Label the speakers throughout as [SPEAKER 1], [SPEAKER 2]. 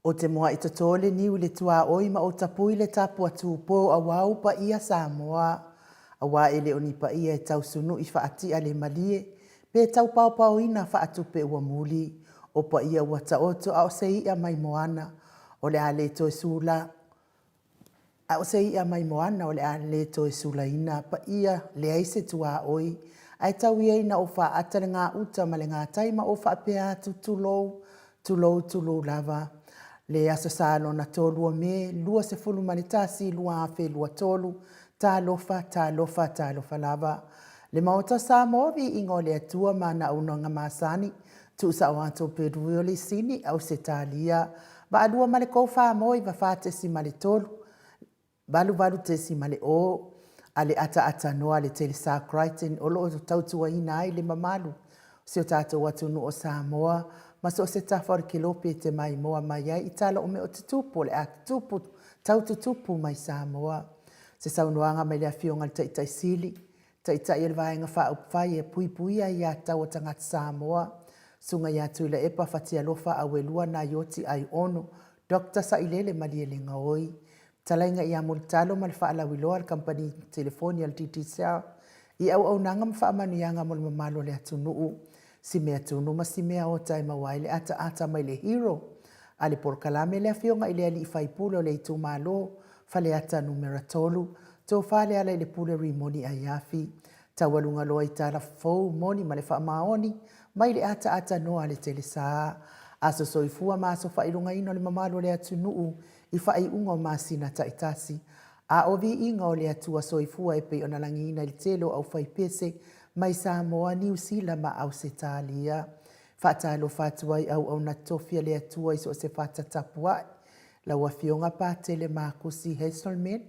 [SPEAKER 1] O te moaʻi toto le niu i le tuaoi ma o tapui le tapua tupou aua ou paia Samoa. Aua e le o ni paia e tau sunuʻi faatia le malie, pe tau paopaoina faatupe ua muli. O paia ua taoto a o se iʻa mai moana, o le a le toe sula A o se iʻa mai moana o le a le toe sulaina, paia leai se tuaoi, ae tau ia ina ou faata le gauta ma le gatai ma ou faapea atu, Tulou, tulou, tulou lava. Le Aso Sa lona tolu o Me, 21, 2023, Talofa, talofa, talofa lava. Le Maota o Samoa, viiga o le Atua ma ana auaunaga masani, tuusao atu o Peru o le Sini, Ausetalia, vaalua ma le kou famoe iva 4.3, 88.0, a le ataatanoa a le Telesa Crichton o lo o tautuaina ai le mamalu o si o tatou atunuu o Samoa ma so o se tafa o le kelope e te maimoa mai ai i tala o mea o tutupu o le a tutupu tau tutupu mai Samoa. Se saunoaga mai le Afioga i le Taitai Sili, Taitai o le Vaega Faaupufai e Puipuia Aiatatau a Tagata Samoa, Susuga ia Tuilaepa Fatialofa Auelua Naioti Aiono Doctor Sailele Malielegaoi, Fetalaiga ia Mulitalo ma le Faalauiloa a le Kamupani Telefoni a le Digicel i auaunaga ma faamanuiaga mo le mamalu o le atunuu, si mea tunu ma si mea ota e maua ai le ataata mai le hero a le polokalame le Afioga i le Alii Faipule o le itumalo Faleata Numera 3, Tofa Lealailepule Rimoni Aiafi, Taualuga loa i tala fou moni ma le faamaoni mai le ataata noa a le Telesa. Aso soifua ma aso faailogaina o le mamalu o le atunuu i faaiuga o masina taitasi. A o viiga o le Atua soifua e pei ona lagiina i le tele o aufaipese mai Samoa, Niu Sila ma Ausetalia. Faatalofa atu ai auauna tofi a le Atua i so o se fata tapuai. Lau Afioga Patele Makusi Hazelman,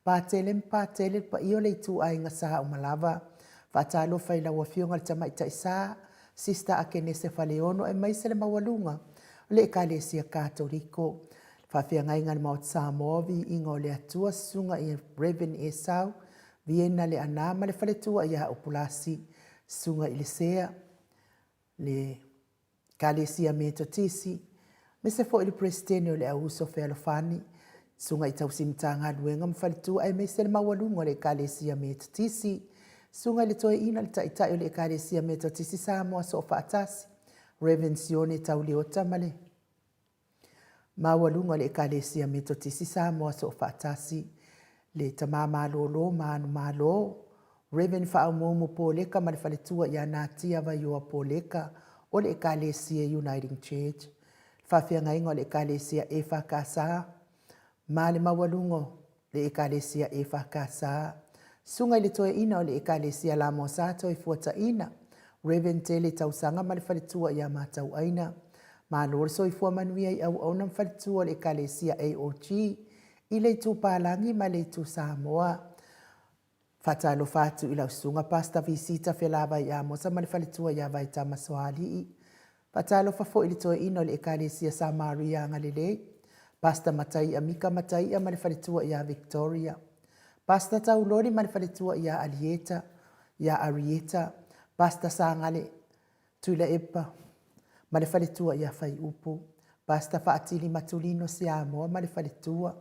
[SPEAKER 1] Patele ma Patele, le paia o le ituaiga sa uma lava. Faatalofa i lau Afioga i le Tamaitai Sa, Sister Akenese Faleono aemaise le maualuga o le Ekalesia Katoliko. Le faafeagaiga a le Maota Samoa, Viiga o le Atua, Susuga i Rev. Esau, Viena Leaana ma le faletua ia Upulasi, Susuga i le Sea, le Ekalesia Metotisi, aemaise foi le Peresetene o le Au Uso Fealofani, Susuga i Tausi Matagaluega ma Faletua aemaise le maualuga o le Ekalesia Metotisi, Susuga i le Toeaina le Taitai o le Ekalesia Metotisi Samoa Soofaatasi, Rev. Sione Tauleota ma le Maualuga o le Ekalesia Metotisi Samoa Soofaatasi, le Tama Malolo ma Anu Malo, Rev. Faaumuumu Poleka ma le faletua ia Natia Vaioa Poleka o le Ekalesia Uniting Church, le faafeagaiga o le Ekalesia EFKS ma le maualuga o le Ekalesia EFKS, Susuga i le Toeaina o le Ekalesia Lamosa Toefuataina, Rev. Tele Tausaga ma le faletua ia Matauaina, Malo le soifua manuia i auauna ma faletua o le Ekalesia AOG i le Itu Palagi ma le Itu Samoa. Faatalofa atu i lau susuga Pastor Visita Felavai Amosa ma le faletua ia Vaitama Soalii. Faatalofa foi i le toeaina o le Ekalesia Samaria Agalelei, Pastor Mataia Mika Mataia ma le faletua ia Victoria. Pastor Tauloli ma le faletua ia Alieta, ia Arieta, Pastor Sagale Tuilaepa ma le faletua ia Faiupu, Pastor Faatili Matulino Siamoa ma le faletua,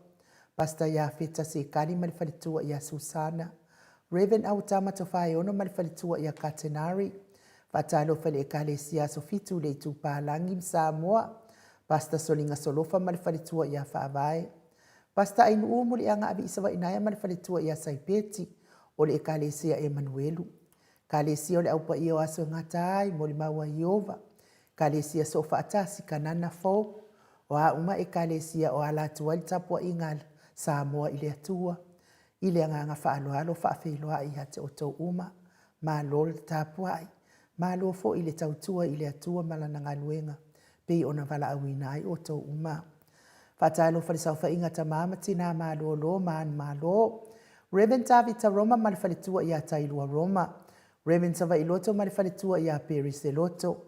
[SPEAKER 1] Pastor Iafeta Sekali ma le faletua ia Susana, Rev. Autama Tofaeono ma le faletua ia Katenari, Faatalofa i le Ekalesia Aso Fitu i le Itupalangi ma Samoa, Pastor Soliga Solofa ma le faletua ia Faavae, Pastor Ainuu Muliaga Aviisavainaea ma le faletua ia Saipeti o le Ekalesia Emanuelu, Ekalesia o le Au Paia o Aso e Gata ai, Molimau a Ieova, Ekalesia Soofaatasi, Kanana Fou, o a uma Ekalesia o ala atu ai le tapuaiga a Samoa i le Atua, i le agaga faaaloalo faafeiloai ia te outou uma. Malo le tapuai, malo foi le tautua i le Atua ma Lana galuega, pei ona valaauina ai outou uma. Faatalofa i le saofaiga tama ma tina malolo ma anu malo. Rev. Tavita Roma ma le faletua ia Tailua Roma. Rev. Savailoto ma le faletua ia Peri Seloto.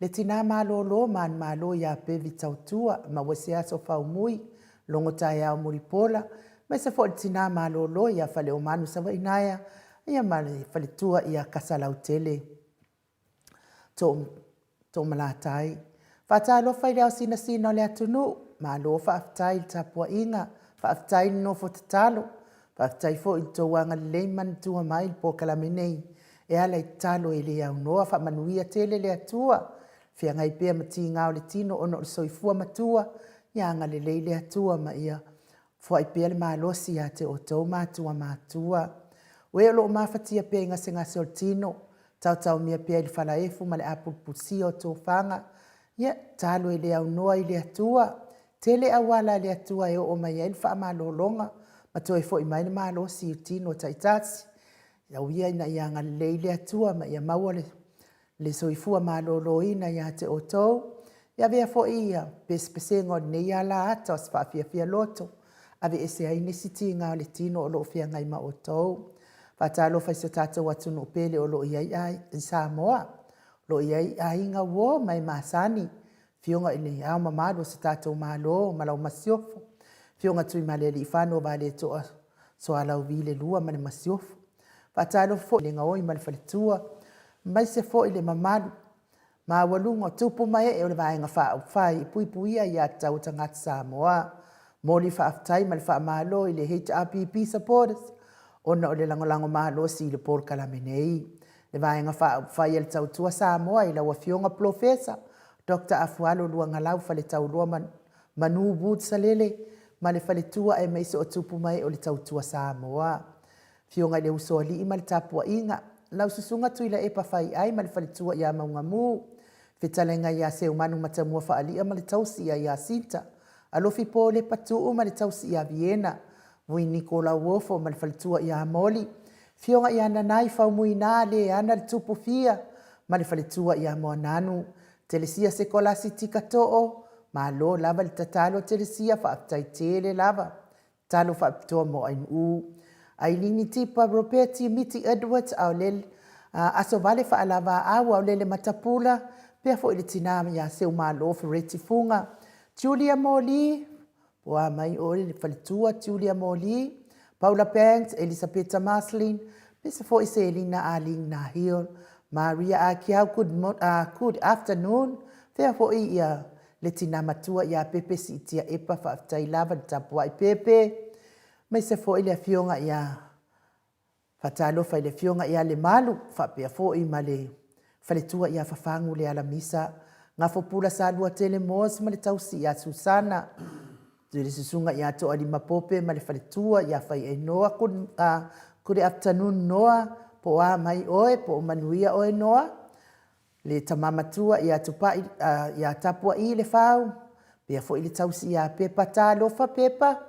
[SPEAKER 1] Le tina malolo ma anu malo ia Bevi Tautua ma Ueseaso Faumui, Logo Taeao Mulipola, aemaise foi le tina malolo ia Faleomanu Savainaea ia ma le faletua ia Kasalautele. Toomalatai. Faatalofa i le ao sinasina o le atunuu. Malo faafetai i le tapuaiga, faafetai le nofo tatalo, faafetai foi i le tou agalelei ma manatua mai i le polokalame nei e ala i tatalo e le aunoa. Faamanuia tele le Atua, feagai pea ma tiga o le tino ona o le soifua matua, ia agalelei le Atua ma ia foai pea le malosi ia te outou matua matutua. O e o lo o mafatia pea i gasegase o le tino, taotaomia pea i le falaefu ma le apulupulusua o tofaga, ia tatalo e le aunoa i le Atua. E tele auala a le Atua e oo mai ai le faamalologa ma toe foi mai le malosi i tino taitasi. Tau ia ina ia agalelei le Atua ma ia maua le soifua maloloina ia te outou. Ia avea foi pesepesega o lenei ala ata o se faafiafia loto, aveese ai nisi tiga o le tino o lo o feagai ma outou. Faatalofa i si o tatou atunuu pele o lo o i ai i Samoa, o lo o i ai aiga, uo ma e masani, Afioga i Le Ao Mamalu o si o tatou Malo ma lau Masiofo, Afioga Tuimalealiifano Vaaletoa Sualauvi II ma le Masiofo. Faatalofa foi le gaoi ma le faletua, aemaise foi le mamalu maualuga o tupu ma ee o le Vaega Faaupufai e Puipuia Aia Tatau a Tagata Samoa. Momoli le faafetai ma le faamalo i le HRPP supporters ona o le lagolago malosi i le polokalame nei. Le Vaega Faaupufai a le Tautua Samoa i lau Afioga Polofesa Dr. Afualo Luagalau Faletauloa Manu Wood Salele ma le faletua aemaise o tupu ma ee o le Tautua Samoa. Afioga i le Usoalii ma le tapuaiga, lau Susuga Tuilaepa Faiai ma le faletua ia Maugamu, fetalaiga ia Seumanu Matamua Faalia ma le tausi ia Iasinta, Alofi Polepa Tuu ma le tausi ia Viena, Vui Niko Lauofo ma le faletua ia Moli, Afioga ia Nanai Faumuina Leana le Tupu Fia ma le faletua ia Moananu, Telesia Sekolasi Tika Too, malo lava le tatalo Telesia, faafetai tele lava. Tatalo faapitoa mo Ainuu. Ailini Tipa Ropeti Miti Edwards Aolele Asovale Faalavaau Aolele Matapula pea foi le tina ia Seumalo Fereti Fuga Julia Moli Ua mai oe le faletua Julia Moli, Paula Banks, Elisapeta Marceline, pese foi Selina Arlene Nahil, Maria Akiau, good, good afternoon. Fea foi ia le tina matua ia Pepe Siitia Epa, faafetai lava le tapuai Pepe. Maise foi le afioga ia Faatalofa i le Afioga ia Lemalu faapea foi ma le faletua ia Fafagu Lealamisa, Gafopula Saluatele Moss ma le tausi ia Susana, le susuga ia Toalima Pope ma le faletua ia Faiainoa. Good, good afternoon Noa, po o a mai oe, po o manuia oe Noa. Le tama matua ia Tupai, ia Tapua'i Lefau, pea foi le tausi ia Pepa Talofa Pepa,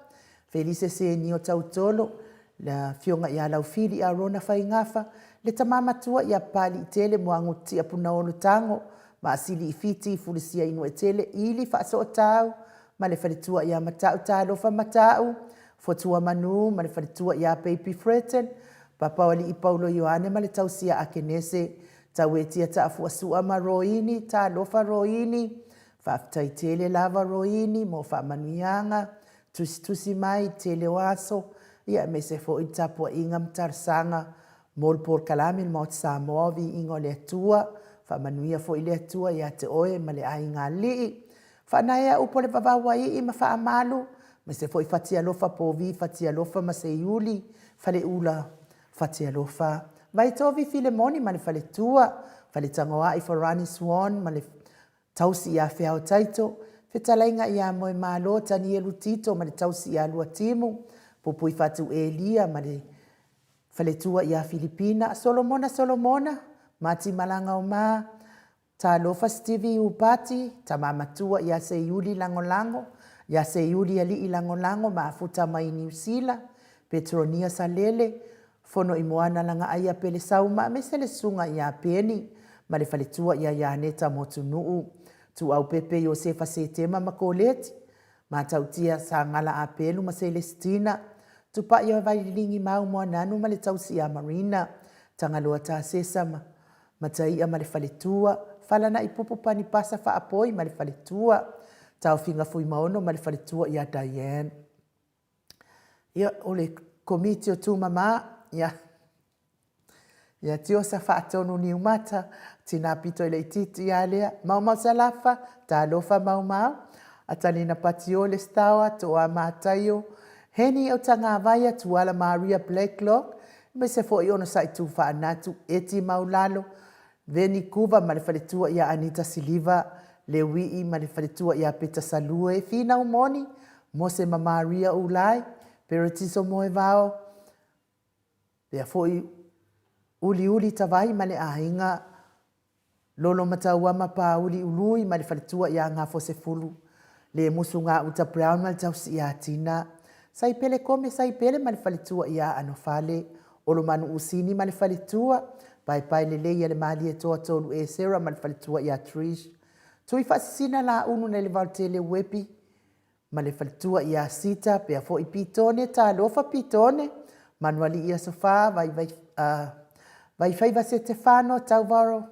[SPEAKER 1] Felise Senio Tautolo, le afioga ia Laufili Arona Faigafa, le tama matua ia Papali'itele Muagututia Punaolo Tago, Maasili i Fiti Fulisia Inuetele Ili Faasootau ma le faletua ia Mata'u Talofa Mata'u, Fotua Manu ma le faletua ia Baby Freton, Papaoalii Paulo Ioane ma le tausi ia Akenese, Tauetia Taafuasua ma Roini, talofa Roini, faafetai tele lava Roini mo faamanuiaga, tusitusi mai i le tele o aso, ia aemaise foi le tapuaiga ma talosaga mo le polokalame le Maota Samoa o Viiga o le Atua. Faamanuia foi le Atua ia te oe ma le aiga alii. Faanaea upu o le vavau aii ma faamalu, aemaise foi Fatialofa Povi Fatialofa ma Seiuli, Faleula Fatialofa, Vaitovi Filemoni ma le faletua, Faletagoai Farani Swan ma le tausi ia Feao Taito, Fetalaiga ia Moemalo Tanielu Tito ma le tausi ia Luatimu, Pupuifatu Elia ma le faletua ia Filipina, Solomona Solomona, Mati Malagaoma, Talofa Stevie Upati, tama matua ia Seiuli Lagolago, ia Seiuli Alii Lagolago mafuta mai Niu Sila, Petronia Salele, Fonoimoana Lagaaia Pelesauma aemaise le susuga ia Peni ma le faletua ia Ianeta Motunuu, Tuaupepe Iosefa Setema ma Koleti, Matautia Sagala Apelu ma Selesitina, Tupai Vaililigi Mau Moananu ma le tausi ia Marina, Tagaloa Tasesa ma Mataia ma le faletua, Falana'ipupu Panipasa Faapoi ma le faletua, Taofiga Fuimaono ma le faletua ia Diane. Ia, o le Komiti o Tumama, ia, ia Tiosa Faatonu Niumata, Tina Pito i Laitiiti ia lea, Maumau Salafa, Talofa Maumau. Atalina Patiole Stower, Toa Mataio, Heni Autagavaia, Tuala Maria Blacklock, aemaise foi Onosai Tufaanatu, Eti Maulalo, Veni Kuva ma le faletua ia Anita Siliva, Leuii ma le faletua ia Peta Salue, Finau Moni, Mose ma Maria Ulai, Peretiso Moevao, pea foi Uliuli Tavai ma le aiga Lolomatauama Pauli Ului ma le faletua ia Gafosefulu, Lemusu Gauta Brown ma le tausi ia Tina, Saipele Kome Saipele ma le faletua ia Anofale, Olomanu Usini ma le faletua, Paepae Lelei a le Malietoa Tolu Esera ma le faletua ia Trish, Tuifaasisina Laulu nai le Vaotele Uepi ma le faletua ia Sita, pea foi Pitone, Talofa Pitone, Manualii Asofa, Vaivai, Vaifaiva Setefano, Tauvaro,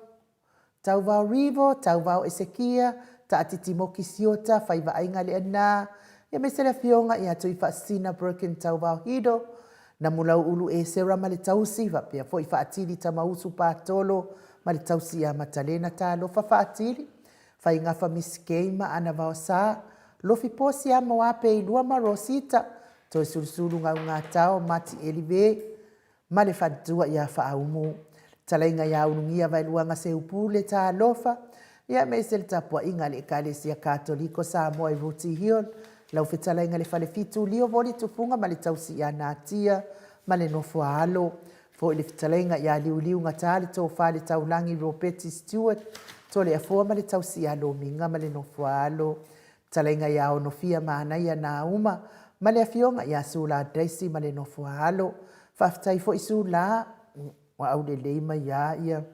[SPEAKER 1] Tauvao Rivo, Tauvao Esekia, Taatiti Moki Siota, Faivaaiga Leana, aemaise le afioga ia Tuifaasisina Broken Tauvao Hido, Namulauulu Esera ma le tausi, faapea foi Faatili Tamausu Patolo ma le tausi ia Matalena Talofa Faatili, Faigafa Miss Kay ma Ana Vaosa, Lofi Posi Amo Ape Ilua ma Rosita, Toesulusulu Gaugatao Mati Elive ma le faletua ia Faaumu, Talaiga ia Ulugia Vaeluaga Seupule Talofa, ia aemaise le tapuaiga a le Ekalesia Katoliko Samoa i Rooty Hill, lau fetalaiga le Falefitu Lio Voli Tufuga ma le tausi ia Natia ma le nofo a alo. Foi le fetalaiga ia Liuliu Gata le Tofa le Taulagi Ropeti Stewart Toleafoa ma le tausi ia Lomiga ma le nofo a alo. Fetalaiga ia Onofia Manaia Nauma ma le afioga ia Sula Daisy ma le nofo a alo. Faafetai foi Sula, ua aulelei mai a ia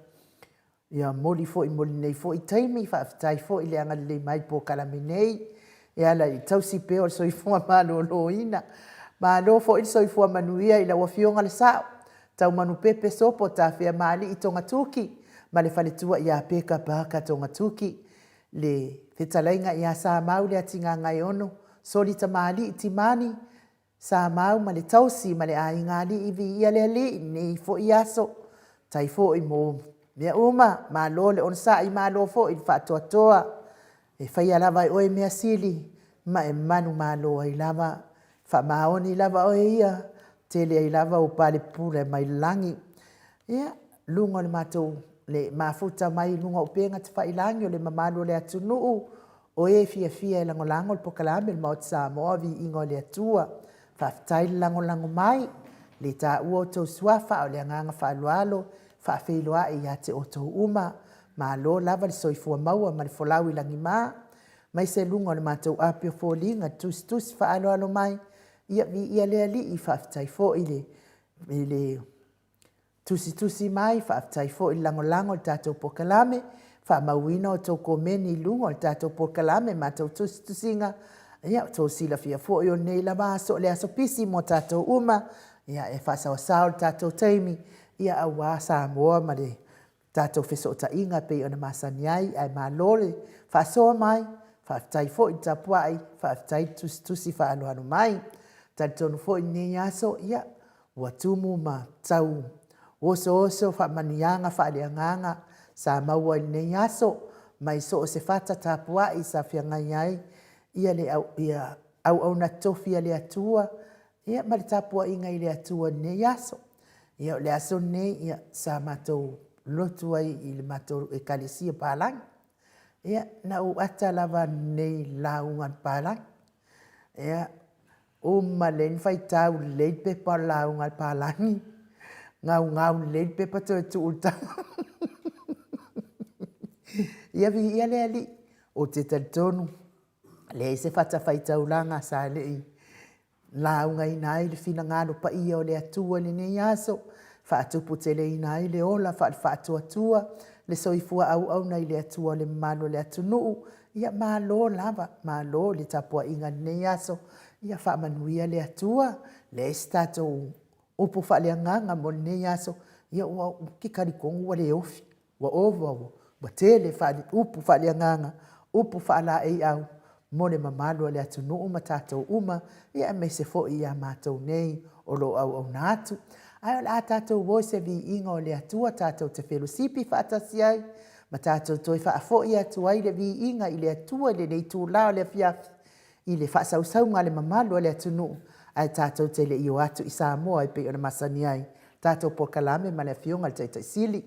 [SPEAKER 1] Ia moli foi mo lenei foi taimi, faafetai foi le agalelei mai i polokalame nei e ala i le tausi pea o le soifua maloloina. Malo foi le soifua manuia i lau Afioga le Sao, Taumanupepe Sopo Tafea Maalii Togatuki ma le faletua ia Peka Parker Togatuki, le fetalaiga ia Samau Leatigagaeono, Soli Tamalii Timani, Sa mau ma le tausi ma le aiga alii viia le Alii nei foi aso. Tai foi mo mea uma, malo le onosai malo foi le faatoatoa. E faia lava e oe mea sili ma e manumalo ai lava. Faamaoni lava oe ia, tele ai lava ou pale pule mai le lagi. Ia, luga o le matou le mafuta mai i luga o upega tafailagi o le mamalu o le atunuu, O e fiafia e lagolago le polokalame o le Maota Samoa, Viiga o le Atua. Faafetai le lagolago mai. Le taua outou suafa a o le agaga faaaloalo faafeiloai ia te outou uma. Malo lava le soifua maua ma le folau i lagima. Mai se luga o le matou api o foliga tusitusi faaaloalo mai. Ia viia le Alii, faafetai foi le, i le Tusitusi mai, faafetai foi le lagolago i le tatou polokalame, faamauina outou komeni i luga o le tatou polokalame ma tou tusitusiga. Ia, outou silafia foi o lenei lava aso o le aso pisi mo tatou uma, ia e faasaosao le tatou taimi, ia aua Samoa ma le tatou fesootaiga e pei ona masani ai, ae malo le faasoa mai, faafetai foi le tapuai, faafetai le tusitusi faaaloalo mai. Talitonu foi lenei aso, ia, Ua tumu ma tau osooso faamanuiaga faaleagaga sa maua i lenei aso mai so o se fata tapuai sa feagai ai ia le ia auauna tofi a le Atua ia ma le tapuaiga i le Atua i lenei aso. Ia o le aso lenei ia sa matou lotu ai i le matou Ekalesia Palagi. Ia na ou ata lava lenei lauga palagi. Ia Uma lelei ona faitau lelei le pepa o le lauga a le palagi, gaugau lelei le pepa toe tuu i le tama. Ia viia le Alii, ou te talitonu, leai se fatafaitaulaga sa le i laugaina ai le finagalo paia o le Atua i lenei aso, faatuputeleina ai le ola faale-faatuatua, le soifua auauna i le Atua o le mamalu o le atunuu, Ia malo lava, malo i le tapuaiga i lenei aso. Ia faamanuia le Atua. Leai se tatou upu faaleagaga mo lenei aso. Ia ua ou te talitonu ua le ofi, ua ova, ua tele upu faaleagaga, upu faalaeiau mo le mamalu o le atunuu ma tatou uma, ia aemaise foi ia matou nei o lo o auauna atu. Ae o le a tatou o i se viiga o le Atua tatou te felosipi faatasi ai ma tatou toe faafoi atu ai le viiga i le Atua i lenei itula o le afiafi. i le faasausauga a le mamalu o le atunuu ae tatou te le i o atu i Samoa e pei ona masani ai tatou polokalame ma le Afioga i le Taitai Sili.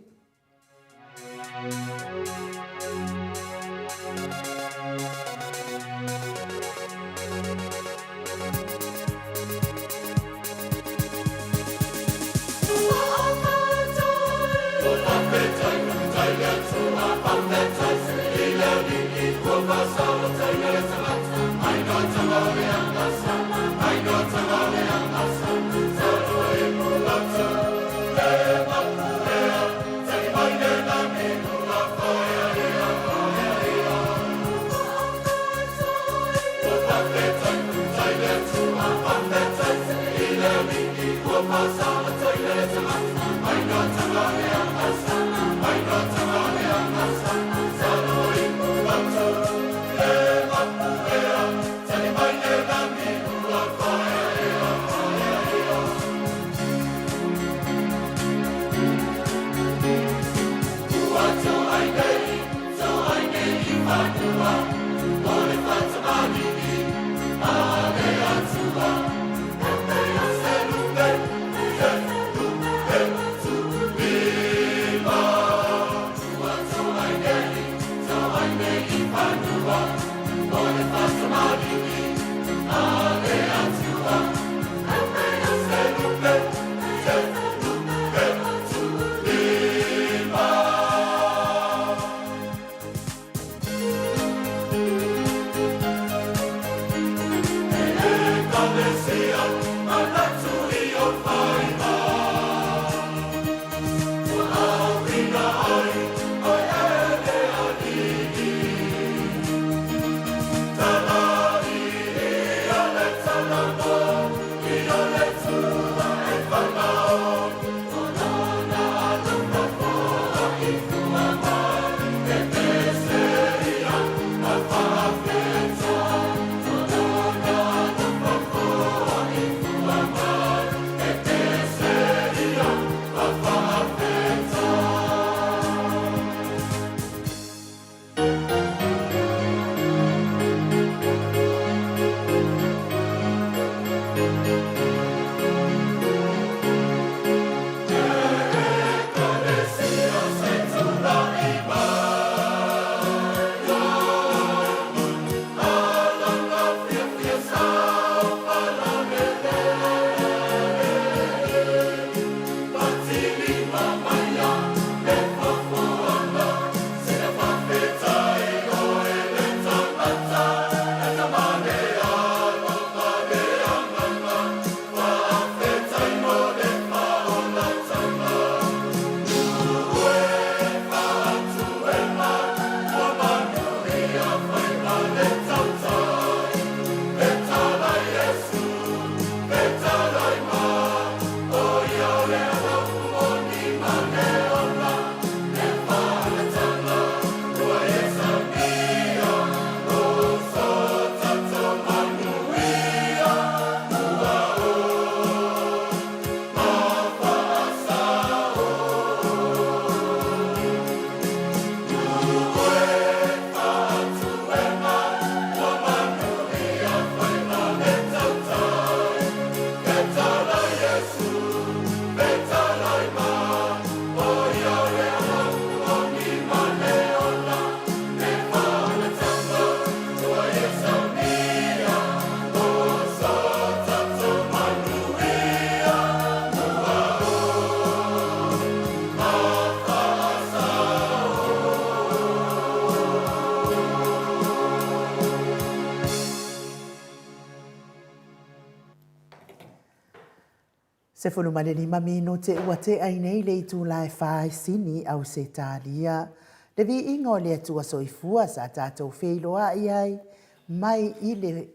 [SPEAKER 1] 15 minute ua tea ai nei le itula e fa i Sini, Ausetalia. Le viiga o le Atua Soifua sa tatou feiloai ai mai i le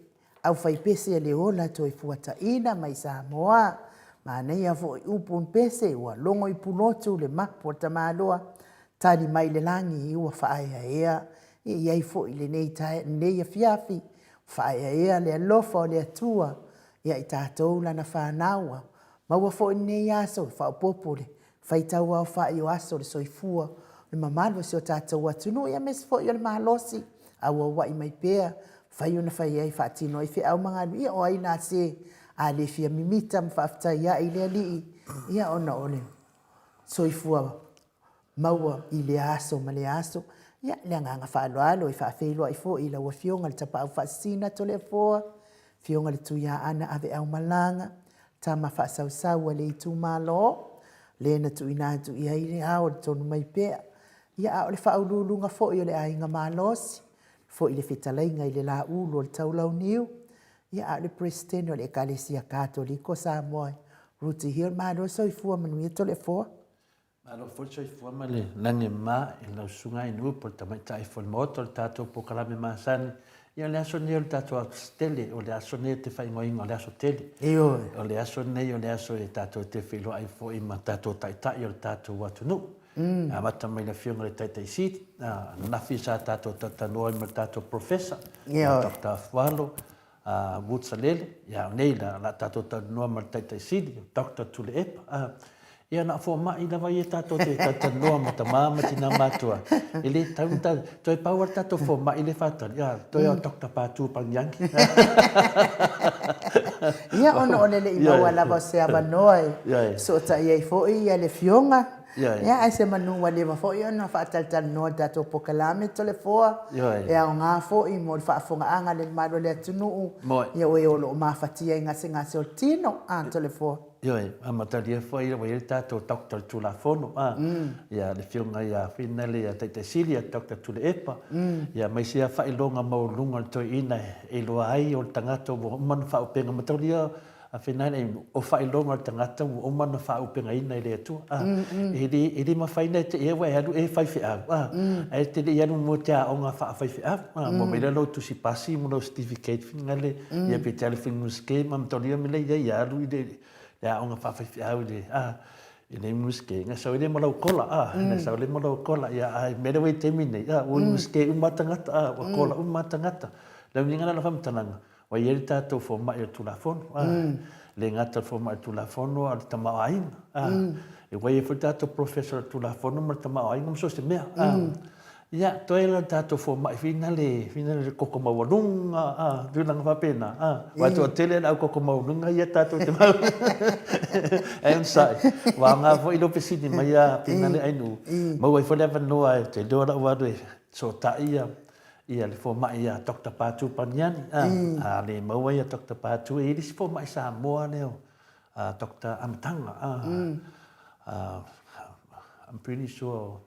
[SPEAKER 1] aufaipese a le ola toefuataina mai Samoa. Manaia foi upu pese ua logo i Pulotu le mapu o le tamaloa, tali mai le lagi ua faaeaea. E i ai foi lenei, lenei afiafi, faaeaea le alofa o le Atua ia i tatou lana fanau. Ua maua foi lenei aso e faaopoopo le faitau aofai o aso o le soifua o le mamalu o si o tatou atunuu, ia aemaise foi o le malosi auauai mai pea. Fai ona fai ai, faatino ai feau ma galue, ia o ai la se a le fia mimita ma faafetai ae i le Alii, ia ona o le soifua maua i lea aso ma lea aso. Ia, le agaga faaaloalo e faafeiloai foi i lau Afioga i le Tapaau Faasisina Toleafoa, Afioga i le Tuiaana Aveaumalaga, tama faasausau a le itumalo, le na tuuina atu i ai le ao o le tonu mai pea. Ia, a o le faauluuluga foi o le aiga malosi, foi le fetalaiga i le Laulu o le Taulauniu, ia a o le Peresetene o le Ekalesia Katoliko Samoa, Ruti Hill. Malo le soifua manuia Toleafoa.
[SPEAKER 2] Malo foi le soifua ma le lagi e mama i lau susuga i Nu'u po o le tamaitai foi o le Maota o le tatou polokalame masani. Ia o le aso lenei o le tatou aso tele, o le aso lenei o te faaigoaina o le aso tele.
[SPEAKER 1] Ioe.
[SPEAKER 2] O le aso lenei o le aso e tatou te feiloai foi ma tatou taitai o le tatou atunuu. E amata mai i le Afioga i le Taitai Sili, ananafi sa tatou talatalanoa ai ma le tatou Professor, Doctor Afualo Wood Salele, ia o nei la, la tatou talanoa ma le Taitai Sili, Doctor Tuilaepa. Ia na o fomai lava ia tatou te talatalanoa ma tama ma tina matutua. E le tatau ona ta, toe pau lava le tatou fomai lea e faatali, ia, toe o Doctor Patu Pagiagi.
[SPEAKER 1] Ia ona o le le i maua lava o se avanoa e fesootai ai foi le Afioga. Ia, ae semanu ua leva foi ona faatalatalanoa i le tatou polokalame Toleafoa, e aoga foi mo le faafofogaaga a le mamalu o le atunuu, ia o e o lo o mafatia i gasegase o le tino, a Toleafoa.
[SPEAKER 2] Ioe, amatalia foi ua i ai le tatou Doctor o le Tulafono, a, ia le Afioga ia Finale ia Taitaisili ia Doctor Tuilaepa, ia ma isi lava faailoga maualuluga o le toeaina e iloa ai o le tagata ua uma ona faaupega mataulia A Finale, o faailoga o le tagata ua uma ona faaupegaina e le Atua. A, e le, e le mafai ona e te ea ua e alu e faifeau, a, ae te le i alu mo te aoga faafaifeau. A, ua aumai lea lou tusi pasi ma lou certificate finale, ia pe te alu i Iunivesite ma mataulia me lei ia alu i le, le aoga faafaifeau i le, a, i le Iunivesite, na sau ai lea ma lau kola, a, na sau lea ma lau kola, ia, a mea lea ua i taimi nei, a, ua Iunivesite uma lava tagata, a, ua kola uma lava tagata. Le uiga la o lau faamatalaga, Ua i ai le tatou fomai o le Tulafono, a, le gata o le fomai o le Tulafono a o le tamaoaiga, a, ua i ai foi le tatou Professor o le Tulafono ma le tamaoaiga ma so o se mea, a. Ia, toe la le tatou fomai finale, finale le koko maualuga, a, tulaga faapena, a. Aua e toatele le au koko maualuga ia tatou te mau. Ae onosai, ua aoga foi lou fesili mai a Finale Ainuu, maua ai foi le avanoa e te iloa lau alu e fesootai ia Ia le fomai ia Doctor Patu Paniani a, a le maua ia Doctor Patu e i ai le isi fomai Samoa lea o Doctor Amataga a, a, I'm pretty sure o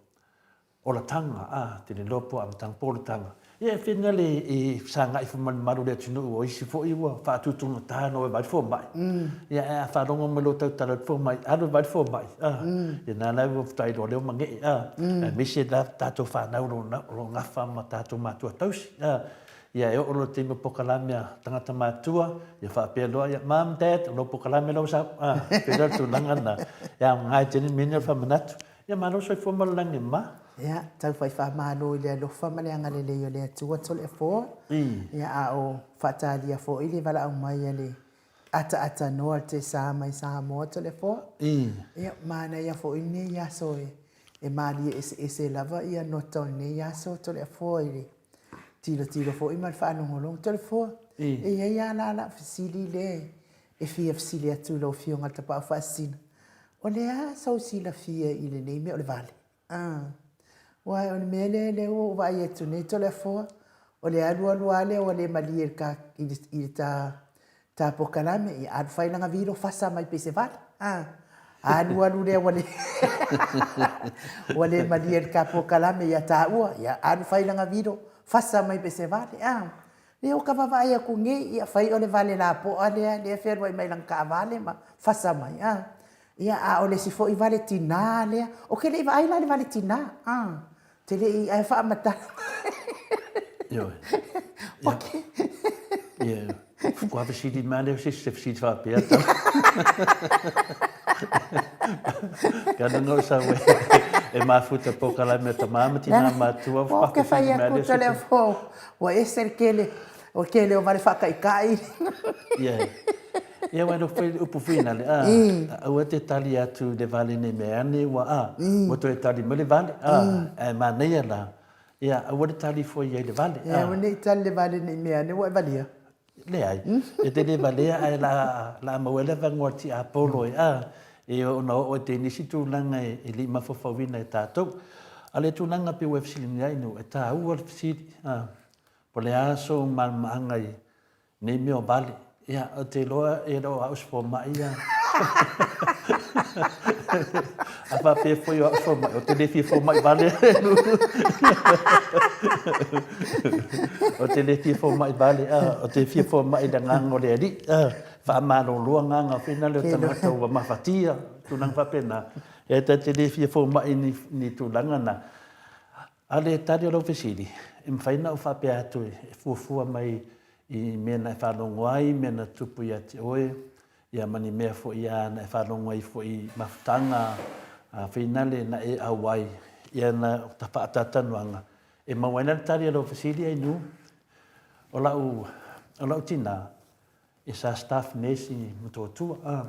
[SPEAKER 2] Olataga a, te le iloa po o Amataga po o Olataga. Ia e whina le e sagai fo ma le malu o le atunuu o isi foi ua faatutugata na o e vaai le fomai. Ia ae a faalogo mai loa tautala i le fomai, alu e vaai le fomai a, ia na la ua faatoa iloa lea ua mage'e a, aemaise la tatou fanau o lo o gafa ma tatou matua tausi a. Ia e oo loa i le taimi o polokalame a tagata matutua, ia faapea loa, ia mum, dad, o lou polokalame la ua sau a, pei la o le tulaga lena, e aoga ai tele mea nei o le faamanatu. Ia malo le soifua ma le lagi e mama.
[SPEAKER 1] Ia, tau fai faamalo i le alofa ma le agalelei o le Atua Toleafoa. Ia, a o faatalia foi le valaau mai a le ataatanoa le Tesa mai Samoa Toleafoa. Ia, manaia foi lenei aso e malie eseese lava ia nota o lenei aso Toleafoa i le tilotilo foi ma le faalogologo. Toleafoa, e i ai lava la lau fesili lea e fia fesili atu i lau Afioga i le Tapaau Faasisina, O le a sou silafia i lenei mea o le vale? Aua o le mea lea lea ua ou vaai atu nei Toleafoa, o le alualu lava lea ua le malie i le, i le ta, ta polokalame, ia alu fai lana vilo fasa mai pei se vale. Alualu lea ua le, ua le malie i le ta polokalame ia taua, ia alu fai lana vilo fasa mai pei se vale. Lea ua ka vaavaai atu nei, ia fai o le vale lapoa lea, lea e fealuai mai lana taavale ma fasa mai, a. Ia, a o le isi foi vale tina lea. Ou te le i vaai la i le vale tina, a. Ou te le i, ae faamatala mai.
[SPEAKER 2] Ioe. Ok. Ia, faatoa fesili mai lea o se isi se fesili faapea. Ka nunga o sau e mafuta polokalame a tama ma tina matua.
[SPEAKER 1] Ou te fai atu Toleafoa, Ua ese le tele, o le tele o vale faataitai.
[SPEAKER 2] Ia, ia ua foi le upu finale, a, aua te tali atu i le vale nei mea ane ua, a, ua toe tali mai le vale, a, ae manaia la, Ia, aua le tali fua i ai le vale.
[SPEAKER 1] Ia, aua ne i tali le vale ne i mea ane ua e valia.
[SPEAKER 2] Leai, e te le valea ae la, la maua ai le avanoa le tiapolo e, a, e ona oo ai te nisi tulaga e, e le i mafaufauina e tatou. A le tulaga pei ua e fesiligia ai Inu, e taua le fesili, a, po o le a sou malamalamaaga i Nei mea o vale. Ia, ou te iloa e le o au se fomai ia. A faapea foi o au se fomai, ou te le fia fomai vale. Ou te le fia fomai vale, ou te fia fomai i le agaga o le Alii. Faamalolo agaga foi lea o tagata ua mafatia, tulaga faapena. Ia ta te le fia fomai i ni tulaga na. A o le tali o lau fesili, e mafai ona ou faapea atu e fuafua mai i mea na e faalogo ai, mea na tupu ia te oe, ia ma ni mea foi a na e faalogo ai foi i mafutaga a finale na e auai, ia na faatalatalanoaga, e maua ai la le tali a lau fesili Ainuu. O lau, o lau tina, ia sa staff nurse i Motootua, a,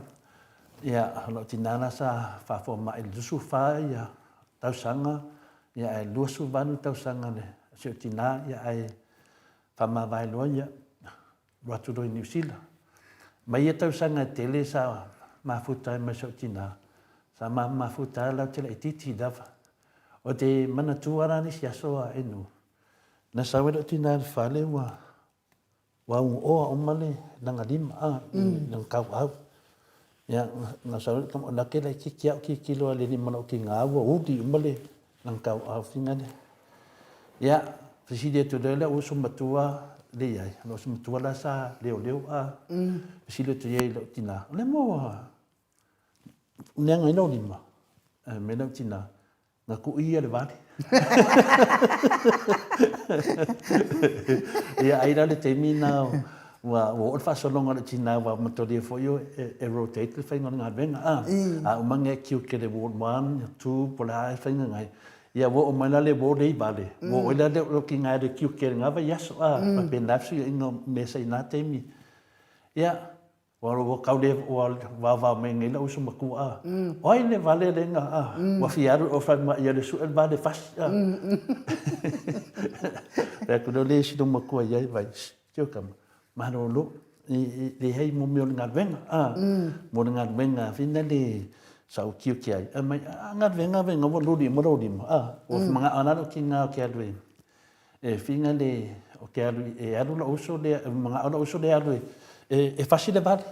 [SPEAKER 2] ia, o lau tina la sa faafomai i le 24 ia tausaga, ia ae 28 tausaga le si ou tina, ia ae faamavae loa ia, alu atu loa i Niu Sila. Mai ia tausaga e tele sa mafuta ai ma si ou tina, sa mafuta ai lau te laitiiti lava. Ou te manatua la nisi aso a Enu, na sau ai lou tina i le fale ua Ua ugoa uma le lana lima, a, lana tauau. Ia, na sau le tama, na ke laitiiti au tilotilo a le lima o lou tina ua uli uma le lana tauau fina lea. Ia, fesili atu loa lea uso matua le i ai, lou uso matua la sa leoleo, a, fesili atu i ai i lou tina, o le a ua leaga ai lou lima? Ae fai mai lou tina, Na kuʻi ia le vale. Ia, ai la le taimi na ua ua oo le faasologa o le tina ua matolia foi o e, e rotate le faiga o le galuega. A, a uma nge kiu ke le ward 1, 2, po le a e faiga ngai. Ia, ua oo mai la le ward e i vale. Ua oo ai la le o ki ngai le kiu ke le ngā vaiaso. A, faapena fesuiaiga o mea sa i nā taimi. Ia, Ua ua kau le ua vaovao mai nei lou uso matua a. O ai le vale le nga a. Ua fia alu o fai mai ia le sue le vale fasi a. Fai atu lea o le isi lou matua i ai vai, tio kama, malolo, i, i, leai mo mea o le galuega a. Mo le galuega fina le sa ou tiute ai. Fai mai, a galuega venga ua luli uma lou lima a. Ua manao la lou tina ou te alu e E whina le, o ke alu, e alu lou uso lea, e manao lou uso lea alu e, e, e fasi le vale.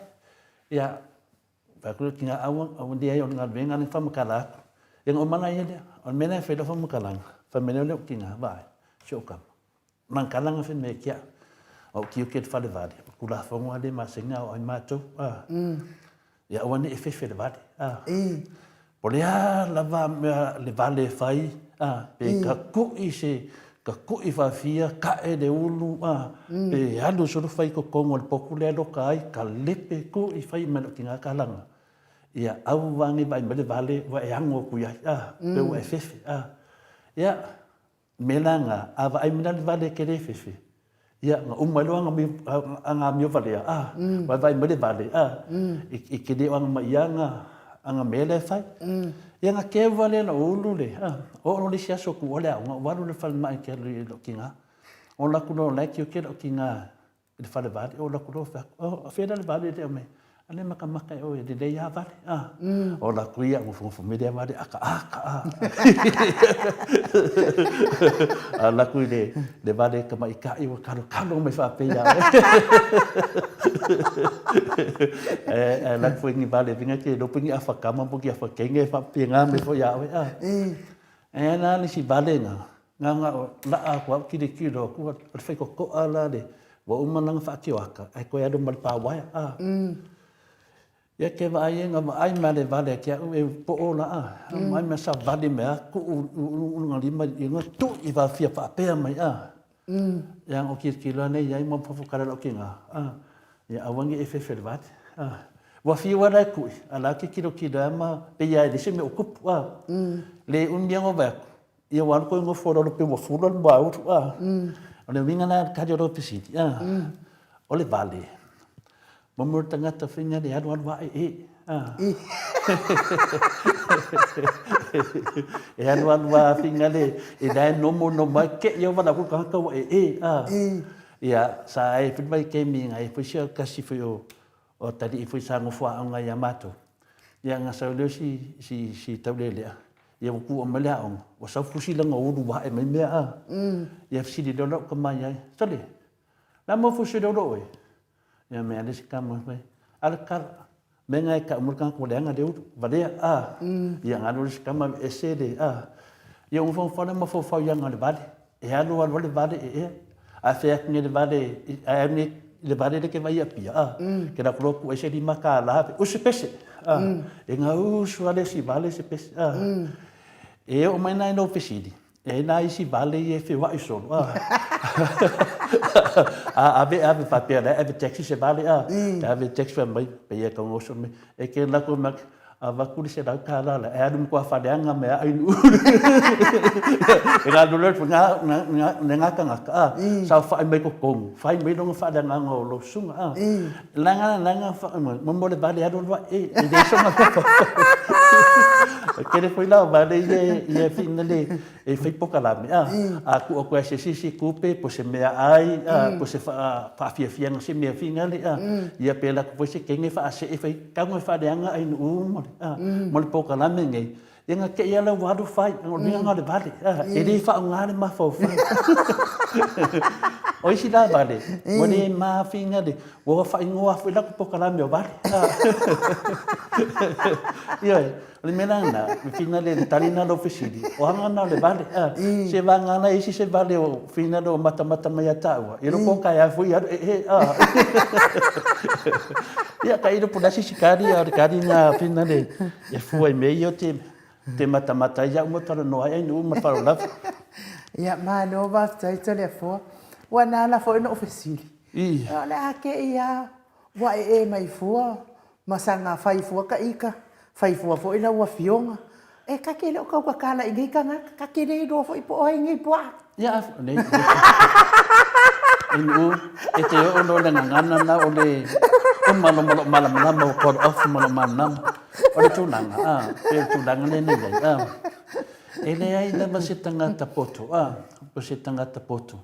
[SPEAKER 2] Ia, fai atu lea tina, aua, aua leai o le galuega lea na faamatala atu. Ia na uma la ia lea, o le mea lea e fai lau faamatalaga, fai mai lea o lou tina, vaai, si ou tama, makala na fai mai ke au, o ou tiute i le fale vale, o Tulafono lava lea masani a o ai matou, a. Ia aua ne i fefe le vale, a. Po o le a lava mea le vale e fai, a, pe taku'i se, taku'i faafia, ka'e le ulu, a, pe alu solo fai i totonu o le potu lea e loka ai, kalepe, ku'i, fai mai lou tina kalaga. Ia aua ne i vaai mai le vale ua e ano atu i ai, a, pe ua e fefe, a. Ia, mea la na, a vaai mai la le vale e te le fefe, ia, na uma ai loa aga amio valea, a, ua vaai mai le vale, a, i te le o aga mai ia aga mea lea e fai. Ia, na keu lava lea ina ulu le, a, oo loa le isi aso tuua le aoga, ou alu i le falemai ou te alu i lou tina. Ola atu loa o la e tiute lou tina i le fale vale, ola atu loa fai atu, oh, fea la le vale lea mai? A lea makamaka e oe, lelei lava vale, a. Ola atu ia, nofonofo mai lea vale, akaaka, a. Ala atu i le, le vale tamaitai ua kalokalo mai faapea ia oe. Ae ala atu foi ni vale vinga ke iloa pe ni afa kama po ni afa teine e faapena mai foi ia oe, a. Ae la le isi vale na, Na na o laa atu au tilotilo atu o le faitotoa la le ua uma lana faatioaka ae toe alu ma le pa uaea a. Ia ke vaai ai na vaai mai le vale ia te au e poo la a. Vaai mai savali mai a tuu lona lima i luga tui faafia faapea mai a. Ia na tilotilo ane i ai ma fofokala lau tina a. Ia aua ne i e fefe le vale a. Ua fiu lava la e kui a la ke tilotilo ai ma pei lava e leai se mea o tupu a. Le umi lava ona vaai atu Ia ua alu koe nofo lalo pe ua fula le muaulu a. O le uiga la kali o lou fesili a. O le vale. Mo mo le tagata faiga le alualu ae e a. E alualu a fingale e la e nomo nomo ai ke ia wala ku ka ka wa e e a. Ia sa e fili mai ke mi ngai foi sia kasi foi o o tali i foi sa ngofo a onga ia mato. Ia nga sau leo si si si taulelea. Ia ua kua mai le aoga, ua sau fusi lana ulu ua hae mai mea a. Ia fesili loa lau tama ia ia, Sole, la mo fusi le olo oe? Ia mea le si tama mai, ala kala, me ngai ka umur ka ko leanga le ulu, valea a. Ia ngalo le si tama ese le a. Ia ua fau fau ma fau fau ia ngale vale. E alu alu le vale e ea. A fea atu nei le vale, a alu nei le vale le ke vai apia, a. Ke la kulo ku ese lima ka la, usu pese, a. E nga usu ale si vale se pese, a. E o mai nai no fesili, e na isi vale i e whiai solo, a. A ave ave whapea le ave taxi se vale, a. Ave taxi fa mai, pe ia ka ngoso mai. E ke la ko mak, Avatu le $100 la, e alu ma kua faleaga me a inu. E ngā lolo nga nga nga nga tangata a sa whai mai ko kongu, whai mai longa whaleanga o lo sunga a. Langa langa wha mo mo le vale alu lua e e le songa ko. Kere foi la vale ye ye fina le e whai poka la me a. A ku o koe se sisi kupe po se mea ai a po se whaafiafianga se mea finga le a. Ia pela ko foi se kenge wha se e whai kau e whaleanga ai nu mo le a mo le poka la me ngei. Ia nga ke ia la waru whai o ni nga le vale a e le wha nga le mawhau whai. O isi la vale mo le ma finga le ua whai ngoa foi la ko poka la me o vale. Ia O le mea la lena, me whina le le tali na lou fesili, o anga na o le vale, a, se vanga ana isi se vale o whina le o matamata mai a taua, i loko o kai a fui alu, e, e, a. Ia, ka ilo pula sisi kari, a o le kari na whina le, e fua i mea ia o te, te matamata ia uma tala noa ai nu ma wharo lava.
[SPEAKER 1] Ia, malo faafetai Toleafoa. Ua nala foi na ou fesili. O le a ke ia ua ee mai fua Ma saga fai fua ka ika, fai fua foi lau afioga. E ka ke le o kau kakala i nei tagata, ka ke le iloa foi po o ai nei puaa.
[SPEAKER 2] Ia, nei, nei. E te oo no le gagana na o le uma lo malo malamalama o cut off ma lo malamalama. O le tulaga, a, pe o le tulaga le nei ai, a. E leai lava se tagata poto, a, o se tagata poto.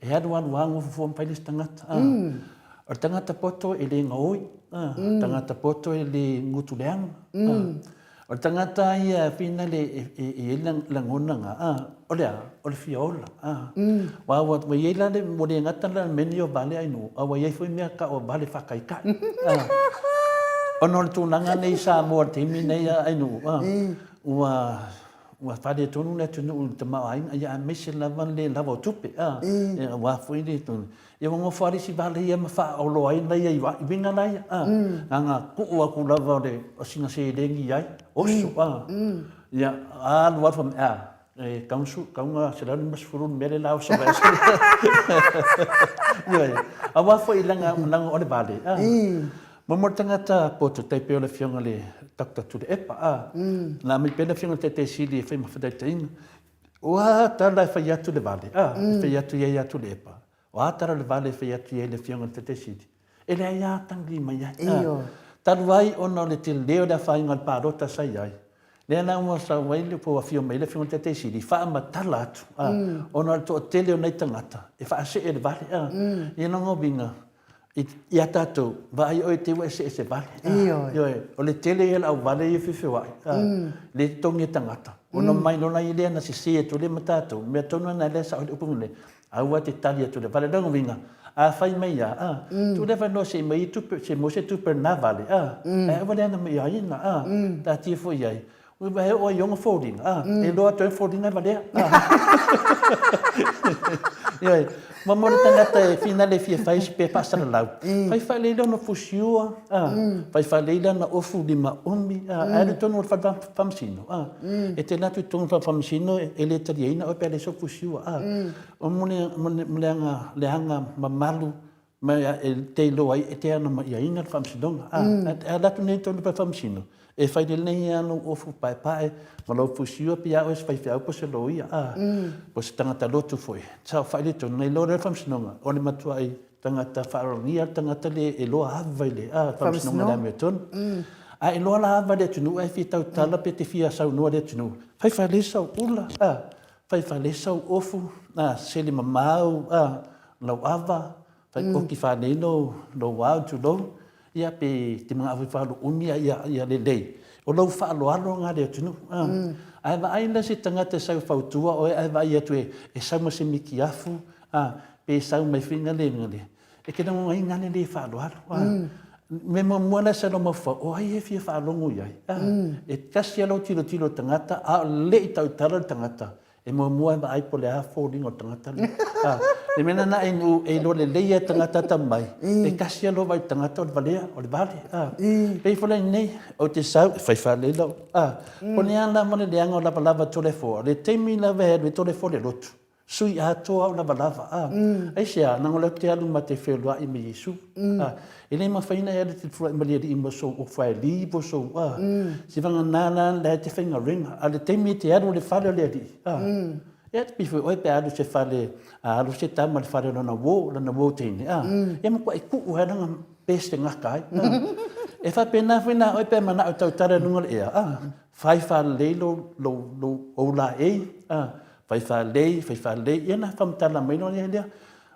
[SPEAKER 2] E alualu a ngofo fua ma fai le isi tagata, a. O le tagata poto e le gaoi, a. O le tagata poto e le gutu leaga, a. O le tagata ia finale e i ai le lagona ga, a, o le a? O le fia ola, a. Aua ua i ai la le, ua le gata la le mea lenei o vale ai nuu, a ua i ai foi mea tau o vale faataitai, a. Ona o le tulaga lenei i Samoa i le taimi lenei a nuu, a, ua Ua faaletonu le atunuu i le tamaoaiga, ia aemaise lava le lava o tupe, a, ia aua foi le tonu. Ia ua nofo lava le isi vale ia ma faaoloa ai laia i uiga la ia, a, na ona tuu atu lava o le o sina seleni i ai, oso, a, ia alu alu fai mai, a, e tau na $150 le mea lea la oso mai ai. Ioe, aua foi leaga o le vale, a. Mo mo le tagata poto tai pei o le afioga i le Doctor Tuilaepa, a, na aumai pea le afioga i le Taitaisili e fai ma faataitaiga, o a tala e fai atu le vale, a, e fai atu i ai ia Tuilaepa, o a tala le vale e fai atu i ai le afioga i le Taitaisili, e leai lava tagi mai ai, a. Talu ai ona o le tele o le afaina o le palota sa i ai, lea la ua sau ai le, ua afio mai ai le afioga i le Taitaisili, faamatala atu, a, ona o le toatele o nai tagata e faasee i le vale, a. Ia lona uiga, Ia tatou, vaai oe te ua eseese vale. Ioe. Ioe. O le tele ia o le au vale ia feofeoai, le totogi e tagata. Ona mai loa lea na sese atu lea ma tatou, mea tonu lava lea e sao ai le upu lenei, aua te tali atu i le vale. Lona uiga, a fai mai lava, a, tuu lea avanoa se i mai tupe, se i maua se tupe i lena vale, a, ae aua le ana mai ia ina, a, taatia foi i ai. Ua e oo ai ona foliga, a, e iloa atu ai foliga e valea. Ioe, ma mo le tagata e finale e fia fai se pepa faasalalau, fai faalelei lana fusiua, a, fai faalelei lana ofu lima umi, a, ae alu i totonu o le fale faamasino, a, e te alu atu i totonu o le fale faamasino e le taliaina oe pe a leai sou fusiua, a, o mo le aga mamalu Ma e te iloa ai e te ana mai aiga le faamasinoga. A, e ala atu nei tonu pe faamasino, e fai lelei lava lou ofu paepae ma lou fusiua pe ia oe se faifeau po o se loia, a, po o se tagata lotu foi. Saofai le tonu, na iloa lea le faamasinoga, o le matuai tagata faaaloalogia le tagata le e iloa ava i le, a, faamasinoga i le amiotonu. A e iloa la ava le atunuu ae fia tautala pe te fia saunoa i le atunuu, fai faalelei sau ula, a, fai faalelei sau ofu, a, seli mamao, a, lau ava, fai oki faalelei lou, lou ao, tulou, ia pe te manao foi e faalu umi a ia, ia lelei. O lou faaaloalo lena i le atunuu, a. Ae vaai la se tagata e sau e fautua oe ae vaai atu e, e sau ma se mitiafu, a, pe sau mai foi na le, na le, E te lagonaina lava le le faaaloalo. Mea muamua la e sau i lou mafaufau, o ai e fia faalogo i ai? E tasi lava lou tilotilo i le tagata, a o le i tautala le tagata, e muamua e vaai po o le a foliga o le tagata lea. Le mea lena e iloa lelei lava e tagata atamai, e tasi lava lou vaai i le tagata o le valea, o le vale. E pei foi la i inei, ou te sau e fai faalelei lau, po o le a lava le leaga o lavalava Toleafoa, o le taimi lava e alu ai Toleafoa i le lotu, Sui atoa au lavalava, a. Aisea? Leaga o lea ou te alu ma te feiloai ma Iesu. A. E le mafai ona e alu e te feloai ma le Alii mo sou ofa e li po sou, a. Seiavagana la la e te faigaluega. A o le taimi e te alu i le fale o le Alii, a. Ia te pei foi oe pe a alu i se fale, a alu se tama i le fale o lana uo, lana uo teine, a. Ia matuai tuu lava lana best e gata ai, a. E faapena foi la oe pe a manao e tautala i luga o le ea, a. Fai faalelei lou, lou, lou, ou laei, a. Fai faalelei, fai faalelei, ia ona faamatala mai loa lea.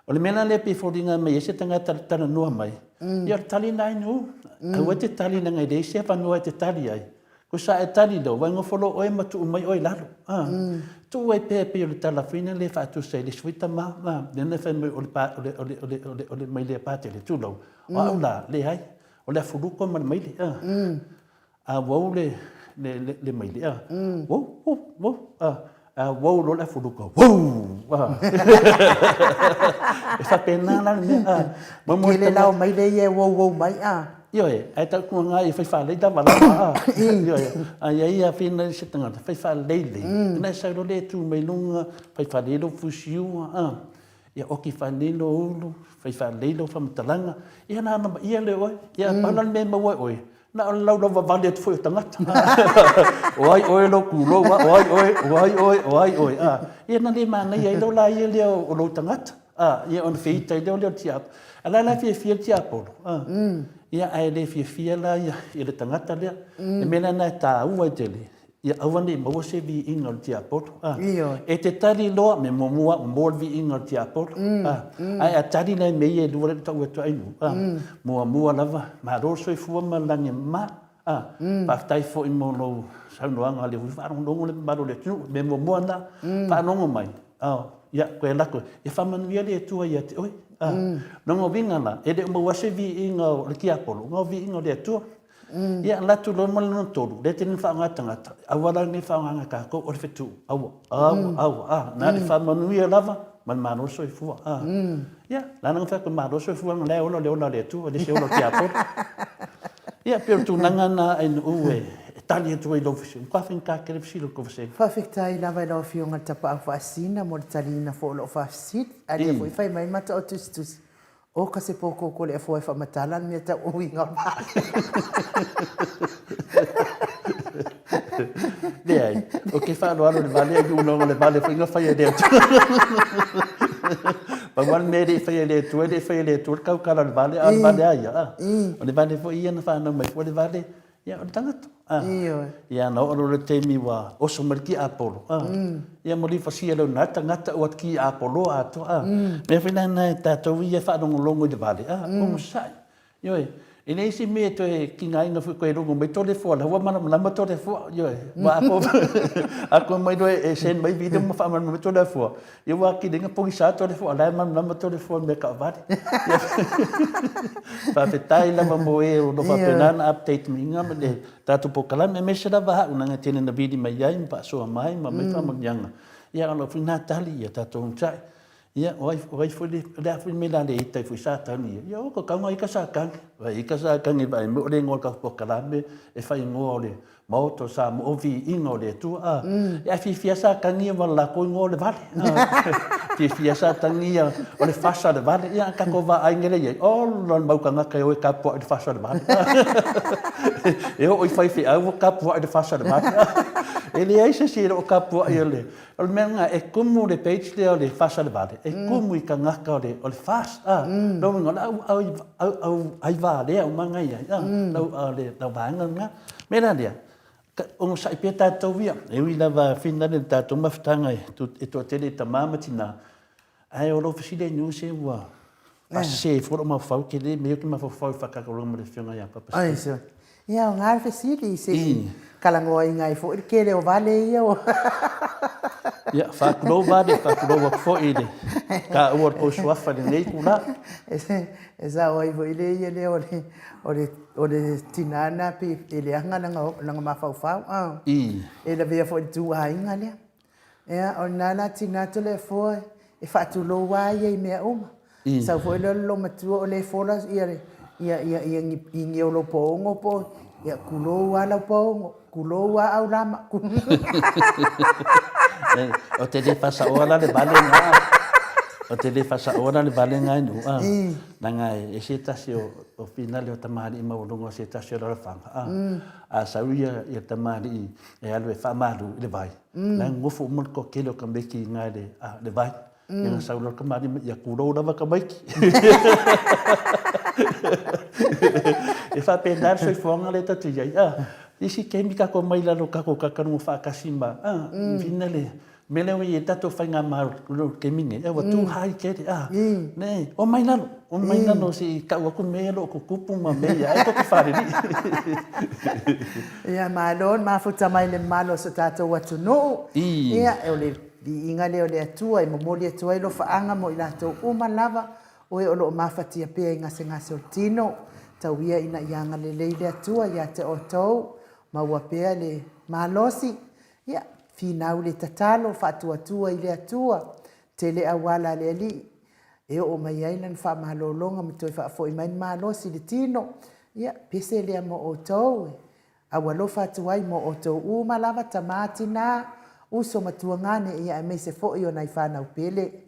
[SPEAKER 2] O le mea la lea e pei e foliga mai ai se tagata e talanoa mai, ia o le tali lena Ainuu. Aua e te tali leaga e leai se avanoa e te tali ai. Ko sa e tali loa, ua nofo loa oe ma tuu mai oe i lalo. Tuu ai pea e pei o le tala foi lea e faatusa i le isi foi tama, lea na fai mai o le, o le, o le, o le, o le maile a Patele, tulou. O au la, leai, o le afuluko ma le maile. A uau le, le, le, le maile, a. Uau, uau, uau, a. A uau loa le afuluka, uau, a. E faapena la le mea, a.
[SPEAKER 1] Mo mo Tele la o maile ia e uau uau mai, a.
[SPEAKER 2] Ioe, ae tau tunga ia fai faalelei lava lava, a. Ioe, a ia ia whina i se tangata, fai faalelei lei. Ina e sau loa le tu mai luga, fai faalelei lou fusiua, a. Ia oki faalelei lou ulu, fai faalelei lou faamatalaga, ia na ana ia lea oe. Ia pau la le mea e maua e oe, Na o le laulauwavale atu foi o tagata. O ai oe lou kūlou, a, o ai oe, o ai oe, o ai oe, a. Ia na le manaia ai lou laia lea o lou tagata, a, ia ona feita ai lea o lea o le tiapolo. A la e la fiafia le tiapolo, a, ia ae le fiafia la ia le tagata lea. Le mea lena e taua ai tele, ia aua ne i maua se viiga o le tiapolo. A, e te tali loa, mea muamua ua maua le viiga o le tiapolo. A, ae a tali la i mea ia e lua lea na tau atu ai nu, a, muamua lava, malo le soifua ma le lagi e mama. A, faafetai foi mo lou saunoaga lea foi faalogologo le mamalu o le atunuu. Mea muamua lena, faalogo mai, a, ia, koe lako, ia faamanuia le Atua ia te oe. A, lona uiga la, e le o maua se viiga o le tiapolo, na o viiga o le Atua. Ia, alu atu loa ma le lona tolu, lea e tele ina faaaoga e tagata, aua la nei faaaogaina e tatou, o le fetu, aua, aua, aua, a, na o le faamanuia lava ma le malo soifua, a. Ia, la na fai atu, malo soifua, o la e ola le ola a le Atua, e le se ola o le tiapolo. Ia, pei o le tulaga lena Ainuu e tali atu ai i lou fesili, matua faigata tele fesili o le tou vasega.
[SPEAKER 1] Faafetai lava i lau Afioga i le Tapaau Faasina mo le taliina foi o lou faafesili. A lea foi fai mai mata o tusitusi, O ka se pōkōkō le afoa e faamatala le mea tau uiga o le
[SPEAKER 2] Leai, ou te faaaloalo i le vale, ai unaga o le vale foi na faia e le Atua. Pau lava le mea e le i faia e le Atua, e le i faia e le Atua le tautala o le vale, a o le vale a ia, a. O le vale foi ia na fanau mai fua le vale, Ia, o le tagata. Ah.
[SPEAKER 1] Ioe.
[SPEAKER 2] Ia, na oo loa le taimi ua oso mai le tiapolo. Ah. Ia, ma lifasia leo na tagata ua tiapolo atoa. Ah. Mea foi lena e tatou ia e faalogologo i le vale. Ah, onosai. Ioe. E leai se mea e toe tigaina foi toe logo mai Toleafoa la ua malamalama Toleafoa. Ioe. Ua ako, ako mai loa e send mai video ma faamalamalama mai Toleafoa. Ia ua atili ai na pogisa Toleafoa, o la e malamalama Toleafoa i mea taavale. Faafetai lava mo e o lo o faapena ona update mai ma le tatou polokalame, aemaise lava au leaga e tele ina vili mai ai ma faasoa mai ma aumai faamanuiaga. Ia o lau foi lena tali ia tatou onosai. Ia o ai, o ai foi le, o le a foi le mea o le a le ita ai foi Satani ia. Ia o ka taunga ika Satani. Vai ika Satani vai mai o le igoa o le tatou polokalame e fai igoa o le Maota o Samoa, o viiga o le Atua, a. Ae fiafia Satani ia ma le latou igoa o le vale. Fiafia Satani ia o le fasa o le vale. Ia, a tatou vaai nei lea i ai, ola le mau tagata e o e tapuai i le fasa o le vale. E oo i faifeau ua tapuai i le fasa o le vale. E leai se isi e le o tapuai o le, o le mea lena, e tumu le page lea o le faasalevale, e tumu i tagata o le, o le FAST, a. Lona uiga, o le au, au, au, au aivalea uma na e i ai, a, lau, le, lau vaega lena. O le mea la lea, onosai pea tatou ia, e ui lava finale i le tatou mafutaga e toatele i tama ma tina, Ae o lou fesili ai Niuse ua faasese fua lou mafaufau tele mea ou te mafaufau i faatatauranga ma le afioga ia Papa Steve.
[SPEAKER 1] Ia o na le fesili se i talanoaina ai foi le tele o vale ia ua.
[SPEAKER 2] Ia faatulou vale, faatulou atu foi i le taua o le tou suafa i lenei itula.
[SPEAKER 1] E sao ai foi le ia lea o le o le o le tina na pei e leaga lana mafaufau a. E lavea foi i le tu aiga lea. Ia, o lena la tina Toleafoa e faatulou lava ia i mea uma. Sau foi lea o le loomatua o lea e fola ia ia ia ia ni o lou paogo po o, ia tulou lava lau paogo, tulou lava Aulama.
[SPEAKER 2] Ou te le faasaoa la le vale lena. Ou te le faasaoa la le vale lena i Nu'u. Leaga e se tasi o finale o tamalii maualuga o se tasi o alaalafaga. A sau ia tamalii e alu e faamalu i le vai, la e nonofo uma le toatele o tamaiti i ina i le vai. Ia na sau loa le tamalii mai, ia tulou lava tamaiti. E faapena le soifuaga lea tatou te i ai. Isi taimi tatou omai i lalo o tatou talitonuga faatasi ma, fina le mea lea ua i ai le tatou faigamalo i le taimi lenei, ua too high tele. Ne, omai i lalo, omai i lalo se i tau atu mea ia o lo o tutupu ma mea ia, aua tou te falelii.
[SPEAKER 1] Ia, malo le mafuta mai le mamalu o so tatou atunuu. Ia, o le viiga lea o le Atua e momoli atu ai alofaaga mo i latou uma lava o e o lo o mafatia pea i gasegase o le tino. Tau ia ina ia agalelei le Atua ia te outou, maua pea le malosi. Ia, finau le tatalo, faatuatua i le Atua, tele auala a le Alii e oo mai ai lana faamalologa ma toe faafoi mai le malosi i le tino. Ia, pese lea mo outou e aualofa atu ai mo outou uma lava, tama, tina, uso ma tuagane, ia aemaise foi o nai fanau pele.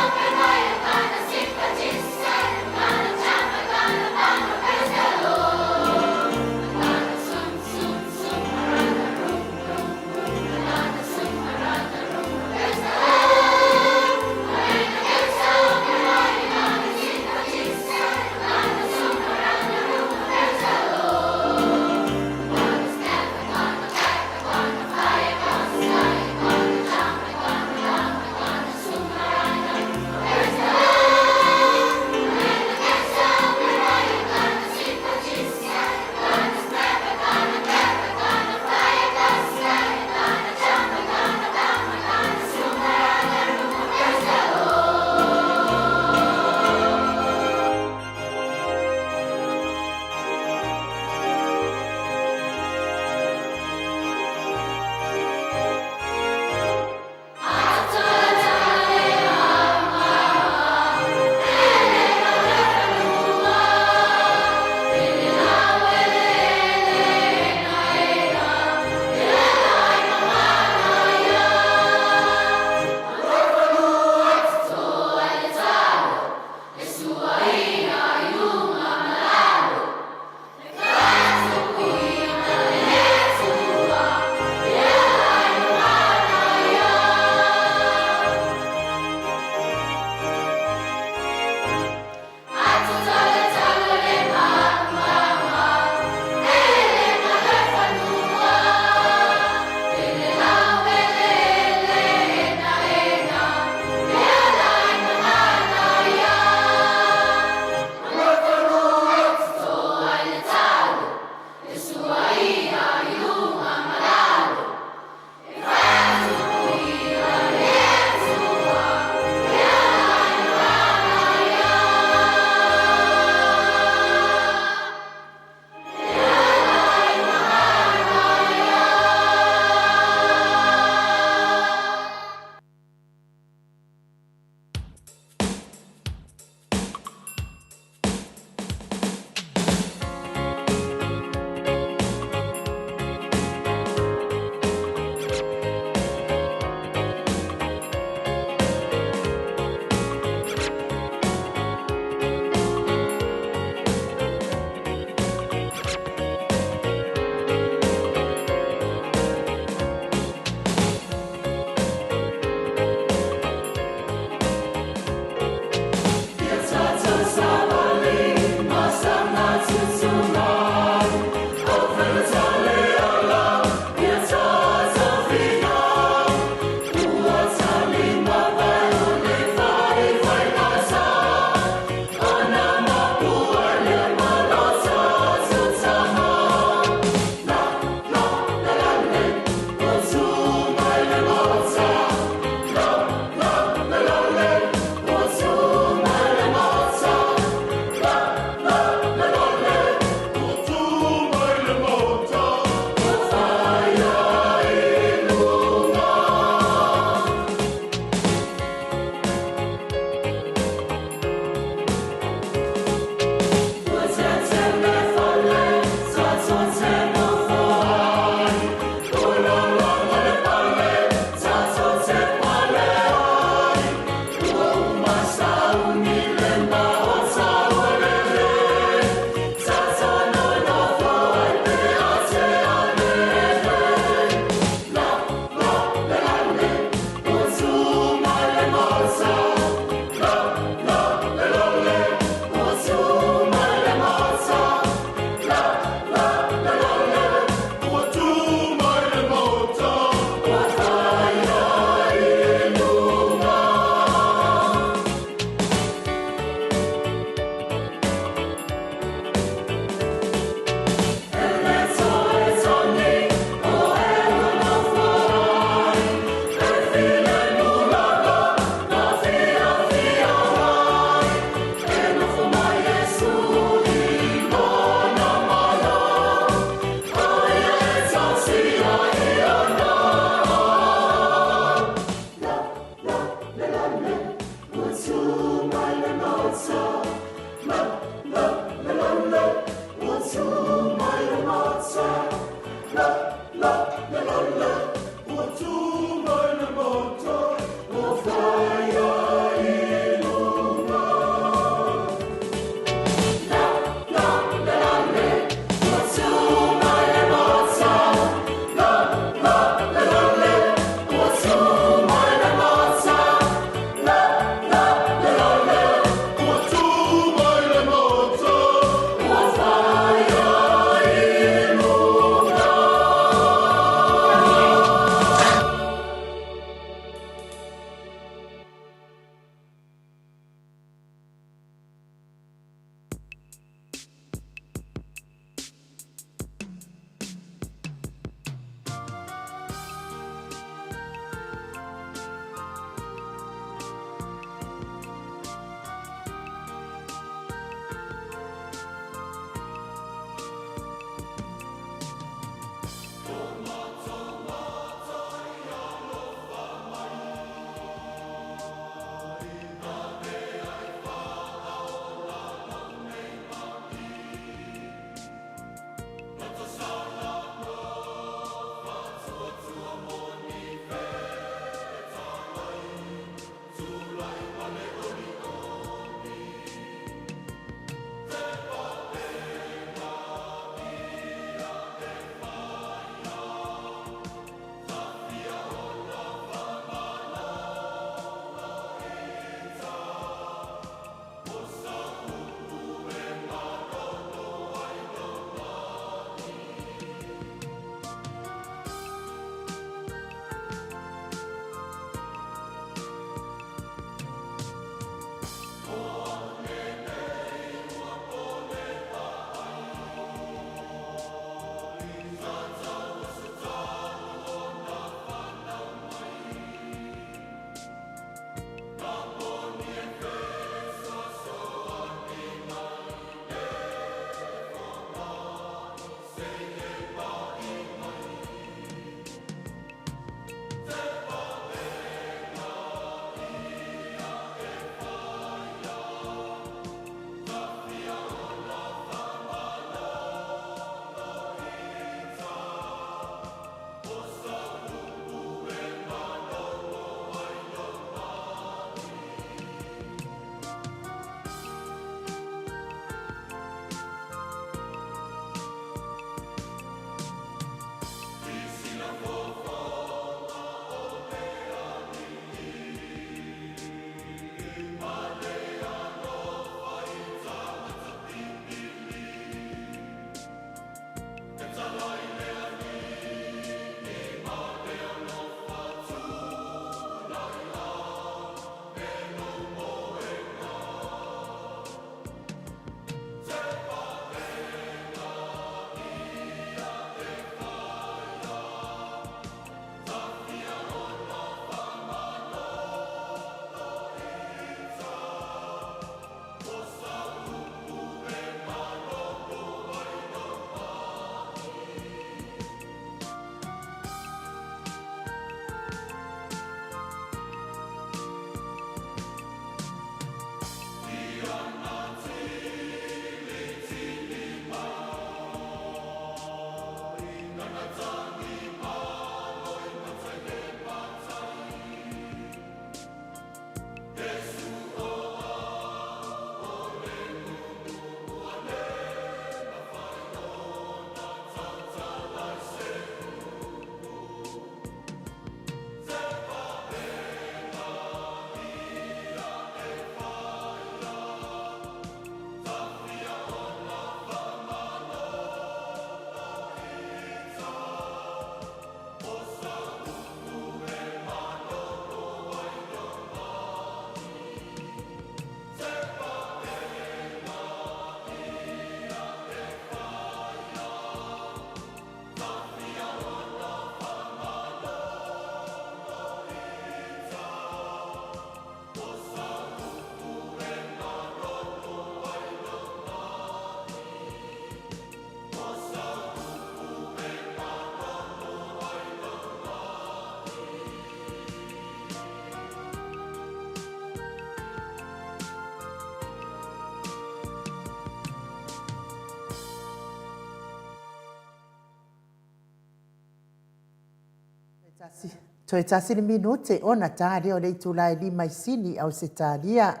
[SPEAKER 1] Toe tasi le minute ona ta lea o le itula e lima i Sini, Ausetalia.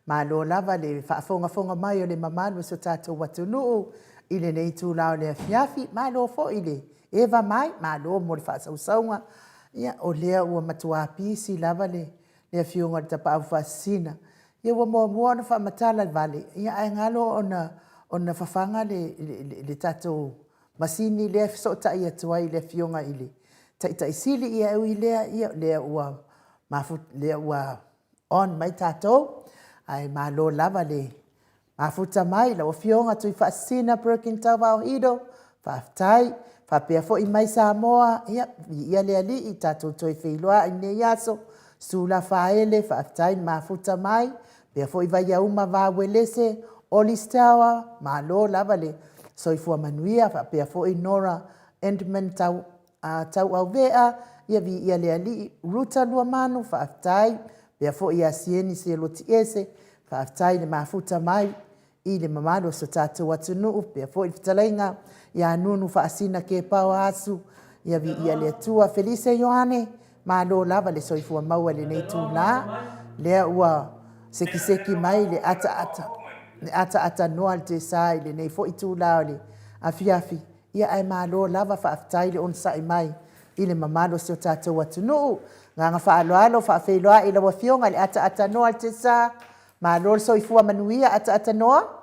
[SPEAKER 1] Malo lava le faafogafoga mai o le mamalu o si o tatou atunuu i lenei itula o le afiafi. Malo foi le eva mai, malo mo le faasausauga. Ia, o lea ua matua pisi lava le le Afioga i le Tapaau Faasisina. Ia ua muamua ona faamatala le vale, ia ae galo ona ona fafaga le le le tatou masini lea e fesootai atu ai i le Afioga i le Taitai Sili, ia e ui i lea, ia lea ua mafu, lea ua on mai tatou, ae malo lava le mafuta mai lau Afioga Tuifaasisina Perkin Tauvao Hido, faafetai. Faapea foi mai Samoa, ia, viia le Alii, tatou toe feiloai i lenei aso. Susu Lafaele, faafetai le mafuta mai. Faapea foi Vaiauma Vauelese, Oli Stower, malo lava le soifua manuia. Faapea foi Nora Endman Tau, uh, Tauauvea, ia viia le Alii. Ruta Luamanu, faafetai. Faapea foi ia Sieni Selotiese, Faafetai le mafuta mai i le mamalu o so tatou atunuu, pea foi le fetalaiga ia Nunu Faasina Kepao Asu, ia viia le Atua. Felise Ioane, malo lava le soifua maua i lenei itula, lea ua sekiseki mai le ataata, le ataatanoa le tesa i lenei foi itula o le afiafi, ia ae malo lava faafetai le onosai mai i le mamalu o si o tatou atunuu. Agaga faaaloalo, faafeiloai i lau Afioga i le ataatanoa le tesa, Malo le soifua manuia ataatanoa.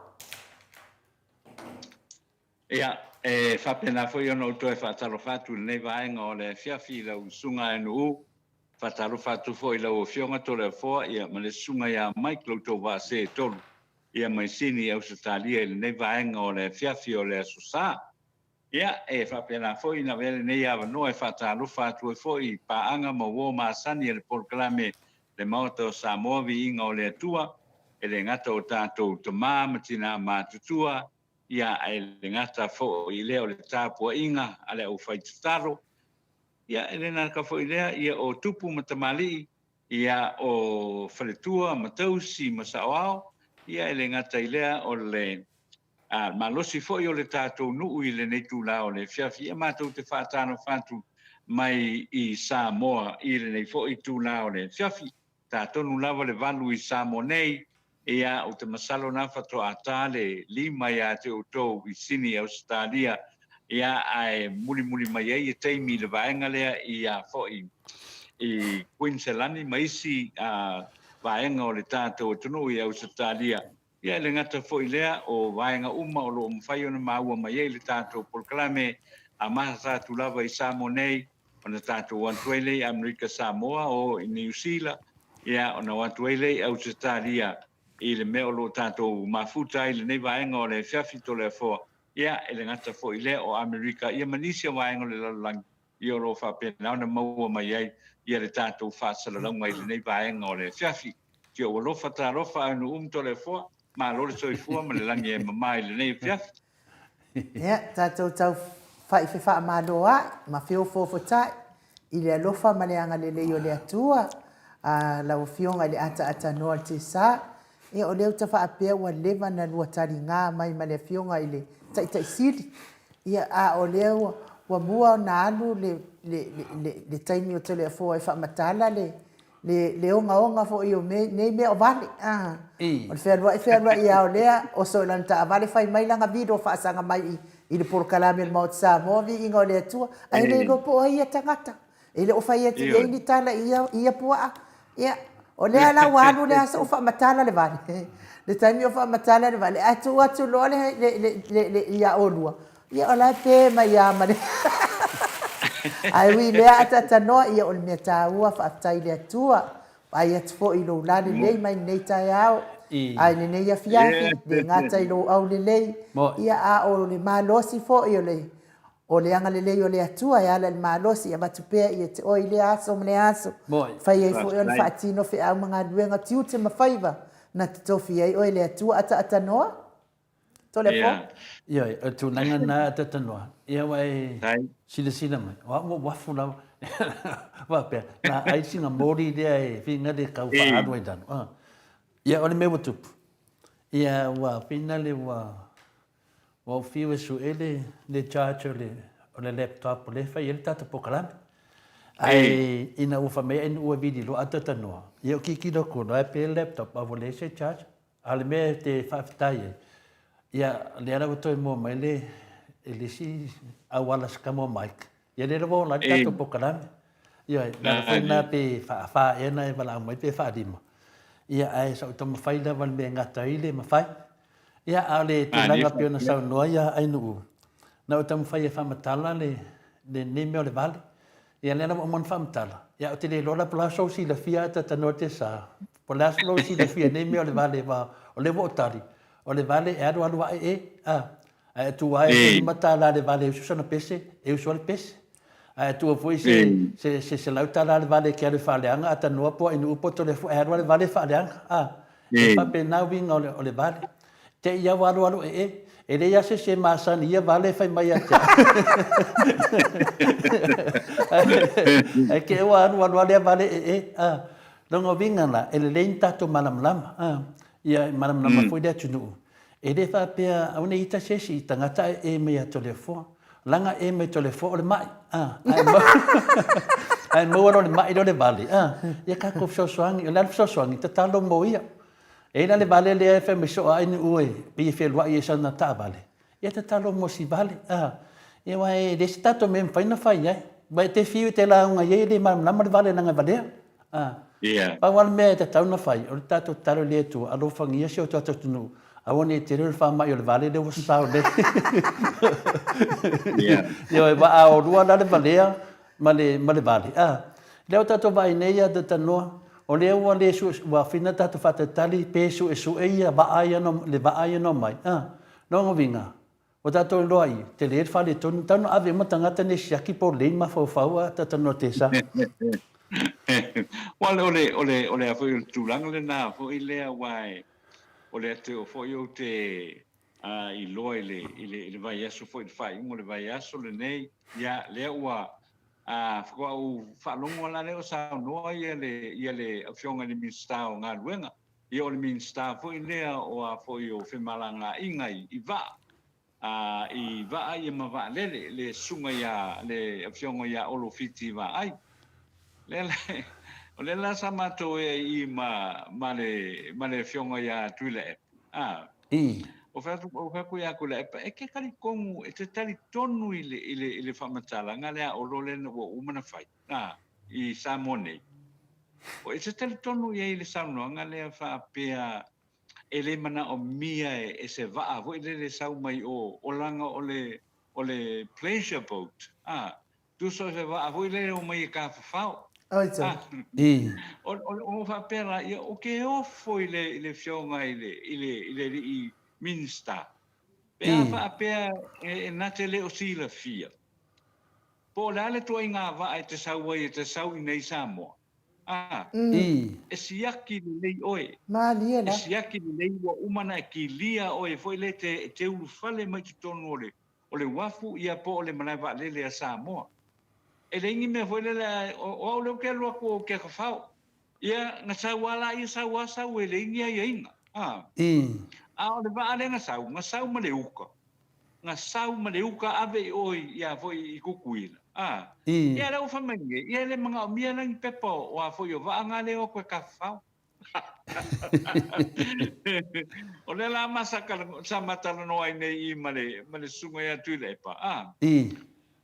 [SPEAKER 3] Ia, e faapena foi ona ou toe faatalofa atu i lenei vaega o le afiafi i lau Susuga NU. Faatalofa atu foi i lau Afioga Toleafoa ia ma le Susuga ia Mike lo outou vaa se tolu ia mai Sini i Ausetalia i lenei vaega o le afiafi o le Aso Sa. Ia, e faapena foi ona avea lenei avanoa e faatalofa atu ai foi i paaga ma uo masani a le polokalame Le Maota o Samoa Viiga o le Atua, e le gata o tatou tama ma tina matutua, ia, ae le gata foi i lea o le tapuaiga a le aufaitatalo, ia, e le gata foi i lea, ia, o tupu ma tamalii, ia, o faletua ma tausi ma saoao, ia, e le gata i lea o le A malosi foi o le tatou nuu i lenei itula o le afiafi, ia matou te faatalofa atu mai i Samoa i lenei foi itula o le afiafi. Ta tonu lava le valu i Samoa nei, ia ou te masalo na faatoa ta le lima ia te outou i Sini, Ausetalia, ia ae mulimuli mai ai e taimi i le vaega lea ia foi i Kuiniselani ma isi vaega o le tatou atunuu i Ausetalia. Ia, e le gata foi i lea, o vaega uma o lo o mafai ona maua mai ai le tatou polokalame a amata atu lava i Samoa nei, ona tatou o atu ai lea i Amerika Samoa, o i Niu Sila, ia, ona o atu ai lea i Ausetalia i le mea o lo o tatou mafuta ai i lenei vaega o le afiafi Toleafoa. Ia, e le gata foi i lea, o Amerika, ia ma nisi o vaega o le lalolagi, ia o lo o faapena ona maua mai ai ia le tatou faasalalauga i lenei vaega o le afiafi. Si ou alofa talofa Aunuumu Toleafoa, malo le soifua ma le lagi e mama i lenei afiafi.
[SPEAKER 1] Ia, tatou tau fai fefaamalo ae ma feofoofotai i le alofa ma le agalelei o le Atua, a lau Afioga i le ataatanoa o le Tesa. Ia, o lea ou te faapea ua leva ona lua taliga mai ma le Afioga i le Taitai Sili. Ia, a o lea ua, ua mua ona alu le, le, le, le taimi o Toleafoa e faamatala le, le, le ogaoga foi o me, nei mea o vale. A, o le fealuai fealuai lava o lea, oso i lana taavale fai mai lana video faasaga mai i, i le polokalame a le Maota Samoa, viiga o le Atua, ae le iloa po o ai ia tagata. E le o fai atu i ai ni tala i ia, i ia puaa. Ia, o lea la ua alu le aso o faamatala le vale. Le taimi o faamatala le vale, ae tuu atu loa le, le, le, le, le, ia olua, ia o la e pe mai lava ma le... Ae ui i lea ataatanoa, ia o le mea taua, faafetai i le Atua. Vaai atu foi i lou lalelei mai lenei taeao, a i lenei afiafi, le gata i lou aulelei, ia a o le malosi foi o le O le agalelei o le Atua e ala i le malosi e avatu pea ia te oe i lea aso ma lea aso, fai ai foi ona faatino feau ma galuega tiute ma faiva na totofi ai oe e le Atua. Ataatanoa, Toleafoa.
[SPEAKER 2] Ioe, o le tulaga lena ataatanoa. Ia ua e silasila mai, o au ua uafu lava. Faapea, na ai sina moli lea e finale e tau faaalu ai lalo. Ia, o le mea ua tupu, ia ua finale ua Ua ou fiu e sue le, le charge o le, o le laptop o lea e fai ai le tatou polokalame. Ae ina ua fai mai ai nuu e vili loa a tatanoa, ia o kikilo atu loa e pe le laptop a ua leai se charge. A o le mea e te faafetai ai, ia lea la ua toe mua mai le le isi auala se kama o Mike, ia lea la ua ola ai le tatou polokalame. Ioe, o le ala foi lena pe faafa ea ona e valaau mai pe faalima, ia ae sa ou taumafai lava i le mea e gata ai le mafai. Ia, a o le tulaga pei ona saunoa ia Ainuu, na ou taumafai e faamatala le lenei mea o le vale. Ia lea la ua uma ona faamatala, ia ou te le iloa la po o le a sou silafia ae talatalanoa te sa, po o le a lou silafia i nei mea o le vale aua o lea ua ou tali, o le vale e alualu ae e, a, ae atu lava e $15 i le vale e usu sana pese, e usu lava le pese. Ae atua foi se se se $100 le vale e te alu e faaleaga a tanoa po o Ainuu po o Toleafoa e alu lava le vale e faaleaga a. E faapena uiga o le o le vale. Te i ua alualu ee, e leai lava se isi e masani i ia vale e fai mai ia te au. Ae te i ua alualu lava lea vale ee a. Lona uiga la, e lelei ni tatou malamalama a, ia e malamalama foi le atunuu. E le faapea aua ne i ita se isi i tagata ae e mai ia Toleafoa. Laga e mai Toleafoa o le mai, a, ae maua, ae maua loa le mai lea o le vale, a, ia tatou fesoasoani. O le a le fesoasoani? Tatalo mo ia. E i ai la le vale lea e fai mai soo ai ni ue pei e feluai ai sana taavale, ia tatalo mo si vale, a. Ia aua e leai se tatou mea e mafai ona fai ai. Aua e te fiu e te lauga i ai e le malamalama le vale leaga e valea. A, pau lava le mea e tatau ona fai, o le tatou tatalo i le Atua, alofagia si o tatou atunuu, aua ne i tele le faamai o le vale lea ua sasao nei. Ioe, aua a o lua la le valea ma le, ma le vale, a, lea ua tatou vaai nei ia Tanoa, o lea ua le sue, ua fina tatou faatalitali pe suesue ia vaa ia na, le vaa ia na omai, a, lona uiga, Ua tatou iloa i, tele le faaletonu, tau na ave uma tagata nei siaki po o lelei ni mafaufau a talanoa tesa.
[SPEAKER 3] Well, o le, o le, o le a foi o le tulaga lena foi lea aua e, o le ate o foi ou te uh, iloa i le, i le, i le vaiaso foi, i le faaiuga o le vaiaso lenei, ia, lea ua, uh, faatoa ou faalogo la lea o saunoa ia le, ia le Afioga i le Minisita o Galuega, Ia o le Minisita foi lea o a foi o femalagaaiga i, i vaa, a, i vaa ia ma vaalele, le susuga ia, le Afioga ia Olo Fiti Vaai. Lea la, o lea la sa matou ea i i ma, ma le, ma le Afioga ia Tuilaepa, a.
[SPEAKER 2] I.
[SPEAKER 3] O fai atu, o fai atu ia Tuilaepa, e te talitonu, e te talitonu i le, i le, i le faamatalaga lea a Olo lea ua uma ona fai, a, i Samoa nei. O e te talitonu i ai i le saunoaga lea faapea e le manaomia e se vaa foi lele e sau mai o, o laga o le, o le pleasure boat, a, tusa o se vaa foi lele e omai e tafafao.
[SPEAKER 1] Oi tau.
[SPEAKER 3] A, o, o, o faapea la, ia, ou te ofo i le, i le afioga i le, i le, i le alii Minista, pe a faapea e, e na te le o silafia, Po o le a le tuaiga vaa e te sau ai e te sau i nei Samoa? A, E siaki lelei oe.
[SPEAKER 1] Malie
[SPEAKER 3] la. E siaki lelei ua uma na e kilia oe foi le te e te ulufale mai totonu o le o le uafu ia po o le malae vaalele a Samoa. E leai ni mea foi lele a o au lea ou te alu atu ou te kafao. Ia na sau a la ia sau a sau e leai ni aiaiga. A, a o le vaa lea na sau, na sau ma le uka. Na sau ma le uka ave i o i a foi i Kukuila, a. Ia lea ua fai mai nei, ia e le manaomia la ni pepa o a foi o vaa na lea o atu e tafafao. O lea la ma sa sa ma talanoa ai nei i ma le ma le susuga ia Tuilaepa, a.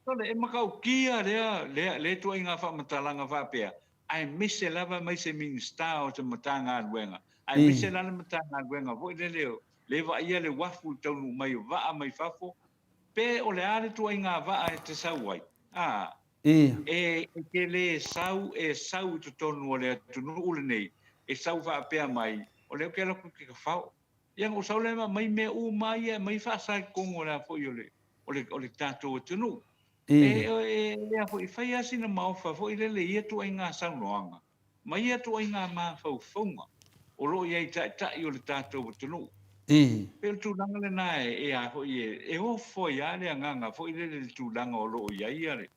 [SPEAKER 3] Sole, e matautia lea lea lea ituaiga faamatalaga faapea, aemaise lava mai se Minisita o se Matagaluega, aemaise la le Matagaluega foi lele o le vaaia le uafu i le taunuu mai o vaa mai fafo, pe o le a le ituaiga vaa e te sau ai, a, e, e te le sau, e sau i totonu o le atunuu lenei, e sau faapea mai, o lea ou te alu atu i ke kafao. Ia ona ou sau lea ma aumai mea uma ia e aumai faasa i totonu o le a foi o le, o le, o le tatou atunuu. E, e, e a foi, fai lava sina maofa foi lele i ia ituaiga saunoaga, ma ia ituaiga mafaufauga o lo o i ai i taitai o le tatou atunuu. Pei o le tulaga lena e, e a foi, e, e ofo ai lava le agaga foi lele i le tulaga o lo o i ai ia le,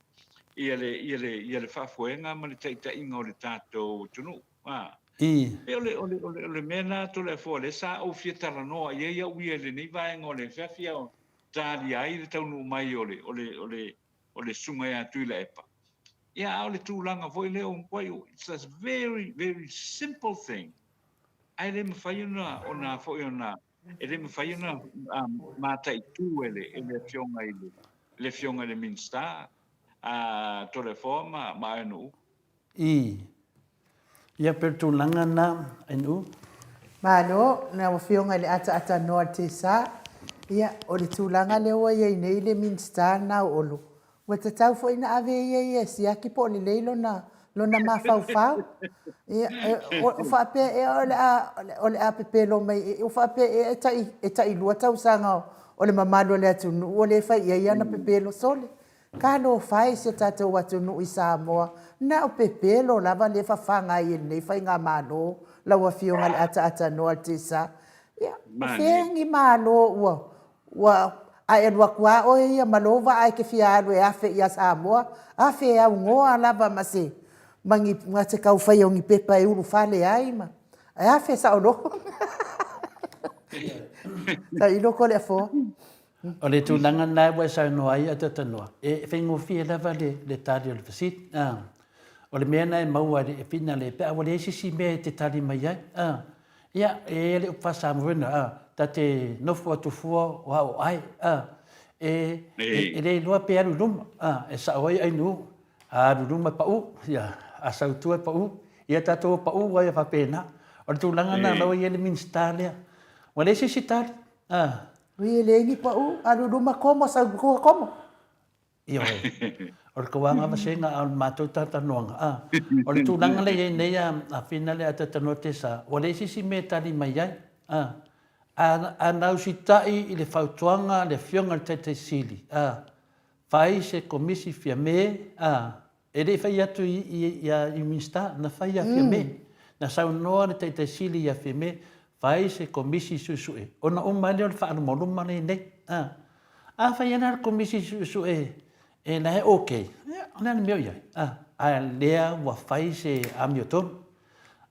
[SPEAKER 3] ia le, ia le, ia le faafoega ma le taitaiga o le tatou atunuu. A. Pei o le, o le, o le, o le mea lena Toleafoa lea sa ou fia talanoa i ai au ia i lenei vaega o le afiafi a o talia ai le taunuu mai o le, o le, o le, o le Susuga ia Tuilaepa. Ia, a o le tulaga foi lea ua matuai, it's a very, very simple thing, ae le mafai ona, ona foi ona, e le mafai ona mataitu e le, e le Afioga i le, le Afioga i le Minisita, a Toleafoa ma, ma Aenuu.
[SPEAKER 2] Ii. Ia pei o le tulaga lena, Aenuu.
[SPEAKER 1] Malo, lau Afioga i le ataatanoa o le TSA. Ia, o le tulaga lea ua i ai nei le Minisita lena o Olo, ua tatau foi ona ave ia ia e siaki po o lelei lona, lona mafaufau. Ia, o faapea ea o le a, o le a pepelo mai, o faapea ea e tai, e tailua tausaga o le mamalu o le atunuu o lea e fai i ai ana pepelo. Sole, Talofa e i si o tatou atunuu i Samoa, na o pepelo lava lea e fafaga ai e lenei faigamalo, lau Afioga i le Ataatanoa o le TSA. Ia, o fea ni Malo ua, ua, a e alu atu lava oe ia ma lou vaa e te fia alu e afe ia Samoa, afe e aunoa lava ma se, ma ni, ma se tau faia o ni pepa e ulufale ai ma, e afe saoloto. Tailo Toleafoa.
[SPEAKER 2] O le tulaga lena ua e saunoa ai Atatanoa, e faigofie lava le tali o le fesili. O le mea lena e maua e finale pe a ua leai se isi mea e te tali mai ai. Ia, e i ai le upu faa-Samoa lena, ta te nofo atu fua o au o ai. E le iloa pe alu i luma, e sao ai Ainuu, a alu i luma e pau, a sau i tua e pau. Ia tatou o pau ai faapena. O le tulaga lena o la ua i ai le Minisita lea. Ua leai se isi tali.
[SPEAKER 1] Ui e leai ni pau, alu i luma komo, sau i tua komo.
[SPEAKER 2] Ioe. O le tauaga vasega a o le matou talatalanoaga, a. O le tulaga lea e i ai nei a Fina lea a talatalanoa Tesa, ua leai se isi mea e tali mai ai, a. A na usitai i le fautuaga a le Afioga i le Taitai Sili, a, fai se Komisi Fiame, a, E le i fai atu i i Minisita, na fai ia Fiame. Na saunoa le Taitai Sili ia Fiame, fai se Komisi Suesue, ona uma ai lea o le faalumaluma lea nei. A, a fai lava la le Komisi Suesue e la e ok, ia, o le a le mea o i ai? A, a lea ua fai se amiotonu.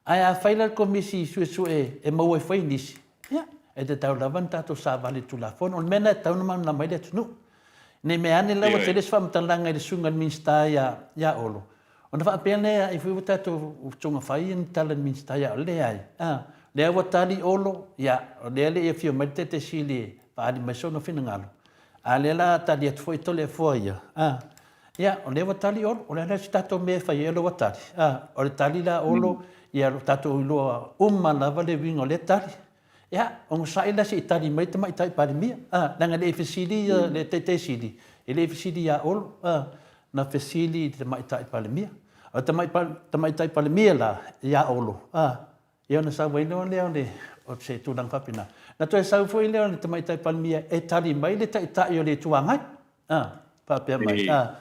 [SPEAKER 2] Ae a fai la le Komisi Suesue e maua ai foi nisi, ia, e tatau lava ona tatou savali i le Tulafono. O le mea lena e tatau ona malamalama ai le atunuu. Ne i mea ane la ua tele se faamatalaga i le suiga o le Minisita ia Olo, ona faapea lea ai foi ua tatou togafai ni tala i le Minisita ia Olo. Leai. A, lea ua tali Olo, ia, o lea e le i afio mai le Taitai Sili e faaali mai sona finagalo, a o lea o le a tali atu foi Toleafoa ia, a, ia, o lea ua tali Olo, o le a la se tatou mea e fai ai o lea ua tali? A, o le tali la a Olo, ia, o lo o tatou iloa uma lava le uiga o lea tali. Ia, onosai la se i tali mai le Tamaitai Palemia, a, leaga e le i fesili le Taitai Sili, e le i fesili ia Olo, a, na fesili i le Tamaitai Palemia. O le Tamaitai Palemia la, ia Olo, a, ia ona sau ai loa lea o le, o se tulaga faapena. Na toe sau foi lea o le Tamaitai Palemia e tali mai le Taitai o le Itu Agai, a, faapea mai, a,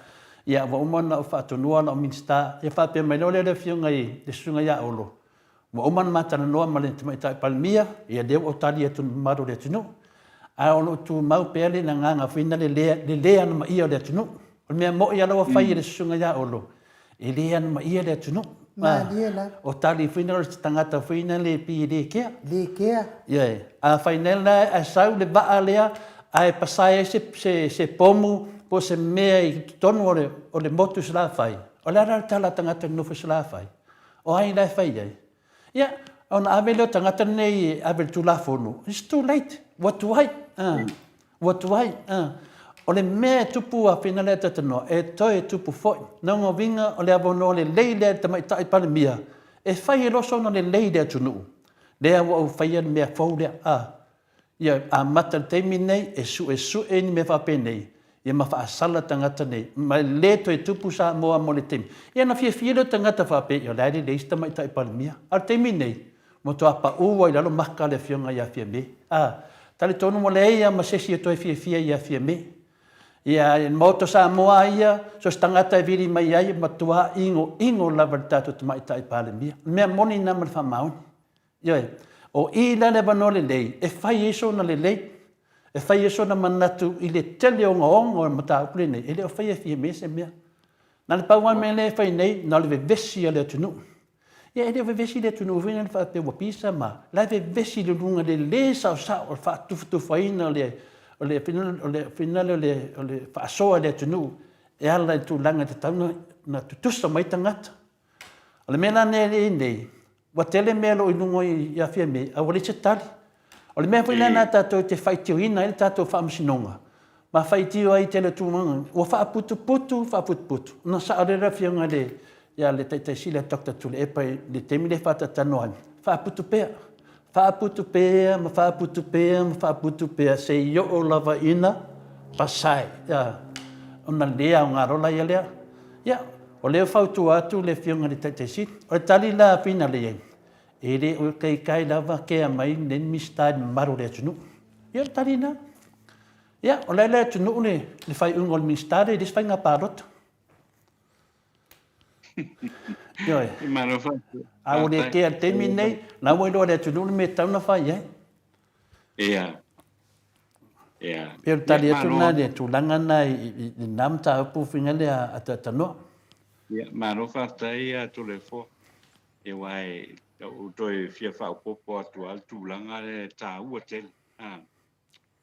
[SPEAKER 2] ia ua uma ona ou faatonua lau Minisita, ia faapea mai loa lea o le Afioga i le Susuga ia Olo, Ua uma ona ma talanoa ma le Tamaitai Palemia, ia lea ua ou tali atu i le mamalu o le atunuu, ae o lo o tumau pea le agaga foi lena le le anomaia o le atunuu. O le mea moni lava la ua fai e le Susuga ia Olo, e le anomaia le atunuu.
[SPEAKER 1] Malie lava.
[SPEAKER 2] O tali foi na o se tagata foi na le pei e le kea.
[SPEAKER 1] Le kea.
[SPEAKER 2] Ioe. Afai nei la ae sau le vaa lea ae pasae ai se pomu po o se mea i totonu o le motu i Salafai, o le a la le tala a tagata e nonofo i Salafai? O ai la e fai ai? Ia, ona ave lea o tagata nei e ave i le Tulafono, it's too late, ua tuai, ua tuai. O le mea e tupu a Fina lea talanoa, e toe tupu foi. Lona uiga o le avanoa lelei lea i le Tamaitai Palemia e fai ai loa sona lelei i le atunuu, lea ua ou faia le mea fou lea. Ia amata i le taimi lenei e suesue ni mea faapenei ia ma faasala tagata nei ma e le toe tupu Samoa mo le taimi. Ia ona fiafia lea o tagata faapea ia o la e lelei si tamaitai Palemia. A o le taimi lenei, ua matua pau lava i lalo maka a le Afioga ia Fiame. A, talitonu ua leai lava ma se isi e toe fiafia ia Fiame. Ia, i le Maota o Samoa lava ia, so o se tagata e vili mai ai, e matua inoino lava i le tatou tamaitai Palemia. O le mea moni lena ma le faamaoni. Ioe. O i la le avanoa lelei e fai ai sona lelei, e fai ai sona manatu i le tele ogaoga o le mataupu lenei, e le o faia e Fiame se mea. Na o le pau lava le mea lea e fai nei, na o le vevesi a le atunuu. Ia e le o vevesi le atunuu foi lea faapea ua pisa ma, la e vevesi i le luga le le saosao o le faatufatufaina o le o le o le o le faasoa i le atunuu e ala i tulaga e tatau ona na tutusa mai tagata. O le mea la nei e i nei, ua tele mea o lo o i luga i a Fiame, a ua leai se tali. O le mea foi lena tatou te faitioina ai le tatou faamasinoga, ma faitio ai i tele o tulaga, ua faaputuputu, faaputuputu. Ona sao lea le Afioga i le, ia le Taitai Sili ia Doctor Tuilaepa i le taimi lea e faatatalanoa ai, faaputu pea, faaputu pea ma faaputu pea ma faaputu pea seia oo lava ina pasae, ia, ona le aoga loa laia lea. Ia, o lea ua fautua atu le Afioga i le Taitai Sili. O le tali la a Finale i ai, e le o kaikai lava kea mai lenei Minisita i le mamalu o le atunuu. Ia o le tali lena. Ia, o la e i le atunuu le faaiuga o le Minisita lea i le isi faiga palota. Ioe. A ua le kea i le taimi lenei, o la ua iloa e le atunuu le mea e tatau ona fai i ai.
[SPEAKER 3] Ia. Ia.
[SPEAKER 2] Pei o le tali atu lena i le tulaga lena i lena mataupu faiga lea a Taiatanoa.
[SPEAKER 3] Ia, malo faafetai ia Toleafoa. Ia aua e ou toe fia faaopoopo atu lava le tulaga lea e taua tele.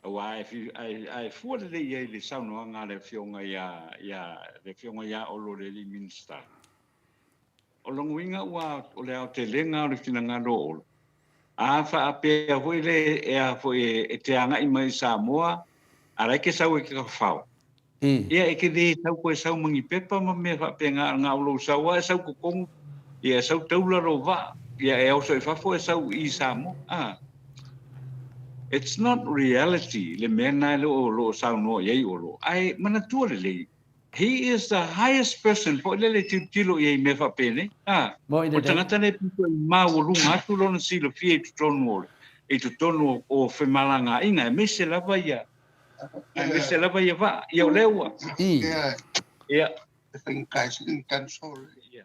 [SPEAKER 3] Aua a e fua lelei i ai i le saunoaga a le Afioga ia, ia, le Afioga ia Olo le alii Minisita, o lona uiga ua, o le aotelega o le finagalo o Olo, a faapea foi le, e a foi e te agai mai i Samoa, a la e te sau e te tafafao, Ia, e te le sau toe sau ma ni pepa ma mea faapena, na o lou sau lava e sau totonu, ia e sau taula lou vaa, ia e oso i fafo e sau i Samoa. A. It's not reality le mea lena o lo o saunoa i ai Olo. Ae manatua lelei, he is the highest person foi lele e tilotilo i ai i mea faapenei. A. O le tagata lea e pito i maualuga atu lona silafia i totonu o i totonu o femalagaaiga, aemaise lava ia Aemaise lava ia vaa, ia o lea ua.
[SPEAKER 2] Ia.
[SPEAKER 3] Ia.
[SPEAKER 4] E faigata e sili ona cancel le
[SPEAKER 3] Ia.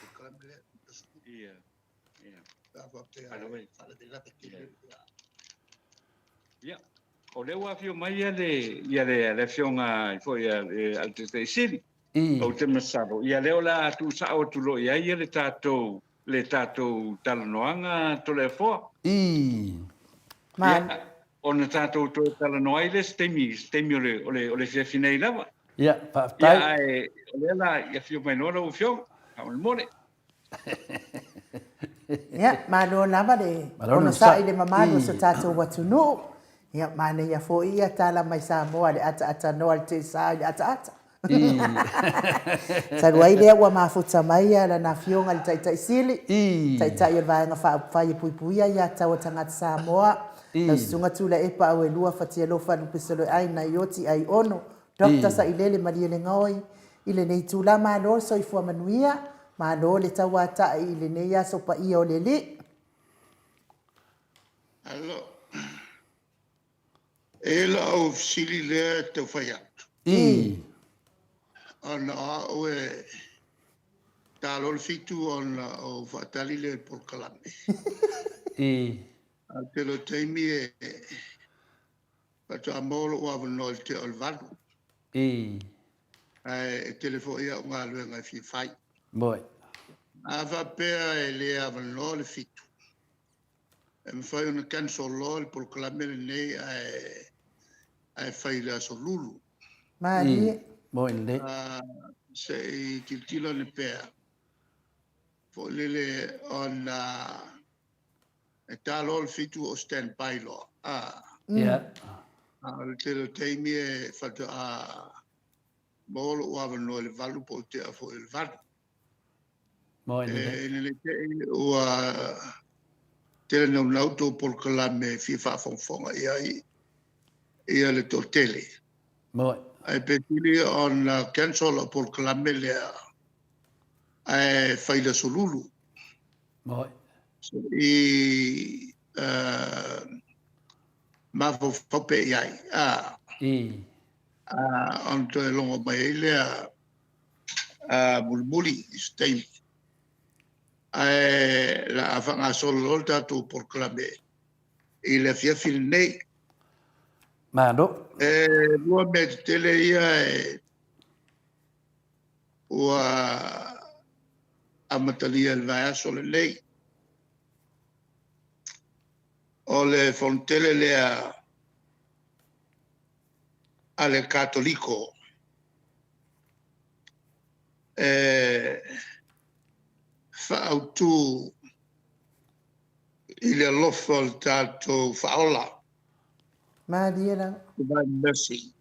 [SPEAKER 4] polokalame lea.
[SPEAKER 3] Ia. Ia.
[SPEAKER 4] Pe a faapea
[SPEAKER 3] By the way.
[SPEAKER 4] e faalavelave tele.
[SPEAKER 3] Ia. O lea ua afio mai ia le ia le le afioga foi a le Taitai Sili. Ou te masalo, ia lea o le a tuusao atu loa i ai ia le tatou le tatou talanoaga Toleafoa.
[SPEAKER 2] Ii.
[SPEAKER 3] Ia, ona tatou toe talanoa ai lea se taimi, se taimi o le, o le, o le afiafi nei lava.
[SPEAKER 2] Ia, faafetai.
[SPEAKER 3] Ia, ae o lea la i afio mai loa lau Afioga, faamolemole.
[SPEAKER 1] Ia, malo lava le onosai i le mamalu o so tatou atunuu. Ia, manaia foi ia tala mai Samoa le ataatanoa le teisa i le ataata. Talu ai lea ua mafuta mai lana Afioga i le Taitai Sili, Taitai o le Vaega Faaupufai e Puipuia Aiatatau a Tagata Samoa, lau Susuga Tuilaepa Auelua Fatialofa Lupesoloeai Naioti Aiono, Doctor Sailele Malielegaoi, i lenei itula malo le soifua manuia, malo le tauatai i lenei aso paia o le Alii.
[SPEAKER 4] Alo. E lau fesili lea e tau fai atu.
[SPEAKER 2] Ii.
[SPEAKER 4] Ona o au e ta loa le fitu ona ou faatali lea i le polokalame.
[SPEAKER 2] Ii.
[SPEAKER 4] A o le tele o taimi e faatoa maua lou avanoa i le tea o le valu.
[SPEAKER 2] Ii.
[SPEAKER 4] Ae e tele foi au galuega e fia fai.
[SPEAKER 2] Moi.
[SPEAKER 4] A faapea e le avanoa le fitu, E mafai ona cancel loa le polokalame lenei ae ae fai i le aso Lulu.
[SPEAKER 1] Malie.
[SPEAKER 2] Moi lelei.
[SPEAKER 4] Se i tilotilo ane pea foi lele ona e ta loa le fitu o stand by loa.
[SPEAKER 2] Ia.
[SPEAKER 4] A o le tele o taimi e faatoa maua lou avanoa i le valu po o tea foi o le valu.
[SPEAKER 2] Moi lelei.
[SPEAKER 4] E lelei te i ua tele naunau tou polokalame e fia faafogafoga i ai ia le toatele.
[SPEAKER 2] Moi.
[SPEAKER 4] Ae pe sili ona cancel lau polokalame lea ae fai i le aso Lulu.
[SPEAKER 2] Moi.
[SPEAKER 4] Se i mafaufau pea i ai.
[SPEAKER 2] Ii.
[SPEAKER 4] Ona toe logo mai ai lea mulimuli i se taimi. Ae la a faagasolo loa le tatou polokalame i le afiafi lenei.
[SPEAKER 2] Malo.
[SPEAKER 4] E lua mea tetele ia e ua amatalia i le vaiaso lenei. O le fonotele lea a le Katoliko. E faaautu i le alofa o le tatou Faaola.
[SPEAKER 1] Malie lava.
[SPEAKER 4] Divine Mercy.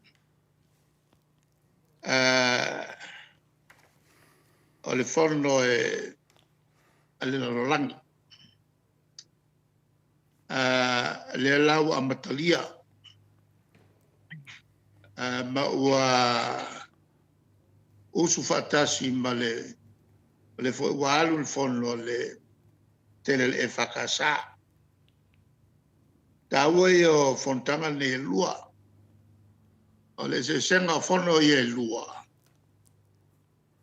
[SPEAKER 4] O le fono e a le lalolagi. Lea la ua amatalia ma ua usu faatasi ma le o lea foi ua alu le fono a le tele a le EFKS. Taua ia o fonotaga nei e lua. O le eseesega o fono ia e lua,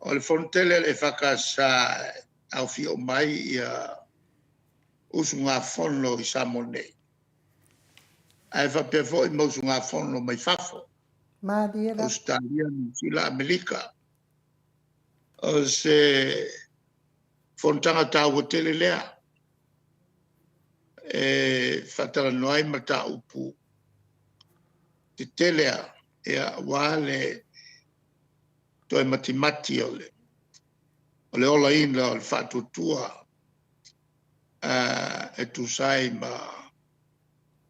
[SPEAKER 4] o le fono tele a le EFKS e aofia uma ai usugafono i Samoa nei, ae faapea foi ma usugafono mai fafo,
[SPEAKER 1] Malie lava.
[SPEAKER 4] Ausetalia, Niu Sila, Amerika. O se fonotaga taua tele lea e faatalanoa ai mataupu tetele lava, aua le toe matimati o le olaina o le faatuatua e tusa ai ma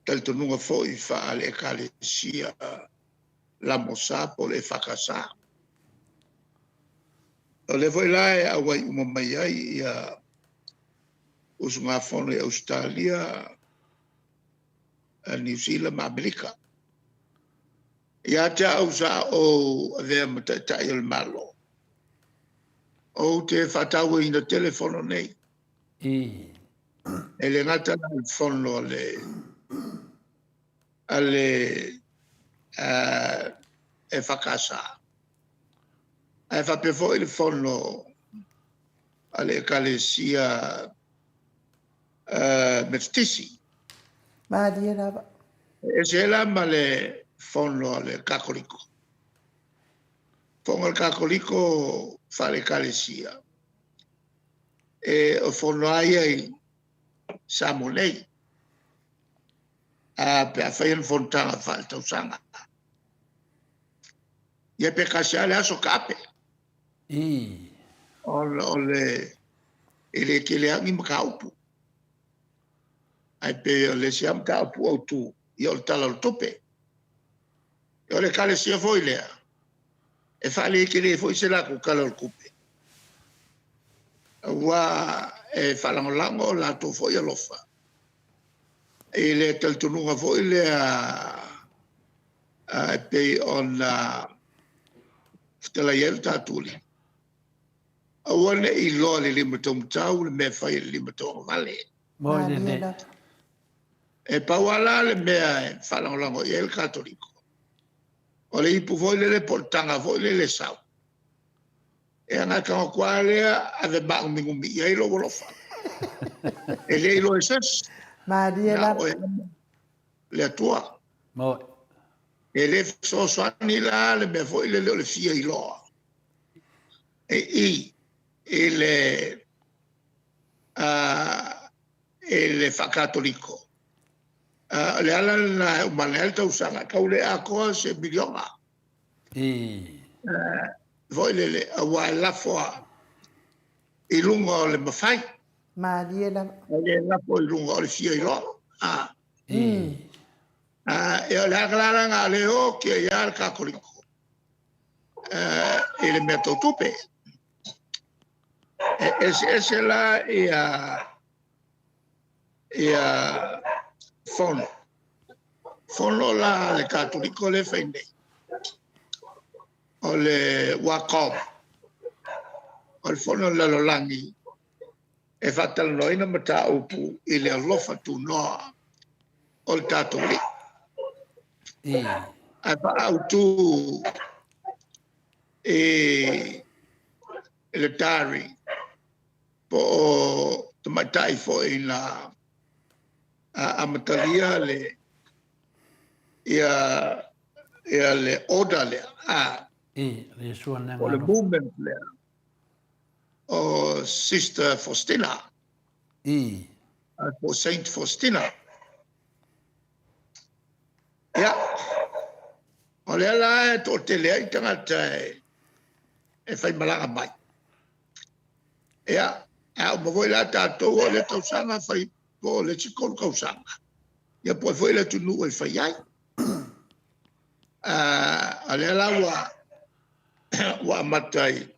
[SPEAKER 4] talitonuga foi faale-Ekalesia LMS po o le EFKS. O lea foi la e auai uma mai ai usugafono i Ausetalia, Niu Sila ma Amerika. Ia te au sa ou avea ma Taitai o le Malo, ou te faatauaina tele fono nei. E le gata la i le fono a le EFKS, ae faapea foi le fono a le Ekalesia Metotisi.
[SPEAKER 1] Malie lava.
[SPEAKER 4] E ese ai la ma le fono a le Katoliko. Fono a le Katoliko faale-Ekalesia, o fono lava ia i Samoa nei, pe a fai ana fonotaga faale-tausaga. Ia pe tasi lava le aso taape. Ona o le e le tele lava ni mataupu. Ae pei o le isi lava mataupu autu, ia o le Tala o le Tupe. O le Ekalesia foi lea, e faale tele foi se latou Tala o le Tupe, aua e faalagolago o latou foi alofa i le talitonuga foi lea e pei ona fetalai ai lo tatou Alii. Aua ne i iloa e le lima taumatau le mea e fai e le lima tauagavale.
[SPEAKER 2] Moni
[SPEAKER 1] Malie
[SPEAKER 2] lelei.
[SPEAKER 1] lava.
[SPEAKER 4] E pau lava la le mea e faalagolago i ai le Katoliko, o le ipu foi lele po o le taga foi lele e sau, ia ona e tago atu lava lea ave maanuminumi i ai lou alofa. E le iloa e se isi,
[SPEAKER 1] Malie
[SPEAKER 4] na
[SPEAKER 1] lava.
[SPEAKER 4] oe lava le Atua.
[SPEAKER 2] Moni.
[SPEAKER 4] E le fesoasoani la le mea foi lele o le fia iloa e i i le, i le faakatoliko. O le ala lena e uma ane ai le tausaga, e tau le atoa se miliona. Foi lele, aua e lafo lava i luga o le mafai.
[SPEAKER 1] Malie lava.
[SPEAKER 4] E le lafo i luga o le fia iloa. Ia o le ala la lena o lea e oti ai lava le Katoliko i le mea tau tupe. E eseese la ia fono. Fono la a le Katoliko lea e fai nei, o le WACOM, o le fono a le lalolagi e faatalanoaina mataupu i le alofa tunoa o le tatou Alii. Ae faaautu i le diary po o tamaitai foi na amatalia le ia ia le order lea,
[SPEAKER 2] Le Iesu le
[SPEAKER 4] o le
[SPEAKER 2] Agaga.
[SPEAKER 4] movement lea, o Sister Faustina, po o Saint Faustina. Ia, o lea la e toatele ai tagata e faimalaga mai. Ia, a uma foi la tatou o le tausaga fai po o le isi 3 tausaga, ia po o ai foi le atunuu e fai ai. A lea la ua amata i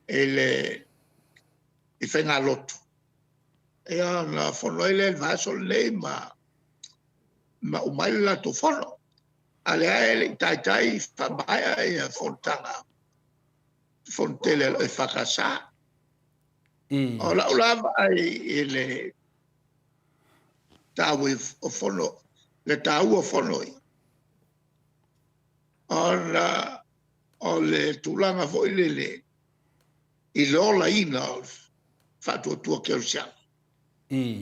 [SPEAKER 4] le faigalotu, ia ona fono ai lea i le vaiaso lenei ma uma ai le latou fono. A o lea e le i taitai faamaea ia fonotaga, fono tele a le EFKS. O lau la vaai i le taua o fono ia, ona o le tulaga foi lele i le olaina o le faatuatua kerisiano. Ia,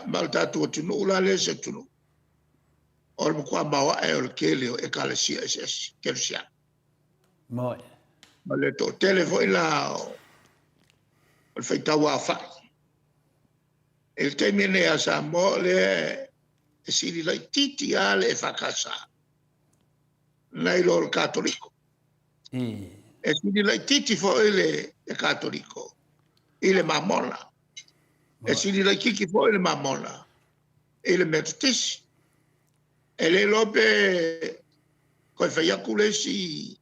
[SPEAKER 4] ma o le tatou atunuu la lea o se atunuu, o le matua maoae o le tele o ekalesia eseese kerisiano. Ma le toatele foi la o le faitau aofai. I le taimi lenei ia Samoa o lea e sili laitiiti lava le EFKS nai lo le Katoliko. E sili laitiiti foi le Katoliko i le Mamona. E sili laitiiti foi le Mamona i le Metotisi. E le iloa pe toe fai atu le isi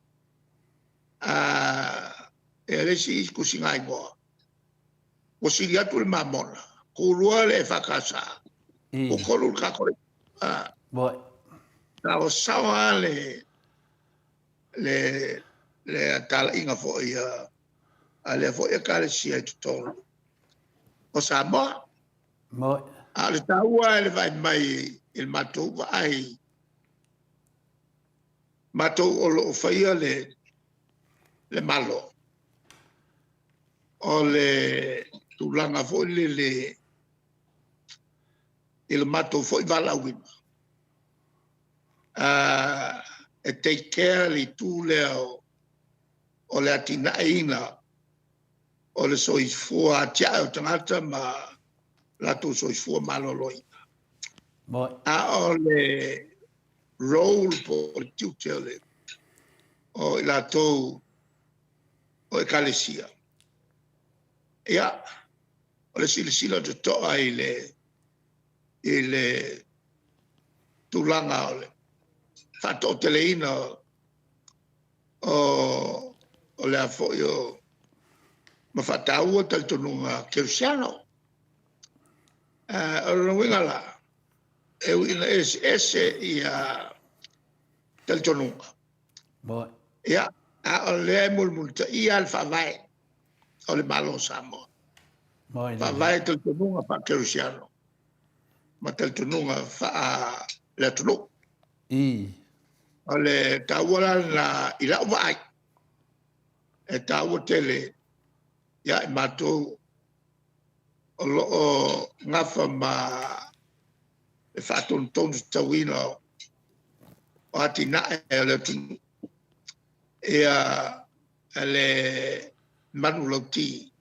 [SPEAKER 4] tusigaigoa, ua sili atu le Mamona, tulua le EFKS, tutolu le Katoliko. Ae ua sao lava le talaiga foi a lea foi Ekalesia i totonu o Samoa. A o le taua i le vaai mai i le matou vaai, matou o lo o faia le Malo, o le tulaga foi lele i le matou foi valaauina, e take care le itu lea o le atinaeina o le soifua atiae o tagata ma latou soifua maloloina. A o le role po o le tiute o i latou o ekalesia, ia, o le silasila totoa i le tulaga o le faatoateleina o le a foi ma faataua talitonuga kerisiano. O lona uiga la, e ui ina eseese talitonuga, a o lea e mulimulitaia lava le Faavae o le Malo o Samoa. E faavae i talitonuga faa-kerisiano ma talitonuga faale-atunuu. O le taua la lena i lau vaai, e taua tele ia i matou o lo o nafa ma le faatonutonu tatauina o atinae a le atunuu, ia le manulauti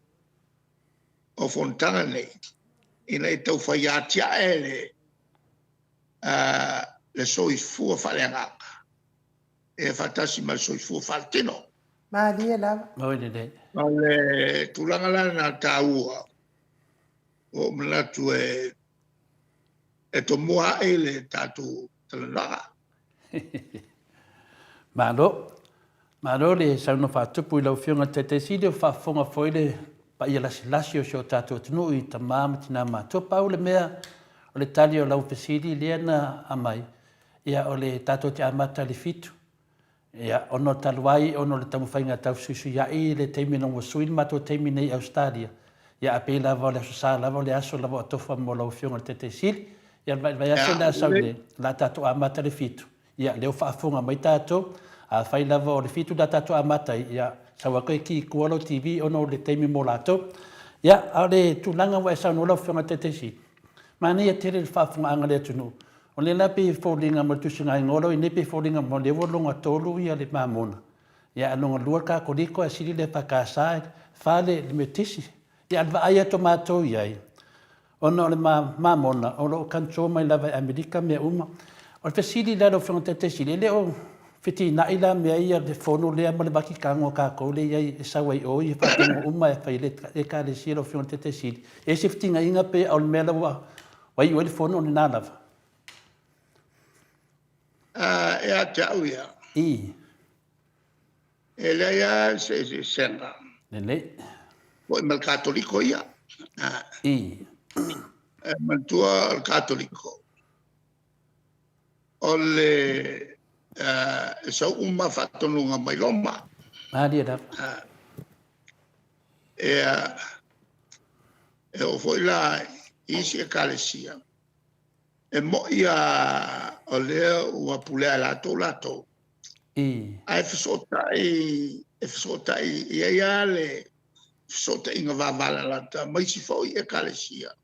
[SPEAKER 4] o Fonotaga nei, ina ia taufai atiae le soifua faale-agaga faatasi ma le soifua faale-tino.
[SPEAKER 1] Malie lava.
[SPEAKER 4] O le tulaga la lena taua, ua ou manatu e tomua ai le tatou talanoaga.
[SPEAKER 2] Malo. Malo le saunoa faatupu i lau Afioga i le Taitai Sili, o faafofoga foi le paia lasilasi o si o tatou atunuu i tama ma tina matutua. Pau le mea o le tali o lau fesili lea na aumai, ia o le tatou te amata i le 7, ia ona talu ai ona o le taumafaiga e tausuisuiai le taimi ina ua sui le matou taimi nei i Ausetalia, ia ae pei lava o le Aso Sa lava o le aso lava o atofa mo lau Afioga i le Taitai Sili. Ia o le vaiaso lea a sau nei, o le a tatou amata i le 7, Ia, lea ua faafofoga mai tatou, afai lava o le 7 le a tatou amata ai, ia, sau lava toe ki i tua lau TV ona o le taimi mo latou. Ia, a o le tulaga ua e saunoa lau Afioga i le Taitai Sili, manaia tele le faafofogaaga a le atunuu. O lea la pei e foliga mai le tusigaigoa lea ua i ai nei pei e foliga mai o lea ua lona 3 le Mamona, ia ae lona 2 le Katoliko ae sili le EFKS, 4 le Metotisi. Ia, a o le vaai atu a matou i ai, ona o le Mamona o lo o control mai lava e Amerika mea uma. O le fesili la lau Afioga i le Taitaisili, e le o Fetinai la mea ia le fono lea ma le Vatikano a tatou lea i ai e sau ai i o ia faatonuga uma e fai e le Ekalesia lau Afioga i le Taitaisili. E i ai se fetinaiga pe a o le mea la ua iu ai le fono o lena lava?
[SPEAKER 4] Ia te au ia.
[SPEAKER 2] I.
[SPEAKER 4] E leai lava se eseesega.
[SPEAKER 2] Lelei.
[SPEAKER 4] Foi ma le Katoliko ia.
[SPEAKER 2] I.
[SPEAKER 4] E manatua o le Katoliko, o le e sau uma faatonuga mai Roma.
[SPEAKER 2] Malie lava.
[SPEAKER 4] Ia, e oo foi la i isi ekalesia, e moi lava o lea ua pulea e latou latou,
[SPEAKER 2] I.
[SPEAKER 4] ae fesootai, e fesootai, e i ai lava le fesootaiga vavalalata ma isi foi ekalesia.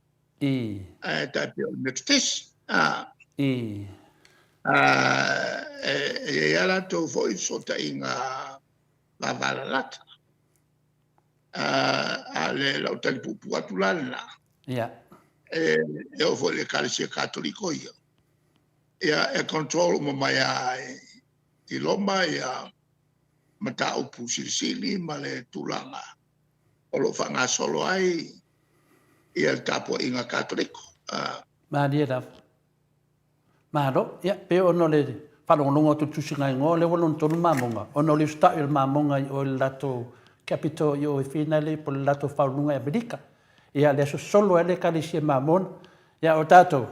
[SPEAKER 2] I.
[SPEAKER 4] Ae tai pei o le Metotisi. A.
[SPEAKER 2] I.
[SPEAKER 4] E i ai lava latou foi fesootaiga vavalalata. A o lau tali puupuu atu la lena.
[SPEAKER 2] Ia.
[SPEAKER 4] E oo foi i le Ekalesia Katoliko ia, ia e control uma mai lava i Roma ia mataupu silisili ma le tulaga o lo o faagasolo ai ia le tapuaiga Katoliko.
[SPEAKER 2] Malie lava. Malo. Ia, pei ona o le faalogologo atu i le tusiga igoa, o lea ua lona tonu mamoga, ona o le usitai o le mamoga i o i le latou capital i o i Finale po o le latou faauluuluga i Amerika. Ia, lea sosolo ai le Ekalesia Mamona. Ia, o tatou,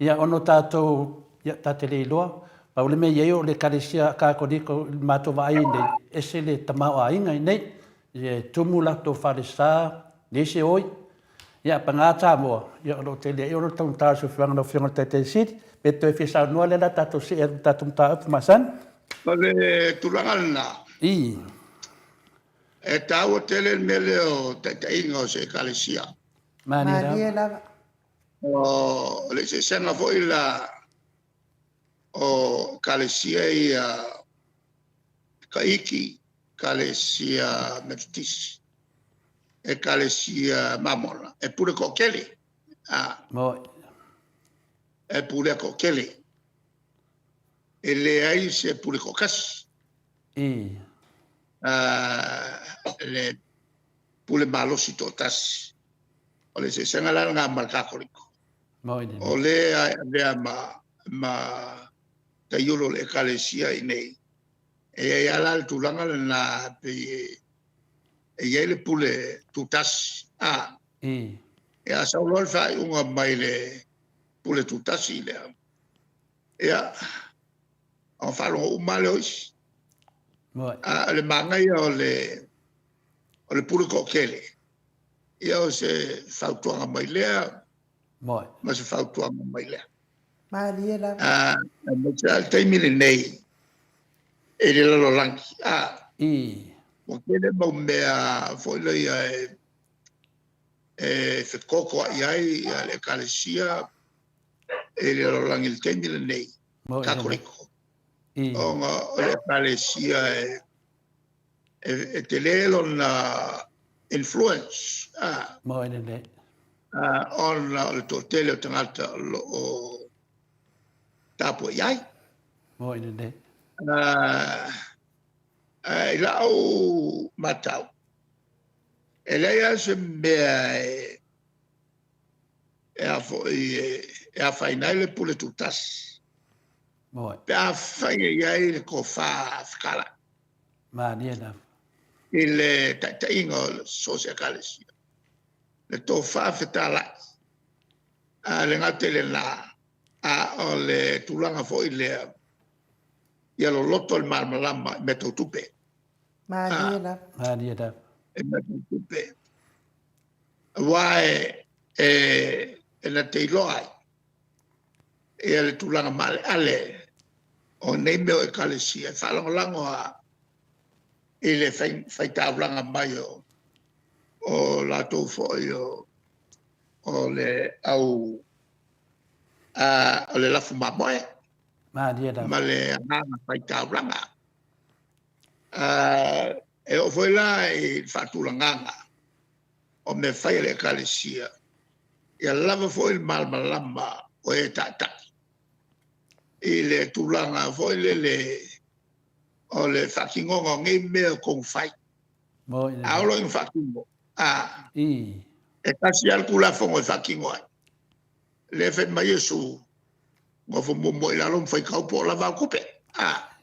[SPEAKER 2] ia, ona o tatou, ia, ta te le iloa, pau le mea e i ai o le Ekalesia Katoliko i le matou vaai i inei, e ese le tamaoaiga i inei. Ia, e tumu latou falesa, leai se oi. Ia, paga Samoa, ia o lo o tele ai ona taugata o le soifuaga lau Afioga i le Taitai Sili. Pe toe fia saunoa lea o le a tatou see atu i le tatou mataupu masani.
[SPEAKER 4] O le tulaga lena.
[SPEAKER 2] I.
[SPEAKER 4] E taua tele le mea lea o taitaiga o se ekalesia.
[SPEAKER 2] Malie lava.
[SPEAKER 4] O le eseesega foi la o ekalesia ia Kaiki, ekalesia Metotisi, ekalesia Mamona, e pule toatele.
[SPEAKER 2] Moi.
[SPEAKER 4] E pulea toatele. E leai se pule toatasi.
[SPEAKER 2] I.
[SPEAKER 4] Le pule malosi toatasi. O le eseesega la lena ma le Katoliko.
[SPEAKER 2] Moi.
[SPEAKER 4] O lea e avea ma taiulu o le ekalesia i nei. E i ai lava la le tulaga lena pei e i ai le pule tutasi. A.
[SPEAKER 2] I.
[SPEAKER 4] E a sau loa le faaiuga mai le pule tutasi lea. Ia, ona faalogo uma lea o isi.
[SPEAKER 2] Moi.
[SPEAKER 4] A o le manaia o le pule toatele, ia o se fautuaga mai lea
[SPEAKER 2] Moi.
[SPEAKER 4] ma se fautuaga mai lea.
[SPEAKER 1] Malie lava.
[SPEAKER 4] Aemaise lava le taimi lenei i le lalolagi.
[SPEAKER 2] I.
[SPEAKER 4] Ua tele mau mea foi lea e fekokoa'i ai le ekalesia i le lalolagi i le taimi lenei,
[SPEAKER 2] Moi.
[SPEAKER 4] Katoliko.
[SPEAKER 2] I.
[SPEAKER 4] Ona o le ekalesia e tele lona influence.
[SPEAKER 2] Moi lelei.
[SPEAKER 4] Ona o le toatele o tagata o lo o tapuai ai.
[SPEAKER 2] Moi lelei.
[SPEAKER 4] I lau matau, e leai lava se mea e a foi e afaina ai le pule tutasi.
[SPEAKER 2] Moi.
[SPEAKER 4] Pe a fai e i ai le tofa fetalai
[SPEAKER 2] Malie lava.
[SPEAKER 4] i le taitaiga o so o se ekalesia. Le tofa fetalai. A le gata i lena, a o le tulaga foi lea, ia loloto le malamalama i mea tau tupe.
[SPEAKER 1] Malie lava.
[SPEAKER 2] Malie lava.
[SPEAKER 4] I mea tau tupe. Aua e na te iloa ai ia le tulaga maaleale o nei mea o ekalesia e faalagolago lava i le faitaulaga mai o latou foi o le au o le lafu mamoe
[SPEAKER 2] Malie lava.
[SPEAKER 4] ma le agaga faitaulaga. E oo foi la i le faatulagaga o mea fai a le ekalesia, ia lava foi le malamalama o e taitai i le tulaga foi lele. O le faatinoga o nei mea o tonufai. A oo loa ina faatino, a, e tasi lava le Tulafono e faatino ai. Lea e fai mai Iesu, nofo muamua i lalo ma faitau po o lava au tupe. A.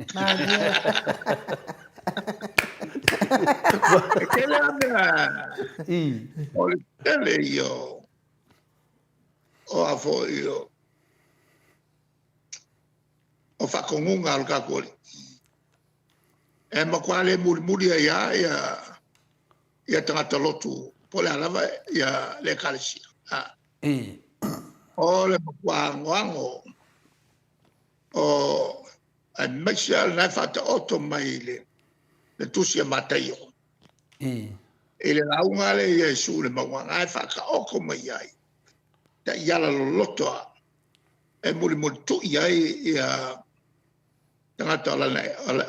[SPEAKER 4] E tele lava mea, o le tele ia o a foi o o faatonuga a lo tatou Alii. E matua le mulimuli ai lava ia, ia tagata lotu po o le a lava ia le ekalesia. A. O le matua anoano o aemaise lava lena e faataoto mai i le, le tusi a Mataio. I le lauga lea i Iesu i le mauga, na e faataoto mai ai taiala loloto a e mulimulitu'i ai ia tagata o lana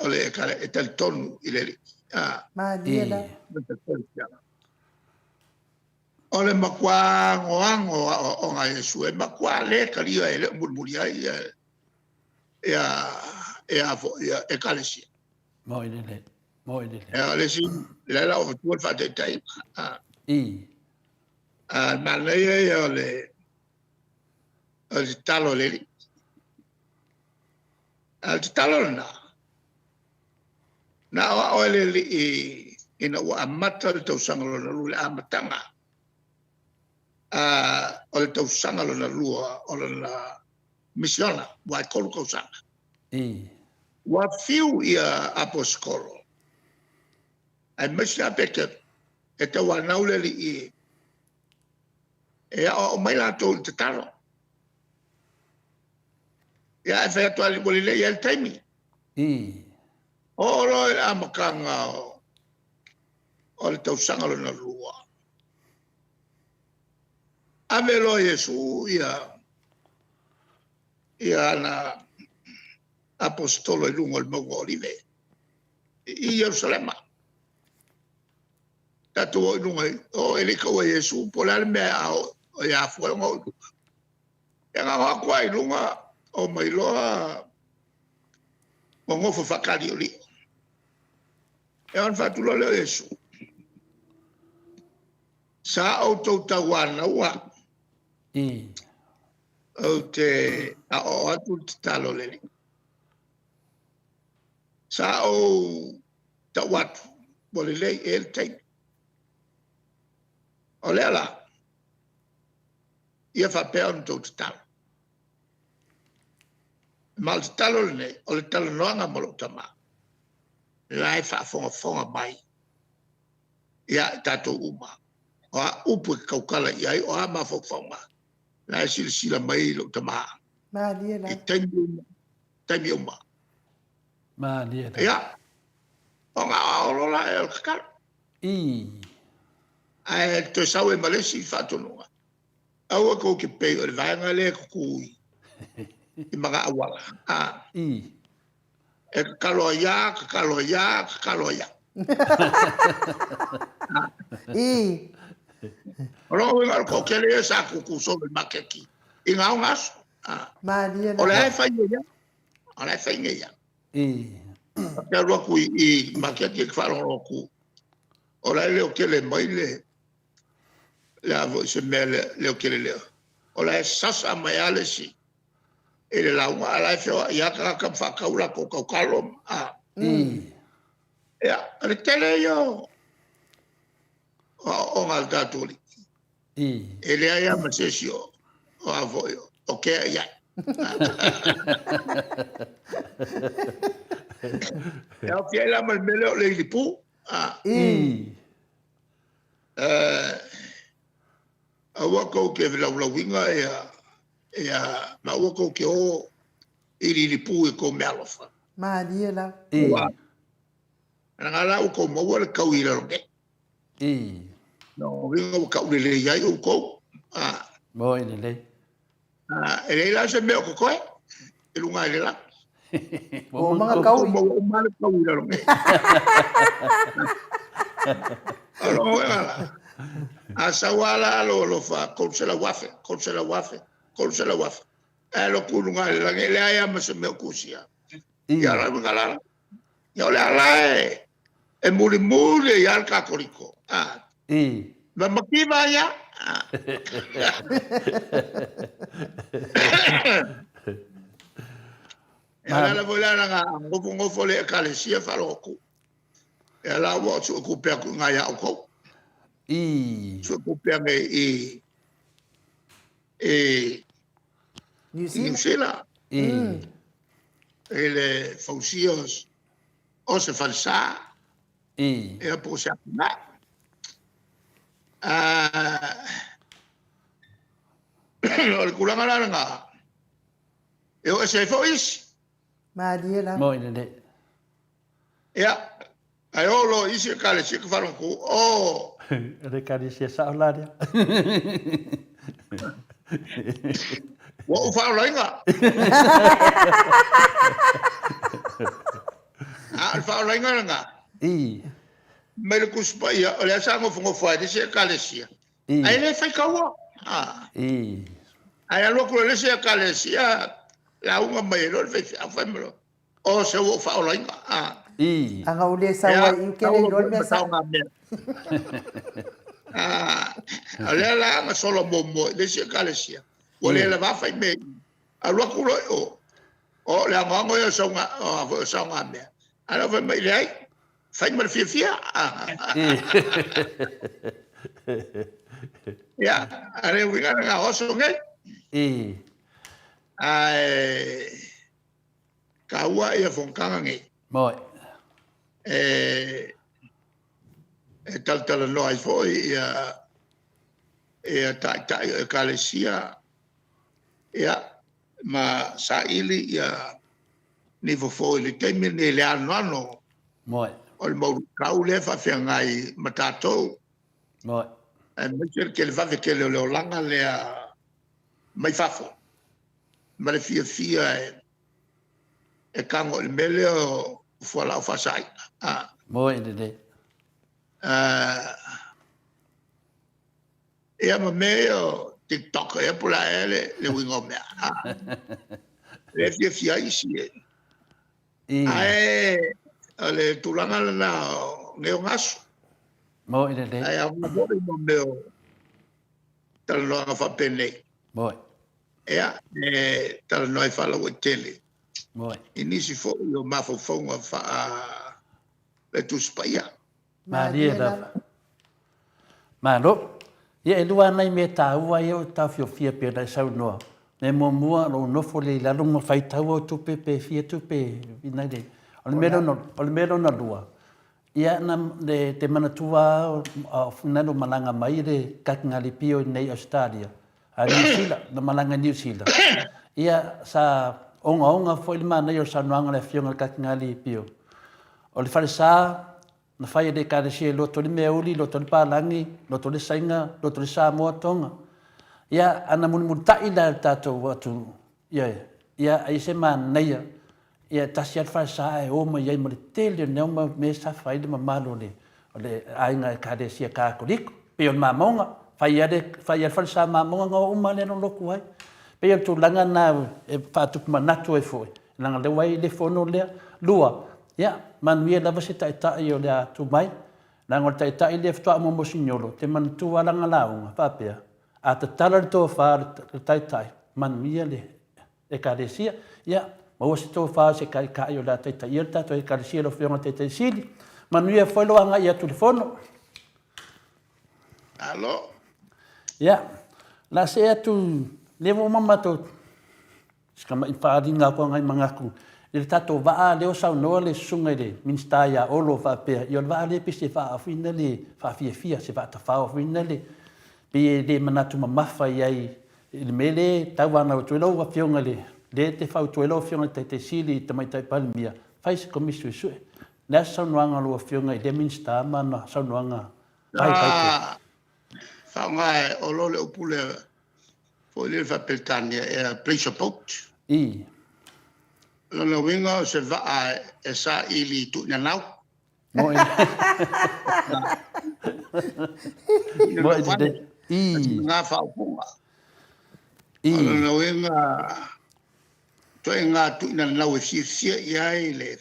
[SPEAKER 4] o le e talitonu i le Alii.
[SPEAKER 1] Malie la.
[SPEAKER 4] O le matua anoano o aoaoga a Iesu e matua le talia e le o mulimuli ai ia ia ia foi ia ekalesia.
[SPEAKER 2] Moi lelei. Moi lelei.
[SPEAKER 4] Ia o le isi le la o fatua le faataitaiga. A manaia ia o le o le tatalo a le Alii. A o le tatalo lena, na aoao ai le Alii ina ua amata le tausaga lona lua, le amataga o le tausaga lona lua o lona misiona, aua e 3 tausaga. Ua fiu ia aposetolo, aemaise lava Peteru, e tauanau le Alii e aoao mai latou i le tatalo. Ia ae fai atu lava ua lelei ai le taimi. Oo loa i le amataga o le tausaga lona lua, ave loa Iesu ia ia ana aposetolo i luga o le mauga o Olive i Ierusalema. Tatou o i luga, o e le i taua e Iesu po o le a le mea a o e afua ai ona o i luga. Ia na o atu lava i luga, o mai loa nonofo faataliolio. Ia ona fai atu loa lea o Iesu, sa outou tauanaua ou te aoao atu le tatalo a le Alii. Sa ou tau atu, ua lelei ea le taimi. O lea la, ia faapea ona outou tatalo. Ma o le tatalo lenei, o le talanoaga ma lou Tama, la e faafogafoga mai ia i tatou uma. O a upu e te tautala i ai, o a mafaufauga, la e silasila mai lou Tama.
[SPEAKER 1] Malie la.
[SPEAKER 4] I taimi uma, taimi uma.
[SPEAKER 2] Malie la.
[SPEAKER 4] Ia, ona aoao loa la o le tatalo. Ae toe sau ai ma le isi faatonuga. Aua tou te pei o le vaega lea e tutu i magaauala. A. E tatalo ai lava, tatalo ai lava, tatalo ai lava. O lona uiga o le toatele ia sa tutu solo i le maketi i ngā ona aso.
[SPEAKER 1] Malie la.
[SPEAKER 4] O lea e fai nei lava. O lea e fai nei lava. Ta te alu atu i maketi e te faalogologo atu, o la e leotele mai le le a foi se mea leotele lea. O la e sasa mai lava le isi i le lauga, a o la e feoai lava tagata ma faatau latou tautalo. Ia, o le tele ia o aoaoga a le tatou Alii. E leai lava ma se isi o a foi o kea i ai. E aofia ai la ma le mea lea o le ilipu. Aua tou te laulauina ia, ia, ma aua tou te o iliilipu i tou meaalofa.
[SPEAKER 1] Malie la.
[SPEAKER 4] Ua, leaga la ua tou maua le tau i lalo nei. Lona uiga ua taulelei ai outou.
[SPEAKER 2] Moi lelei.
[SPEAKER 4] E leai la se mea o totoe i luga i le lagi.
[SPEAKER 1] Ua uma ona taui.
[SPEAKER 4] Ua uma le taui i lalo nei. O lona uiga la, a sau lava la lou alofa 300,000, 300,000, 300,000, ae alu atu i luga i le lagi, e leai lava ma se mea o tusia. Ia o lona uiga la, Ia o le ala e, e mulimuli ai lava le Katoliko. A.
[SPEAKER 2] I.
[SPEAKER 4] Ma mativa ia. A. Ia o le ala foi lea leaga a nofonofo le Ekalesia faalogo Ia la ua sue tupe atu i ina ia outou.
[SPEAKER 2] I.
[SPEAKER 4] Sue tupe ane i i
[SPEAKER 1] New Zealand.
[SPEAKER 4] New Zealand.
[SPEAKER 2] I.
[SPEAKER 4] I le fausia o se falesa.
[SPEAKER 2] I.
[SPEAKER 4] Ia po o se atinae. O le tulaga la lena, e o ese ai foi isi.
[SPEAKER 1] Malie lava.
[SPEAKER 2] Moi lelei.
[SPEAKER 4] Ia, ae oo loa i isi Ekalesia ka faalogo, o.
[SPEAKER 2] O le Ekalesia sao la lea.
[SPEAKER 4] Ua ou faaolaina. A o le faaolaina lena.
[SPEAKER 2] I.
[SPEAKER 4] Mai le Tusi Paia, o lea sa nofonofo ai le isi Ekalesia.
[SPEAKER 2] I.
[SPEAKER 4] Ae le faitaua. A.
[SPEAKER 2] I.
[SPEAKER 4] Ae alu atu loa i le isi Ekalesia, lauga mai ai loa le faifeau, fai mai loa, O se ua ou faaolaina. A.
[SPEAKER 2] I.
[SPEAKER 1] Aga ua le sau ai i uke le iloa le mea sao.
[SPEAKER 4] A, o lea la na sola muamua i le isi ekalesia, ua le lava fai mea i i. Alu atu loa i o, o le anoano ia o sauga, o, o saogamea. A lea ua fai mai, leai, fai ma le fiafia. Ia, a le uiga lena o aso nei.
[SPEAKER 2] I.
[SPEAKER 4] Ae, taua ia fonotaga nei.
[SPEAKER 2] Moi.
[SPEAKER 4] E, e talatalanoa ai foi ia, ia taitai o ekalesia, ia, ma saili ia ni fofo i le taimi lenei i le anoano
[SPEAKER 2] Moi.
[SPEAKER 4] o le mau luitau lea e faafeagai ma tatou.
[SPEAKER 2] Moi.
[SPEAKER 4] Aemaise le televave tele o le olaga lea mai fafo. ma le fiafia e tago i le mea lea o fualaau faasaina. A.
[SPEAKER 2] Moe lelei.
[SPEAKER 4] Ia ma mea ia o TikTok ea po o le a ea le uiga o mea. A. Lea e fiafia ai isi e.
[SPEAKER 2] I.
[SPEAKER 4] Ae o le tulaga lena o nei o gasu.
[SPEAKER 2] Moe lelei.
[SPEAKER 4] Ae aoga foi mo mea o talanoaga faapenei.
[SPEAKER 2] Moe.
[SPEAKER 4] Ia, e talanoa ai faalauaitele
[SPEAKER 2] Moe.
[SPEAKER 4] i nisi foi o mafaufauga faa le Tusi Paia.
[SPEAKER 2] Malie lava. Malo. Ia, e lua nai mea taua ia o taofiofia pei ona e saunoa. Mea muamua, o lou nofo lea i lalo ma faitau au tupe pe fia tupe i le. O le mea lona, o le mea lona lua, ia na, le, te manatua a o nalo malaga mai le Kakingali Pio i nei Ausetalia, a Niu Sila, na malaga i Niu Sila. Ia, sa ogaoga foi le manaia o le saunoaga a le Afioga i le Kakingali Pio. O le falesa na fai e le Ekalesia i loto i le meauli, loto i le palagi, loto i le Saina, loto i le Samoa, Tonga. Ia, ana mulimulita'i la e le tatou atunuu, Ioe, ia ai se manaia, ia e tasi lava le falesa ae o mai ai ma le tele o nea mau mea e safa ai le mamalu o le, o le aiga Ekalesia Katoliko. Pei o le mamoga, fai lava le, fai lava le falesa mamoga ona o uma lea na lotu ai. Pei o le tulaga lena e faatupu manatu ai foi, leaga o lea ua i ai le fono lea. Lua, ia, manuia lava se taitai o le a tu mai, leaga o le taitai lea faatoa uma mosignolo, te manatua lava lana lauga, faapea, A tatala le tofa a le taitai, manuia le Ekalesia. Ia, maua se tofa o se taitai o le a taitaia le tatou Ekalesia lau Afioga i le Taitai Sili. Manuia foi lou agai atu i le Fono.
[SPEAKER 4] Malo.
[SPEAKER 2] Ia, o le a see atu, lea ua uma matou Si tamai faaaliga atu nai manatu i le tatou vaa lea o saunoa le susuga i le Minisita ia Olo faapea, ia o le vaa lea pei se vaa foi lea faafiafia, se vaa tafao foi lea, pei e le manatu mamafa i ai i le mea lea e tauanau atu ai lau Afioga i le, lea e te fautua ai lau Afioga i le Taitai Sili i le Tamaitai Palemia, fai se Komisi Suesue. O le a se saunoaga a lau Afioga i lea Minisita ma ana saunoaga vaivai tele?
[SPEAKER 4] Sa faaaoga e Olo le upu lea foi lele faa-Peretania ea pleasure boat.
[SPEAKER 2] I.
[SPEAKER 4] Lona uiga o se vaa e saili i Tuinanau.
[SPEAKER 2] Moi. Moi lelei. I.
[SPEAKER 4] Ngā whaoponga.
[SPEAKER 2] I.
[SPEAKER 4] O lona uiga, toe ngā Tuinanau e fiafia i ai le.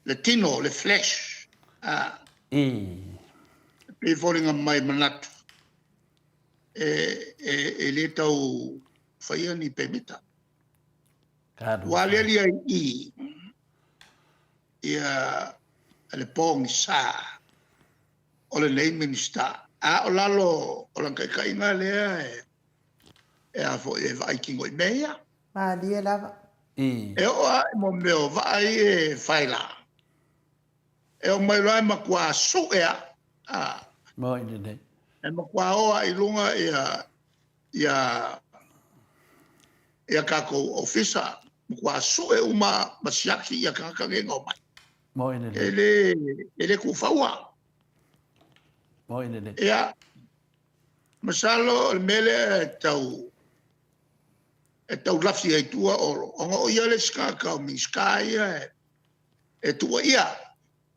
[SPEAKER 4] Le tino, le flesh, a.
[SPEAKER 2] I.
[SPEAKER 4] E pei e foliga mai manatu e, e, e le tau faia ni pemita. Ua aliali ai i ia le pogisa o lenei Minisita, a o lalo o lana taitaiga lea e, e a foi e vaai tino i mea ia.
[SPEAKER 1] Malie lava.
[SPEAKER 2] I.
[SPEAKER 4] E oo lava i mo mea o vaa ia e fai la, e omai loa e matua sue lava, a.
[SPEAKER 2] Moi lelei.
[SPEAKER 4] E matua o lava i luga ia, ia, ia tatou ofisa, matua sue uma ma siaki ia tagata nei na omai.
[SPEAKER 2] Moi lelei.
[SPEAKER 4] E le, e le tuufaua.
[SPEAKER 2] Moi lelei.
[SPEAKER 4] Ia, masalo o le mea lea e tau e tau lafi ai tua Olo, ona o ia le isi tagata o Minisita ia e, e tuuaia.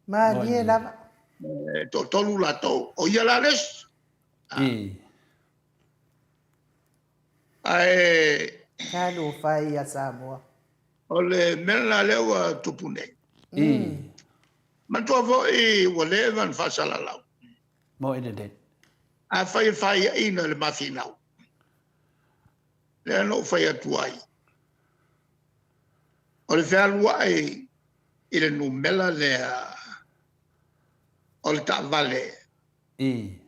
[SPEAKER 1] Malie lava.
[SPEAKER 4] E toatolu latou, o ia la le isi.
[SPEAKER 2] I.
[SPEAKER 4] Ae...
[SPEAKER 1] Talofa e ia Samoa.
[SPEAKER 4] O le mea lena lea ua tupu nei.
[SPEAKER 2] I.
[SPEAKER 4] Manatua foi ua leva ona faasalalau.
[SPEAKER 2] Moi lelei.
[SPEAKER 4] Afai e faiaina le ma finau, lea na ou fai atu ai, o le fealuai i le numera lea o le taavale,
[SPEAKER 2] I.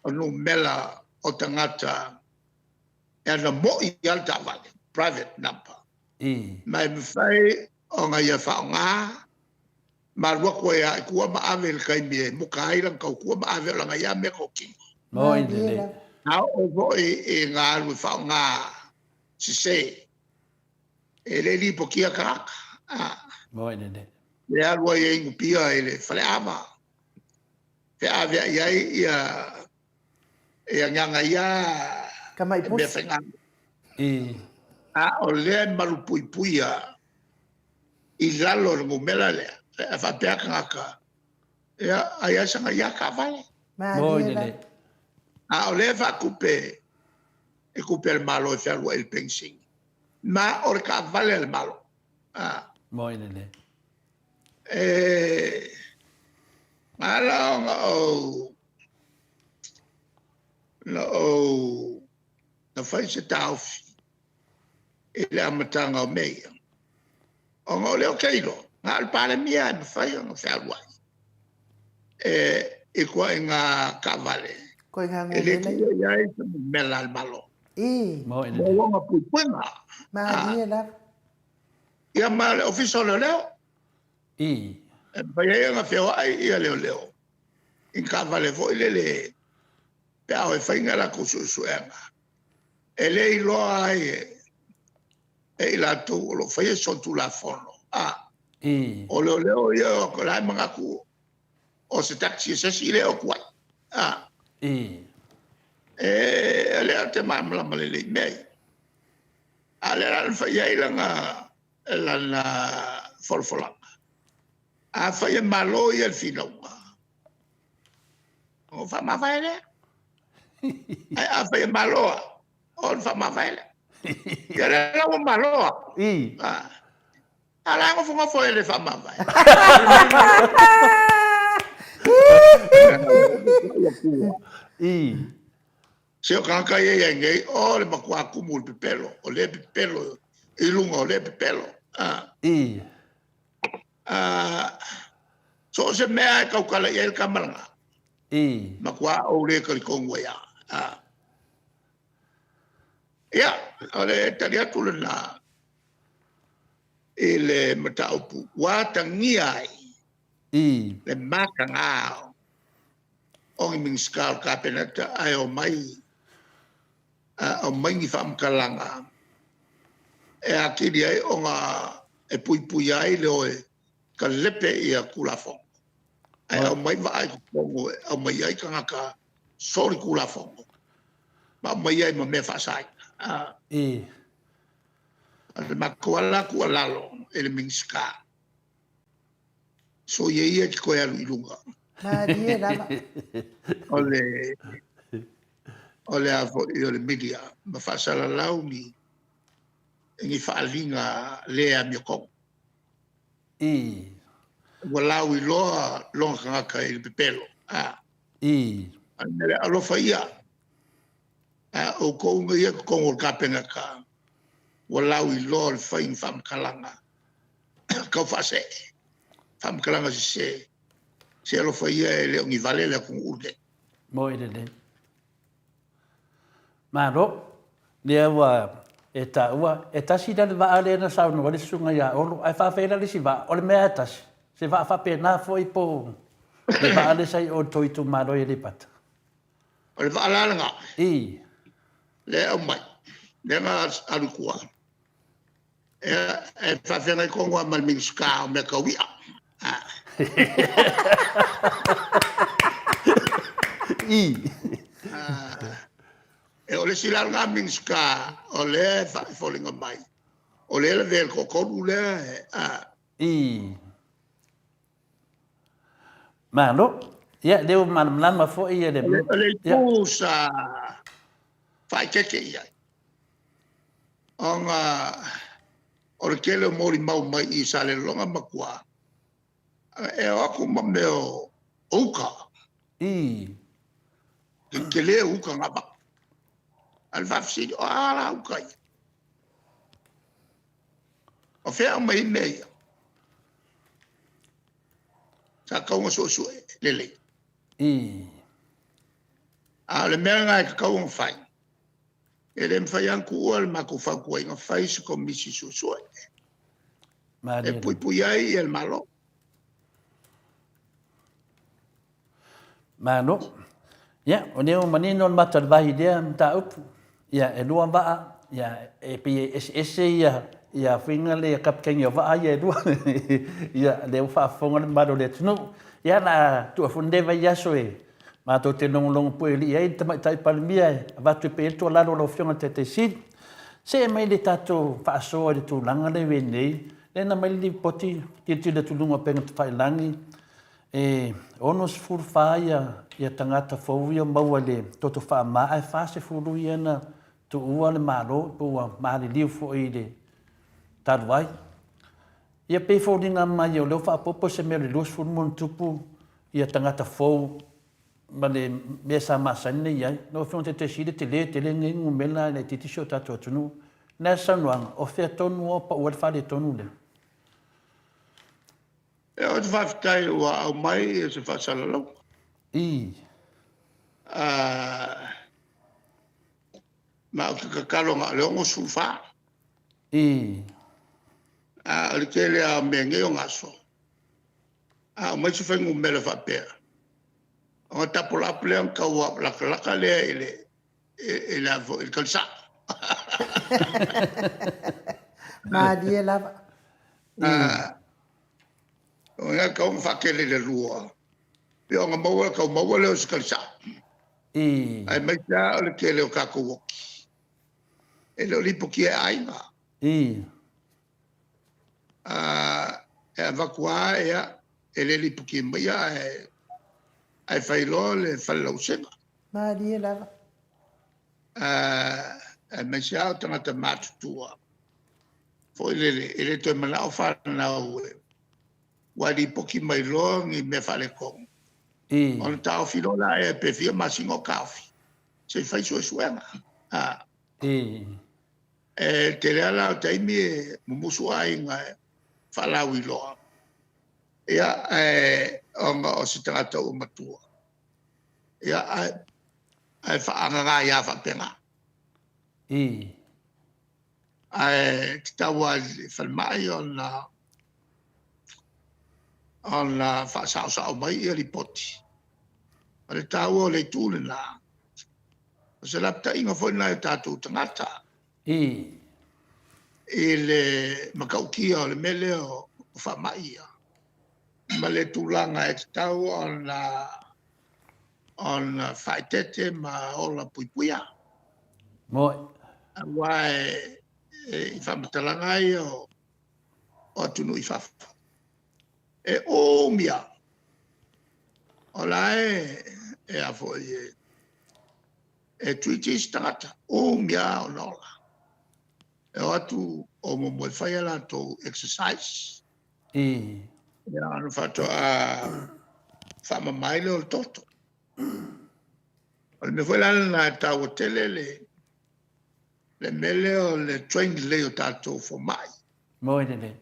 [SPEAKER 4] o numera o tagata e ana moi lava le taavale, private number.
[SPEAKER 2] I.
[SPEAKER 4] Ma e mafai ona ia faaaoga ma alu atu ai lava i tua ma ave i le taimi e muka ai lana tautua ma ave o lana ia mea totino.
[SPEAKER 2] Moi lelei.
[SPEAKER 4] A oo foi i ngā alu e faaaoga sese, e le lipotia tagata.
[SPEAKER 2] Moi lelei.
[SPEAKER 4] E alu ai e inu pia i le faleava, feaveai ai ia ia gaga ia
[SPEAKER 1] Tamai
[SPEAKER 4] mea
[SPEAKER 1] pusi.
[SPEAKER 4] faigaluega.
[SPEAKER 2] I.
[SPEAKER 4] A o lea e malupuipuia i lalo o le numera lea, e faapea tagata, ia, ai lava sana ia taavale.
[SPEAKER 2] Moi
[SPEAKER 1] Malie
[SPEAKER 2] lelei.
[SPEAKER 1] lava.
[SPEAKER 4] A o lea e faatupe e tupe a le Malo e fealuai i le penisini, ma o le taavale a le Malo. A.
[SPEAKER 2] Moi lelei.
[SPEAKER 4] E na ala ona ou na ou na fai se taofi i le amataga o mea ia, ona o lea ou te iloa, na o le Palemia e mafai ona fealuai e i ituaiga taavale
[SPEAKER 1] Koe ngā
[SPEAKER 4] e le
[SPEAKER 1] ngomela
[SPEAKER 4] tuua i ai se numera a le Malo.
[SPEAKER 1] I.
[SPEAKER 2] Moi
[SPEAKER 4] Mo
[SPEAKER 2] lelei.
[SPEAKER 4] lona puipuiga.
[SPEAKER 1] Malie lava.
[SPEAKER 4] Ia ma le Ofisa o Leoleo.
[SPEAKER 2] I.
[SPEAKER 4] E mafai ai ona feoai ia leoleo i ni taavale foi lele pe a o e fai ni a latou suesuega. E le iloa ai e i latou o lo o faia solitulafono. A.
[SPEAKER 2] I.
[SPEAKER 4] O leoleo ia o la e manatu o se taxi e se isi lea o atu ai. A.
[SPEAKER 2] I.
[SPEAKER 4] E lea ou te malamalama lelei i mea ia. A o lea la na fai ai lana, lana folafolaga. Afai e malo ia le finauga, ona faamavae lea. Ae afai e malo lava, ona faamavae lea. Ia lea la ua malo lava.
[SPEAKER 2] I.
[SPEAKER 4] A la e nofonofo e le faamavae.
[SPEAKER 2] I.
[SPEAKER 4] Se o tagata ia i ai nei, o le matua kumu i le pepelo, o lea pepelo i luga o lea pepelo.
[SPEAKER 2] I.
[SPEAKER 4] So o se mea e tautala i ai le tama lena.
[SPEAKER 2] I.
[SPEAKER 4] Matua ou le talitonu ai lava. Ia, o le tali atu lena i le mataupu ua atagia ai
[SPEAKER 2] I.
[SPEAKER 4] le mataga o ni Minisita o le Kapeneta ae omai aumai ni faamatalaga e atili ai ona e puipuia ai le o e kalepe ia Tulafono. Ae aumai vaa i totonu e aumai ai tagata solitulafono ma aumai ai ma mea faasaina.
[SPEAKER 2] I.
[SPEAKER 4] O le matou ala tuualalo i le Minisita, soia ia e te toe alu i luga.
[SPEAKER 1] Malie lava.
[SPEAKER 4] O le o le a foi o le media ma faasalalau ni ni faaaliga le amiotonu.
[SPEAKER 2] I.
[SPEAKER 4] Ua lauiloa lona tagata i le pepelo. A,
[SPEAKER 2] I.
[SPEAKER 4] A o le mea lea, alofa ia, a outou uma ia e i totonu o le Kapeneta, ua lauiloa le fai o ni faamatalaga tau faasee, faamatalaga sese. Se alofa ia e le o ni vale le atunuu lenei.
[SPEAKER 2] Moi lelei. Malo. Lea ua e taua, e tasi la le vaa lea na saunoa ai le susuga ia Olo, ae faafeai la le isi vaa, o le mea lava e tasi. Se vaa faapena foi po o le vaa lea sa i o i le tou itumalo i Aleipata?
[SPEAKER 4] O le vaa la lena.
[SPEAKER 2] I.
[SPEAKER 4] Lea e aumai, lea na alu i tua, e faafeagai tonu lava ma le Minisita o mea tau i'a.
[SPEAKER 2] I.
[SPEAKER 4] E o le isi la lena Minisita o lea e foliga mai, o lea e lavea i le toatolu lea.
[SPEAKER 2] I. Malo. Ia, lea ua malamalama foi le...
[SPEAKER 4] O le itu sa faaeteete i ai, ona o le tele o molimau mai i Salelologa ma tua, e o atu ma mea o uta.
[SPEAKER 2] I.
[SPEAKER 4] Le tele o uta na avatu. A o le faafesili, o a la uta ia? O fea e aumai ai mea ia? Sa tatau ona suesue lelei. A o le mea lena e tatau ona fai, e le mafai lava ona tuua le matou fautuaina, fai se komisi suesue e puipui ai le Malo.
[SPEAKER 2] Malo. Ia, o lea ua manino le mata o le vai i lea mataupu. Ia, e lua vaa, ia, e pei e eseese ia, ia fuiga le ia kapikeni o vaa ia e lua. Ia, lea ua faafofoga le mamalu o le atunuu. Ia, la tuu foi lenei vaiaso e matou te logologo puelii ai le Tamaitai Palemia e avatu pea i ai le tuualalo a lau Afioga i le Taitai Sili. See mai le tatou faasoa i le tulaga lea ua i ai nei, lea na aumai le lipoti, tilotilo atu i luga o upega tafailagi, E 64 ia tagata fou ia maua i le toto faama ae 40 ia na tuua le Malo po ua maliliu foi i le talu ai. Ia pei e foliga mai o lea ua faaopoopo se mea o le 20 ma ona tupu ia tagata fou ma le mea sa masani ona i ai. Lau Afioga i le Taitaifono, e tele tele lenei numera e laitiiti si o tatou atunuu. O le a se saunoaga? O fea tonu ua pau ai le faaletonu lea?
[SPEAKER 4] E ou te faafetai ua aumai se faasalalauga.
[SPEAKER 2] I.
[SPEAKER 4] Ma ou te tatalo na o le 64.
[SPEAKER 2] I.
[SPEAKER 4] A o le tele lava o mea nei o gaso, a aumai se fuainumera faapea, ona tapolaapo lea ona tau latalata lea i le i le, i le tali sao.
[SPEAKER 1] Malie lava.
[SPEAKER 4] O lea tau ona faatele i le lua, ia ona maua, tau maua lea o se tali sao. Aemaise lava o le tele o tatou oti, e le o lipotia e aiga. E avatu lava, ia, e le lipotia maia ae fai loa le fale lausega.
[SPEAKER 1] Malie lava.
[SPEAKER 4] Aemaise lava o tagata matutua, foi lele, e le toe manao fanau e, ua lipoti mai loa ni mea faaletonu. Ona taofi loa la pe fia masina o taofi, se i fai suesuega. E tele lava la o taimi e mumusu aiga e faalauiloa, ia, ae ona o se tagata ua matua, ia, ae faaagaaga faapena. Ae tatau lava i le falemai ona faasaosao mai lipoti. O le taua o le itu lena, o se lapataiga foi lena i o tatou tagata i le matautia o le mea lea o faamai ia, ma le tulaga e tatau ona faaeteete ma ola puipuia.
[SPEAKER 2] Moi.
[SPEAKER 4] Aua i faamatalaga lava ia o atunuu i fafo, e umi lava, o la e a foi e treat isi tagata, umi lava ona ola. E o atu o muamua e fai a latou exercise. Ia ona faatoa faamama ai lea o le toto. O le mea foi la lena e taua tele le le mea lea o le train lelei o tatou fomai.
[SPEAKER 2] Moe lelei.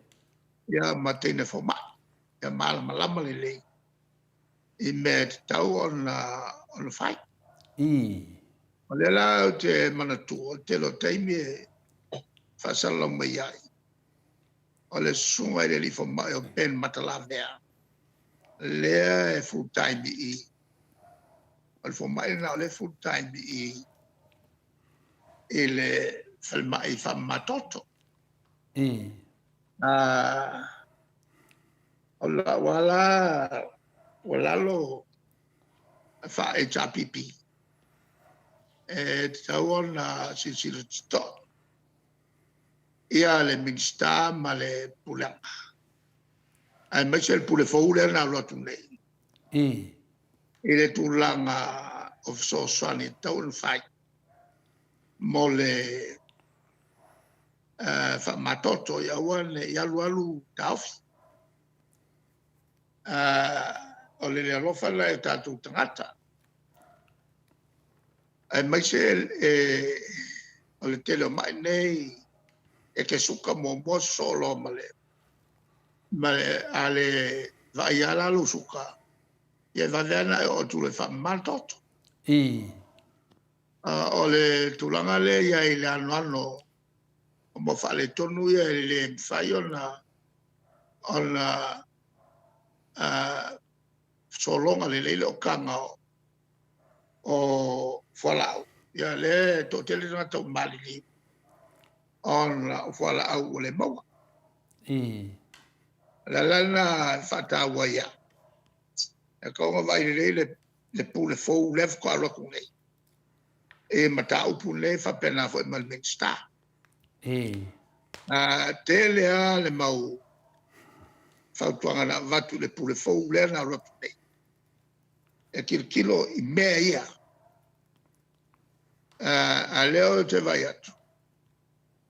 [SPEAKER 4] Ia ma teine fomai. Ia malamalama lelei i mea e tatau ona ona fai. O lea la ou te manatua, o le tele o taimi e faasalalau mai ai, o le susuga i le alii fomai o Ben Matalavea, lea e full time i i. O le fomai lena o lea e full time i i i le falemai faamama toto. O lau lava la tuualalo faa-HRPP, e tatau ona silasila totoa ia le Minisita ma le Pulega, aemaise le Pule fou lea na alu atu nei, i le tulaga o fesoasoani e tatau ona fai mo le faamama toto, ia aua ne i alu alu taofi. O le le alofa lena i o tatou tagata, aemaise o le tele o mai nei, e te suka muamua sosoo loa ma le... A le vaaia lava la lou suka, ia e vave lava ona e oo atu loa e faamama le toto. O le tulaga lea e i ai i le anoano o mea faaletonu ia e le mafai ona sologa lelei le okaga o fualaau, ia o lea e toatele tagata ua maliliu ona o fualaau ua le maua. O le ala lena e faataua ai au, e tatau ona vaai lelei le Pule fou lea faatoa alu atu nei i mataupu nei faapena foi ma le Minisita. E tele lava le mau fautuaga na avatu i le Pule fou lea na alu atu nei, e tilotilo i mea ia. A o lea ou te vaai atu,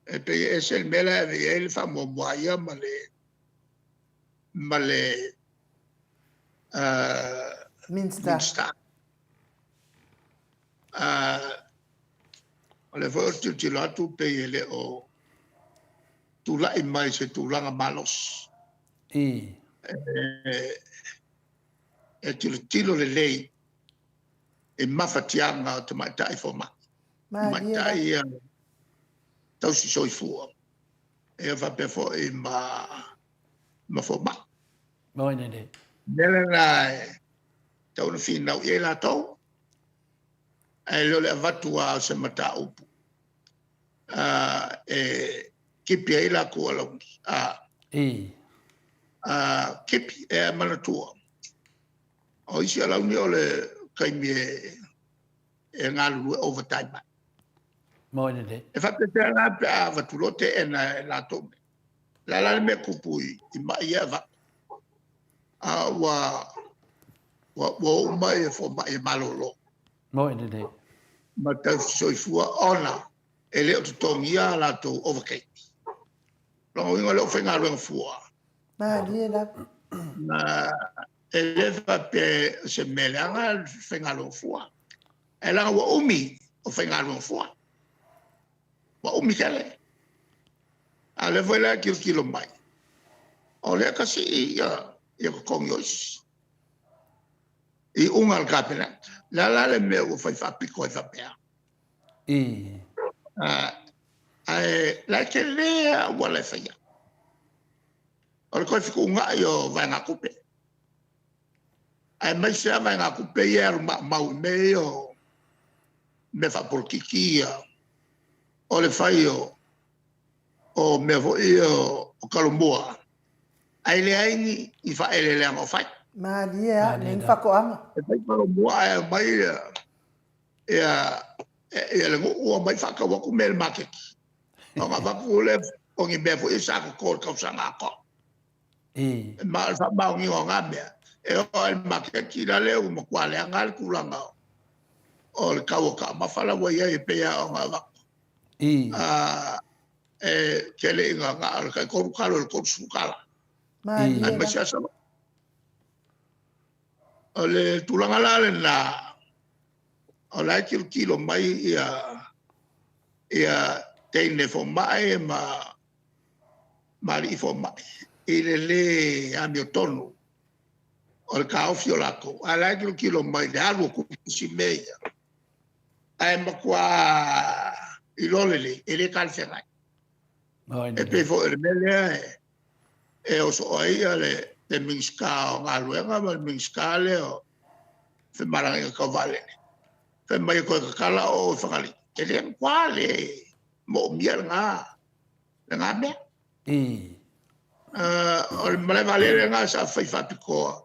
[SPEAKER 4] e pei e ese le mea la e ave i ai le faamuamua a ia ma le
[SPEAKER 1] Minisita.
[SPEAKER 4] O lea foi ou te tilotilo atu pei e le o tulai mai i se tulaga malosi e tilotilo lelei i mafatiaga o tamaitai fomai, tamaitai ia tausi soifua, ia faapea foi ma fomai.
[SPEAKER 2] Moi lelei.
[SPEAKER 4] O le mea lena e tatau ona finau i ai latou, ae le o le avatu lava o se mataupu e tipi ai latou alauni. Tipi, e manatua, o isi alauni o le taimi e galulue overtime ai.
[SPEAKER 2] Moi lelei.
[SPEAKER 4] E faapefea la pe a avatu loa teena e latou nei? O le a la le mea e tupu i mai ia e avatu, a ua o uma fomai e malolo
[SPEAKER 2] Moi lelei.
[SPEAKER 4] ma tausi soifua ona e le o totogia a latou overtime. O lona uiga o lea ua faigaluega fua.
[SPEAKER 1] Malie lava.
[SPEAKER 4] E le faapea o se mea leaga le faigaluega fua, ae leaga ua umi o faigaluega fua, ua umi tele. A o lea foi la e tilotilo mai, o lea e ta sii totogi o isi i iuga a le Kapeneta. O le a la le mea ua fai faapito ai faapea? Ae o la e tele lava auala e faia. O le toe fetuunai o vaegatupe, aemaise lava vaegatupe ia e alu maumau i mea ia o mea faapolokiki ia, o le fai o mea foi ia o talomua, ae leai ni faaeleeleaga o fai.
[SPEAKER 1] Malie lava, leai ni faatoaga.
[SPEAKER 4] E fai talomua ae aumai le nuu omai faatau atu mea i le maketi, ona avatu lea o ni mea foi ia sa toto i le tausaga atoa. Ma o le faamaoniga o na mea, e oo lava i le maketi la ua matua leaga lava le tulaga o le tau o taumafa la ua i ai e pei lava ona avatu. E tele ina na o le tai $3 i le $30, aemaise lava Savaii. O le tulaga la lena, o la e tilotilo mai ia ia teine fomai ma alii fomai i le lē amiotonu o le taofi o latou, a o la e tilotilo mai i le alu o tupe isi mea ia, ae matua iloa lelei e le talafeagai. E pei foi o le mea lea e oo ai le Minisita o Galuega ma le Minisita lea o Femalagaaiga Tau Vaalele, fai mai e toe tatala o i Fagalii. E le matua le moomia lena mea. O le malae vaalele lena sa fai faapitoa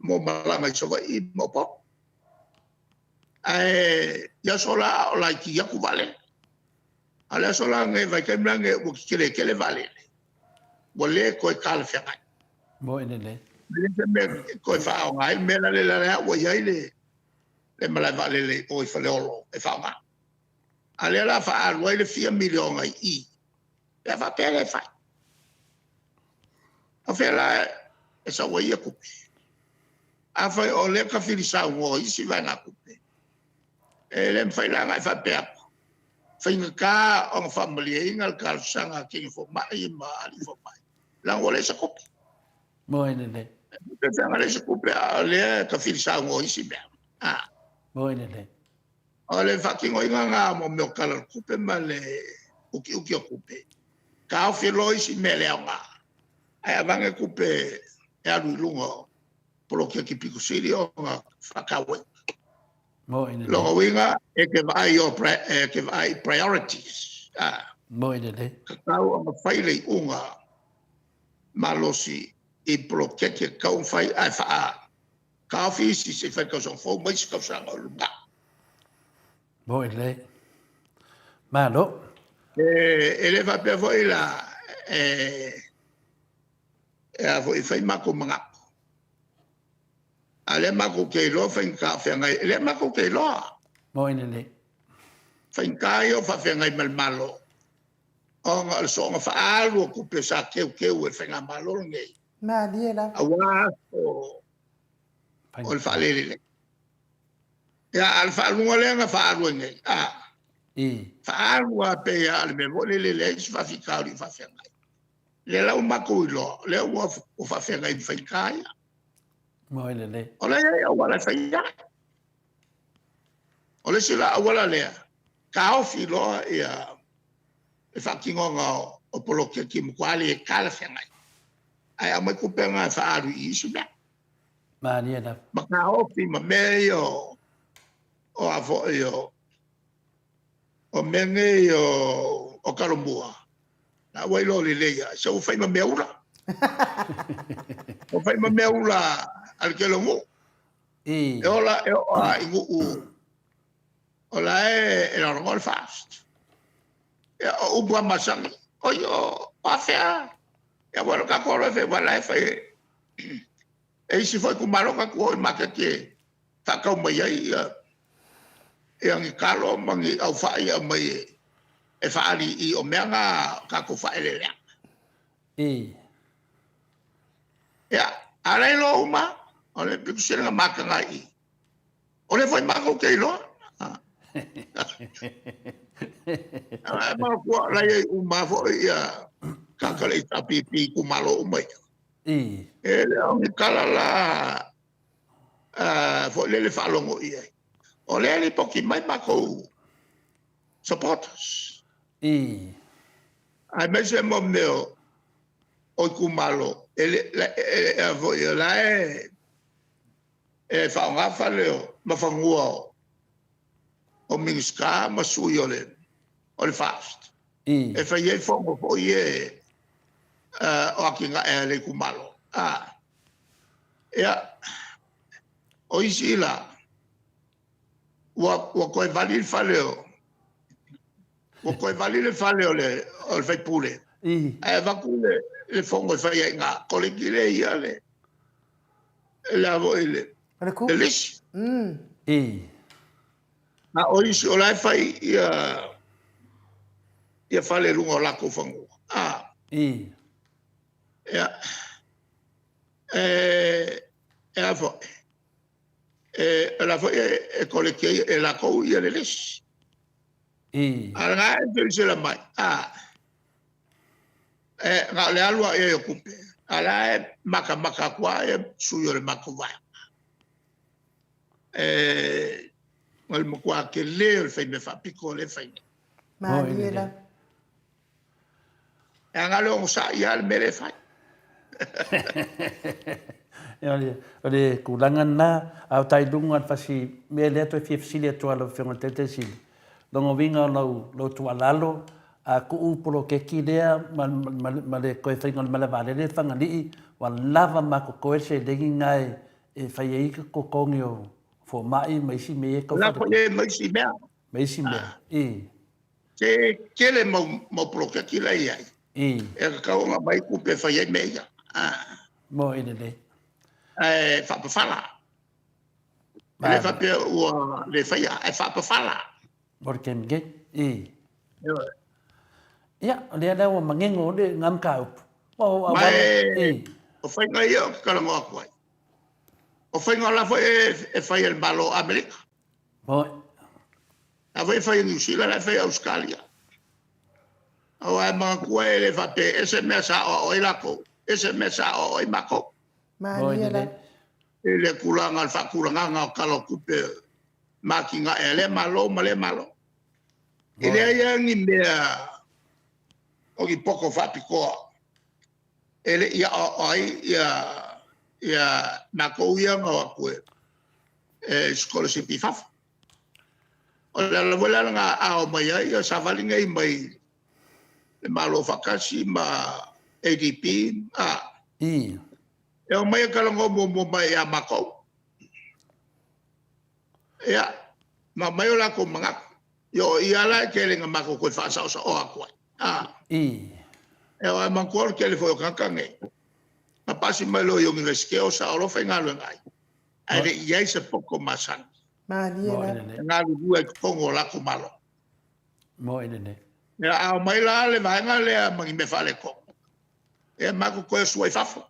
[SPEAKER 4] mo malaga i Savaii ma Upolu. Ae i aso la a o laiti atu vaalele. A o le aso la lenei i le vaitaimi lenei ua tetele tele vaalele, ua le toe talafeagai.
[SPEAKER 2] Moi lelei.
[SPEAKER 4] E leai se mea e toe faaaoga ai le mea lea, o lea ua i ai le malae vaalele i o i Faleolo e faaaoga. A o lea o le a faaalu ai le fia miliona i i, pe a faapea la e fai. O fea la e sau ai ia tupe? Afai o lea e tafilisaunoa i isi vaegatupe, e le mafai la ona e faapea atu, e faigata ona faamalieina le talosaga a teine fomai ma alii fomai, leaga ua leai se tupe.
[SPEAKER 2] Moi lelei.
[SPEAKER 4] E faapefea ona leai se tupe a o lea e tafilisaunoa i isi mea?
[SPEAKER 2] Moi lelei.
[SPEAKER 4] O le faatinoina lena o mea o Tala o le Tupe ma le utiuti o tupe, taofi loa isi mea le aoga, ae aveane tupe e alu i luga o poloketi pito sili ona faataua.
[SPEAKER 2] Moi lelei.
[SPEAKER 4] Lona uiga, e te vaai i priorities.
[SPEAKER 2] Moi lelei.
[SPEAKER 4] Tatau ona fai le iuga malosi i poloketi e tatau ona fai, ae taofi isi se i fai tausaga fou ma isi tausaga o lumanai.
[SPEAKER 2] Moi lelei. Malo.
[SPEAKER 4] E le faapea foi la, e a foi, e fai matou manatu. A o lea matou te iloa faigata o feagai, lea matou te iloa.
[SPEAKER 2] Moi lelei.
[SPEAKER 4] Faigata ia o faafeagai ma le Malo, ona o le soona faaalu o tupe sa teuteu e le Faigamalo lenei.
[SPEAKER 1] Malie lava.
[SPEAKER 4] Aua aso o le faalelelei. Ia, a o le faaaluga lea na faaalu ai nei, faaalu lava pei lava o le mea foi lele e leai se faafitauli o faafeagai. Lea la ua matou iloa, o lea ua faafeagai ma faigata ia.
[SPEAKER 2] Moi lelei.
[SPEAKER 4] O la e i ai auala e fai ai. O le isi la auala lea, taofi loa ia le faatinoga o poloketi matua le talafeagai, ae aumai tupe na e faaalu i isi mea.
[SPEAKER 2] Malie lava.
[SPEAKER 4] Ma taofi ma mea ia o a foi o mea nei o Talomua, la ua iloa lelei lava, se ua fai ma mea ula. Ua fai ma mea ula a le tele o nuu. E ola e oo lava i nuu o la e lagolago le FAST. Ia, o upu lava masani, oi o afea, ia ua o tatou alo e fai, aua o la e fai e isi foi itumalo tatou o i maketi e faatau mai ai ia ni talo ma ni aufai e aumai e faaali i o mea na tatou faaeleeleaga. Ia, a o la e iloa uma, o le pito sili ona mataga i i. O lea foi matou te iloa. E manatua o la e i ai uma foi ia tagata le HRPP i itumalo uma ia. E le o ni tala la foi lele faalogo i ai. O lea e lipoti mai matou supporters. Aemaise mo mea o itumalo, e foi o la e faaaoga fale ma fanua o Minisita ma sui o le FAST e fai ai fono foi e o atinae a le itumalo. Ia, o isi la, ua toe vali le fale o ua toe vali le fale o le faipule, ae avatu le fono e fai ai i ina, koleki lea ia le foi le lisi. A o isi o la e fai ia fale i luga o latou fanua. Ia, e a foi. E, o la foi e koleki ai e lakou ia le lisi. A o lena e silasila mai, a, e, na o le alu lava i ai o tupe, a o la e matamata atu lava sui o le matou vaega. E, o le matua tele o le faimea faapito lea e fai nei.
[SPEAKER 1] Malie lava.
[SPEAKER 4] E aga le onosai lava le mea lea e fai.
[SPEAKER 2] O le tulaga lena, a o tai luga o le fasi mea lea toe fia fesili atu lava lau Afioga i le Taitaisili, lona uiga o lau tuualalo, a tuu poloketi lea ma le toe faiga o le malae vaalele i Fagalii, ua lava ma totoe le seleni lena e fai ai totogi o fomai ma isi mea ia e tau
[SPEAKER 4] Lafo i ai ma isi mea.
[SPEAKER 2] Ma isi mea, i.
[SPEAKER 4] Se tele mau, mau poloketi la e i ai.
[SPEAKER 2] I.
[SPEAKER 4] E tatau ona aumai tupe e fai ai mea ia. Ah.
[SPEAKER 2] Mo i lelei.
[SPEAKER 4] Ae faapafala. E le faapea ua le faia, ae faapafala.
[SPEAKER 2] Mo le taimi nei. I. Ia, o lea la ua manino le ngā mataupu.
[SPEAKER 4] Ma e, o faiga ia ou te talanoa atu ai. O faiga o la foi e fai e le Malo o Amerika.
[SPEAKER 2] Moi.
[SPEAKER 4] La foi e fai e Niu Sila, la e fai e Ausetalia. Aua e manatua e le faapea e ese mea sa aoao ai latou, ese mea sa aoao ai matou.
[SPEAKER 1] Malie la.
[SPEAKER 4] I le tulaga o le faatulagaga o Tala o Tupe ma atinae a lea Malo ma lea Malo. E leai lava ni mea o ni poto faapitoa e le i aoao ai ia ia matou ia na o atu e e sikolasipi i fafo. O le ala foi lea na ao mai ai ia savali nei mai le Malo Faatasi ma ADB. A.
[SPEAKER 2] I.
[SPEAKER 4] E omai e talanoa muamua mai ia matou. Ia, ma aumai o latou manatu. Ia o i lava la e tele ina matou toe faasaosaoa atu ai. A.
[SPEAKER 2] I.
[SPEAKER 4] E o ae manatua o le tele foi o tagata nei, na pasi mai loa i Iunivesite o sao loa faigaluega ai. Ae le i i ai se poto masani.
[SPEAKER 1] Malie la.
[SPEAKER 4] E galulue ai i totonu o latou malo.
[SPEAKER 2] Moi lelei.
[SPEAKER 4] Ia, a omai la le vaega lea ma ni mea faaletonu, ia matou toe sua i fafo.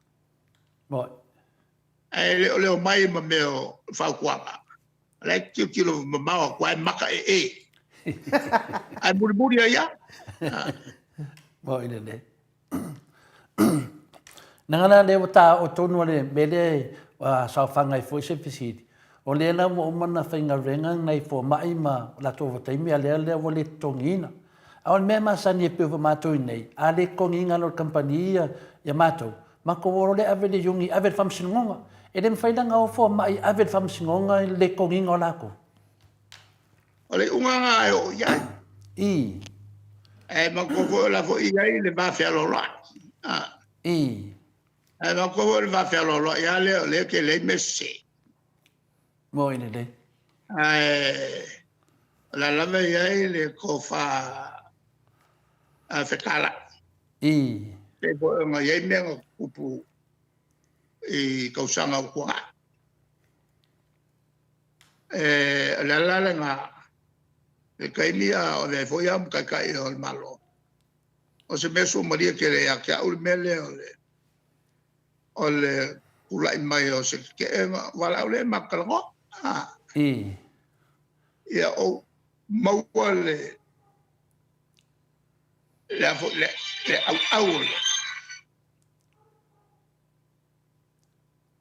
[SPEAKER 2] Moi.
[SPEAKER 4] Ae le o le omai ma mea o fautuaga. O la e tilotilo mamao atu ae maka ee. Ae mulimuli ai lava.
[SPEAKER 2] Moi lelei. Nanga la lea ua taoo tonu a le mea lea ua saofaga ai foi se fesili, o lea la ua uma ona faigaluega nai fomai ma latou ovataimi a lea lea ua le totogiina. A o le mea masani e pei foi matou i nei, a le totogiina loa e le kamupani ia ia matou, matou o loa lea ave le iuni ave i le faamasinoga. E le mafai la ona o fomai ave i le faamasinoga i le le totogiina o latou.
[SPEAKER 4] O le iuga lena e oo i ai.
[SPEAKER 2] I.
[SPEAKER 4] Ae manatua foi o la foi e i ai le va fealoaloai.
[SPEAKER 2] I.
[SPEAKER 4] Ae manatua foi o le va fealoaloai lava lea o lea e tele ai mea sese.
[SPEAKER 2] Moi lelei.
[SPEAKER 4] Ae o la lava e i ai le tofa fetalai.
[SPEAKER 2] I.
[SPEAKER 4] Pei foi ona i ai mea na tutupu i tausaga ua tuanai. O le ala lena, i le taimi a o avea ai foi au ma Taitai o le Malo, o se mea suamalie tele ia te au le mea lea o le, o le tulai mai o se tetee, valaau lea ma talanoa. Ia ou maua le, le, le, le auau o le,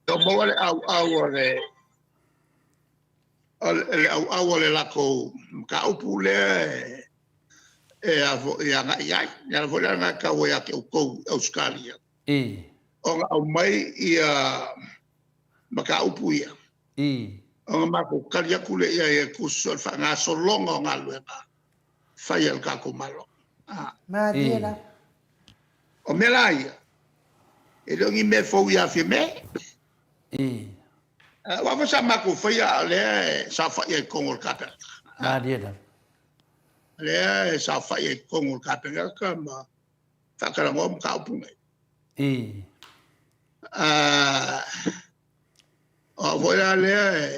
[SPEAKER 4] Ua maua le ʻauʻau o le le ʻauʻau o le latou mataupu lea e a foi e agai ai. Le ala foi lea na e tau ai ia te outou i Ausetalia. Ona aumai ia mataupu ia. Ona matou tali atu lea i ai e tusa o le faagasologa o galuega fai a le tatou Malo.
[SPEAKER 1] Malie la.
[SPEAKER 4] O mea la ia, e le o ni mea fou ia Fiamē. Aua foi sa matou faia a o lea e saofai ai i totonu o le Kapeneta.
[SPEAKER 2] Malie lava.
[SPEAKER 4] O lea e saofai ai i totonu o le Kapeneta ma faatalanoa mataupu nei. O au foi la lea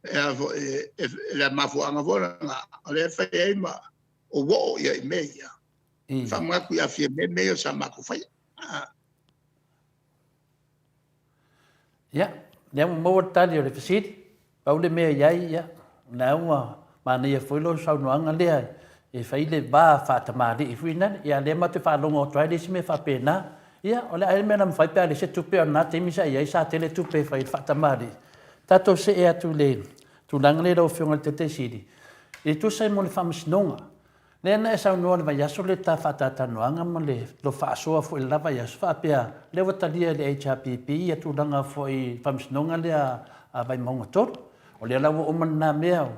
[SPEAKER 4] e a foi, le mafuaaga foi lena, o lea e fai ai ma ou oo i ai i mea ia. Faamanatu ia Fiamē mea ia sa matou faia.
[SPEAKER 2] Ia, Lea ua maua le tali o le fesili. Pau le mea i ai, ia, o lena ua manaia foi lau saunoaga lea e fai le va faatamalii foi lale. Ia, lea matou te faalogo atu ai le isi mea faapena. Ia, o le a ea le mea na mafai pe a leai se tupe, a o lena taimi sa i ai sa tele tupe e fai ai le faatamalii. Tatou see atu i le tulaga lea i lau Afioga i le Taitai Sili, e tusa ai mo le Faamasinoga. Lea na e saunoa i le vaiaso lea i le ta faatalatalanoaga ma le lou faasoa foi i le la vaiaso faapea lea ua talia e le HRPP ia tulaga foi i faamasinoga lea a Vaimauga 3. O lea la ua uma lena mea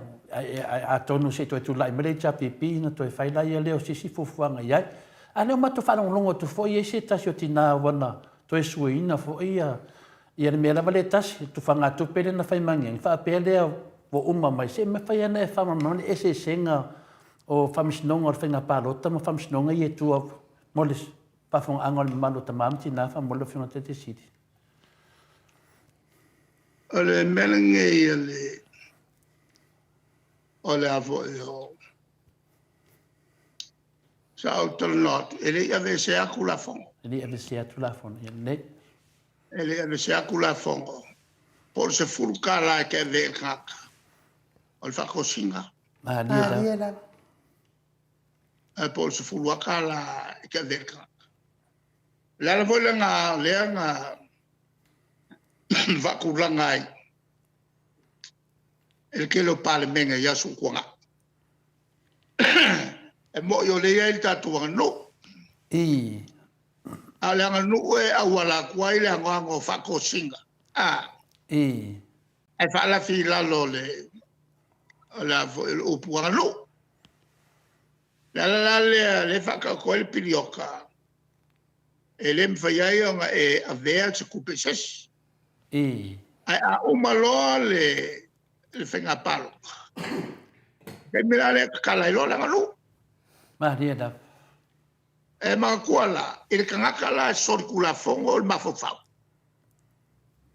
[SPEAKER 2] atonu se i toe tulai mai le HRPP ona toe fai laia lea o se isi fuafuaga i ai. A lea ua matou faalogologo atu foi e i ai se tasi o tina ua na toe suiina foi ia ia le mea lava lea e tasi, le tufagatupe lea na fai mai faapea lea ua uma mai, se i mafai lava ona e faamalamalama le eseesega o Faamasinoga o le Faiga Palota ma Faamasinoga ia e tua mo le faafofogaaga o le mamalu o tama ma tina faamolemole lau Afioga i le Taitai Sili.
[SPEAKER 4] O le mea lenei o le o le a foi o sa ou talanoa atu, e le i aveesea atu lafoga.
[SPEAKER 2] E le i aveesea atu lafoga, ia lelei.
[SPEAKER 4] E le i aveesea atu lafoga, po o le $10 e te ave ai i le tagata, o le faatosina.
[SPEAKER 2] Malie lava.
[SPEAKER 4] Ae po o le $10 e te ave ai i le tagata. O le ala foi lena o lea na faatulaga ai e le tele o Palemene i aso ua tuanai. E moni o lea e i ai le tatou aganuu. A o le aganuu e auala atu ai le anoano o faatosina, ae faalafi i lalo o le, o le, a foi, o le upu aganuu. O le ala la lea o lea e faataoto ai le piliota, e le mafai ai ona e avea se tupe i se isi. Ae a uma loa le faiga palota, taimi la lea e tatala ai loa le aganuu.
[SPEAKER 2] Malie lava.
[SPEAKER 4] E manatua la, i le tagata la e solitulafono le mafaufau,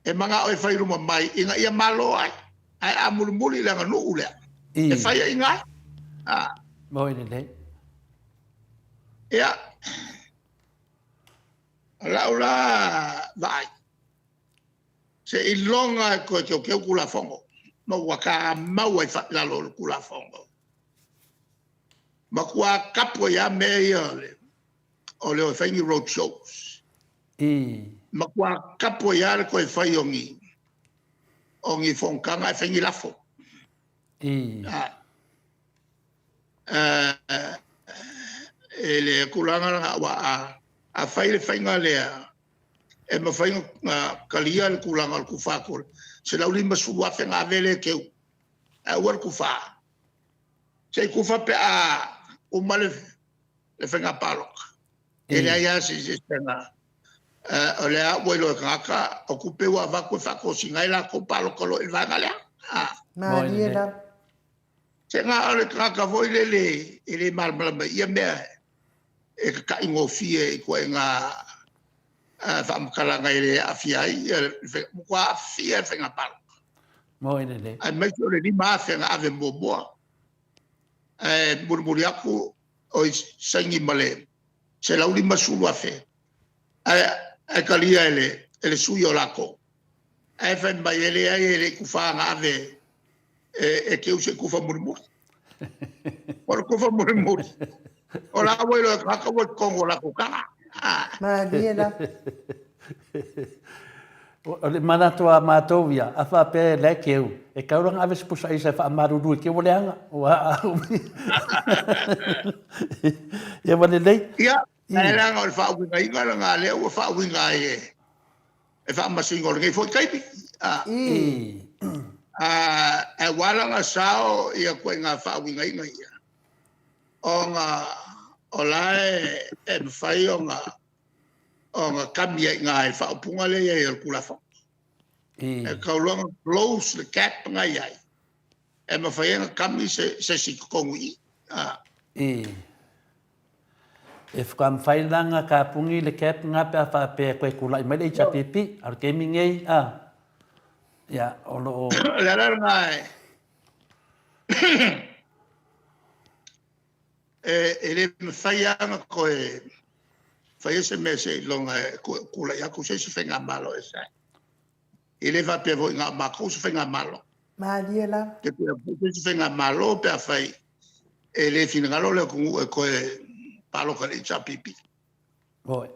[SPEAKER 4] e manao e fai i luma mai ina ia malo ai. Ae a mulimuli i le aganuu lea, e faiaina ai.
[SPEAKER 2] Moi lelei.
[SPEAKER 4] Ia, o lau la vaai, seiloga e toe teuteu Tulafono, ma ua tamau ai i lalo o le Tulafono. Matua tapu ai lava mea ia o le o e fai ni road shows. Matua tapu ai lava le toe fai o ni fonotaga ae fai ni lafo. I le tulaga lena, aua a fai le faiga lea, e mafai ona talia le tulaga o le tufa atu o le $150,000 ona ave lea e teu, ae aua le tufa. Se i tufa pe a uma le faiga palota. E leai lava se eseesega. O lea ua iloa e tagata o tupe ua avatu e faatosina ai latou palota loa i le vaega lea.
[SPEAKER 1] Malie lava.
[SPEAKER 4] Se na o le tagata foi lele e le malamalama i ia mea e tata'i gofie i ituaiga faamatalaga e le aafia ai, ua matua aafia le faiga palota.
[SPEAKER 2] Moi lelei.
[SPEAKER 4] Aemaise o le $5,000 na ave muamua, ae mulimuli atu oi saini ma le $150,000 ae talia e le sui o latou. Ae fai mai, e leai e le i tufa na ave e teu se i tufa mulimuli. O le tufa mulimuli, o la ua iloa e tagata ua i totonu o latou taga.
[SPEAKER 1] Malie lava.
[SPEAKER 2] O le manatu a matou ia, a faapea e la e keu, e tau la ona ave se pusa aisa e faamalulu i te i ua leaga. Ua Ia ua lelei.
[SPEAKER 4] Ia, ae leaga o le faauigaina lena lea ua faauiga ai e e faamasino o lenei foi taimi. Ae ua ala ona sao ia ituaiga faauigaina ia, ona o la e mafai ona kami ai i ina i le faaupuga lea e i ai o le Tulafono. E tatau loa ona close le gap na e i ai, e mafai ai ona kami se isi i totonu i
[SPEAKER 2] i. E faatoa mafai la ona tapuni le cap lena pe a faapea e toe tulai mai le HRPP. A o le taimi nei, a, ia, o lo o...
[SPEAKER 4] O le ala lena e le mafai lava ona toe faia se mea seiloga e tulai atu se isi Faigamalo e ese ai. E le faapea foi na o matou se faigamalo.
[SPEAKER 1] Malie lava.
[SPEAKER 4] Te pea foi se faigamalo pe afai e le finagalo le atunuu e toe palota i le HRPP.
[SPEAKER 2] Oi.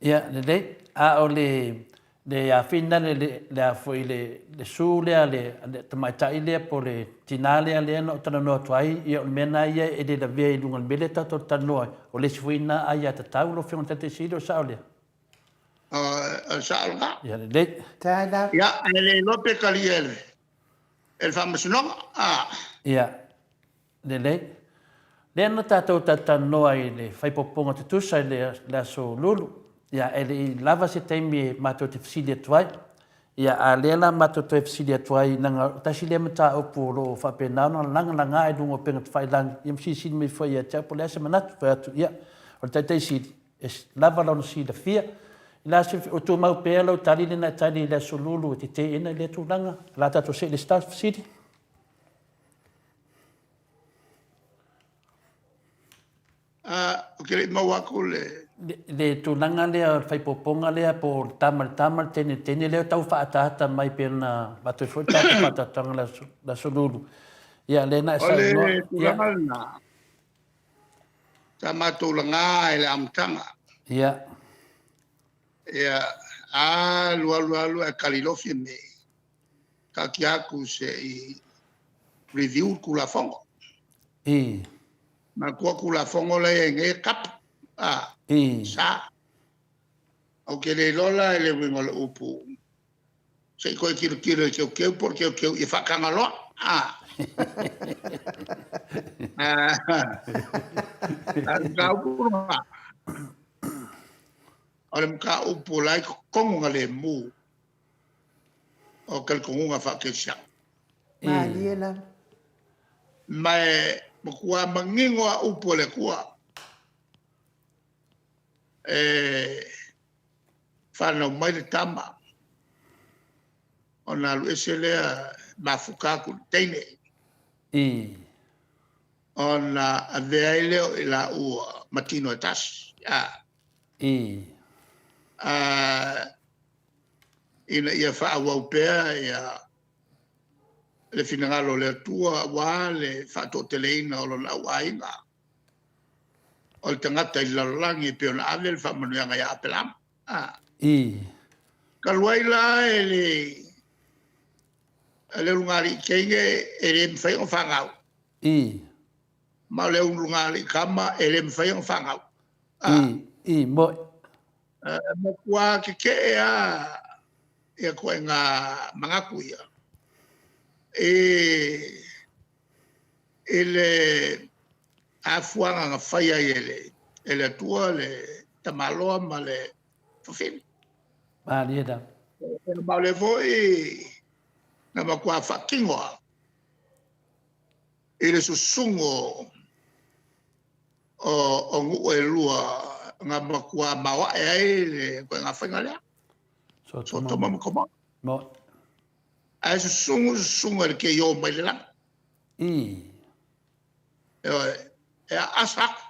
[SPEAKER 2] Ia, lelei. A o le le afina le le le a foi le le su lea le le tamaitai lea po o le tinā lea lea na ou talanoa atu ai, ia o le mea lena ia e le lavea i luga o le mea lea tatou te talanoa ai, o le isi foi lena aiatatau lau Afioga i le Taitai Sili, o le sao lea?
[SPEAKER 4] O le sao lena.
[SPEAKER 2] Ia lelei.
[SPEAKER 1] Tala.
[SPEAKER 4] Ia, ae le iloa pe talia e le e le Faamasinoga. A.
[SPEAKER 2] Ia, lelei. Lea na tatou talatalanoa i le faipopoga tutusa i le aso Lulu. Ia, e le i lava se taimi e matou te fesili atu ai. Ia, a lea la matou toe fesili atu ai, leaga tasi lea mataupu o lo o faapena ona lagalaga i luga o upega tafailagi, ia ma silisili mai foi ia te au po o le a se manatu. Fai atu, ia, o le Taitai Sili, e lava lona silafia. I le a se, o tumau pea lau tali lena e tali i le aso Lulu e te teena i lea tulaga. O le a tatou see i le isi fesili.
[SPEAKER 4] Ou te le i maua atu le...
[SPEAKER 2] Le tulaga lea o le faipopoga lea po o le tama i le tama, le teine i le teine lea e tau faaataata mai pei ona avatu ai foi le tatou faatautaga i le aso Lulu. Ia lea na e saunoa.
[SPEAKER 4] O le tulaga lena, sa matou laga i le amataga.
[SPEAKER 2] Ia.
[SPEAKER 4] Ia, alu alu alu ae kali loa Fiame, taatia atu se i review le Tulafono.
[SPEAKER 2] I.
[SPEAKER 4] Manatua Tulafono la e i ai nei e tapu, a,
[SPEAKER 2] I.
[SPEAKER 4] sa. Ou te le iloa la i le uiga o le upu, se i toe tilotilo e teuteu po o le teuteu ia faataga loa. A. A o le mataupu lena, o le mataupu o la e i totonu na lemu o talitonuga faakerisiano.
[SPEAKER 1] Malie lava.
[SPEAKER 4] Ma e matua manino lava upu a le Atua e fanau mai le tama ona alu ese lea mafuta atu i le teine. Ona avea ai lea o i laua ma tino e tasi. A. Ina ia faaauau pea ia le finagalo o le Atua aua le faatoateleina o lona auaiga, o le tagata i le lalolagi e pei ona ave le faamanuiaga ia Apelama. Talu ai la e le le ulugalii teine e le mafai ona fanau. Ma o le ulugalii tama e le mafai ona fanau.
[SPEAKER 2] I, mo'i.
[SPEAKER 4] E matua tetee lava ia ituaiga manatu ia i le afuaga na fai ai e le Atua le tamaloa ma le fafine.
[SPEAKER 2] Malie lava.
[SPEAKER 4] Ma o lea foi na matua faatino lava i le susugu o nuu e lua na matua maoae ai le ituaiga faiga lea. Sotoma ma Komora. Ae susugu susuga i le keio mai le lagi. Ioe, e aasa atu.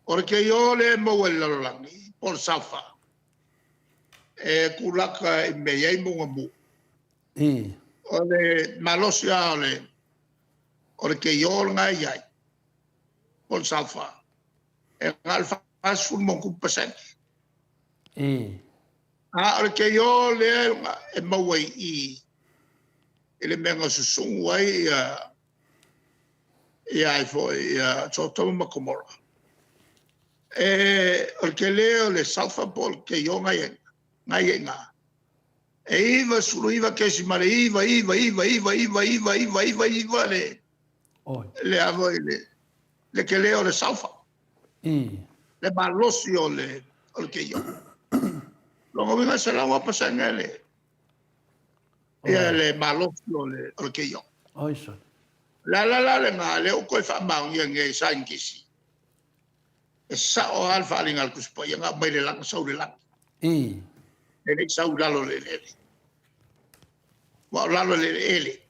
[SPEAKER 4] O le keio lea e maua i le lalolagi, po o le sulfur, e tulaka i mea e i ai mauga mu. O le malosi lava o le keio lena e i ai, po o le sulfur, e na o le 40+%. A o le keio lea e maua i i, i le mea na susugu ai ia ai foi ia Sotoma ma Komora, o le tele o le sulfur po o le keio na e i ina, e 99.9999999 le a foi le tele o le sulfur. Le malosi o le keio. Lona uiga e 100% le ia le malosi o le keio. O le ala la lena, lea ua toe faamaonia nei e saienitisi, e sao lava le faaaliga a le Tusi Paia, na aumai le lagi sau i le lagi. E le i sau i lalo o le eleele. Aua o lalo o le eleele,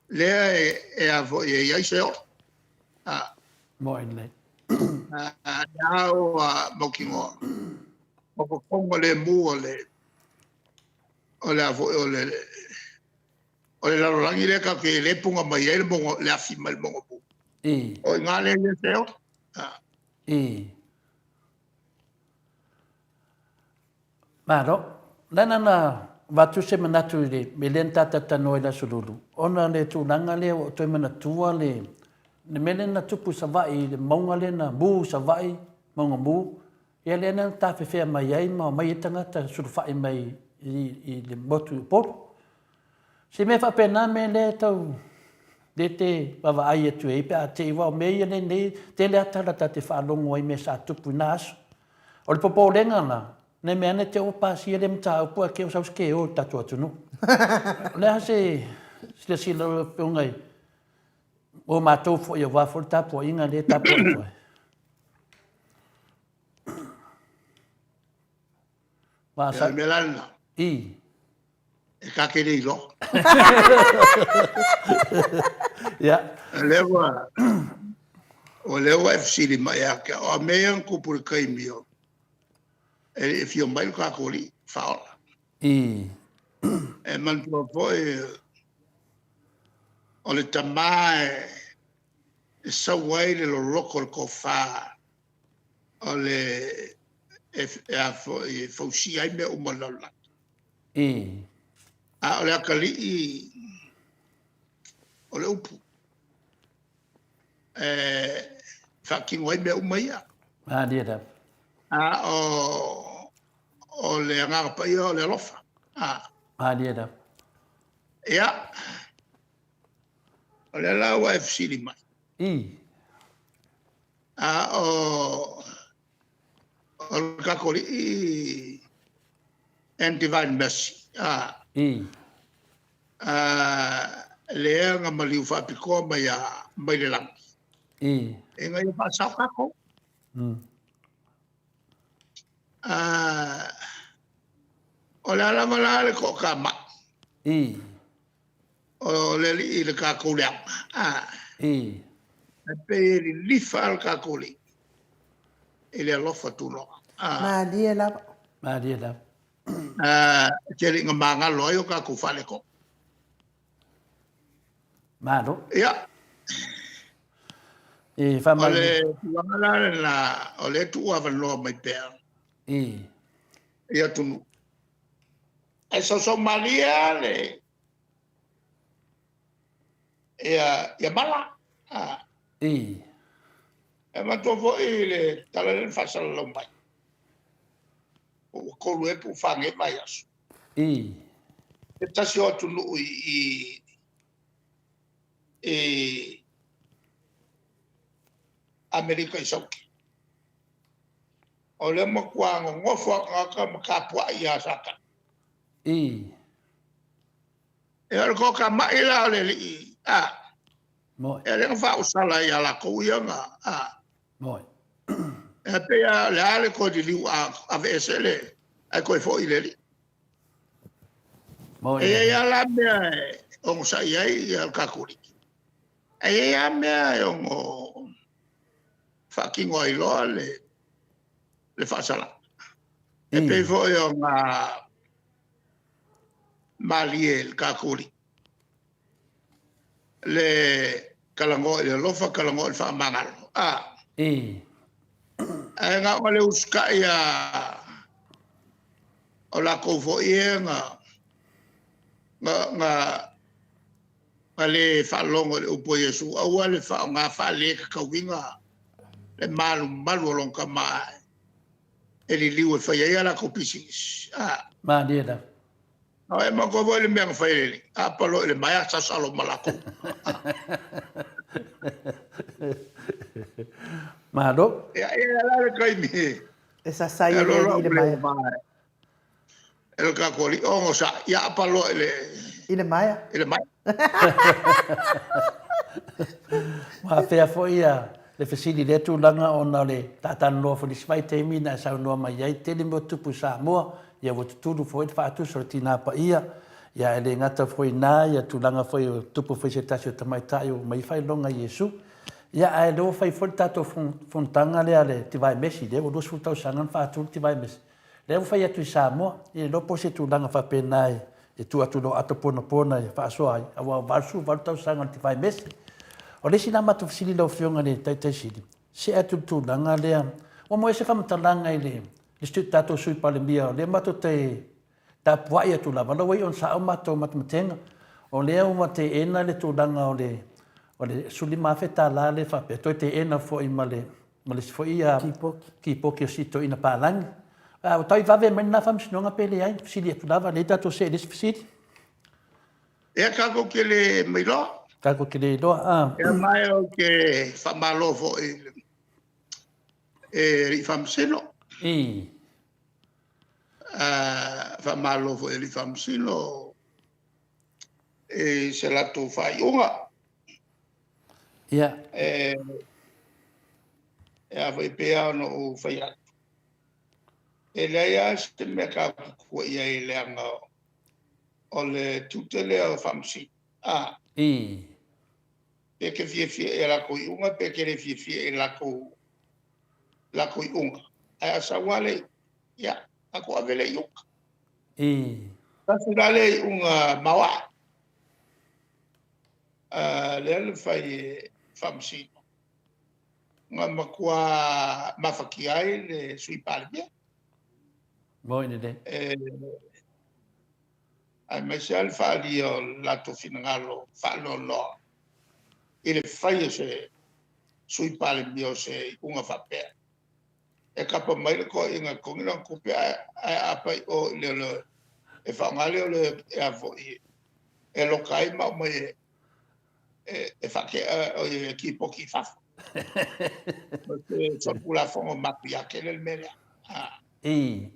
[SPEAKER 4] lea e a foi e i ai se ola.
[SPEAKER 2] Mo'i lelei.
[SPEAKER 4] Le ao a mautinoa. O kokoga lemu o le o le a foi o le o le lalolagi lea tatou te le punga mai ai le moga le afi mai le moga mu. O i ina lea e te ola.
[SPEAKER 2] Malo. Lana na avatu se manatu i le mea lea na ta talatalanoa ai i le Aso Lulu, ona o le tulaga lea ua ou toe manatua le le mea lea na tupu i Savaii i le mauga lea na mu i Savaii, mauga mu, ia lea na tafefea mai ai ma omai ai tagata sulufai mai i le motu i Upolu. Se mea faapena mea lea e tau lea te vaavaai atu ai pe a te i aua o mea ia lenei tele lava tala ta te faalogo ai i mea sa tupu i na aso. O le popolega la, ne i mea ane te i ua pasia lea mataupu ae te i ua sau se ke o i le tatou atunuu. O le a se silasila lau Afioga i mo matou foi aua foi le tapuaiga lea e tapuai atu ai.
[SPEAKER 4] Ia, o le mea la lena.
[SPEAKER 2] I.
[SPEAKER 4] E ta te le iloa.
[SPEAKER 2] Ia.
[SPEAKER 4] O lea ua, o lea ua e fesili mai ia te au, a mea ia na tupu i le taimi o, e le i afio mai lo tatou Alii Faaola.
[SPEAKER 2] I.
[SPEAKER 4] E manatua foi, o le tama e, e sau ai le loloto o le tofa o le e, e, a foi, e fausia ai mea uma o le lalolagi. A o le atalii o le upu e faatino ai mea uma ia.
[SPEAKER 2] Malie lava.
[SPEAKER 4] A o, o le Agaga Paia o le alofa. A.
[SPEAKER 2] Malie lava.
[SPEAKER 4] Ia, o lea la ua e fesili mai. A o, o le tatou Alii and Divine Mercy. A, a, lea na maliu faapitoa mai, a, mai le lagi. Ina ia faasao tatou. A, o le a lava la le toatamai. O le alii i le tatou leaga. A, e pei e lilifa le tatou alii i le alofa tunoa. A,
[SPEAKER 1] Malie lava.
[SPEAKER 2] Malie lava.
[SPEAKER 4] A, e te alii na magalo ai o tatou faaletonu.
[SPEAKER 2] Malo.
[SPEAKER 4] Ia.
[SPEAKER 2] E whamau.
[SPEAKER 4] O le tulaga la lena, o lea tuu avanoa mai pea. I atunuu. Ae sausau malie lava le ia ia mala. A. E manatua foi le tala lea na faasalalau mai. Po ua tolu ea po ua fa nei vaiaso. Se tasi o atunuu i i i Amerika i Sauti. O lea matua nonofo a tagata ma tapuai ia Satani. Ia o le toatamai la o le alii, a.
[SPEAKER 2] Moe.
[SPEAKER 4] Ia lea na faaosala ia latou ia na, a.
[SPEAKER 2] Moe.
[SPEAKER 4] Ia pei lava o le a le toe liliu a aveese le, ae toe foi i le alii.
[SPEAKER 2] Moe.
[SPEAKER 4] E i ai lava la mea e onosai ai ia le tatou alii. Ae i ai lava mea e ono faatino ai loa le, le faasalaga. E pei foi ona malie i le tatou Alii le talanoa i le alofa, talanoa i le faamagalo. A. Ae na o le usitai a o latou foi ia na, na, na, na le faalogo i le upu a Iesu, aua le faaaoga faaletatauina le malumalu o lona tama e liliu e fai ai a latou pisinisi. A.
[SPEAKER 2] Malie lava.
[SPEAKER 4] A e manatua foi le mea na fai e le alii, apa loa i le maea sasa loa ma latou.
[SPEAKER 2] Malo.
[SPEAKER 4] Ia, e ala le taimi.
[SPEAKER 1] E sasa ai e le alii i le maea.
[SPEAKER 4] E lo tatou alii, onosai, ia apa loa i le...
[SPEAKER 1] I le maea.
[SPEAKER 4] I le maea.
[SPEAKER 2] Ua afea foi le fesili i lea tulaga ona o le taatalanoa foi i le isi vaitaimi na e saunoa mai ai, tele mea o tupu i Samoa, ia ua tutulu foi le faatusa o le Tina Paia, ia e le gata foi i ina ia tulaga foi o tupu foi se tasi o tamaitai ua aumai faailoga i Iesu. Ia ae lea ua fai foi le tatou fonotaga lea a le Tivae Mesi, lea ua 20 tausaga na faatu le Tivae Mesi. Lea ua fai atu i Samoa, e le iloa po o se tulaga faapena e tuu atu i lou ato ponapona e faasoa ai, aua ua 88 tausaga o le Tivaimese. O le isi la matou fesili lau Afioga i le Taitai Sili, see atu i le tulaga lea, ua maua ai se faamatalaga i le tatou Sui Palemia, o lea matou te tapuai atu lava, la ua iu ona sao matou matematega, o lea ua teena le tulaga o le $15,000 lea faapea, toe teena foi ma le ma le isi foi ia kipoki o si toeaina palagi. A ua tau vave mai lena faamasinoga pe leai, fesili atu lava, lea tatou see i le isi fesili.
[SPEAKER 4] Ia tatou te le mailoa.
[SPEAKER 2] Tatou te le iloa, a.
[SPEAKER 4] Ia ma ou te faamalo foi i le Alii Faamasino.
[SPEAKER 2] I.
[SPEAKER 4] Faamalo foi i Alii Faamasino i se latou faaiuga.
[SPEAKER 2] Ia.
[SPEAKER 4] E a foi pei lava ona ou fai atu, e leai lava se mea tatou te tua i ai leaga o le tiute lea o Faamasino. A.
[SPEAKER 2] I.
[SPEAKER 4] Pe te fiafia i a latou iuga pe te le fiafia i latou iuga. Ae a sau lava le iuga, ia, tatou ave lea i uta.
[SPEAKER 2] I.
[SPEAKER 4] Tasi la le iuga maoae lea na fai e Faamasino, na matua mafatia ai le Sui Palemia.
[SPEAKER 2] Moi lelei.
[SPEAKER 4] Aemaise lava le faaalia o le latou finagalo faanoanoa i le fai e se Sui Palemia o se iuga faapea. E tapa mai le toeaina e totogi lana tupe ae aapa i o i le e faaaoga leoleo e a foi e loka ai ma aumai e faatea e kipoti i fafo. O se solitulafono matuia tele le mea lea.
[SPEAKER 2] I.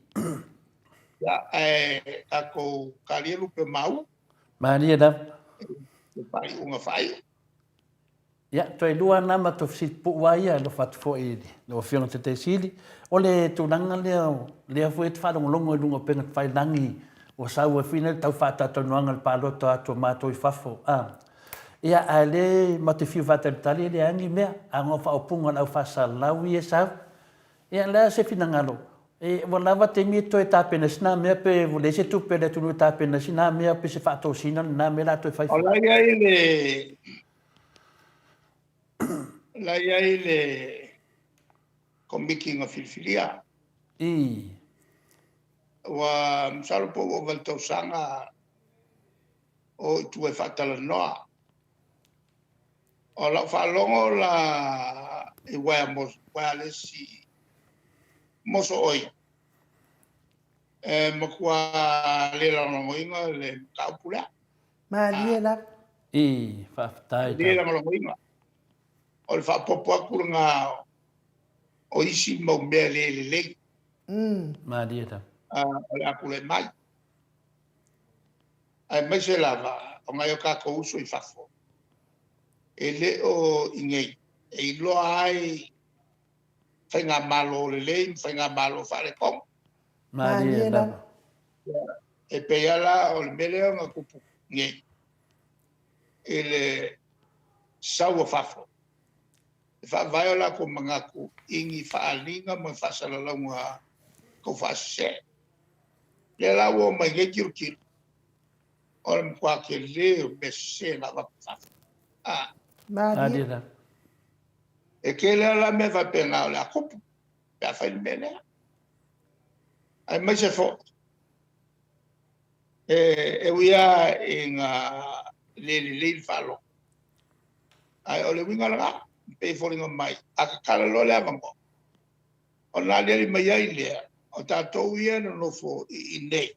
[SPEAKER 4] Ia, ae tatou talia lupe o maua.
[SPEAKER 2] Malie lava.
[SPEAKER 4] Le faaiuga faaiu.
[SPEAKER 2] Ia, toe lua na matou fesili pupuu lava ia, e alofa atu foi i lau Afioga i le Taitai Sili. O le tulaga lea, lea foi e te faalogologo i luga o upega tafailagi, ua sau ai foi le tau faatalatalanoaga i le palota atu a matou i fafo. A, ia, ae le matou te fiu faatalitali e leai ni mea, a na o faaupuga a le au faasalalau ia e sau. Ia, o le a se finagalo? E, ua lava taimi e toe tapena ai sina mea pe ua leai se tupe a le atunuu e tapena ai sina mea pe se faatosina lena mea o le a toe fai
[SPEAKER 4] O
[SPEAKER 2] foi.
[SPEAKER 4] la e i ai le la e i ai le Komiti na filifilia.
[SPEAKER 2] I.
[SPEAKER 4] Ua masalo po ua ova i le tausaga o i tua e faatalanoa. O lau faalogo la i wireless mosooi, e matua le lagolagoina le mataupu lea.
[SPEAKER 1] Malie lava.
[SPEAKER 2] I, faafetai.
[SPEAKER 4] Le lagolagoina. O le faaopoopo atu lena o isi mau mea le lelei.
[SPEAKER 2] Malie lava.
[SPEAKER 4] O le a tulai mai. Aemaise lava o nai o tatou uso i fafo, e le o i inei, e iloa ai faigamalo lelei ma faigamalo faaletonu.
[SPEAKER 2] Malie lava.
[SPEAKER 4] E pei lava la o le mea lea na tupu nei i le sau o fafo, e faavae o latou manatu i ni faaaliga ma ni faasalalauga taufaasese. Lea la ua omai nei tilotilo, o le matua tele o mea sese na avatu i fafo.
[SPEAKER 1] Malie
[SPEAKER 2] lava.
[SPEAKER 4] E tele lava la mea faapena o le a tupu pe a fai le mea lea. Aemaise foi, e ui lava ina le lelei le faalogo, ae o le uiga lena, e pei e foliga mai, a tatala loa le avanoa, ona aliali mai ai lea, o tatou ia e nonofo i inei,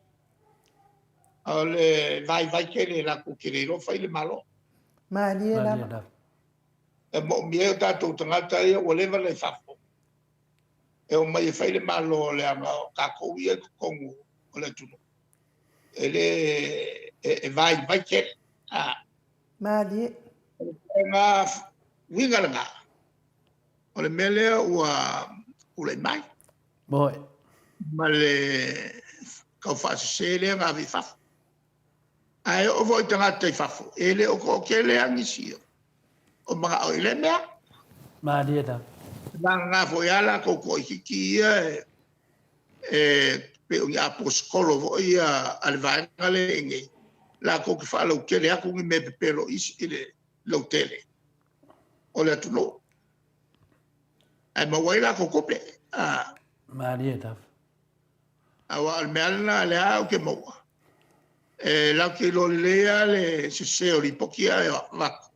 [SPEAKER 4] o le vaivai tele latou te le iloa fai le Malo.
[SPEAKER 1] Malie lava.
[SPEAKER 4] E moomia ai o tatou tagata ia ua leva ona i fafo, e omai e fai le Malo, leaga o tatou ia e i totonu o le atunuu, e le e vaivai tele.
[SPEAKER 1] Malie.
[SPEAKER 4] O le uiga lena, o le mea lea ua tulai mai.
[SPEAKER 2] Moi.
[SPEAKER 4] Ma le taufaasese lea na ave i fafo. Ae oo foi i tagata i fafo, e le o toatele lava nisi o manao i lea mea.
[SPEAKER 2] Malie lava.
[SPEAKER 4] Vagana foi lava latou toaitiiti ia e Pei o ni aposetolo foi ia a le vaega lea i inei, latou te faalautele atu ni mea e pepelo i isi i le lautele o le atunuu, ae maua ai latou tupe.
[SPEAKER 2] Malie lava.
[SPEAKER 4] Aua o le mea lava lena lea ou te maua, e latou te iloa lelei lava le sese o lipoti ia e avatu,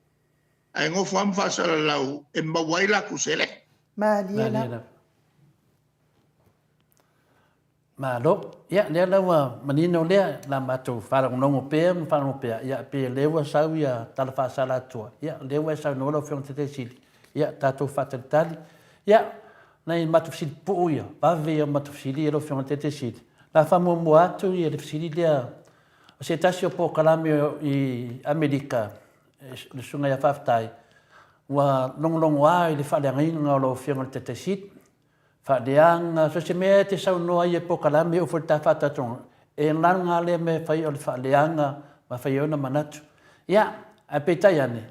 [SPEAKER 4] ae nofo lava ma faasalalau e maua ai latou seleni.
[SPEAKER 1] Malie lava.
[SPEAKER 2] Malo. Ia, lea la ua manino lea, la matou faalogologo pea ma faalogo pea, ia, pei o lea ua sau ia tala faasala atua, ia, o lea ua e saunoa lau Afioga i le Taitai Sili, ia, tatou faatalitali. Ia, nai matou fesili pupuu ia, vave ia o matou fesili ia lau Afioga i le Taitai Sili. O le a faamuamua atu ia le fesili lea, o se tasi o polokalame i Amerika, le Susuga ia Faafetai, ua logologoa i le faaleagaina o lau Afioga i le Taitai Sili, Faaleaga, so o se mea e te saunoa ai e polokalame e oo foi i le ta faatatoga, e laga lea mea e fai o le faaleaga ma fai ai ona manatu. Ia, ae peitai ane,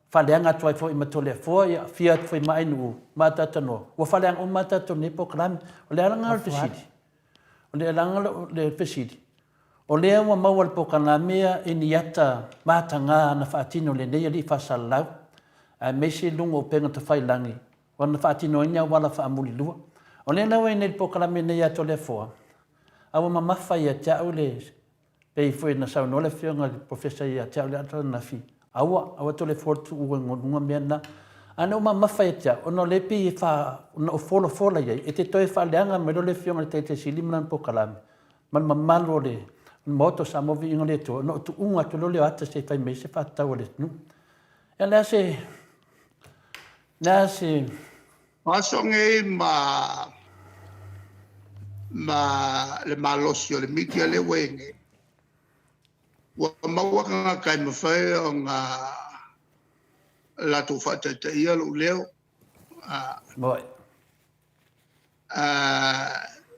[SPEAKER 2] faaleaga atu ai foi ma Toleafoa, ia, afio atu foi ma Ainuu ma Atatanoa, ua faaleaga uma lava tatou i lenei polokalame. O le alaga o le fesili, o le alaga o le fesili, o lea ua maua e le polokalame ia i ni ata mataga na faatino e lenei alii faasalalau, aemaise luga o upega tafailangi Ona faatino ai ni auala faamulilua. O lea la ua i nei le polokalame nei ia Toleafoa, a ua mamafa ia te au le, pei foi ona saunoa le Afioga i le Professor ia te au le ata ananafi, aua, aua Toleafoa le tuua i luga mea na. A na ua mamafa ia te au, ona o lea e pei e fa, na ou folafola i ai, e te toe faaleaga mai loa le Afioga i le Taitai Sili ma lana polokalame, ma le mamalu o le Maota o Samoa Viiga i le Atua, ona ou tuuga atu loa lea o ata se i fai mai ai se faatatau a le atunuu. Ia o le a se Le a se.
[SPEAKER 4] O aso nei ma ma le malosi o le media lea ua i ai nei, ua maua tagata e mafai ona latou faataitaia lou leo.
[SPEAKER 2] Moi.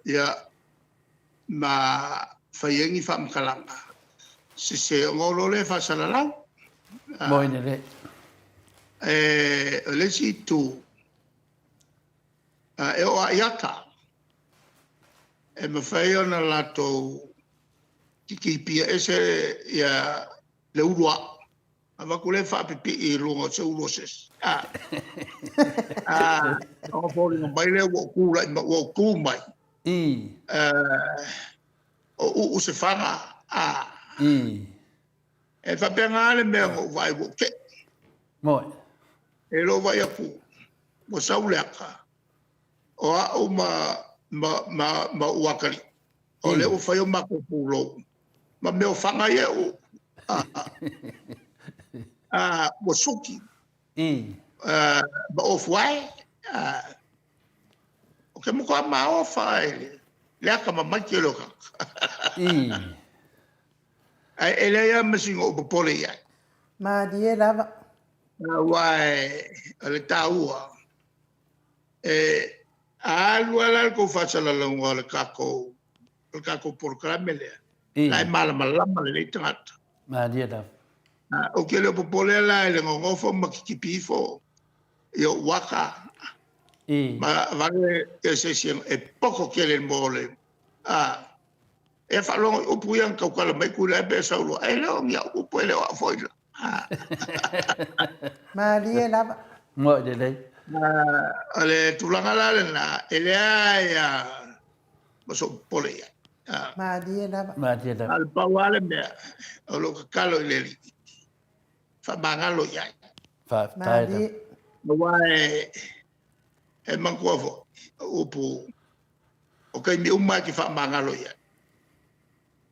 [SPEAKER 4] Ia, ma fai ai ni faamatalaga sese ona o loa lea e faasalalau.
[SPEAKER 2] Moi lelei.
[SPEAKER 4] E, o le isi itu, e oo lava i ata, e mafai ona latou kikipia ese ia le ulu ao. Avatu lea faapipii i luga o se ulu o se isi. A, a, ona foliga mai lea ua ou tulai mai, ua ou tu mai.
[SPEAKER 2] I.
[SPEAKER 4] O uu se faga. A.
[SPEAKER 2] I.
[SPEAKER 4] E faapena le mea na ou vaai ua ou tei.
[SPEAKER 2] Moi.
[SPEAKER 4] E lou vaai atu, ua sau le ata, o au ma, ma, ma, ma ou atalii. O lea ua fai o matou pulou ma mea o faga ia e uu. A, ua suki. Ma ofu ae. O ke matua maofa e le akamamai tele o tagata. Ae e leai lava ma sina ou popole i ai.
[SPEAKER 1] Malie lava.
[SPEAKER 4] Aua o le taua, e alu lava la le tou faasalalauga o le tatou o le tatou polokalame lea, la e malamalama lelei tagata.
[SPEAKER 2] Malie lava.
[SPEAKER 4] Ou te le o popole la i le nonofo ma kitipi ifo i ou ata ma vale se isi e poto tele mo le a e faalogo i upu ia na tautala mai Tuilaepa e sau loa, e le o ni au upu e le o au foi la.
[SPEAKER 1] Malie lava.
[SPEAKER 2] Moi lelei.
[SPEAKER 4] O le tulaga la lena, e leai lava ma sou popole i ai.
[SPEAKER 1] Malie lava.
[SPEAKER 2] Malie lava.
[SPEAKER 4] A o le pau lava le mea, o lou tatalo i le Alii, faamagalo i ai.
[SPEAKER 2] Faafetai lava.
[SPEAKER 4] Aua e manatua foi, o upu, o taimi uma e te faamagalo i ai.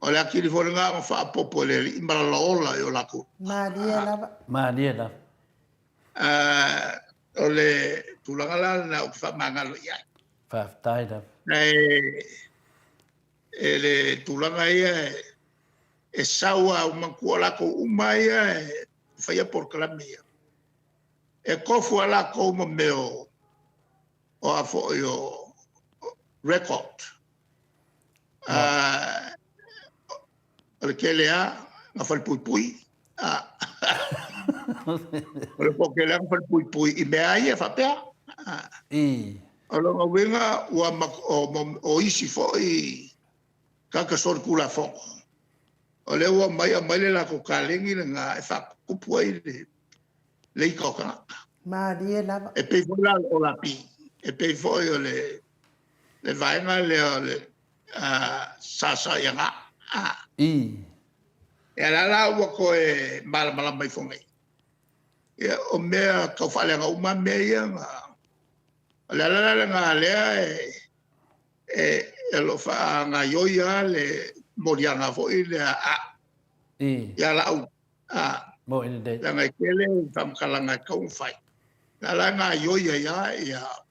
[SPEAKER 4] O le atili foi lena ona faaopoopo e le Alii ma lalaola i o latou.
[SPEAKER 1] Malie lava.
[SPEAKER 2] Malie lava.
[SPEAKER 4] O le tulaga la lena ou te faamagalo i ai.
[SPEAKER 2] Faafetai lava.
[SPEAKER 4] Ae e le tulaga ia e sau lava, ua manatua latou uma ia e faia polokalame ia. E tofu lava latou ma mea o a foi o record. O le tele lava na falepuipui. O le toatele lava na falepuipui i mea ia faapea. O lona uiga ua o isi foi. Tagata solitulafono, o lea ua omai aumai le latou kaleni lena e faatupu ai le ita o tagata.
[SPEAKER 1] Malie lava.
[SPEAKER 4] E pei foi la o le Olapi, e pei foi o le le vaega lea o le SSIG.
[SPEAKER 2] I.
[SPEAKER 4] Ia la la ua toe malamalama ifo nei. Ia, o mea tau faaleaga uma lava mea ia na... O le ala la lena lea e o lo o faagaioi lava le moliaga foi lea a au ia Laauli,
[SPEAKER 2] Moi lelei.
[SPEAKER 4] Leaga e tele faamatalaga e tatau ona fai, o la e gaoioi ai lava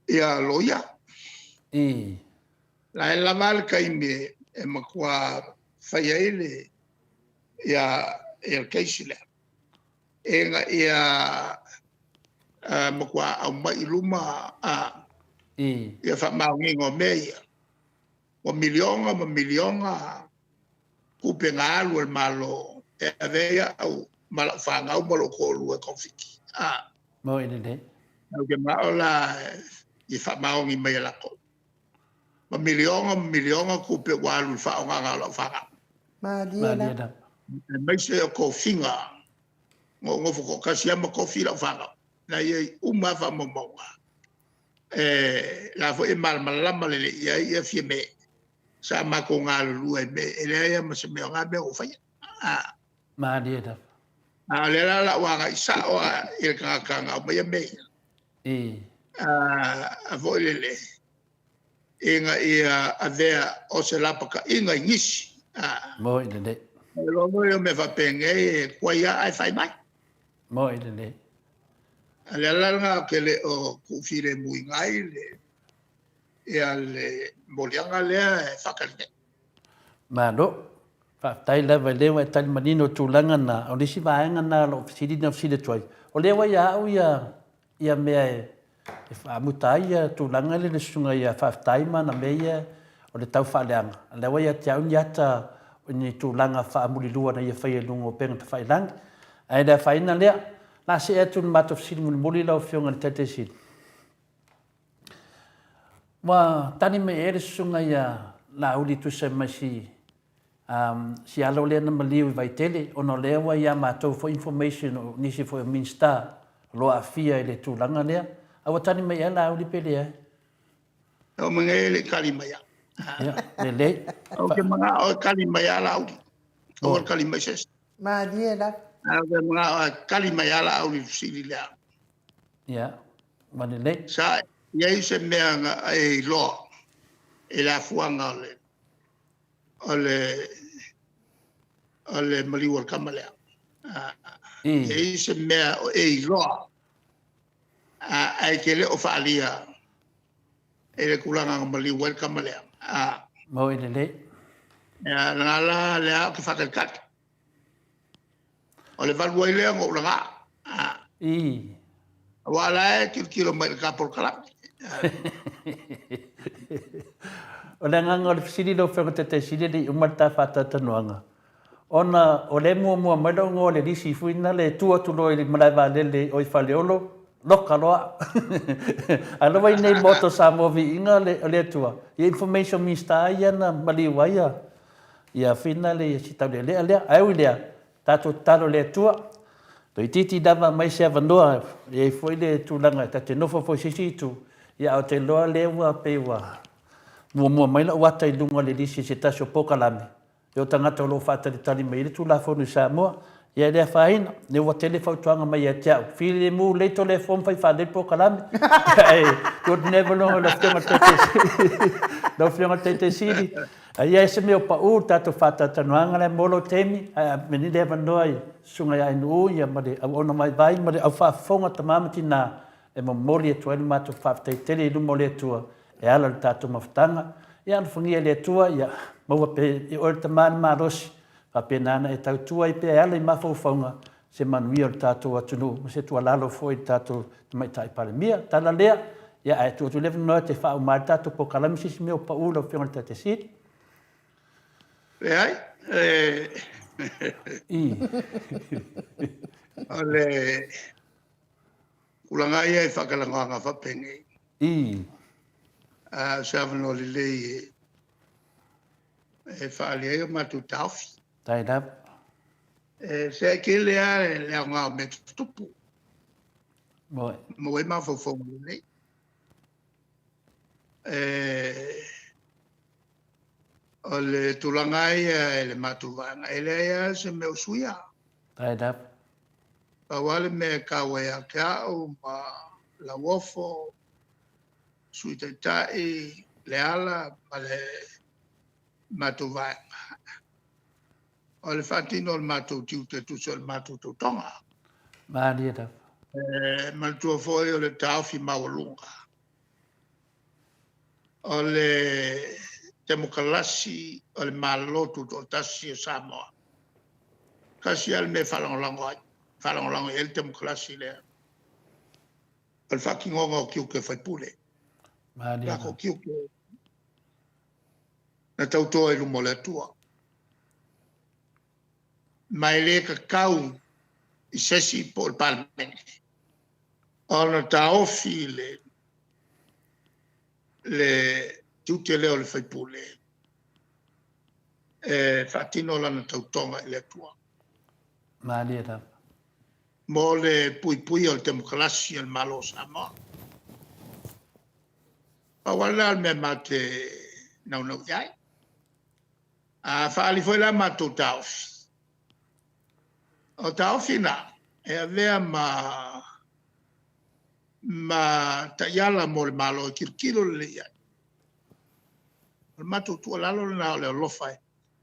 [SPEAKER 4] ia loia. La e lava le taimi e matua fai ai le case lea, ina ia matua aumai i luma ia faamaoniga o mea ia. Ua miliona ma miliona tupe na alu a le Malo e ave ai au ma lau fanau ma lou toalua e togafiti.
[SPEAKER 2] Moi lelei.
[SPEAKER 4] Ou te manao la ia faamaoni mai e latou. Ma miliona ma miliona tupe ua alu i le faaaogaina o lau fanau.
[SPEAKER 1] Malie lava.
[SPEAKER 4] Aemaise o tofiga. Na ou nofo toatasi lava ma tofi lau fanau. La e i ai uma lava faamaumauga. E, la foi e malamalama lelei i ai ia Fiame. Sa matou galulue ai e leai lava ma se mea o na mea na ou faia.
[SPEAKER 2] Malie lava.
[SPEAKER 4] A o lea la o le a ou agai sao lava i le tagata na aumaia mea ia. A foi lele, ina ia avea o se lapataiga i nisi.
[SPEAKER 2] Moi lelei.
[SPEAKER 4] E iloa foi o mea faapenei e tuai lava ae fai mai.
[SPEAKER 2] Moi lelei.
[SPEAKER 4] A o le ala lena ou te le o tuufilemuina ai le, ia le moliaga lea e faatali nei.
[SPEAKER 2] Malo. Faafetai lava i lea ua e tali manino i tulaga na. O le isi vaega na o lou fesili na fesili atu ai, o lea ua ia au ia ia mea e faamuta ai ia tulaga lea i le susuga ia Faafetai ma ana mea ia o le tau faaleaga. O lea ua ia te au ni ata o ni tulaga faamulilua na ia faia i luga o upega tafailagi. Ae le afaina lea, o le a see atu i le matou fesili mulimuli lau Afioga i le Taitaisili. Ua tali mai ea le susuga ia Laauli e tusa ma si si alo lea na maliu i Vaitele ona o lea ua ia matou foi information o nisi foi o Minisita o lo o aafia i le tulaga lea. A ua tali mai ea Laauli pe leai?
[SPEAKER 4] Oo mai nei e le i tali mai au.
[SPEAKER 2] Ia, lelei.
[SPEAKER 4] Ou te manao e tali mai lava Laauli. Aua le tali mai se isi.
[SPEAKER 1] Malie lava.
[SPEAKER 4] Ae ou te manao e tali mai lava Laauli i le fesili lea.
[SPEAKER 2] Ia, ua lelei.
[SPEAKER 4] Sa i ai se mea na e iloa i le afuaga o le o le o le maliu o le tama lea. E i ai se mea o e iloa ae te le o faalia i le tulaga na maliu ai le tama lea.
[SPEAKER 2] Moi lelei.
[SPEAKER 4] Ia, lena la lea ou te faatalitali. O le valu ai lea ona ou laga.
[SPEAKER 2] I.
[SPEAKER 4] Aua o la e tilotilo mai i le ta polokalame.
[SPEAKER 2] O le agaga o le fesili lau Afioga Taitaisili e le i uma le ta faatalatalanoaga, ona o lea e muamua mai lou igoa o le lisi foi lena e tu atu loa i le malae vaalele o i Faleolo, loka loa. A o la ua i inei i le Maota o Samoa Viiga o le Atua, ia Information Minister ia na maliu ai ia Ia whina le ia si taulealea lea. Ae ui lea, tatou tatalo i le Atua, toeitiiti lava aumai se avanoa, e i ai foi le tulaga ta te nofo foi i se isi itu, ia ae ou te iloa lea ua pei ua muamua mai lau ata i luga o le lisi i se tasi o polokalame, ia o tagata o lo o faatalitali mai ai le Tulafono i Samoa. Ia e le afaina, lea ua tele fautuaga mai ia te au, filemu lelei tole form fai faalelei le polokalame. Ae tuu atu nei avanoa i lau Afioga i le Taitaisili. Lau Afioga i le Taitaisili, a i ai se mea o pau i le tatou faatalatalanoaga lea mo lou taimi, ae ave nei le avanoa i Susuga ia Ainuu ia ma le auauna vaivai ma le au faafofoga tama ma tina e momoli atu ai le matou faafetai tele i luma o le Atua e ala i le tatou mafutaga. Ia alofagia e le Atua ia maua pea e oe le tama le malosi Faapena ona e tautua ai pea e ala i mafaufauga se manuia o le tatou atunuu ma se tuualalo foi i le tatou Tamaitai Palemia. Tala lea, ia ae tuu atu le avanoa e te faauma ai le tatou polokalame se isi mea o pau lau Afioga i le Taitai Sili.
[SPEAKER 4] Leai, o le tulaga ia i faatalanoaga faapenei. A o se avanoa lelei e faaali ai o matou taofi.
[SPEAKER 2] Faafetai lava.
[SPEAKER 4] E seai tele lava le aoga o mea tutupu.
[SPEAKER 2] Moi.
[SPEAKER 4] Maua ai mafaufauga lelei. E, o le tulaga lava ia i le matou vaega, e leai lava se mea o suia.
[SPEAKER 2] Faafetai lava.
[SPEAKER 4] Pau lava le mea e taua ia te au ma Lauofo, Sui Taitai, Leala ma le matou vaega, o le faatino o le matou tiute e tusa o le matou tautoga.
[SPEAKER 2] Malie lava.
[SPEAKER 4] E manatua foi o le taofi maualuga o le temokalasi o le Malo Tutoatasi o Samoa. Tasi lava le mea e faalagolago ai, faalagolago i ai le temokalasi lea, o le faatinoga o tiute o faipule.
[SPEAKER 2] Malie
[SPEAKER 4] Lako
[SPEAKER 2] lava.
[SPEAKER 4] tiute na tautoa i luma o le Atua. Ma e le tatau i se isi po o le Palemene ona taofi le tiute lea o le faipule e faatino lana tautoga i le Atua.
[SPEAKER 2] Malie lava.
[SPEAKER 4] Mo le puipuia o le temokalasi a le Malo o Samoa. Pau lava lena o le mea matou te naunau i ai. A faaali foi la matou taofi, o taofi na e avea ma taiala mo le Malo e tilotilo lelei i ai. O le matou tuualalo lena o le alofa e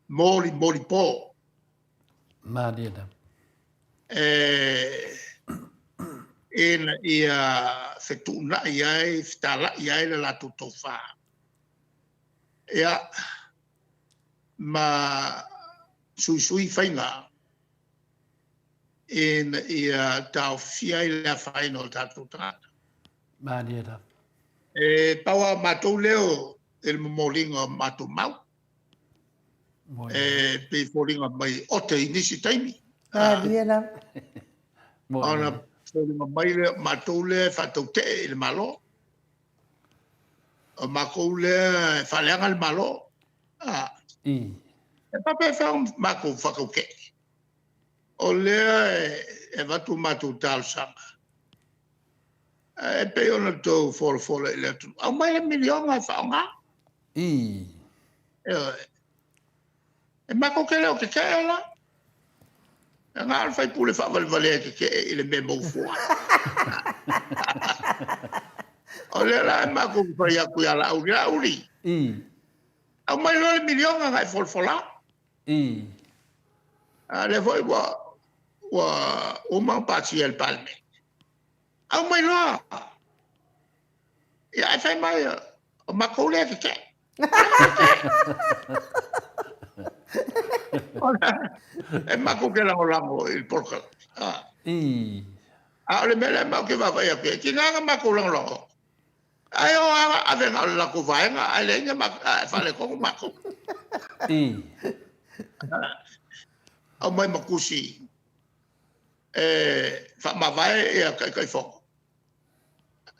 [SPEAKER 4] molimoli po.
[SPEAKER 2] Malie lava.
[SPEAKER 4] Ina ia fetuunai ai, fetalai ai le latou tofa, ia, ma suisui faiga ina ia taofia ai le afaina o tatou tagata.
[SPEAKER 2] Malie lava.
[SPEAKER 4] E pau lava o matou leo i le momoliga o matou mau. E pei e foliga mai ote i nisi taimi.
[SPEAKER 1] Malie lava.
[SPEAKER 4] Ona foliga mai lea o matou lea e faatautee i le Malo. O matou lea e faaleaga le Malo. E faapefea ona matou faatautee? O lea e avatu matou talosaga, e pei ona outou folafola i le atunuu, aumai le miliona e faaaoga. Ioe. E matou te le o tetee la. E na o le faipule faavalevalea e tetee i le mea e maua fua. O lea la e matou te fai atu ia Laauli, Laauli, aumai loa le miliona na e folafola. A lea foi ua uma ona pasia e le Palemene. Aumai loa. Ia ae fai mai o matou lea e tetee. E matou te lagolago i le polokalame. A o le mea lea matou te vaavaai atu i ai, tiga ona matou lagolago, ae o lava ave na o le latou vaega ae leai ni faaletonu matou. Aumai ma tusi e faamavae ia Taitaifono.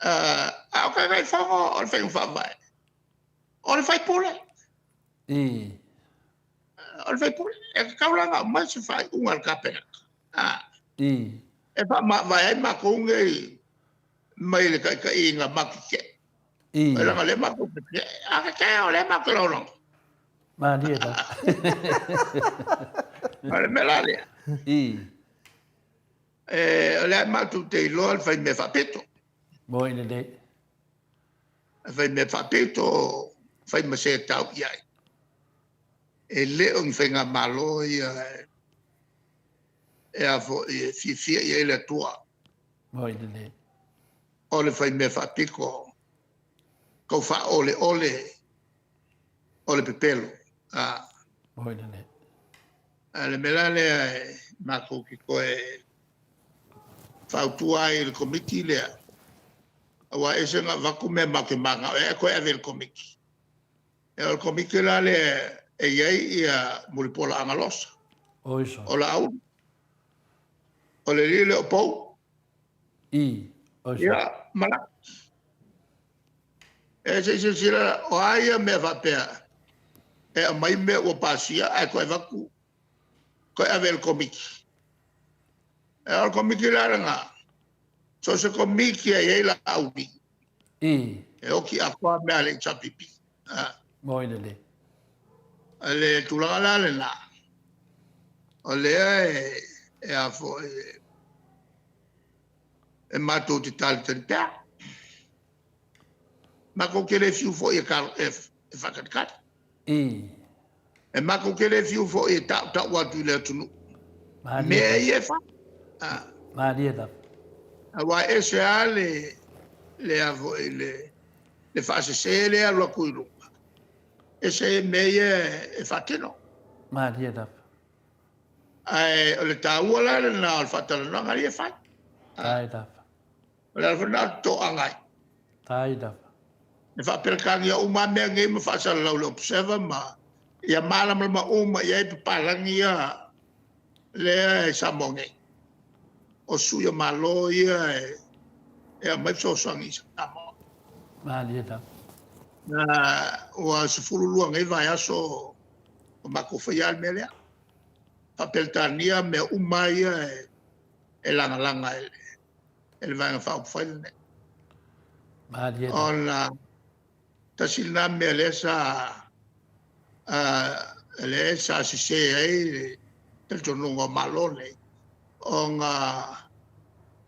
[SPEAKER 4] A o Taitaifono o le faiga faavae, o le faipule. O le faipule. E tatau la ona aumai se faaiuga a le Kapeneta e faamavae ai matou nei mai le taitaiga matou te tetee. Leaga o lea matou te tetee. A tetee o lea matou te lagolago.
[SPEAKER 2] Malie lava.
[SPEAKER 4] O le mea la lea, o lea matou te iloa le fai mea faapito.
[SPEAKER 2] Moi lelei.
[SPEAKER 4] Le fai mea faapito, fai ma se tau i ai. E le o ni faigamalo ia e a foi e fiafia i ai le Atua.
[SPEAKER 2] Moi lelei.
[SPEAKER 4] O le fai mea faapito, tau faaoleole o le pepelo.
[SPEAKER 2] Moi lelei.
[SPEAKER 4] A le mea la lea e matou te toe fautua ai i le Komiti lea, aua e ese ona avatu mea matou te mananao i ai ae toe ave i le Komiti. O le Komiti la lea e i ai ia Mulipola Agalosa, o Laauli, o le alii lea o Pou, ia, ma Laki. E se i silasila la, o a ia mea faapea e aumai mea ua pasia ae toe avatu toe ave e le Komiti? O le Komiti la lena, so o se Komiti lava e i ai Laauli, e oti atoa mea a le HRPP.
[SPEAKER 2] Moi lelei.
[SPEAKER 4] O le tulaga la lena, o lea e a foi, e matou te talitali pea. Matou te le fiu foi e faatalitali. E matou te le fiu foi e tautau atu i le atunuu mea ia e fai.
[SPEAKER 2] Malie lava.
[SPEAKER 4] Aua e ese lava le, a foi, le faasese lea e alu atu i luga, ese mea ia e faatino.
[SPEAKER 2] Malie lava.
[SPEAKER 4] Ae o le taua la lena o le faatalanoaga ia e fai.
[SPEAKER 2] Tai lava.
[SPEAKER 4] O le ala foi lena o le toaga ai.
[SPEAKER 2] Tai lava.
[SPEAKER 4] E faa-Peretania uma lava mea nei ma faasalalau i le Observer ma ia malamalama uma i ai papalagi ia lea e Samoa nei. O sui o Malo ia e aumai fesoasoani i Samoa.
[SPEAKER 2] Malie lava.
[SPEAKER 4] Ua 12 nei vaiaso o matou faia le mea lea. Faa-Peretania mea uma ia e lagalaga e le Vaega Faaupufai lenei.
[SPEAKER 2] Malie lava.
[SPEAKER 4] Ona tasi lena mea lea sa lea sa sese ai le talitonuga o Malo nei, ona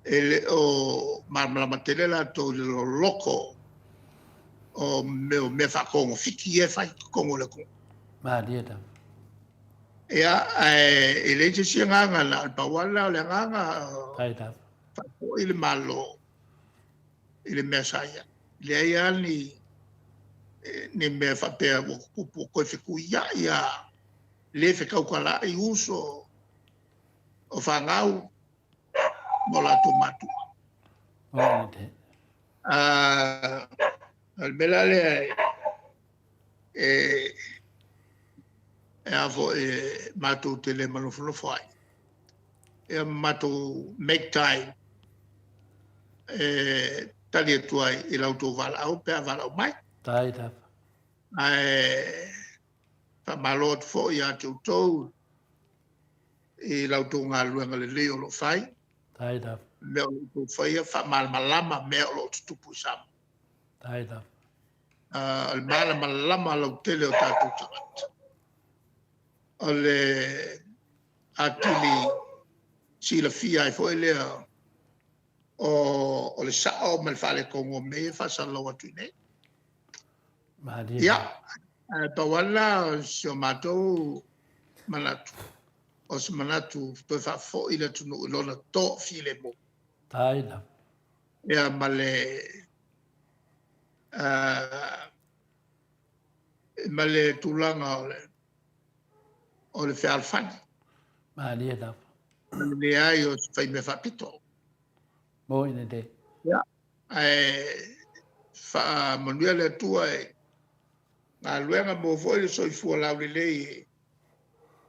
[SPEAKER 4] e le o malamalama tele latou i le loloto o mea faatogafiti ia e fai i totonu o le atunuu.
[SPEAKER 2] Malie lava.
[SPEAKER 4] Ia, ae e leai se isi agaga na o le pau lava lena o le agaga,
[SPEAKER 2] Tai lava.
[SPEAKER 4] faafoi le Malo i le mea sa i ai. Leai lava ni mea faapea ua tutupu ua toe fetuiai lava, le fetautalaai uso o fanau ma o latou matua. O le mea la lea e a foi e matou te le manofonofo ai, ia ma matou make time e tali atu ai i la outou valaau pe a valaau mai.
[SPEAKER 2] Tai lava.
[SPEAKER 4] Ae faamalo atu foi ia te outou i la outou galuega lelei o lo o fai.
[SPEAKER 2] Tai lava.
[SPEAKER 4] Mea o lo o outou faia, faamalamalama mea o lo o tutupu i Samoa.
[SPEAKER 2] Tai lava.
[SPEAKER 4] O le malamalama lautele o tatou tagata. O le atili silafia ai foi lea o le sao ma le faaletonu o mea ia e faasalalau atu i inei.
[SPEAKER 2] Malie.
[SPEAKER 4] Ia, ae pau lava lena o si o matou manatu, o se manatu toe faafoi le atunuu i lona toafilemu.
[SPEAKER 2] Tai lava.
[SPEAKER 4] Ia ma le ma le tulaga o le fealofani.
[SPEAKER 2] Malie lava.
[SPEAKER 4] Ma le leai o se faimea faapito.
[SPEAKER 2] Moi lelei.
[SPEAKER 4] Ia, ae faamanuia le Atua i galuega mo foi le soifua laulelei e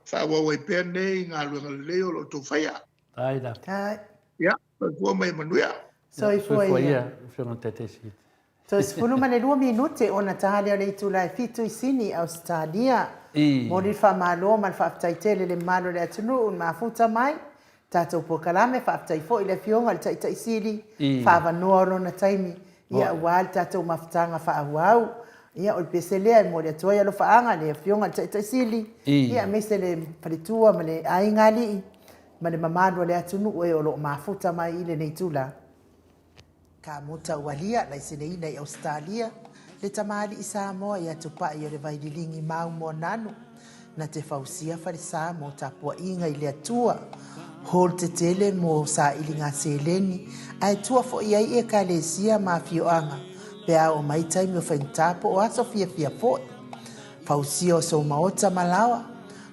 [SPEAKER 4] faaauau ai pea nei galuega lelei o lo o outou faia.
[SPEAKER 2] Tai lava.
[SPEAKER 1] Tai.
[SPEAKER 4] Ia, soifua ma ia manuia.
[SPEAKER 1] Soifua
[SPEAKER 2] Soifua
[SPEAKER 1] ia.
[SPEAKER 2] ia, Afioga i le Taitaiseseiti.
[SPEAKER 1] Toe 12 minute ona ta lea o le itula e 7 i Sini, Ausetalia. Momoli le faamalo ma le faafetai tele i le mamalu o le atunuu i le mafuta mai tatou polokalame. Faafetai foi i le Afioga i le Taitai Sili, faaavanoa o lona taimi ia aua le tatou mafutaga faaauau. Ia o le pese lea e momoli atu ai alofaaga i le Afioga i le Taitai Sili, ia aemaise le faletua ma le aiga alii ma le mamalu o le atunuu e o lo o mafuta mai i lenei itula. Ka muta ualia laiseneina i Ausetalia le tamalii Samoa ia Tupai o le Vaililigi mau Moananu na te fausia falesa mo tapuaiga i le Atua hall tetele mo sailiga seleni ae tua foi ai Ekalesia ma afioaga pe a oo mai taimi o faigata po o aso fiafia foi. Fausia o sou maota ma laoa,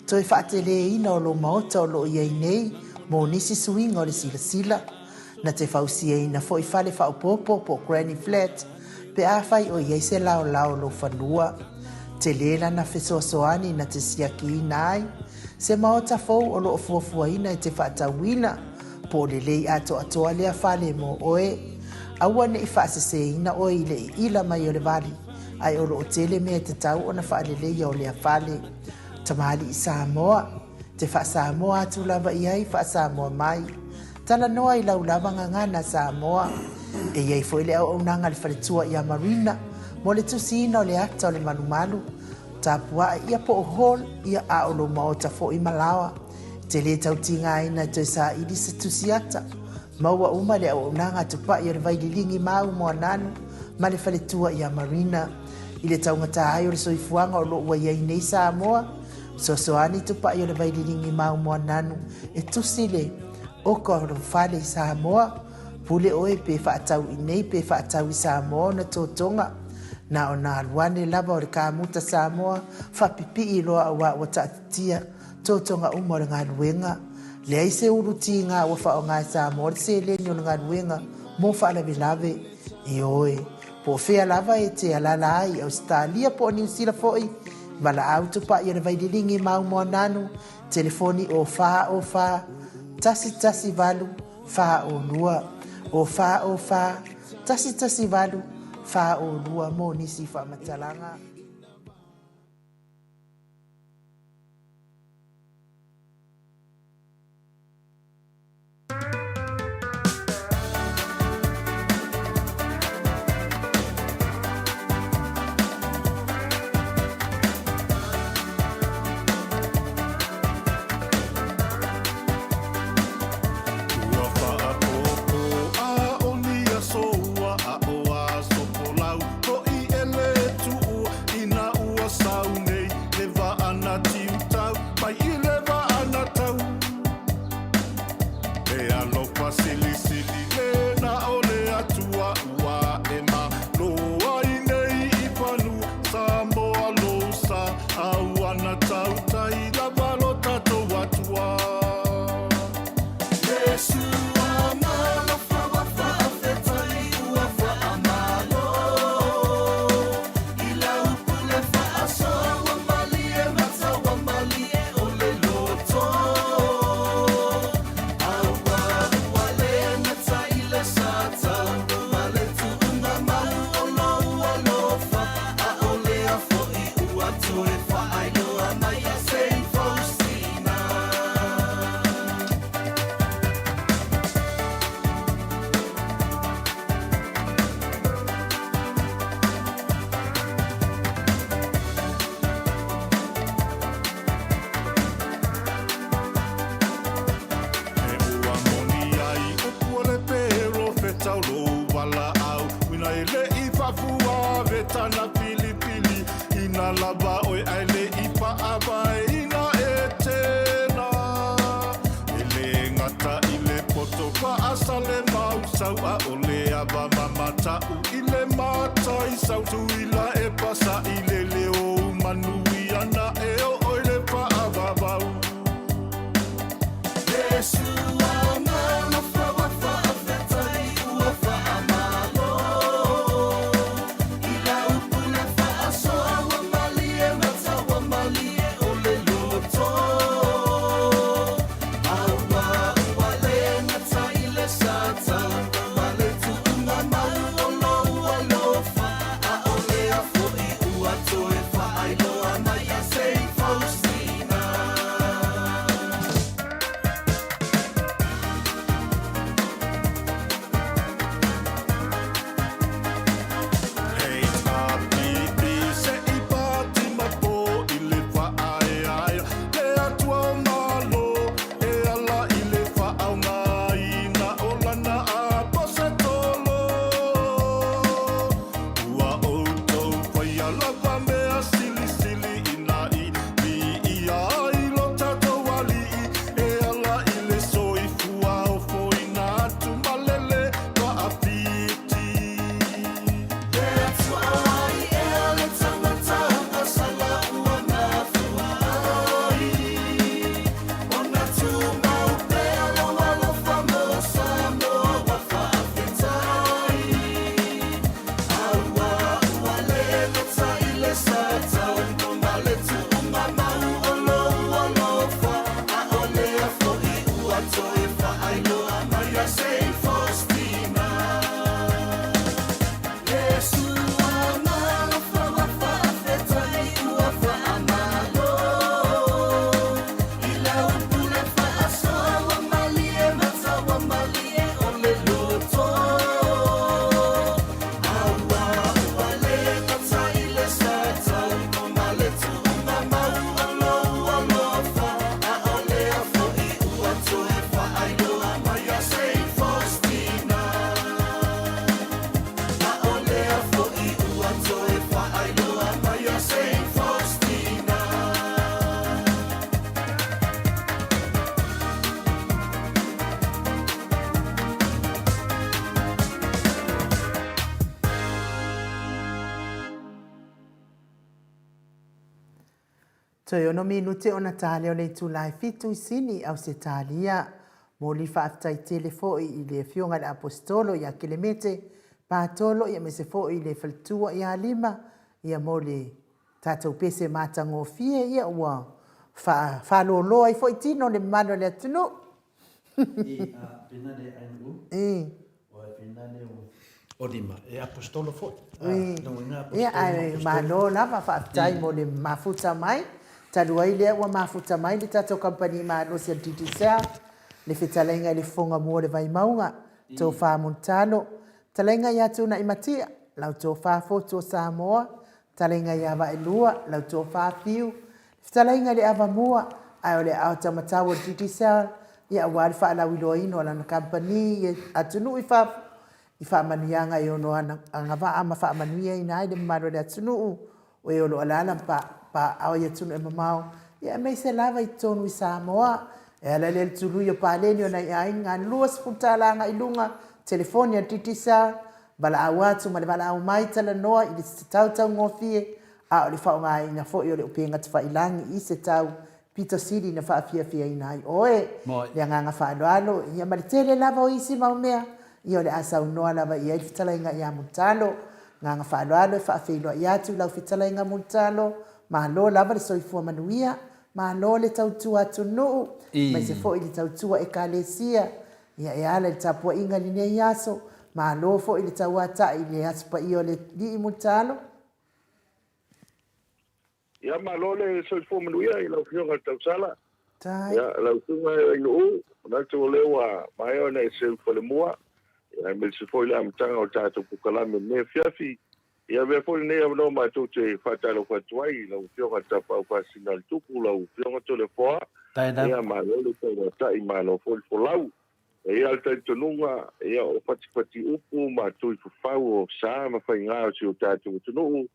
[SPEAKER 1] toe faateleina o lou maota o lo o i ai nei mo nisi suiga o le silasila. Na te fausiaina foi fale faaopoopo po o granny flat pe afai o i ai se laolao o lou fanua. Tele lana fesoasoani na te siakiina ai se maota fou o lo o fuafuaina e te faatauina po o lelei atoatoa lea fale mo oe. Aua ne i faaseseina oe i le iila mai o le vali, ae o lo o tele mea e tatau ona faaleleia o lea fale. Tamalii Samoa, te faa-Samoa atu lava i ai faa-Samoa mai. Talanoa i lau lava gagana Samoa. E i ai foi le auaunaga a le faletua ia Marina mo le tusiina o le ata o le malumalu, tapuae ia po o hall ia a o lou maota foi ma laoa. E te le tau tigaina e toe saili se tusi ata. Maua uma le auaunaga a Tupai o le Vaililigi ma Umoananu ma le faletua ia Marina. I le taugata ai o le soifuaga o lo o ua i ai nei Samoa, Fesoasoani Tupai o le Vaililigi ma Umoananu e tusi le oka o lou fale i Samoa. Pule oe pe faatau i nei pe faatau i Samoa ona totoga. Na ona alu ane lava o le kamuta Samoa faapipii loa auā ua taatitia totoga uma o le galuega. Leai se ulu tiga ua faaaoga e Samoa le seleni o le galuega mo faalavelave. Ioe, po o fea lava e te alaala ai i Ausetalia po o Niu Sila foi, valaau Tupai o le Vaililigi ma Umoananu, telefoni o 4 o 4 1 1 8 4 o 2, o 4 o 4 1 1 8 4 o 2 mo nisi faamatalaga.
[SPEAKER 5] Ua faapopo a o ni aso ua aʻo aso folau hoʻi e le tuua ina ua sau nei le vaa na tiutau mai i le vaa na tau E alofa silisili le na o le Atua ua e malo ai nei i fanua Samoa lou sa a ua na tautai lava lo tatou Atua. Iesu alofa ua faafetai ua faamalo i lau pule faasoa ua malie mata ua malie o le loto aua ua le gata i le sa tau ma le tuuga mau o lou alofa a o lea foi ua toe faailoa mai ia Saint Faustina. E ua moni ai upu o le perofeta o lou valaau uina e le i faafuavetana filifili ina lava oe ae le i faavaeina Etena. E le gata i le poto faasale mausau a o le ava mamata'u i le mataisau tuila e pasa'i le leo manuia na e oo i le faavavau. Iesu alofa ua faafetai ua faamalo i lau pule faasoa ua malie mata ua malie o le loto aua ua le gata i le sa tau ma le tuuga mau o lou alofa a o lea foi ua toe faailoa mai ia Saint Faustina. HRPP se i pati ma po i le faaeaea le Atua o Malo e ala i le faaaogaina o lana aposetolo. Ua outou faia lava mea silisili ina i viia ai lo tatou Alii e ala i le soifua ofoina atu malele faafiti. Le Atua ai ea le tagata sala ua mafua ai ona tumau pea lou alofa mo Samoa ua faafetai aua ua le gata i
[SPEAKER 1] Toe ono minute ona ta lea o le itula e fitu i Sini, Ausetalia. Momoli faafetai tele foi i le Afioga i le Aposetolo ia Kelemete Patolo aemaise foi i le faletua ia Lima ia mo le tatou pese matagofie ia ua faaloloa ai foi tino o le mamalu o le atunuu.
[SPEAKER 2] I a Finale Ainuu. I. O a Finale o Lima. E Aposetolo foi.
[SPEAKER 1] Ia, ae malo lava, faafetai mo le mafuta mai. Talu ai lea ua mafuta mai le tatou kamupani malosi a le Digicel, le fetalaiga i le Fofoga Mua o le Vaimauga, Tofa Mulitalo, fetalaiga ia Tuunaimatia, lau Tofa Fotu o Samoa, fetalaiga ia Vaelua, lau Tofa Fiu, Fetalaiga i le Avamua, ae o le aao taumatau o le Digicel, ia aua le faalauiloaina o lana kamupani i atunuu i fafo, i faamanuiaga e ono agavaa ma faamanuiaina ai le mamalu o le atunuu, o e o lo o alaala ma paaaao i atunuu e mamao, ia aemaise lava i totonu i Samoa. E ala lea i le tului o paleni o nai aiga, $20 agai i luga, telefoni a le Digicel, valaau atu ma le valaau mai, talanoa i le tau taugofie, a o le faaaogaina foi o le upega tafailagi i se tau pito sili na faafiafiaina ai oe. Le agaga faaaloalo, ia ma le tele lava o isi mau mea, ia o le a saunoa lava i ai le fetalaiga ia Mulitalo. Agaga faaaloalo e faafeiloai atu i lau fetalaiga Mulitalo, malo lava le soifua manuia, malo le tautua atunuu, aemaise foi le tautua Ekalesia, ia e ala i le tapuaiga i lenei aso, malo foi le tauatai i le Aso Paia o le Alii Mulitalo.
[SPEAKER 6] Ia malo le soifua manuia i lau Afioga i le Tausala. Ia lau Susuga e Ainuu, manatu o lea ua maea ona e seu falemua, ia aemaise foi le amataga o le tatou polokalame i lenei afiafi. Ia avea foi lenei avanoa matou te faatalofa atu ai i lau Afioga i le Tapaau Faasisina a le Tupu, lau Afioga Toleafoa. Ia malo le tauatai, malo foi le folau. E i ai le talitonuga, ia, o fatifati upu ma tuifafau o sa ma faiga o si o tatou atunuu,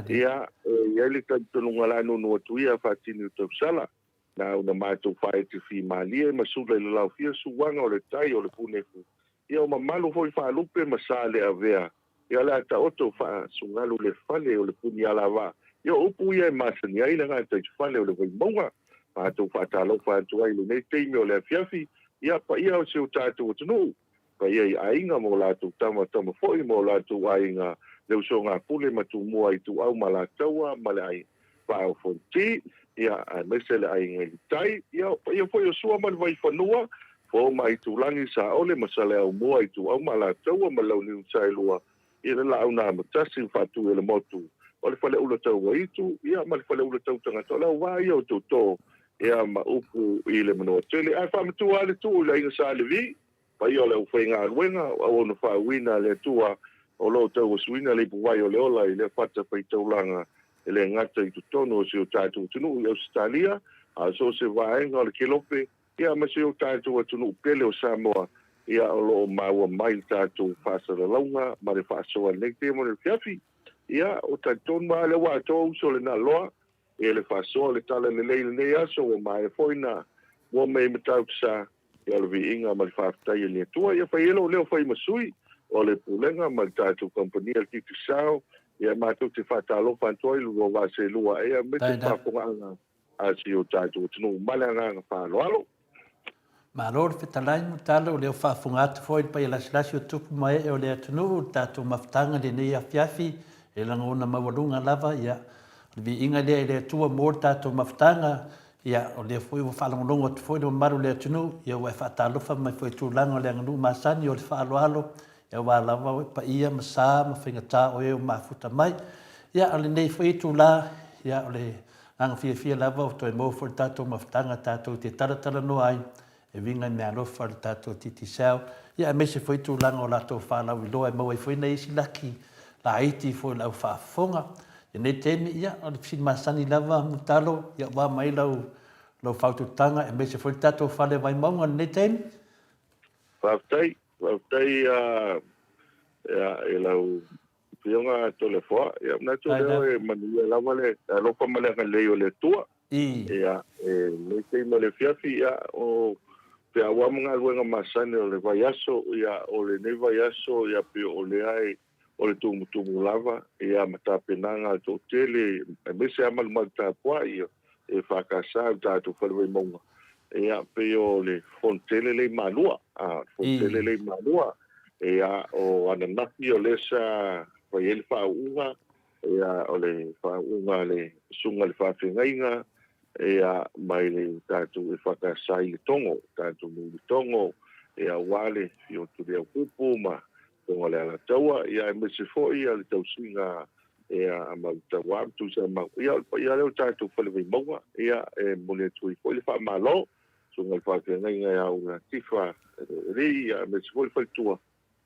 [SPEAKER 6] ia, e i ai le talitonuga o le a nunu atu ia faatini o tausala, na ona matou faaete fimalie ma sula i le laofia suaga o le tai o le punefu, ia, o mamalu foi faalupe ma sa le avea, ia, o le a taoto faasugalu le fale o le puni alavaa, ia, o upu ia e masani ai le gataifale o le Vaimauga. Matou faatalofa atu ai i lenei taimi o le afiafi, ia, paia o si o tatou atunuu, paia i aiga ma o latou tama, tama foi ma o latou aiga, le usoga a Pule ma Tumua, Ituau ma Alataua ma le aiga Vaa o Fonoti, ia, aemaise le aiga i le tai, ia, o paia foi o Sua ma le Vaifanua, Fofo ma Aitulagi, Saole ma Saleaaumua, Ituau ma Alataua ma le Launiu Saelua, i le laau na amatasi ma faatui e le motu o le faleula tau aitu, ia, ma le faleula tau tagata, o le auvaa ia o toto, ia, ma upu i le manoa tele. Ae faamatua lava le tuu i le aiga Sa Levi, paia o le aufaigaluega, o auauna faauuina a le Atua, o lo o tauasuina le ipuvai o le ola i lea fatafaitaulaga e le gata i totonu o si o tatou atunuu i Ausetalia, a o so o se vaega o le Kelope, Ia, ma si o tatou atunuu pele o Samoa, ia, o lo o maua mai le tatou faasalalauga ma le faasoa i lenei taimi o le afiafi. Ia, ua talitonu lava lea ua atoa uso le Naloa, ia, le faasoa o le Tala Lelei i lenei aso, ua maea foi na mua mai ai Matautu Sa, ia, o le viiga ma le faafetai a le Atua. Ia, fai ai lou leo fai ma sui o le Pulega ma le tatou kamupani a le Digicel, ia, matou te faatalofa atu ai i le lua vaa seelua, ia, aemaise le faafofogaaga a si o tatou atunuu ma le agaga faaaloalo.
[SPEAKER 2] Malo le fetalai Mutala, o lea ua faafofoga atu foi le paia lasilasi o tupu ma ee o le atunuu i le tatou mafutaga i lenei afiafi, e lagona maualuga lava, ia, o le viiga lea i le Atua mo le tatou mafutaga, ia, o lea foi ua faalogologo atu foi le mamalu o le atunuu, ia ua e faatalofa mai foi i tulaga o le aganuu masani o le faaaloalo, ia aua lava oe paia ma sa ma faigata o e ua mafuta mai. Ia, o lenei foi itula, ia, o le Agaga fiafia lava ua toe maua foi le tatou mafutaga tatou te talatalanoa ai e uiga i meaalofa a le tatou Digicel, ia aemaise foi tulaga o latou faalauiloa e maua ai foi nai isi laki laiti foi o le au faafofoga. I lenei taimi, ia o le fesili masani lava Mulitalo, ia ua mai lau lau faautautaga aemaise foi le tatou fale Vaimauga i lenei taimi.
[SPEAKER 6] Faafetai, faafetai i lau Afioga Toleafoa, ia manatu o lea e manuia lava le alofa ma le agalelei o le Atua. Ia, e lenei taimi o le afiafi, ia, o feau lava ma galuega masani o le vaiaso, ia, o lenei vaiaso, ia, pei o lea e, o le tumutumu lava, ia, ma tapenaga a le toatele, aemaise lava malumalu tapuai, ia, EFKS i le tatou Fale Vaimauga, ia, pei o le Fonotele lea i Malua, a, le Fonotele lea i Malua, ia, o ananafi o lea sa fai ai le faauuga, ia, o le faauuga a le Susuga i le Faafeagaiga, ia, mai le tatou EFKS i Letogo, tatou nuu i Letogo, ia, aua le afio o Tuliaupupu ma Susuga o le Alataua, ia, aemaise foi le tausiga ia, a Mautaua ma Tuisamau. Ia, o le paia lea o le tatou Fale Vaimauga, ia, e momoli atu ai foi le faamalo, Susuga i le Faafeagaiga ia Ula Tifa Alii, ia, aemaise foi le faletua,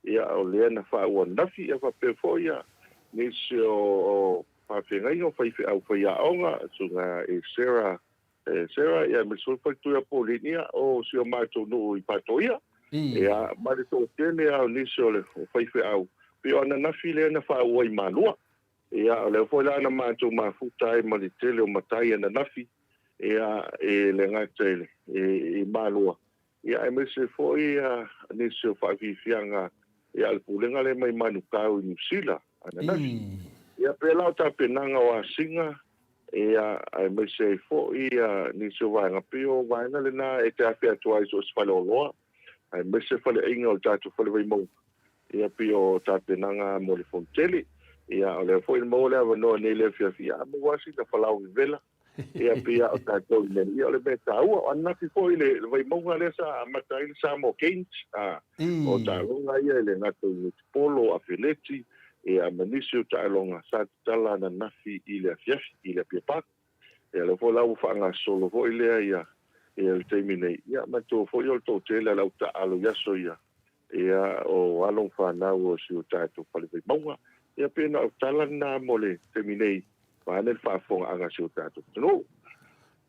[SPEAKER 6] ia, o lea na faaua ananafi, ia, faapea foi ia, nisi o faafeagaiga o faifeau faiaoga, Susuga e Sarah E Sarah, ia, aemaise foi le faletua ia Pauline, ia, o si o matou nuu i Patoia. Ia, ma le toatele lava o nisi o le faifeau, pei o ananafi lea na faaua i Malua. Ia, o lea foi la na matou mafuta ai ma le tele o matai ananafi, ia, e le gata i le, i Malua, ia, aemaise foi nisi o faafiafiaga, ia, a le pulega lea mai Manukau i Niu Sila ananafi. Ia, pei la o tapenaga o asiga, Ia, aemaise ai foi nisi o vaega, pei o vaega lena e te afe atu ai i so o se faleoloa, aemaise faleaiga o le tatou fale Vaimauga, ia pei o tapenaga mo le Fonotele. Ia, o lea foi na maua le avanoa nei i le afiafi, ia a maua lava sina falao vevela, ia pei lava o tatou i nei, ia o le mea taua. O ananafi foi le Vaimauga lea sa amata ai le Samoa Games, a, o taaloga ia e le gata i netipolo, afeleti, ia ma nisi o taaloga sa tatala ananafi i le afiafi i le Apia Park. Ia lea foi la ua faagasolo foi lea ia ia le taimi nei. Ia manatua foi o le toatele a le au taaalo i aso ia, ia o alo ma fanau o si o tatou fale Vaimauga. Ia pei na o tala lena mo le taimi nei vaeane le faafofogaaga a si o tatou atunuu.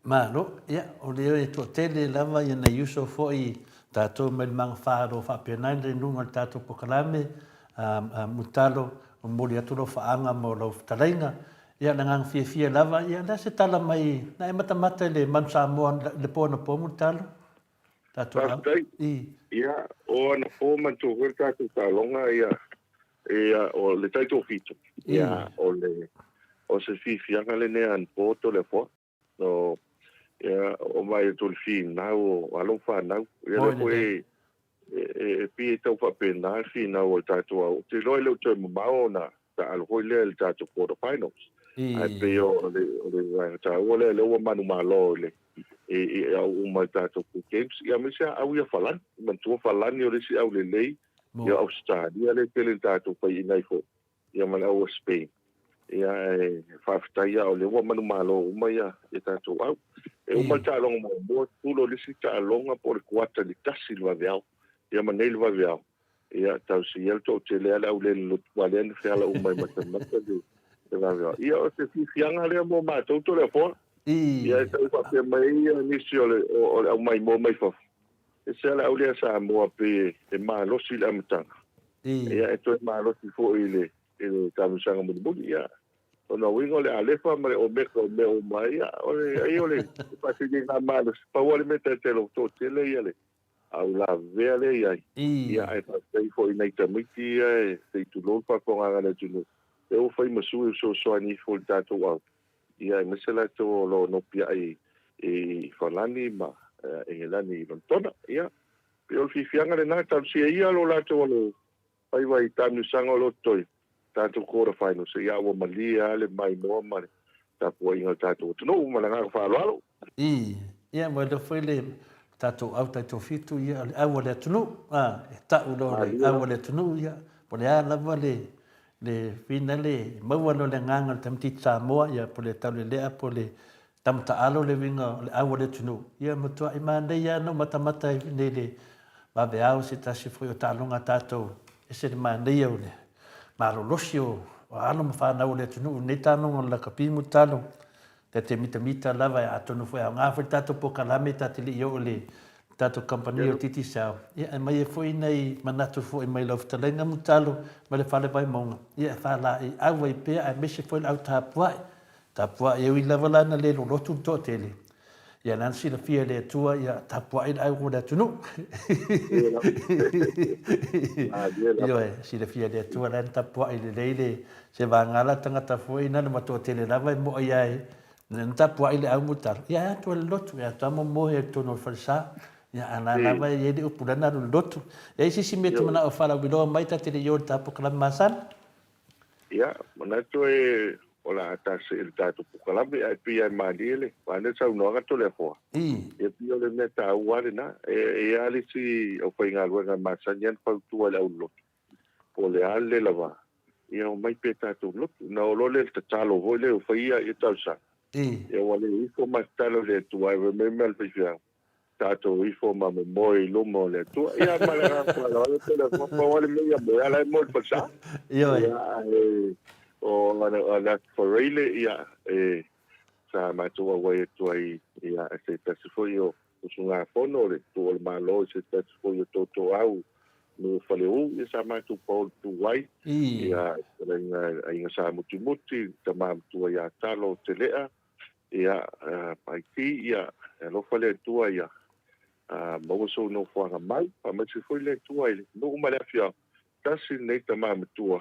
[SPEAKER 2] Malo, ia, o lea e toatele lava ia nai uso foi tatou mai le magafa o lo o faapena i le luga o le tatou polokalame, a, a Mutalo, momoli atu lau faaga mo lau fetalaiga. Ia, le agaga fiafia lava, ia, le a se tala mai, na e matamata i le Manu Samoa i le po anapo Mulitalo? Tatou au.
[SPEAKER 6] Faafetai. Ia, o anapo manatua foi le tatou taaloga, ia, ia, o le taitoafitu, ia, o le, o se fiafiaga lenei anapo Toleafoa. No, ia, o mai atu le finau o alo ma fanau. Ia lea foi e, e, e pei e tau faapena le finau o le tatou au. Ou te iloa e le o toe mamao ona taalo foi lea i le tatou quarter finals. Ae pei o le, o le vaega taua lea, lea ua manumalo i le, i, i au uma i le tatou pool games. Ia aemaise lava au ia Falani. Manatua Falani o le isi au lelei, ia Ausetalia lea e tele ina tatou faiaina ai foi. ia ma le au o Spain. Ia e faafetai ia o lea ua manumalo uma ia ia tatou au. E uma le taaloga muamua, tulo le isi taaloga po o le kuata i le 1 i le vaveao. Ia ma nei le vaveao. Ia tausia ia le toatele a le au lele lotu aua lea na feala uma e matamata le le vaveao. Ia o se fiafiaga lea mo matou Toleafoa. Ia e tau faapea mai ai ia nisi o le o le au maimoa mai fafo. E se ala au lea Samoa pei e malosi i le amataga. Ia e toe malosi foi i le i le taamilosaga mulimuli. Ia o lona uiga o le Alefa ma le Omeka o mea uma ia o le ai o le faasiliga malosi. Pau lava le mea taitai o toatele ia le au lavevea lea i ai. Ia ae faafetai foi i nai tamaiti ia e se i tulou le faafofogaaga a le atunuu lea ua fai ma sui e fesoasoani ifo i le tatou au. Ia aemaise latou o lo o nopiai i Falani ma Engelani i Lonetona. Ia, pei o le fiafiaga lena, talosia ia lo latou alo faiva i taamilosaga o lo o totoe, tatou quarter finals, ia ua malie lava le maimoa ma le tapuaiga a le tatou atunuu. Ma le agaga faaaloalo.
[SPEAKER 2] Ii, Ia, ua iloa foi le tatou au taitofitu, ia, o le au a le atunuu, a, e ta'u loa o le au a le atunuu, ia, po o le a lava le, le finale, maua loa le agaga o le tamaitiiti Samoa, ia, po o le taulelea po o le tama taalo le uiga o le au a le atunuu, ia, matua'i manaia lava na ou matamata ai nei i le vaveao se tasi foi o taaloga a tatou, ese le manaia o le malolosi o alo ma fanau o le atunuu i lenei taaloga o le lakapi mulitalo. Ta te mitamita lava, atonu foi e aoga foi le tatou polokalame ta te le i oo i le tatou kamupani o Digicel, ia e aumai ai foi nai manatu foi mai lau fetalaiga Mutalo mai le Fale Vaimauga, ia e faalaeiau ai pea aemaise foi le au tapuai. Tapuai e ui lava la ina le lolotu le toatele, ia lena na silafia e le Atua, ia tapuai le au o le atunuu. Ioe, silafia e le Atua la na tapuai lelei le se vagala tagata foi na le matoa tele lava e moa ia e. Na tapuai le au mutalo, ia e atu ai le lotu, e atu lava momoe ai i totonu o le falesa. Ia a la lava e i ai le upu lea na alu i le lotu. E i ai se isi mea e te manao e faalauiloa mai ta te le i o i le ta polokalame masani?
[SPEAKER 6] Ia, manatu e o le a tasi i le tatou polokalame, ae pei lava e malie le vaega lea saunoaga Toleafoa. Ia pei o le mea taua lava lena. E i ai lava le isi aufaigaluega e masani lava ona fautua i le aulolotu, po o le a le le lava, ia omai pea tatou lotu. Ona oo loa lea i le tatalo foi lea ua fai ia talosaga, ia ua le ifo ma tatalo i le Atua, ae fai mai le mea a le faifeau, tatou ifo ma momoe i luma o le Atua. Ia ma le agaga faaaloalo tele, pau lava le mea ia moe, a la e moe i le falesa.
[SPEAKER 2] Ioe.
[SPEAKER 6] Ia, ae o le Aso Faraile, ia, e, sa matou auai atu ai ia, i se tasi foi o usugafono o le Itu o le Malo, i se tasi foi o tootooau nuu o Faleu, ia sa matou paolo tu ai, ia, fetalaiga Aiga Sa Mutimuti, Tama Matua ia Talo Telea, ia, Paiti, ia, e alofa le Atua ia maua sou nofoaga mau, faamaise foi le Atua i le nuu ma le afioaga, tasi lenei tama matua,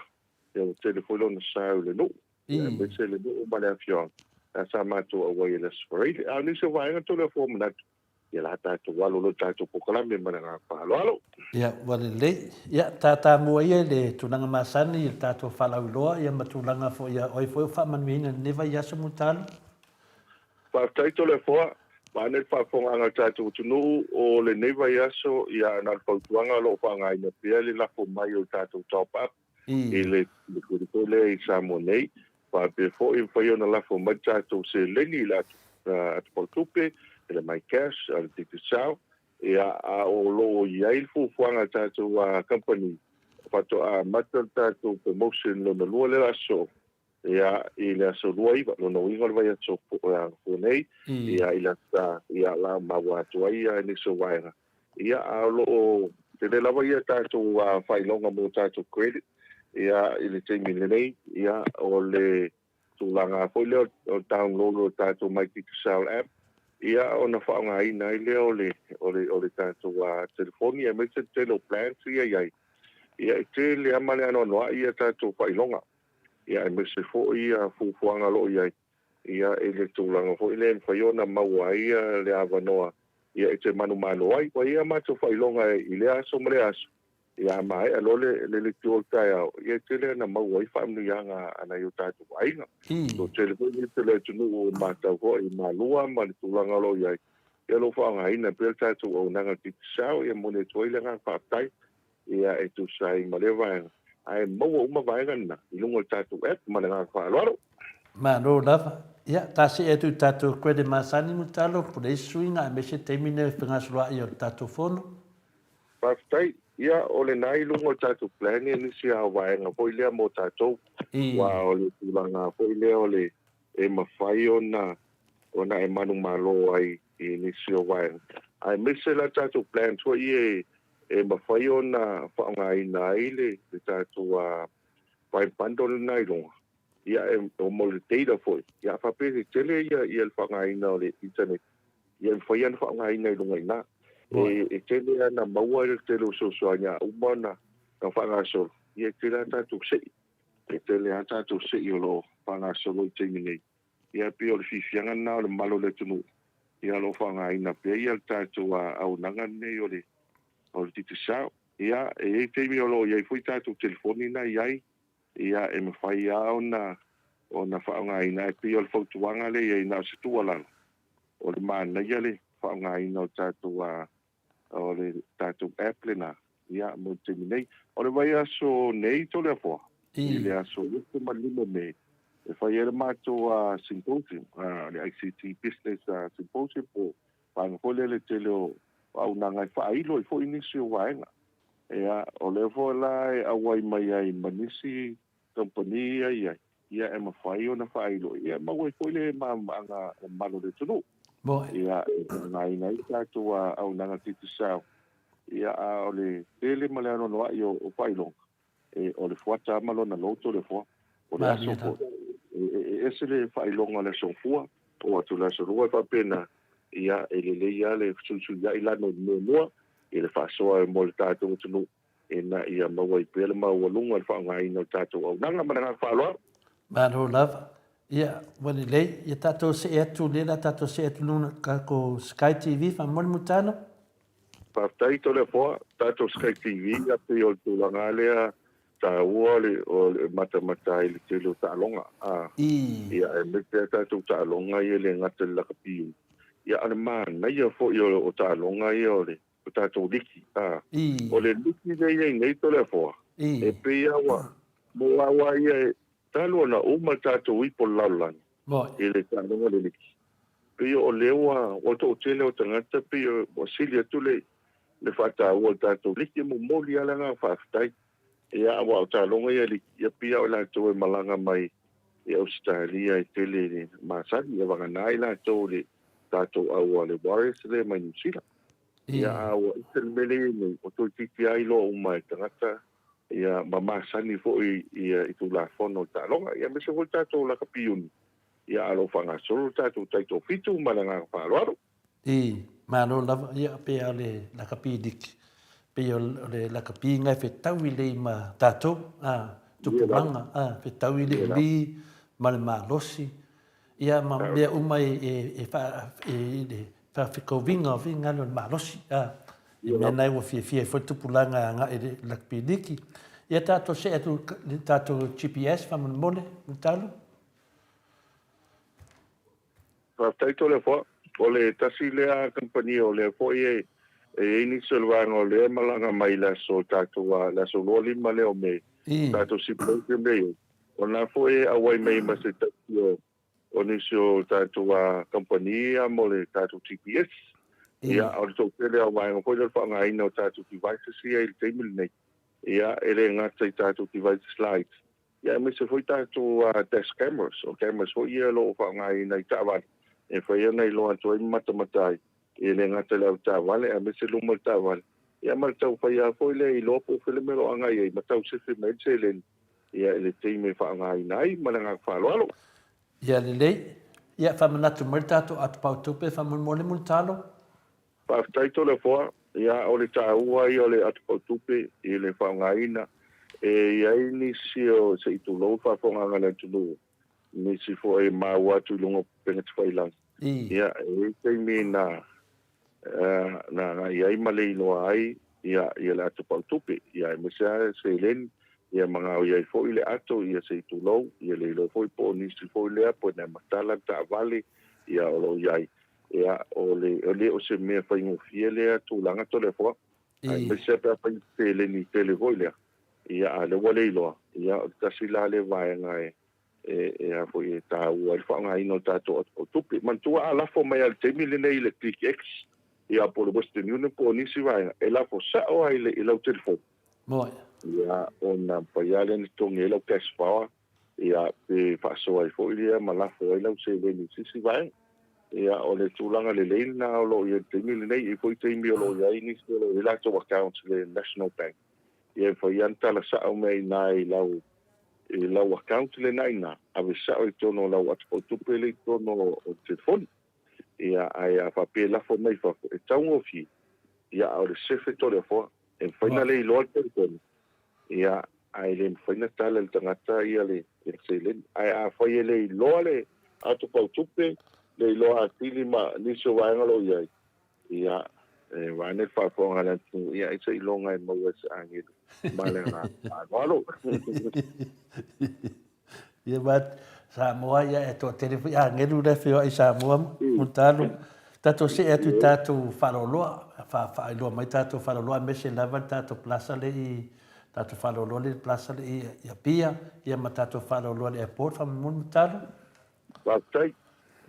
[SPEAKER 6] ia ua tele foi lona sa i le nuu, ia aemaise le nuu ma le afioaga, lea sa matou auai i le Aso Faraile. A o nisi o vaega Toleafoa manatu, ia la tatou alo loa i le tatou polokalame ma le agaga faaaloalo.
[SPEAKER 2] Ia, ua lelei. Ia, tatamua ia i le tulaga masani i le tatou faalauiloa ia ma tulaga foi ia oe foi o faamanuiaina i lenei vaiaso Mulitalo.
[SPEAKER 6] Faafetai Toleafoa, vaeane le faafofogaaga a le tatou atunuu o lenei vaiaso, ia na o le fautuaga o lo o faaaogaina pea le lafo mai o le tatou top up i le credit foi lea i Samoa nei, faapea foi e mafai ona lafo mai le tatou seleni i le atopautupe, i le MyCash, le Digicel, ia a o lo o i ai le fuafuaga a le tatou kamupani faatoa amata le tatou promotion lona lua lea aso ia i le aso 29, lona uiga o le vaiaso fou nei, ia i le aso Sa, ia la maua atu ai ia nisi o vaega. Ia a o lo o tele lava ia tatou faailoga mo tatou credit ia i le taimi lenei, ia o le tulaga foi lea o le download o le tatou My Digicel app, ia ona faaaogaina ai lea o le o le o le tatou telefoni aemaise le tele o plans ia e i ai. Ia e tele lava ma le anoanoai ia tatou faailoga. ia aemaise foi fuafuaga o lo o i ai ia i le tulaga foi lea e mafai ona maua ai le avanoa ia e te manumalo ai. Ua i ai a matou faailoga i lea aso ma lea aso, ia a maea loa le leitio o le taeao, ia e tele ona maua ai faamanuiaga a nai o tatou aiga. Toatele foi nisi o le atunuu o matau foi i Malua ma le tulaga o lo o i ai, ia o lo o faaaogaina pea le tatou auaunaga Digicel, ia momoli atu ai le agaga faafetai ia e tusa ai ma lea vaega, ae maua uma vaega na i luga o le tatou app ma le agaga faaaloalo.
[SPEAKER 2] Malo lava. Ia, ta see atu i tatou credit masani Mutalo, po o le isi suiga aemaise taimi nei o le fegasoloai o le tatou fono.
[SPEAKER 6] Faafetai. Ia, o lena i luga o le tatou plan ia nisi lava o vaega foi lea mo tatou, aua o le tulaga foi lea o le e mafai ona ona e manumalo ai i nisi o vaega, aemaise la tatou plans foi ia e mafai ona faaaogaina ai le tatou Prime Bundle lena i luga, ia e mo le data foi, ia a faapea e tele ia le faaaogaina o le internet, ia e mafai lava ona faaaogaina i luga i ina. E tele lava ina maua le tele o fesoasoani a uma ona faagasolo, ia e tele lava tatou sei, e tele lava tatou sei o lo o faagasolo i le taimi nei. Ia e pei o le fiafiaga lena o le mamalu o le atunuu, ia o lo o faaaogaina pea ia le tatou auaunaga lenei o le o le Digicel. Ia, e i ai taimi o lo o i ai foi tatou telefoni na i ai, ia e mafai lava ona ona faaaogaina, ae pei o le fautuaga lea i ai na o se tuualalo, o le manaia le faaaogaina o tatou o le tatou app lena, ia, mo le taimi nei. O le vaiaso nei Toleafoa, i le aso 25 Me, e fai ai le matou symposium, le ICT Business Symposium po o vaega foi lea le tele o auaunaga e faailo ai foi nisi o vaega. Ia, o lea foi la e auai mai ai ma nisi kamupani ia i ai, ia e mafai ona faailo, ia e maua ai foi le malamalamaaga mamalu o le atunuu. Ia, e faaaogaina ai le tatou auaunaga Digicel, ia a o le tele ma le anoanoai o faailoga, e, o le fuata lava ma lona loto le fua, o le aso foi. E ese le faailoga o le aso Gafua, oo atu i le aso Lua e faapena, ia e lelei lava le fesuisuiai lana i le muamua i le faasoa mo le tatou atunuu ina ia maua ai pea le maualuga i le faaaogaina o le tatou auaunaga. Ma le agaga faaaloalo.
[SPEAKER 2] Malo lava. Ia, ua lelei. Ia tatou see atu, lea la tatou see atu luga tatou Sky TV, faamolemole Mulitalo.
[SPEAKER 6] Faafetai Toleafoa, tatou Sky TV, ia pei o le tulaga lea taua o le o le matamata ai i le tele o taaloga, a. Ia aemaise lava tatou taaloga ia e le gata i le lakapi, ia a o le manaia foi o taaloga ia o le o tatou liki, a. O le liki lea e i ai nei Toleafoa, e pei lava ua moa lava ia e Talu ona uma le tatou ipo o le lalolagi i le taaloga o le liki, pei o lea ua ua toatele o tagata pei ua sili atu le le faataua o le tatou liki. E momoli lava le agaga faafetai. Ia aua o taaloga ia liki, ia pei lava o i latou e malaga mai i Ausetalia e tele le masani, ia vagana ai latou i le tatou au a le Warriors lea mai Niu Sila. Ia a ua ese le mea lea e i ai nei, ua toeitiiti lava iloa uma e tagata ia ma masani foi ia i Tulafono o Taaloga, ia aemaise foi le tatou lakapi iuni, ia a o lo o faagasolo le tatou taitoafitu ma le agaga faaaloalo.
[SPEAKER 2] I, malo lava, ia pei a o le lakapi liki, pei o le lakapi ngai fetau i lei ma tatou, a, tupulaga, a, fetau i le uli ma le malosi, ia ma mea uma e, e, fa, e, e faafekauviga o finagalo o le malosi, a, i mea na ua fiafia ai foi le tupulaga e agai i le lakapi liki. Ia tatou see atu i le tatou GPS faamolemole, Mulitalo.
[SPEAKER 6] Faafetai Toleafoa. O le tasi lea kamupani o lea foi e e i ai nisi o le vaega o lea e malaga mai i le aso tatou le aso 25 lea o Me, tatou symposium lea e i ai. O lena foi e auai mai ma se tasi o o nisi o tatou kamupani ia mo le tatou GPS. Ia, o le toatele lava o vaega foi lea o le faaaogaina o tatou devices ia i le taimi lenei. Ia, e le gata i tatou devices laiti, ia aemaise foi tatou dash cameras, o cameras foi ia o lo o faaaogaina i taavale e mafai ona iloa atu ai ma matamata ai, e le gata i le avetaavale aemaise luma o le taavale, ia ma le taumafai lava foi lea e iloa po o fea le mea o lo o agai ai ma tau sefe mai ai le seleni ia i le taimi e faaaogaina ai. Ma le agaga faaaloalo.
[SPEAKER 2] Ia lelei. Ia faamanatu mai le tatou atopau tupe faamolemole Mulitalo.
[SPEAKER 6] Faafetai Toleafoa. Ia o le taua ia o le atopau tupe i le faaaogaina. E i ai nisi o, se i tulou le faafofogaaga a le atunuu, nisi foi e maua atu i luga o upega tafailagi. Ia e i ai taimi na na agai ai ma le iloa ai ia ia le ato pau tupe, ia aemaise lava seleni, ia ma gaoia ai foi le ato, ia se i tulou, ia le iloa foi po o nisi foi lea po o nai matala le taavale, ia o lo o i ai. Ia o le e le o se mea faigofie lea tulaga Toleafoa, aemaise lava pe afai seleni tele foi lea, ia a o lea ua le iloa, ia o le tasi la lea vaega e e a foi e taua ai le faaaogaina o le tatou o tupe. Manatua a lafo mai lava i le taimi lenei i le ClickX, ia po o le Western Union po o nisi vaega, e lafo sao lava i, le, i lau telefoni.
[SPEAKER 2] Moe.
[SPEAKER 6] Ia, ona mafai lava lea ona totogi ai lau cash power, ia, pe faasoa ai foi lea ma lafo ai lau seleni i se isi vaega. Ia, o le tulaga lelei lena o lo o i ai i le taimi lenei. E i ai foi taimi o lo o i ai nisi o lo o i ai latou accounts i le National Bank. Ia, e mafai lava ona tala sao mea i ina i lau i lau account lena i ina, ave sao i totonu o lau atopautupe lea i totonu o le telefoni. Ia, ae a faapea e lafo mai fafo, e taugofie, ia, a o le sefe Toleafoa. E mafai ona le iloa le telefoni, ia, ae le mafai ona tala e le tagata ia le seleni. Ae afai e le iloa le atopautupe, le iloa atili ma nisi o vaega o lo o i ai, Ia, e vaeane le faafofoga a le atunuu, ia ai seiloga e maua e se agelu ma le agaga faaaloalo.
[SPEAKER 2] Ia ma Samoa, ia e toatele foi agelu la e feoai i Samoa, Mulitalo. Tatou see atu i tatou faaaloaloa, faailoa mai tatou faaaloaloa aemaise lava le tatou plaza le i tatou faaaloaloa le plaza le i Apia, ia ma tatou faaaloaloa le airport faamolemole Mulitalo.
[SPEAKER 6] Faafetai.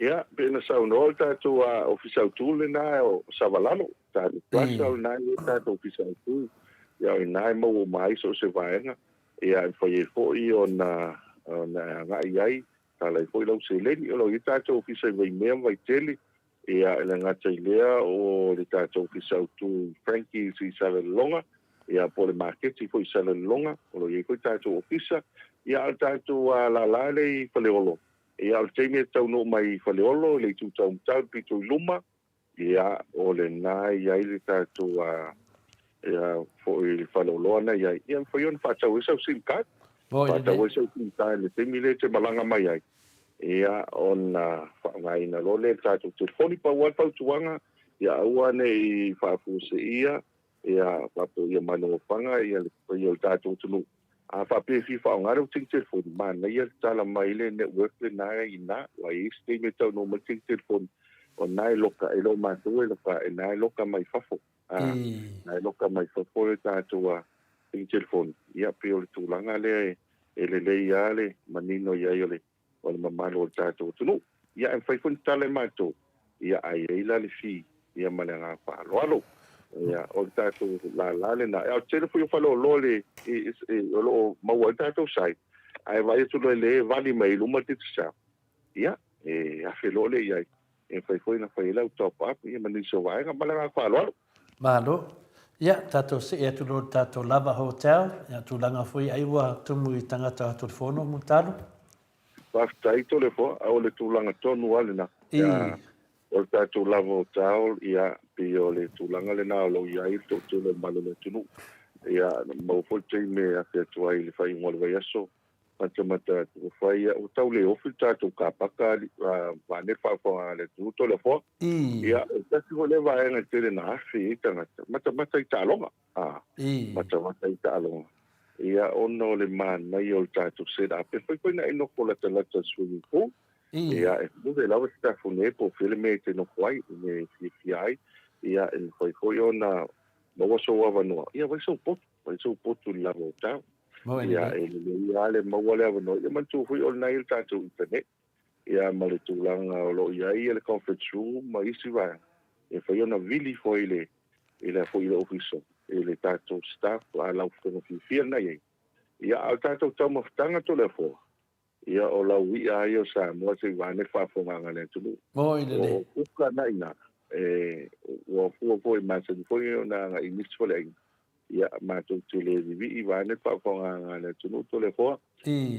[SPEAKER 6] Ia, pei ona saunoa le tatou Ofisa Autu lena o Savalalo, tatou Plaza o lena e i ai le tatou Ofisa Autu. Ia, o i ina e maua uma ai so o se vaega, ia, e mafai ai foi ona ona e agai i ai, tala ai foi lau seleni. O lo o i ai tatou Ofisa i Vaimea ma Vaitele, ia, e le gata i lea o le tatou Ofisa Autu i Frankie's i Salelologa, ia, po o le maketi foi i Salelologa, o lo o i ai foi tatou ofisa. Ia, a o le tatou lala lea i Faleolo, ia, o le taimi e taunuu mai i Faleolo i le itu taumatau i le pito i luma, ia, o lena e i ai le tatou ia, foi le faleoloa na i ai, ia, e mafai ona faatau ai sau sim card. Faatau ai sau sim card i le taimi lea e te malaga mai ai. Ia, ona faaaogaina loa lea e le tatou telefoni. Pau lava le fautuaga, ia aua ne i faafuaseia, ia faapea ia manofaga ia le paia o le tatou atunuu. A faapea e fia faaaoga lau tini telefoni, manaia le tala mai le network lena e i ina, aua e i ai se taimi e taunuu mai le tini telefoni, o lena e loka, e le o matou e loka, o lena e loka mai fafo. A, na e loka mai fafo le tatou tini telefoni. Ia, pei o le tulaga lea e lelei lava le manino i ai o le o le mamalu o le tatou atunuu. Ia, e mafai foi ona tala e matou, ia, ae i ai la le fee, ia ma le agaga faaaloalo. Ia, o le tatou lala lena. Ae o le tele foi o faleoloa le, e, e, o lo o maua ai le tatou sai, ae vaai atu loa i le vali mai i luma le Digicel, ia, e afe loa lea i ai. E mafai foi ona fai ai lau top up, ia ma nisi o vaega. Ma le agaga faaaloalo.
[SPEAKER 2] Malo. Ia, tatou see atu loa i le tatou Lava Hotel, ia, tulaga foi ai ua tumu i tagata o Tolefono, Mulitalo.
[SPEAKER 6] Faafetai Tolefoa, a o le tulaga tonu lava lena. Ia, o le tatou Lava Hotel, ia, pei o le tulaga lena o lo o i ai le toatele o le mamalu o le atunuu. Ia, maua foi le taimi e afe atu ai i le faaiuga o le vaiaso, matamata atu, ua fai, ua tau le ofi le tatou car paka, vaeane le faafofoga a le atunuu Toleafoa. Ia, e tasi foi lea vaega e tele na afe i ai tagata, matamata i taaloga, a, matamata i taaloga. Ia, ona o le manaia o le tatou set up, e fai foi na e nofo latalata i le swimming pool. Ia, e move lava se tafune po o fea le mea e te nofo ai, le mea e fiafia ai. Ia, e mafai foi ona maua sou avanoa, ia, fai sou potu, fai sou potu i le lava o tau. Ia, e lelei lava le maua le avanoa. Ia manatua foi o lena e i ai le tatou internet, ia ma le tulaga o lo o i ai le conference room ma isi vaega, e mafai ona vili foi i le i le foi i le ofisa i le tatou staff a lau fofoga fiafia lena i ai. Ia, a o le tatou taumafataga Toleafoa, Ia, o lau i'a lava ia o Samoa se i vaeane le faafofogaaga a le atunuu.
[SPEAKER 2] Moi lelei.
[SPEAKER 6] O kuka na ina, e, ua fua foi masani foi ona agai i nisi faleaiga. Ia, matou te le vivii vaeane le faafofogaaga a le atunuu Toleafoa.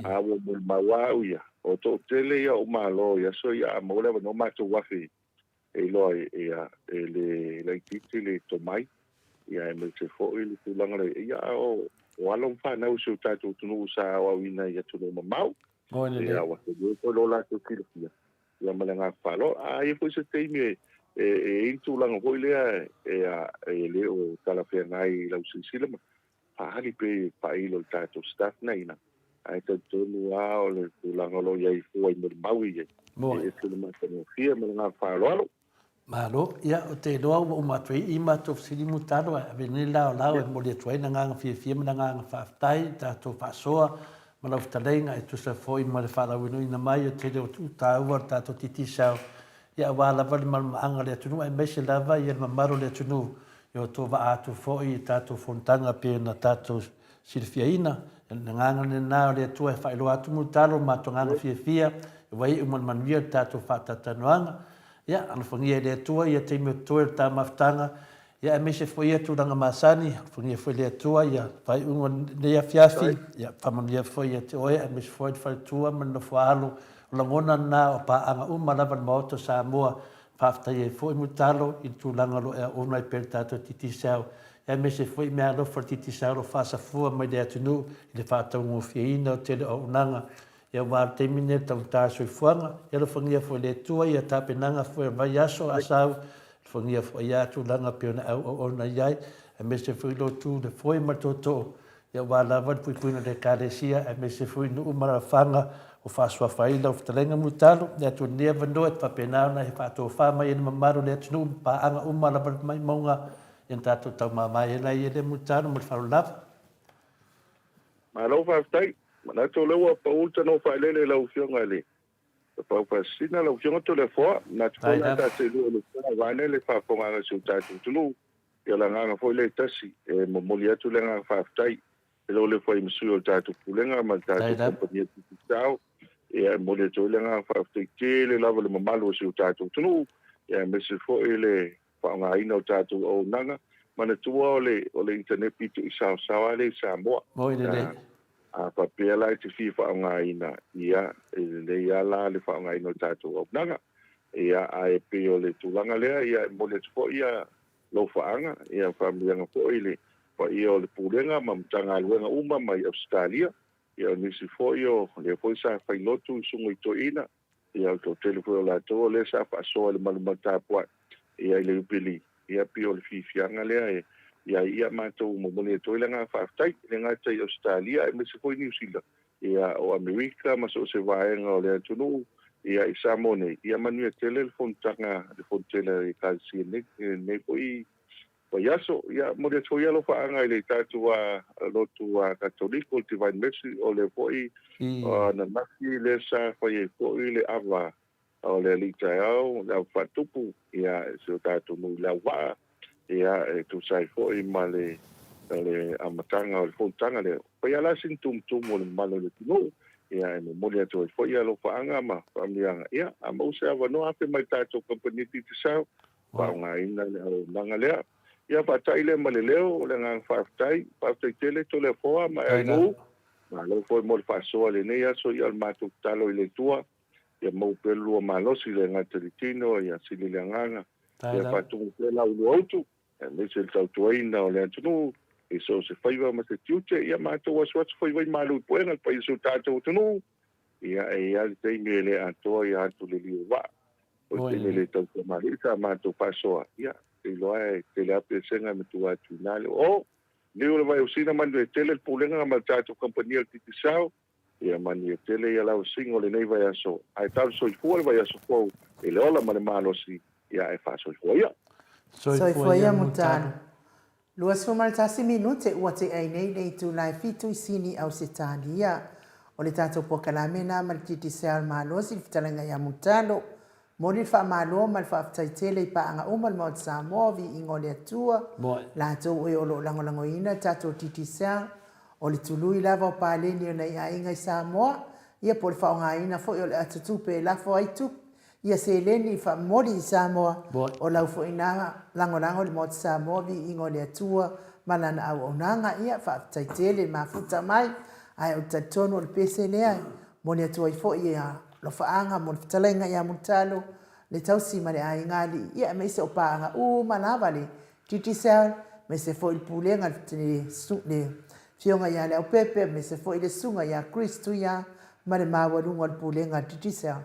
[SPEAKER 6] A ua molimau lava au ia, o toatele ia o Malo i aso ia a maua le avanoa matou afe e iloa ai, ia, e le laitiiti le tomai, ia, aemaise foi le tulaga lea, ia, a o, o alo ma fanau o si o tatou atunuu sa aoaoina i atunuu mamao, ia, ua tele foi lo latou silafia, ia, ma le agaga faaaloalo. A i ai foi se taimi e, e, e i ai le tulaga foi lea e, a, e le o talafeagai i lau silasila ma, faaali pea i faailo i le tatou staff na ina, ae talitonu lava o le tulaga o lo o i ai fua i molimau i ai, e ese le matagofie ma le agaga faaaloalo.
[SPEAKER 2] Malo, ia ou te iloa ua uma atu ai i matou fesili Mutalo, ae ave nei la o lau e momoli atu ai le agaga fiafia ma le agaga faafetai i tatou faasoa ma lau fetalaiga e tusa foi ma le faalauiloina mai o le tele o tuu taua o le tatou Digicel ia aua lava le malomaaga o le atunuu aemaise lava ia le mamalu o le atunuu i o outou vaa atu foi i tatou fonotaga pei ona tatou silafiaina. O le agaga lena o le Atua e faailoa atu Mulitalo ma matou agaga fiafia ua iu ma le manuia le tatou faatalatalanoaga. Ia, alofagia e le Atua ia taimi o totoe o le ta mafutaga, ia aemaise foi ia tulaga masani, alofagia foi e le Atua ia faaiuga o lenei afiafi, ia faamanuia foi ia te oe aemaise foi le faletua ma le nofoaalo. O lagona na o paaga uma lava i le Maota o Samoa Faafetai ai foi Mulitalo i le tulaga o lo o e auauna ai pea i le tatou Digicel, aemaise foi meaalofa a le Digicel o lo o faasafua mai le atunuu i le faataugofieina o le tele o auaunaga aua le taimi lenei o le taugata soifuaga. Ia alofagia foi e le Atua ia tapenaga foi o le vaiaso a sau, alofagia foi ia tulaga pei ona e auauauna i ai, aemaise foi lo tu le foe ma le tootoo Aua lava le puipuiga o le Ekalesia aemaise foi nuu ma alaalafaga o faasuafa ai lau fetalaiga Mulitalo, le atu lenei avanoa e faapena ona e faatofa mai ai le mamalu o le atunuu ma paaga uma lava le maimauga ia na tatou taumamae ai la ia lea Mulitalo ma le faaaloalo lava.
[SPEAKER 6] Malo faafetai. Manatu o lea ua pau le tanoa faaeleele i lau Afioga i le Tapaau Faasisina, lau Afioga Toleafoa. Manatu foi o le a tatou iloa i le tala vaeane le faafofogaaga a si o tatou atunuu. Ia o le agaga foi lea e tasi e momoli atu le agaga faafetai i lou le fai ma sui o le tatou Pulega ma le tatou Kamupani Digicel. Ia e momoli atu ai le agaga faafetai tele lava i le mamalu o si o tatou atunuu, ia aemaise foi le faaaogaina o tatou auaunaga. Manatua o le o le internet pito i saosaoa lea i Samoa.
[SPEAKER 2] Moi lelei.
[SPEAKER 6] A faapea la e te fia faaaogaina, ia e lelei lava la le faaaogaina o le tatou auaunaga. Ia ae pei o le tulaga lea, ia e momoli atu foi ia lofaaga, ia faamanuiaga foi i le paia o le Pulega ma Matagaluega uma mai Ausetalia, ia o nisi foi o lea foi sa fai lotu i susuga i toeaiina, Ia, o le toatele foi o latou o lea sa faasoa i le malumalu tapuai, ia, i le Iupeli, ia, pei o le fiafiaga lea e i ai ia matou momoli atu ai le agaga faafetai, e le gata i Ausetalia aemaise foi Niu Sila, ia, o Amerika ma so o se vaega o le atunuu, ia, i Samoa nei, ia manuia tele le fonotaga, le Fonotele a le Ekalesia i lenei foi vaiaso. Ia, momoli atu foi alofaaga i le tatou lotu Katoliko, le Divine Mercy, o lea foi ananafi lea sa fai ai foi le ava o le alii taeao, le ava faatupu, ia, i si o tatou nuu i Leauvaa, ia, e tusa ai foi ma le amataga o le fonotaga lea. Fai lava la sina tumutumu o le mamalu o le atunuu, ia, e momoli atu ai foi alofaaga ma faamanuiaga. Ia, a maua se avanoa, afe mai i le tatou kamupani Digicel, faaaogaina le auaunaga lea. Ia faata'i lea ma le leo o le agaga faafetai. Faafetai tele Toleafoa ma Ainuu. Malo foi mo le faasoa i lenei aso. Ia o le matou tatalo i le Atua, ia maua pea le lua malosi i le gata i le tino, ia sili le agaga, ia faatumu pea la ulua utu, aemaise le tautuaina o le atunuu i so o se faiva ma se tiute. Ia matou asuasu faiva i malu i puega le paia o si o tatou atunuu. Ia e i ai le taimi e le atoa ia atu le liu o vaa. O le taimi e le tau tamalii sa matou faasoa, ia, te iloa e tele lava pesega e matua atu i ina le o. Niu le Vaiausina manuia tele le pulega ma le tatou kamupani o le Digicel, ia manuia tele ia lauasiga o lenei vaiaso, ae talo soifua le vaiaso fou i le ola ma le malosi, ia ae faasoifua ia.
[SPEAKER 1] Soifua ia Mutano. 21 minute ua tea nei le itula e fitu i Sini Ausetalia. O le tatou polokalame lena ma le Digicel Malosi le fetalaiga ia Mutano. Momoli le faamalo ma le faafetai tele i paaga uma o le Maota Samoa, viiga o le Atua, latou e o lo o lagolagoina le tatou Digicel. O le tului lava o paleni o nai aiga i Samoa, ia po o le faaaogaina foi o le ata tupe e lafo ai tupe Ia seleni i faamomoli i Samoa, o lau foi na lagolago i le Maota Samoa, viiga o le Atua ma Lana auaunaga. Ia, faafetai tele mafuta mai, ae ou te talitonu o le pese lea e momoli atu ai foi i alofaaga mo le fetalaiga ia Mulitalo, le tausi ma le aiga alii, ia aemaise o paaga uma lava le Digicel, aemaise foi le Pulega le Afioga ia Leaupepe, aemaise foi le Susuga ia Chris Tuia ma le maualuga o le Pulega a le Digicel.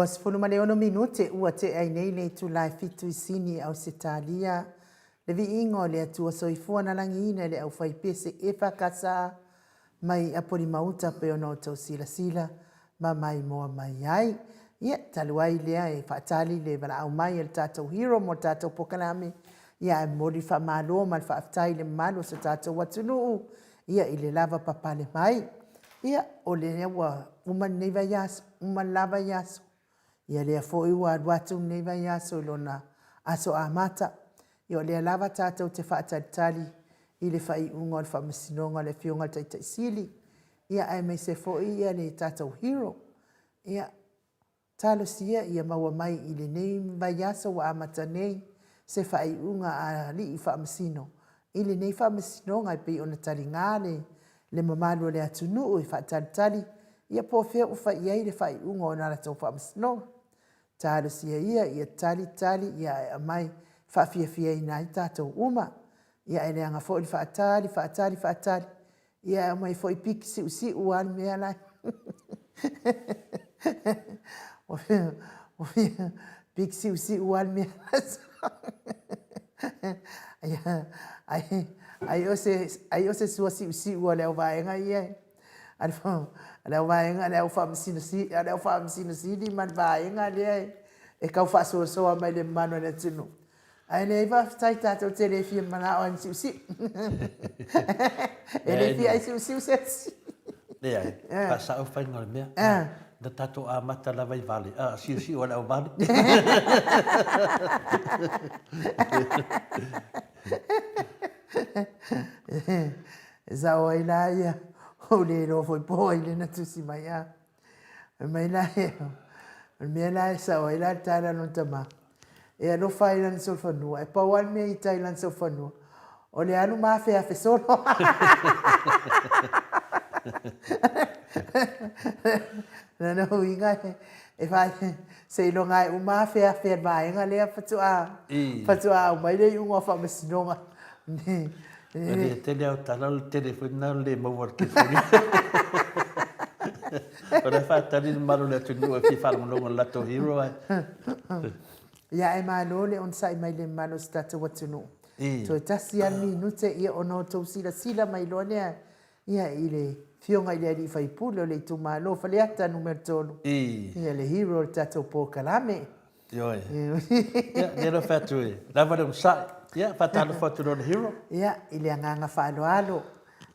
[SPEAKER 1] 26 minute ua tea ai nei le itula e fitu i Sini, Ausetalia, le viiga o le Atua Soifua na lagiina e le aufaipese EFKS mai Apolima-uta pei ona outou silasila ma maimoa mai ai. Ia, talu ai lea e faatali le valaau mai a le tatou hero mo le tatou polokalame, ia ae momoli le faamalo ma le faafetai i le mamalu o so tatou atunuu, ia i le lava papale mai. Ia, o lea ua uma lenei vaiaso, uma le la vaiaso, ia lea foi ua alu atu lenei vaiaso i lona aso amata. Ia o lea lava tatou te faatalitali i le faaiuga o le Faamasinoga a le Afioga i le Taitai Sili, ia aemaise foi ia le tatou hero. Ia, talosia ia maua mai i lenei vaiaso ua amata nei se faaiuga a alii faamasino i lenei faamasinoga e pei ona taliga le le mamalu o le atunuu e faatalitali ia po o fea ua fai i ai le faaiuga o la latou faamasinoga. Talosia ia ia tali tali ia ae aumai faafiafiaina ai tatou uma. Ia ae leaga foi le faatali faatali faatali ia ae aumai foi piki siusiu lava le mea la e piki siusiu lava le mea la ai ai o se ai o se sua siusiu a le auvaega ia e a le auvaega a le au faamasino a le au faamasino sili ma le vaega lea e tau faasoasoa mai le mamalu o le atunuu. Ae leai faafetai tatou te le fia manao ai siusiu. E le fia ai siusiu se isi.
[SPEAKER 2] Leai, faasao faiga o le mea. Na tatou amata lava i vale, a siusiu a le auvale.
[SPEAKER 1] E sao ai la ia, ua ou le iloa foi po o ai lea na tusi mai a. Fai mai la ia, o le mea la e sao ai la le tala a lona tama, e alofa ai i lana solofanua, e pau lava le mea i tai i lana solofanua, o le alu ma afeafe solo. Lona uiga e fa, seiloga e uma afeafe a le vaega lea faatoa, faatoa aumai le iuga o faamasinoga.
[SPEAKER 2] E le tele au tala, o le tele foi lena o le le maua o le telefoni. O la e faatali le mamalu o le atunuu e fia faalogologo i le latou hero ae.
[SPEAKER 1] Ia ae malo le onosai mai le mamalu o si tatou atunuu. Toe tasi lava le minute ia ona outou silasila mai loa lea ia i le Afioga i le Alii Faipule o le itumalo o Faleata Nu.3, ia le hero o le tatou polokalame.
[SPEAKER 2] Ioe. Ia, lea lau fai atu e lava le onosai. Ia, faatalofa atu loa i le hero.
[SPEAKER 1] Ia, i le agaga faaaloalo,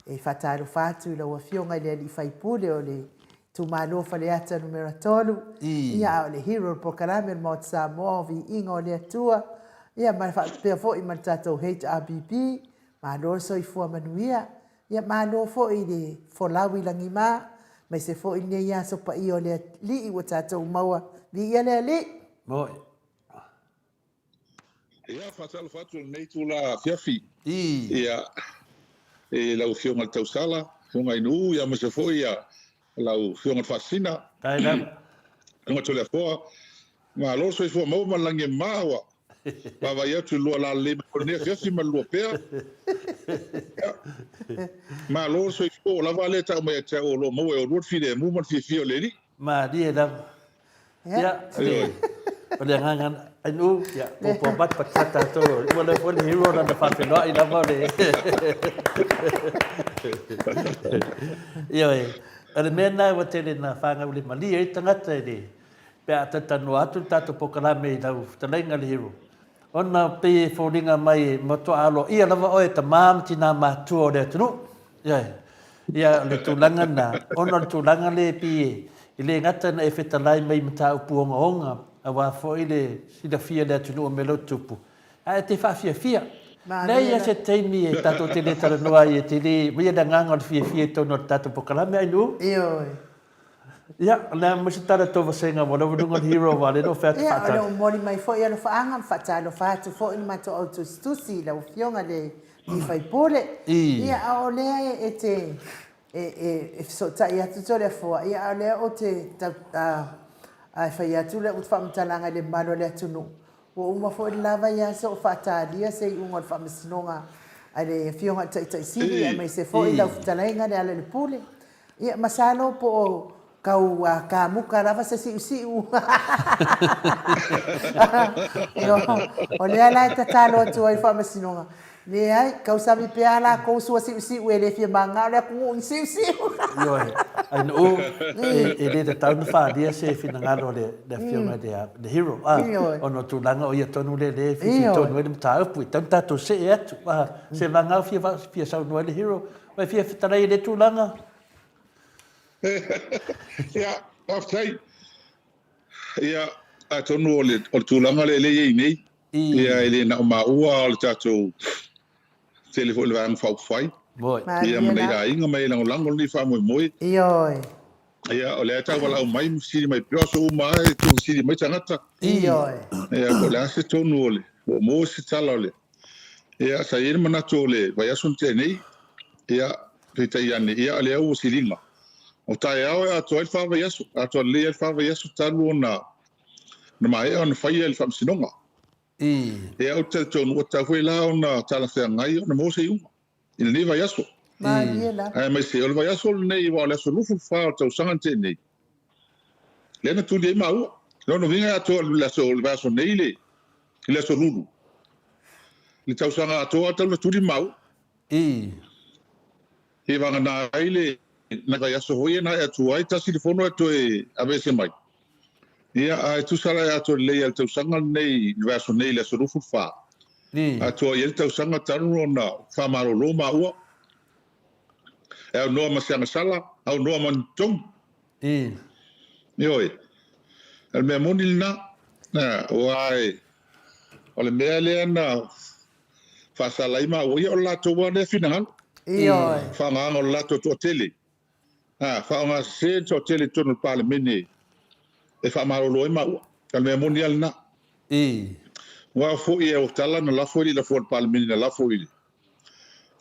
[SPEAKER 1] e faatalofa atu i lau Afioga i le Alii Faipule o le itumalo o Faleata Numera 3, ia, a o le hero o le polokalame o le Maota Samoa o Viiga o le Atua, ia, ma faapea foi ma le tatou HRPP, malo le soifua manuia. Ia malo foi i le folau i lagima, aemaise foi lenei aso paia o le Alii ua tatou maua. Viia le Alii!
[SPEAKER 2] Moe.
[SPEAKER 5] Ia, faatalofa atu i lenei itula afiafi. Ia, i lau Afioga i le Tausala, Afioga Ainuu, ia aemaise foi ia lau Afioga i le Faasisina.
[SPEAKER 2] Tae lava.
[SPEAKER 5] Afioga Toleafoa, malo le soifua maua ma le lagi e mama ua vaavaai atu i le lua lalelei mai o lenei afiafi ma le lua pea. Ia, malo le soifua, ua lava a lea tau mai ia te au o lo o maua e oulua le filemu ma le fiafia o le Alii.
[SPEAKER 2] Malie lava. Ia, o le agaga Ainuu, ia, puapua mai pa tatou, ua leva foi le hero lana faafeiloai lava o le... Ioe, o le mea lena ua tele ina fagaulimalie ai tagata i le, pe a talatalanoa atu le tatou polokalame i lau fetalaiga le hero, ona pei e foliga mai e matua aloaia lava oe e tama ma tina matutua o le atunuu. Ioe. Ia, o le tulaga lena, ona o le tulaga lea e pei e le gata ina e fetalai mai i mataupu ogaoga, aua foi le silafia e le atunuu o mea o lo o tutupu, ae e te faafiafia. Leai lava se taimi e tatou te le talanoa ai e te le aumaia le agaga o le fiafia i totonu o le tatou polokalame, Ainuu?
[SPEAKER 1] Ioe.
[SPEAKER 2] Ia, o le a mai se tala tou vasega mo lau luga o le hero aua o lea na ou fai atu
[SPEAKER 1] Ia, o lo o momoli mai foi alofaaga ma faatalofa atu foi le matou au tusitusi i lau Afioga i le alii faipule. Ia, a o lea e te e fesootai atu Toleafoa, ia a o lea ou te tau a e fai atu lau faamatalaga i le mamalu o le atunuu, Ua uma foi le la vaiaso o faatalia se iuga o le Faamasinoga a le Afioga i le Taitai Sili aemaise foi lau fetalaiga Lealailepule. Ia, masalo po o Kau a kamuka lava se siusiu. O lea la e tatalo atu ai Faamasinoga, leai, kausami pea a lakou sua siusiu e le fia magao le atunuu i siusiu.
[SPEAKER 2] Ioe, ainaʻu e le tatau ona faaalia se finagalo a le Afioga i le Hero, ona o tulaga o ia tonu lea lea e fitoitonu ai le mataupu, e tatau ona tatou see atu. Se vagao fia saunoa ai le Hero, e fia fetalai i lea tulaga?
[SPEAKER 5] Ia, faafetai. Ia, atonu o le, o le tulaga lea lea e i ai nei, ia, e le na o maua a o le tatou tele foi o le Vaega Faaupufai. Ia, ma nai aiga ma e lagolago lenei faamoemoe.
[SPEAKER 1] Ioe.
[SPEAKER 5] Ia, o lea e tau valaau mai ma fesili mai pea, o aso uma lava e tuufesili mai tagata.
[SPEAKER 1] Ioe.
[SPEAKER 5] Ia, po o le a se tonu o le, po o maua se tala o le. Ia, sa i ai le manatu o le vaiaso na tea nei, ia, peitai ane, ia, o lea ua siliga. O taeao e atoa ai le fa vaiaso, e atoa lelei ai le fa vaiaso talu ona na maea ona faia le faamasinoga. Ia, ou te talitonu ua tatau foi la ona talafeagai ona maua se iuga i lenei vaiaso.
[SPEAKER 1] Malie la.
[SPEAKER 5] Aemaise o le vaiaso lenei aua o le aso 24 o le tausaga na tea nei, lea na tuli ai maua. O lona uiga e atoa le aso, le vaiaso nei le, i le aso Lulu. Le tausaga atoa talu na tuli maua. E vagana ai le nai vaiaso foi na e atu ai tasi le fono e toe aveese mai. Ia, ae tusa la e atoa lelei lava le tausaga lenei, le vaiaso nei i le aso 24. Atoa i ai le tausaga talu ona faamalolo maua. E aunoa ma se agasala, aunoa ma ni totogi. Ioe. O le mea moni lena. Aua o le mea lea na faasala ai maua, ia o le latou lava lea finagalo.
[SPEAKER 1] Ioe.
[SPEAKER 5] Faaaogaina o le latou toatele. Faaaoga sese le toatele i totonu o le Palemene e faamalolo ai maua. O le mea moni lava lena. Aua foi o tala na lafo e le i lafoa e le Palemene, na lafo i le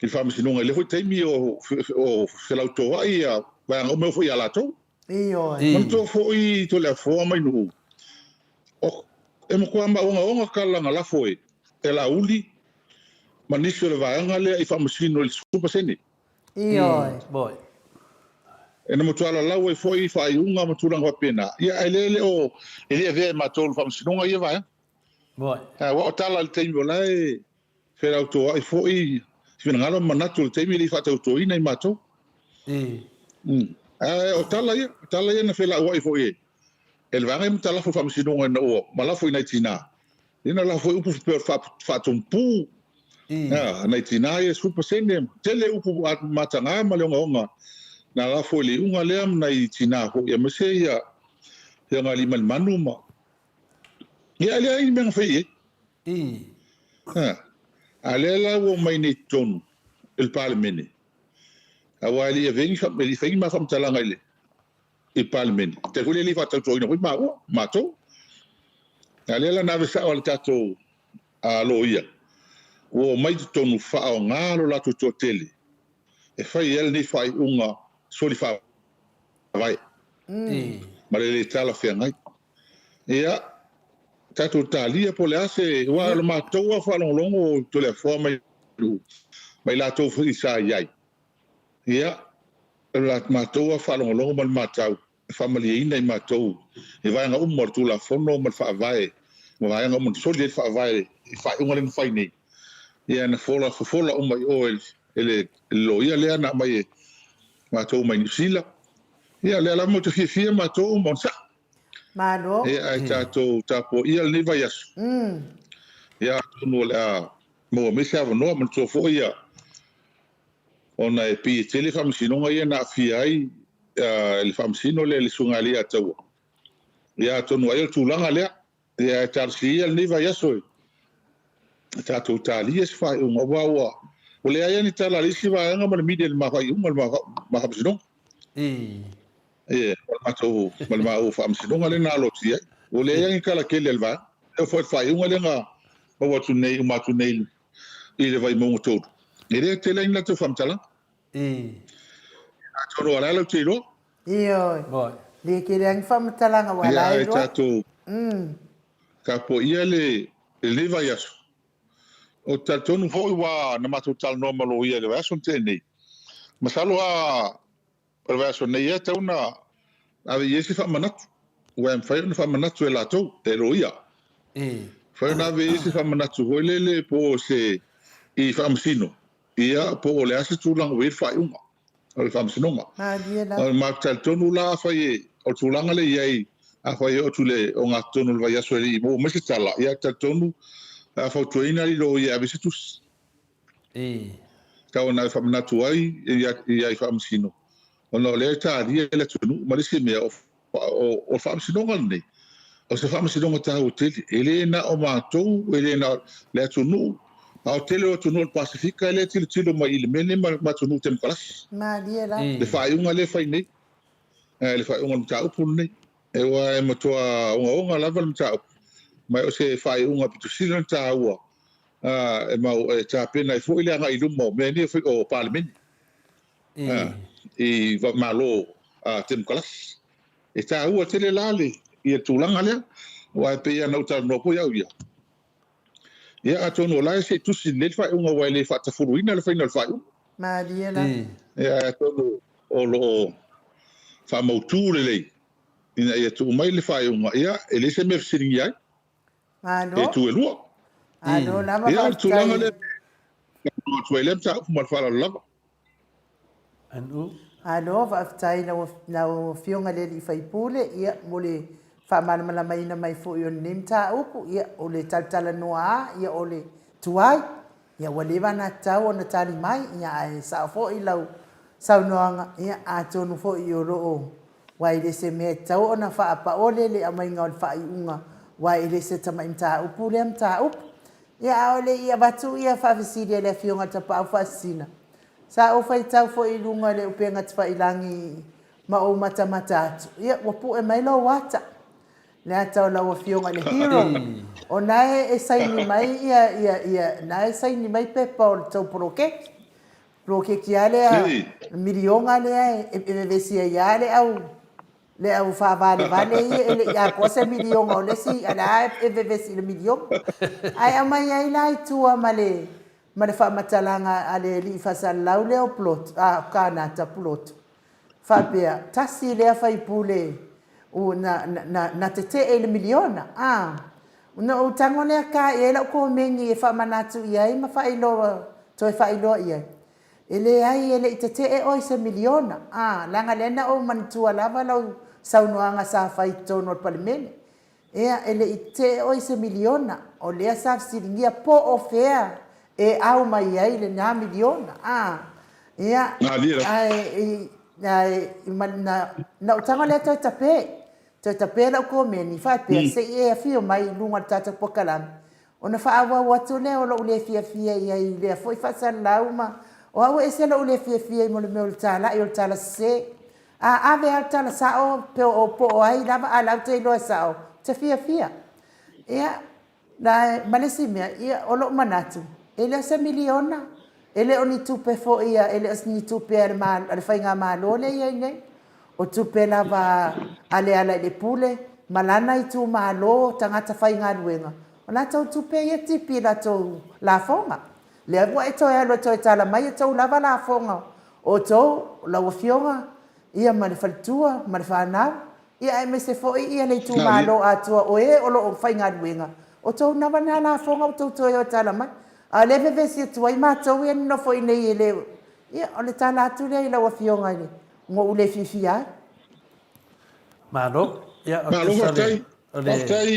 [SPEAKER 5] Faamasinoga i lea foi taimi o felautoai ia vaega uma e oo foi ia latou.
[SPEAKER 1] Ioe.
[SPEAKER 5] Manatua foi Toleafoa mai Nuu, e matua ogaoga tala na lafo e Laauli ma nisi o le vaega lea i faamasino i le 10%.
[SPEAKER 1] Ioe.
[SPEAKER 5] E na matua lalau ai foi faaiuga ma tulaga faapena, ia ae le o e le avea e matou le faamasinoga ia vaega. Aua o tala i le taimi o la e felautoai foi finagalo ma manatu i le taimi e le i faatautoina i matou. Ae o tala ia, o tala ia na felauai foi e le vaega ia ma talafo i faamasinoga ina ua malafo i nai tina. Ia na lafo foi upu faapea o le faatonupu nai tina ia 10%, tele upu mataga ma le ogaoga na lafo i le iuga lea ma nai tina foi aemaise ia Fiogaaliimalemanu ma ia e leai ni mea na fai i ai. A lea la ua omai nei i totonu i le Palemene, aua e le i avea ni, e le i faia ni ma faamatalaga i le i le Palemene, tai foi lea e le i faatautoina foi maua, matou. A lea la na ave sao e le tatou loia, ua omai i totonu faaaoga lo latou toatele e fai ai lenei faaiuga soli faavae ma le le talafeagai. Ia, tatou talia po o le a se, aua o le matou lava faalogologo o Toleafoa mai ma i latou foi sa i ai, ia, o le matou lava faalogologo ma le matau, e faamalieina i matou i vaega uma o le Tulafono ma le Faavae, ma vaega uma na soli ai le Faavae i faaiuga lea na fai nei, ia na fola fofola uma i o e le loia lea na aumai e matou mai Niu Sila. Ia, o lea lava matou te fiafia matou ma onosai.
[SPEAKER 1] Malo.
[SPEAKER 5] Ia, ae tatou tapuaia lenei vaiaso. Ia, atonu o le a maua mai se avanoa, manatua foi ia, ona e pei e tele faamasinoga ia na aafia ai le faamasino lea i le Susuga ia Leiataua. Ia, atonu ai o le tulaga lea. Ia, ae talosia ia lenei vaiaso e tatou talia se faaiuga, aua ua leai lava ni tala a le isi vaega ma le media i le ma faaiuga, le ma faamasinoga. Ia, ma le matou, ma le maua faamasinoga lea na alo atu i ai. Ua leai lava ni tala tele a le vaega. E oo foi i le faaiuga lea na maua atu nei, uma atu nei i le Vaimauga 3, e le tele ai ni latou faamatalaga. Atonu o le a lau te iloa?
[SPEAKER 1] Ioe. Le tele ai ni faamatalaga ua
[SPEAKER 5] la
[SPEAKER 1] e
[SPEAKER 5] iloa. Ia,
[SPEAKER 1] tatou
[SPEAKER 5] tapuaia le lenei vaiaso. Ou te talitonu foi ua na matou talanoa ma loia i le vaiaso na tea nei. Masalo a o le vaiaso nei ea e tatau ona
[SPEAKER 7] ave i ai se faamanatu, aua e mafai ona faamanatu e latou, e loia. Mafai ona ave i ai se faamanatu foi lele po o se i faamasino, ia, po o le a se tulaga ua i ai le faaiuga o le faamasinoga.
[SPEAKER 1] Malie lava.
[SPEAKER 7] Ma ou te talitonu la afai e, o le tulaga lea e i ai, afai e oo atu i le ogatotonu o le vaiaso e le i maua mai se tala, ia ou te talitonu a fautuaina alii loia e ave se tusi. Tau ona e faamanatu ai ia i Faamasino, ona o lea e talia e le atunuu. Ma le isi mea, o le Faamasinoga lenei, o se Faamasinoga taua tele. E le na o matou, e le na o le atunuu, a o le tele o atunuu o le Pasefika lea e tilotilo mai i le mea lenei ma atunuu temokalasi.
[SPEAKER 1] Malie la.
[SPEAKER 7] Le faaiuga lea e fai nei, le faaiuga o le mataupu lenei. Aua e matua ogaoga lava le mataupu, ma o se faaiuga pito sili ona taua e mau e tapena ai foi le agai i luma o mea nei o Palemene i Malo Temokalasi. E taua tele la le ia tulaga lea, aua e pei lava ona ou talanoa foi au ia, ia atonu o la e se i tusi lelei le faaiuga aua e le faatafuluina le faiga o le faaiuga.
[SPEAKER 1] Malie la.
[SPEAKER 7] Ia atonu o lo o faamautu lelei ina ia tuu mai le faaiuga, ia e leai se mea e fesiligia ai.
[SPEAKER 1] Malo.
[SPEAKER 7] E tu e lua.
[SPEAKER 1] Malo lava
[SPEAKER 7] Ia, o le tulaga
[SPEAKER 1] faafetai.
[SPEAKER 7] lea e talanoa atu ai i lea mataupu ma le faaaloalo lava.
[SPEAKER 2] NU.
[SPEAKER 1] Malo faafetai i lau lau Afioga i le alii faipule ia mo le faamalamalamaina mai foi o lenei mataupu. Ia o le talatalanoa a ia o le tuai ia ua leva ona tatau ona tali mai ia ae sao foi lau saunoaga ia atonu foi o lo o Aua e le se mea e tatau ona faapaole le aumaiga o le faaiuga, aua e le se tamai mataupu lea mataupu. Ia a o le i avatu ia faafesili a le Afioga i le Tapaau Faasisina, sa ou faitau foi i luga o le upega tafailagi ma ou matamata atu, ia ua pue mai lou ata, le ata o lau Afioga i le Hero, o na e saini mai ia, ia, ia, na e saini mai pepa o le tou poloketi. Poloketi lava lea, miliona lea e vevesi ai lava le au le au faavalevale ia e le i atoa se miliona o le isi, a o la e vevesi i le miliona. Ae aumai ai la i tua ma le ma le faamatalaga a le alii faasalalau lea o Pulotu, a o Kanata Pulotu, faapea, tasi lea faipule na, na, na tetee i le miliona, a. Ona ou tago lea ta i ai lau komeni e faamanatu i ai ma faailoa, toe faailoa i ai, E leai, e le i tetee oe i se miliona, a, leaga lea na ou manatua lava lau saunoaga sa fai i totonu o le Palemene. Ea, e le i tetee oe i se miliona, o lea sa fesiligia po o fea e au mai ai lena miliona, a. Ia, ae, ae, na, na ou tago lea toe tape. Toe tape lau komeni, faapea, se i e afio mai i luga o le tatou polokalame, ona faaauau atu lea o lou le fiafia i ai i lea foi faasalalau ma o au e ese lou le fiafia i mo le mea o le talai o le tala sese. A ave lava le tala sao pe o po o ai lava a o la ou te iloa e sao, ou te fiafia. Ia, Na, ma le isi mea, ia, o lou manatu, e le o se miliona, e le o ni tupe foi a, e le o ni tupe a le a le faigamalo lea e i ai nei. O tupe lava a Lealailepule ma lana itumalo, tagata faigaluega, o latou tupe ia e tipi i latou lafoga. Lea ua e toe alu e toe tala mai e tou lava lafoga o outou, lau Afioga, ia ma le faletua ma le fanau, Ia aemaise foi ia le itumalo atoa o e o lo o faigaluega, o tou lava na lafoga ua tou toe o e tala mai. A o lea e vevesi atu ai matou ia e nonofo i inei e le o… Ia, o le tala atu lea i lau Afioga i le ua ou le fiafia ai.
[SPEAKER 2] Malo. Ia, o
[SPEAKER 7] Malo
[SPEAKER 2] tusa le,
[SPEAKER 7] faafetai.
[SPEAKER 2] o le,
[SPEAKER 7] Faafetai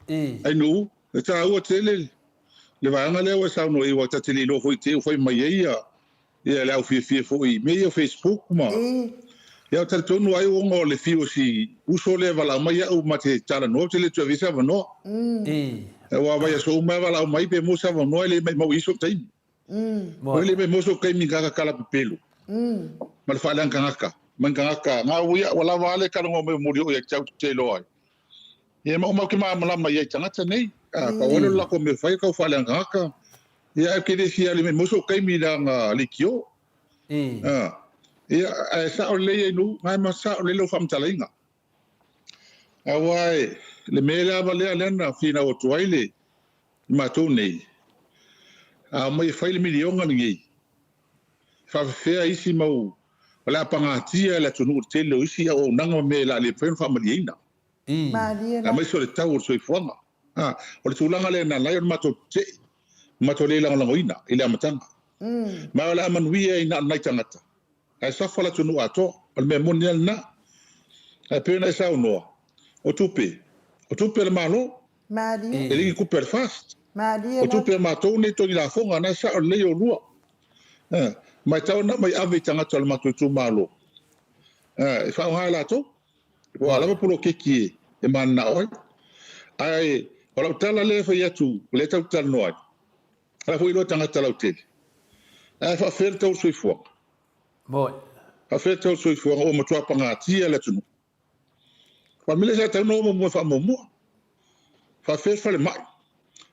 [SPEAKER 2] i.
[SPEAKER 7] Ainuu. E taua tele le vaega lea ua e saunoa i ai aua ta te le iloa foi i te i ua fai mai ai Ia le au fiafia foi i mea ia o Facebook ma Ia ou talitonu ai ona o le fiu o si uso lea e valaau mai au ma te talanoa ou te le toe avea se avanoa. Aua vaiaso uma e valaau mai pe maua se avanoa e le maimau i ai sou taimi. Oi le maimau sou taimi i ngaka tala pepelo ma le faaleaga tagata ma ni tagata nga ua ua lava a le talanoa mai o moli oo ia te au te iloa ai. Ia maumau ke malamalama i ai tagata nei. Pau lea o le latou mea fai e tau faaleaga tagata. Ia, ae ou te le fia alu mai sou taimi leaga leitio. Ia, ae sao lelei ai nuu, ae ma sao lelei lau faamatalaina. Aua e, le mea lava lea lea na finau atu ai le matou nei, a omai e fai le miliona lenei, e faafefea isi mau O le a pagatia le atunuu i le tele o isi auaunaga ma mea e le a le mafai ona faamalieina.
[SPEAKER 1] Malie la.
[SPEAKER 7] Aemaise o le tau o le soifuaga. A, o le tulaga lea na ala ai ona matou tetee, matou le lagolagoina i le amataga. Ma o le a manuia ai na o nai tagata, ae safa le atunuu atoa. O le mea moni lava lena. Ae pei ona e saunoa, o tupe, o tupe a le Malo,
[SPEAKER 1] Malie.
[SPEAKER 7] e le ni tupe a le FAST.
[SPEAKER 1] Malie
[SPEAKER 7] O tupe a matou nei togi lafoga, na e sao lelei oulua. A, ma e tatau ona aumai ave i tagata o le matou itumalo, a, e faaaoga e latou. Ua lava poloketi e mananao ai. Ae o lau tala lea e fai atu, lea tatou te talanoa ai, o la foi e iloa tagata lautele. Ae faafefea le tau o le soifuaga?
[SPEAKER 2] Moi.
[SPEAKER 7] Faafefea le tau o le soifuaga ua matua pagatia le atunuu? Aua o le mea lea sa tatau ona oo muamua e faamuamua. Faafefea le falemai?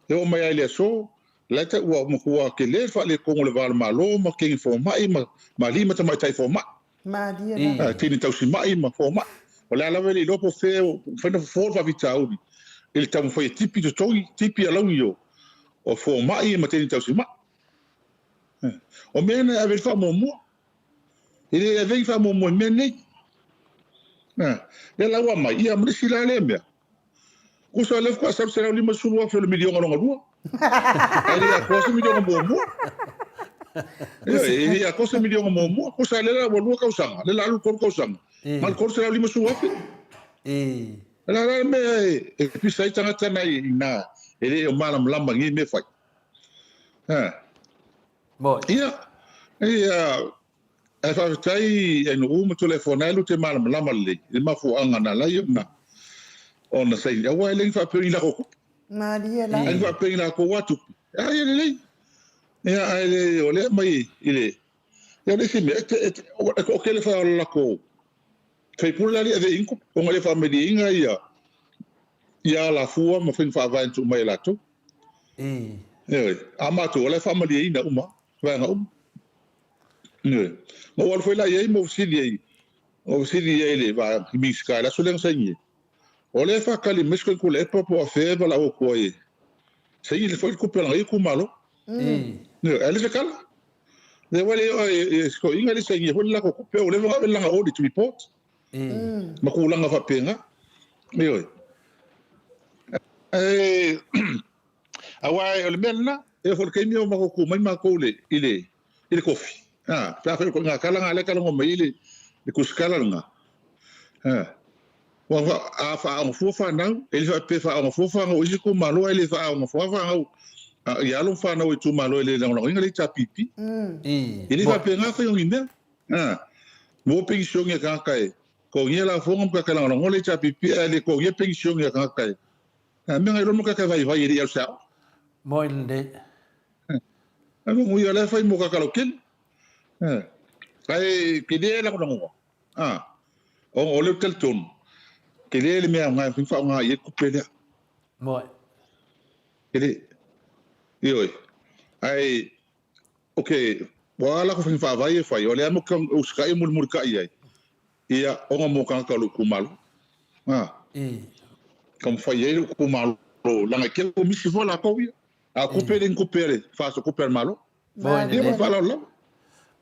[SPEAKER 7] E oo mai lava i le aso, la e tau ua matua tele le faaletonu o le va o le Malo ma teine fomai ma alii ma tamaitai fomai.
[SPEAKER 1] Malie lava.
[SPEAKER 7] Teine tausimai ma fomai. O le a lava e le iloa po o fea ua mafai ona fofo le faafitauli i le taumafai e tipi totogi, tipi alauni o fomai ma teine tausimai. O mea na e ave i ai le faamuamua. E le ave ai faamuamua i mea nei. Lea la ua aumai, ia ma le isi la lea mea. Tusa o lea faatoa sau le $150,000 o le miliona lona lua. Ae le atoa se miliona muamua. Ioe, e le atoa se miliona muamua. Tusa lea la ua lua tausaga, lea la alu le tolu tausaga, na o le $350,000. O le a la le mea e pisa ai tagata na i ina e le o malamalama i nei mea fai. Ia, ia, ae faafetai Ainuu ma Tuilaefoa na e lua te malamalama lelei i le mafuaaga na ala ai ona ona saini aua e le ni faapea ni lako tupe.
[SPEAKER 1] Malie la.
[SPEAKER 7] Ai faapea ni lakou lava tupe. A ia lelei. Ia ae le o lea aumai i le ia o le isi mea e te e toatele foi o latou faipule la le ave i tupe ona le faamalieina ia ia alafua ma faiga faavae na tuu mai e latou. Ioe. A matou, o la e faamalieina uma, vaega uma. Ioe. Na ou alu foi la i ai ma ou fesili ai, ou fesili i ai i le vaega, i Minisita i le aso lea na saini ai. O lea e faatali mai si Tuilaepa po o afea e valaau atu ai e saini le foi le tupe a lana ia itumalo. Ioe. Ae le se tala. Lea ua le oo i si toeaina le sainia foi le latou tupe, ua leva ona ave le lana audit report. Ma tulaga faapena. Ioe. Ae, aua o le mea lena, e oo foi i le taimi o matou tu mai matou i le, i le, i le kofi, a, pe afai o ituaiga tala na lea e talanoa mai ai le, le tusitala lena, a, aua a faaaoga fua fanau, e le faapea e faaaoga fua fanau a isi itumalo ae le faaaoga fua fanau a alo ma fanau a itumalo e le lagolagoina le HRPP. E le faapena faiga o ni mea. A, maua penisione a tagata e totogia lafoga ma tagata e lagolagoa le HRPP ae le totogia penisione a tagata e a mea na iloa mo tagata e vaivai e le i alu se aoga.
[SPEAKER 2] Moi lelei.
[SPEAKER 7] A manuia o la e fai mo tagata lautele. A, ae tele e lagolagoa. A, ona o lea ou te talitonu, tele le mea aoga e mafai ona faaaoga i ai le tupe lea.
[SPEAKER 2] Moi.
[SPEAKER 7] Tele. Ioe. Ae Ok, ua a latou faiga faavae ia e fai, o lea mo ke usikai e mulimulitai ai, ia ona mo tagata o lou itumalo. A, taumafai ai lou itumalo, leaga e tele ua misi foi latou ia. A o tupe e le ni tupe a le FAST o tupe a le Malo. Ia ma le faaaloalo lava.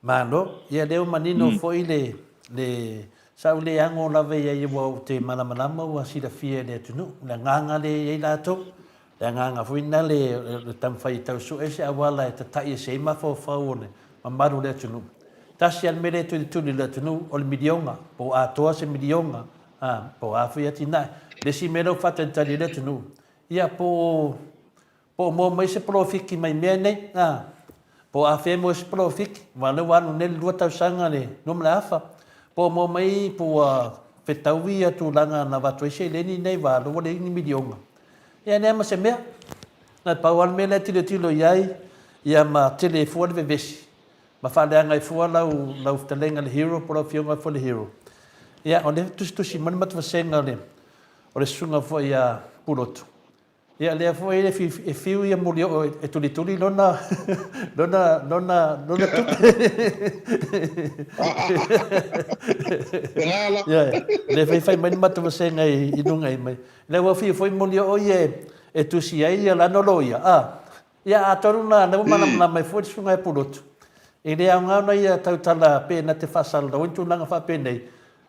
[SPEAKER 2] Malo, ia lea ua manino foi le, le, sa ou le ago lava i ai aua ou te malamalama ua silafia e le atunuu le agaga lea e i ai latou. Le agaga foi lena le, le taumafai e tau sue se auala e tata'i ese ai mafaufau o le mamalu o le atunuu. Tasi lava le mea lea e tulituli i le atunuu, o le miliona, po o atoa se miliona, a, po o a foi atinae. Le isi mea lea ua faatalitali ai le atunuu, ia po o, po o maua mai se polofiki mai mea nei, a, po o afea e maua ai se polofiki, aua o lea ua alu nei le lua tausaga le lua ma le afa, po o maua mai po ua fetaui ia tulaga na avatu ai seleni nei, aua o lea ua leai ni miliona. Ia leai ma se mea. Na pau lava le mea lea e tilotilo i ai, ia ma tele ai fua le vevesi, ma faaleaga ai fua lau, lau fetalaiga i le hero po o lau afioga foi i le hero. Ia, o lea e tusitusi mai le matovasega o le, o le susuga foi ia Pulotu. Ia, lea foi e, e fiu ia Mulioo e tulituli lona, lona, lona, lona tupe. Ia, lea foi fai mai le matovasega i, i luga i mai. Lea ua fiu foi moli o ia e tusi ai ia lana loia, a. Ia atonu na lea ua malamalama ai foi le susuga ia Pulotu. E le aoga ona ia tautala pena te faasalalau ai ni tulaga faapenei,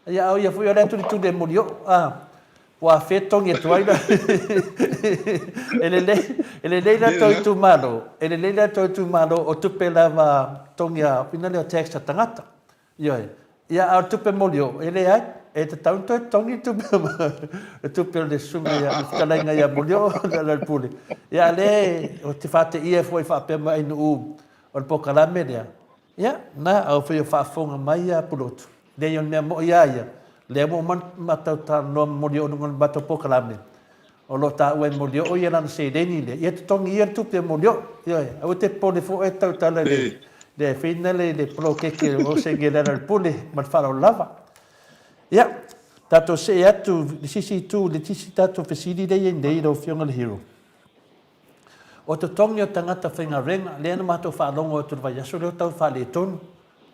[SPEAKER 2] ia a o ia foi o le a tulituli e Molioo, a, ua afea totogi atu ai la. E lelei, e lelei la tou itumalo, e lelei la tou itumalo o tupe lava totogi a, ina lea o tax a tagata. Ioe. Ia, a o le tupe molioo, e leai. E tatau ona toe totogi le tupe, le tupe o le susuga ia, le fetalaiga ia Molioo Lealailepule. Ia, a o lea ou te faateia foi faapea mai Ainuu o le polokalame lea, ia, na, a foi o faafofoga mai ia Pulotu, leai o le mea moi lava ia, lea ua uma ona matou talanoa ma Molioo i luga o le matou polokalame, O lo o taua e Molioo ia lana seleni lea, ia totogi ia le tupe a Molioo. Ioe, aua e te popole fua oe tautala i le, le feina le, le poloketi o senge le Lealailepule ma le faaaloalo lava. Ia, tatou see atu i le sisi itu, le sisi tatou fesili lea e i ai nei lau Afioga i le Hero. O totogi o tagata faigaluega, lea na matou faalogo atu i le vaiaso lea o tau faaletonu.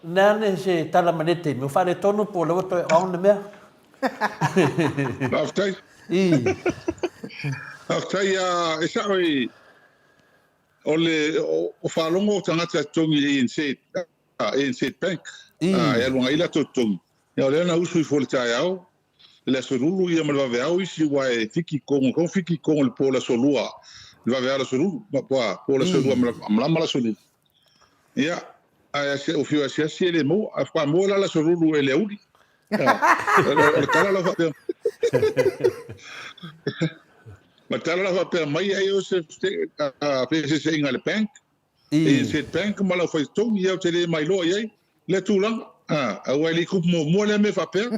[SPEAKER 2] Le a ne se tala mai le taimi, o faaletonu po o lea ua toe on le mea?
[SPEAKER 7] Faafetai.
[SPEAKER 2] I.
[SPEAKER 7] Faafetai a e sao i o le o faalogo o tagata totogi i le ANZ, ANZ Bank.
[SPEAKER 2] I.
[SPEAKER 7] E alu agai latou totogi. Ia o lea na usu ifo i le taeao i le aso Lulu ia ma le vaveao isi aua e fiki i Kongo, fiki i Kongo i le po o le aso Lua, le vaveao le aso Lulu, po o le aso Lua malama le aso Lulu. Ia, ae ua fiu e asiasi e le maua. Ae faatoa maua la le aso Lulu e le auli. O le tala la faapea. Ma le tala la faapea mai ai o se feeseeseaiga a le bank, ANZ Bank ma lau faitotogi, ia ou te le mailoa i ai lea tulaga. Aua e le i tupu muamua lea mea faapea.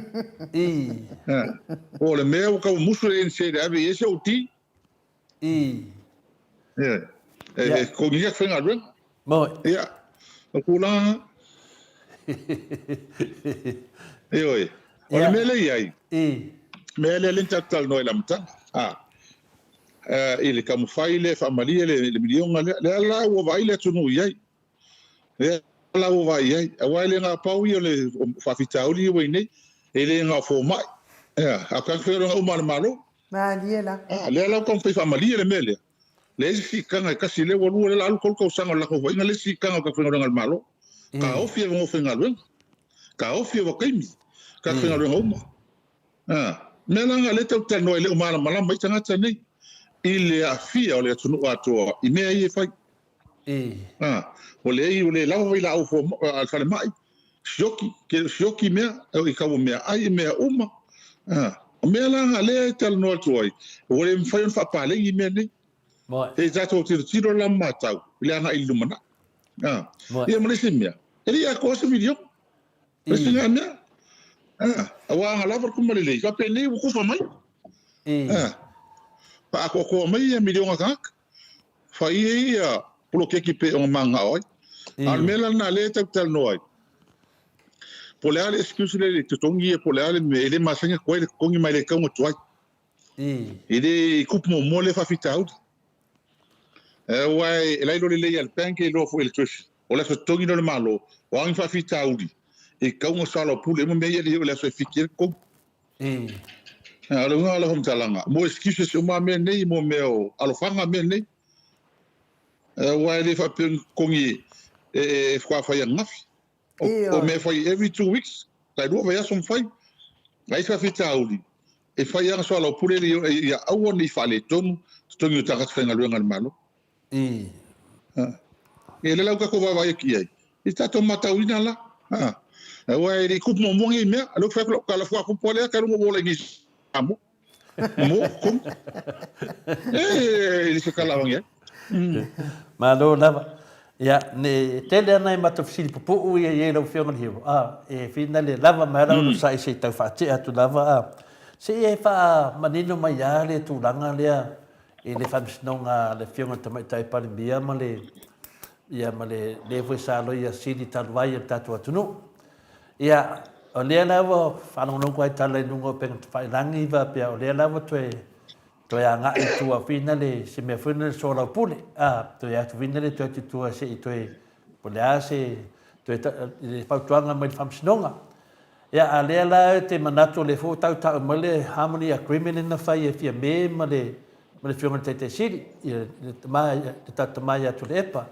[SPEAKER 7] Po o le mea ua tau musu le ANZ e ave i ai se OD.
[SPEAKER 2] I.
[SPEAKER 7] Ia. E totogi ia faigaluega.
[SPEAKER 2] Moi.
[SPEAKER 7] Ia. O tulaga. Ioe. O le mea lea i ai.
[SPEAKER 2] I.
[SPEAKER 7] Mea lea lea na tatou talanoa i le amataga. A. I le taumafai lea e faamalie le miliona lea. Lea la ua vaai le atunuu i ai. Lea la ua vaai i ai. Aua e le na pau ia o le faafitauli ia ua i nei. E le na o fomai. Ea. A o tagata faigaluega uma a le Malo.
[SPEAKER 1] Malie la.
[SPEAKER 7] A, lea la ua taumafai e faamalie le mea lea. Leai se siitaga e tasi lea ua lua lea la alu tolu tausaga o le latou vaaiga le isi siitaga o tagata faigaluega a le Malo. Taofi avanoa faigaluega. Taofi ovataimi. Tagata faigaluega uma. A, mea la na lea tatou te talanoa ai e le o malamalama ai tagata nei i le aafia o le atunuu atoa i mea ia e fai. A, ua leai ua le lava vailaau a le falemai, sioki, sioki mea, i tau o meaai, i mea uma. A, o mea la na lea e talanoa atu ai, ua le mafai ona faapaleni mea nei. Se i tatou tilotilo la ma matau i le agai i le lumanai. A, ia ma le isi mea, e le i atoa se miliona. O le isi lena mea. A, aua ana lava le kuma lelei, faapenei ua kufa mai. A, faaatoatoa mai ia miliona tagata. Fai ai ia poloketi pei ona mananao ai. A o le mea la lena lea e tau talanoa ai, po o le a le excuse lea i le totogi ia po o le a le mea, e le masani ona tuai le totogi ma e le tatau ona tuai. E le i tupu muamua lea faafitauli. Aua e la iloa lelei lava e le bank e iloa foi e le Treasury, o le aso totogi lea o le Malo, o a ni faafitauli, e tatau ona soalaupule uma mea ia e le i oo i le aso e fiki ai le totogi. A o le uiga o lau faamatalaga, mo excuses uma a mea nei, mo mea o alofaga mea nei. Aua e le faapea ni totogi e faatoa fai ananafi. O mea e fai every 2 weeks, tai lua vaiaso ma fai. A i ai se faafitauli, e fai lava na soalaupule ia aua ne i faaletonu totogi o tagata faigaluega a le Malo. Ia lea la ua tatou vaavaai atu i ai, i tatou matauina la. Aua e le i tupu muamua nei mea. O lea ou te fai atu lau tala, faatoa tupu lava lea talu ona ou ola i nei i Samoa. Mo, komu. E le se tala avane ai.
[SPEAKER 2] Malo lava. Ia, ne tele ana e matou fesili pupuu ia i ai lau Afioga i le Hero. A, e finale lava mai lau onosai se i tau faatea atu lava. A, se i e faamanino mai lava le tulaga lea i le faamasinoga a le Afioga i le Tamaitai Palemia ma le, ia, ma le, le foi sa loia sili talu ai o le tatou atunuu. Ia, o lea la ua faalogologo ai tala i luga o upega tafailagi faapea o lea la ua toe, toe agai i tua whina le, se mea foi lea le soalaupule, a, toe atu whina le toe atu i tua se i toe, po o le a se, toe, le fautuaga mai le faamasinoga. Ia, a lea la e te manatu o lea foi ua tautau mai le Harmony Agreement lea na fai e Fiame ma le, ma le Afioga i le Taitai Sili, ia, le tama, le tatou tama ia Tuilaepa.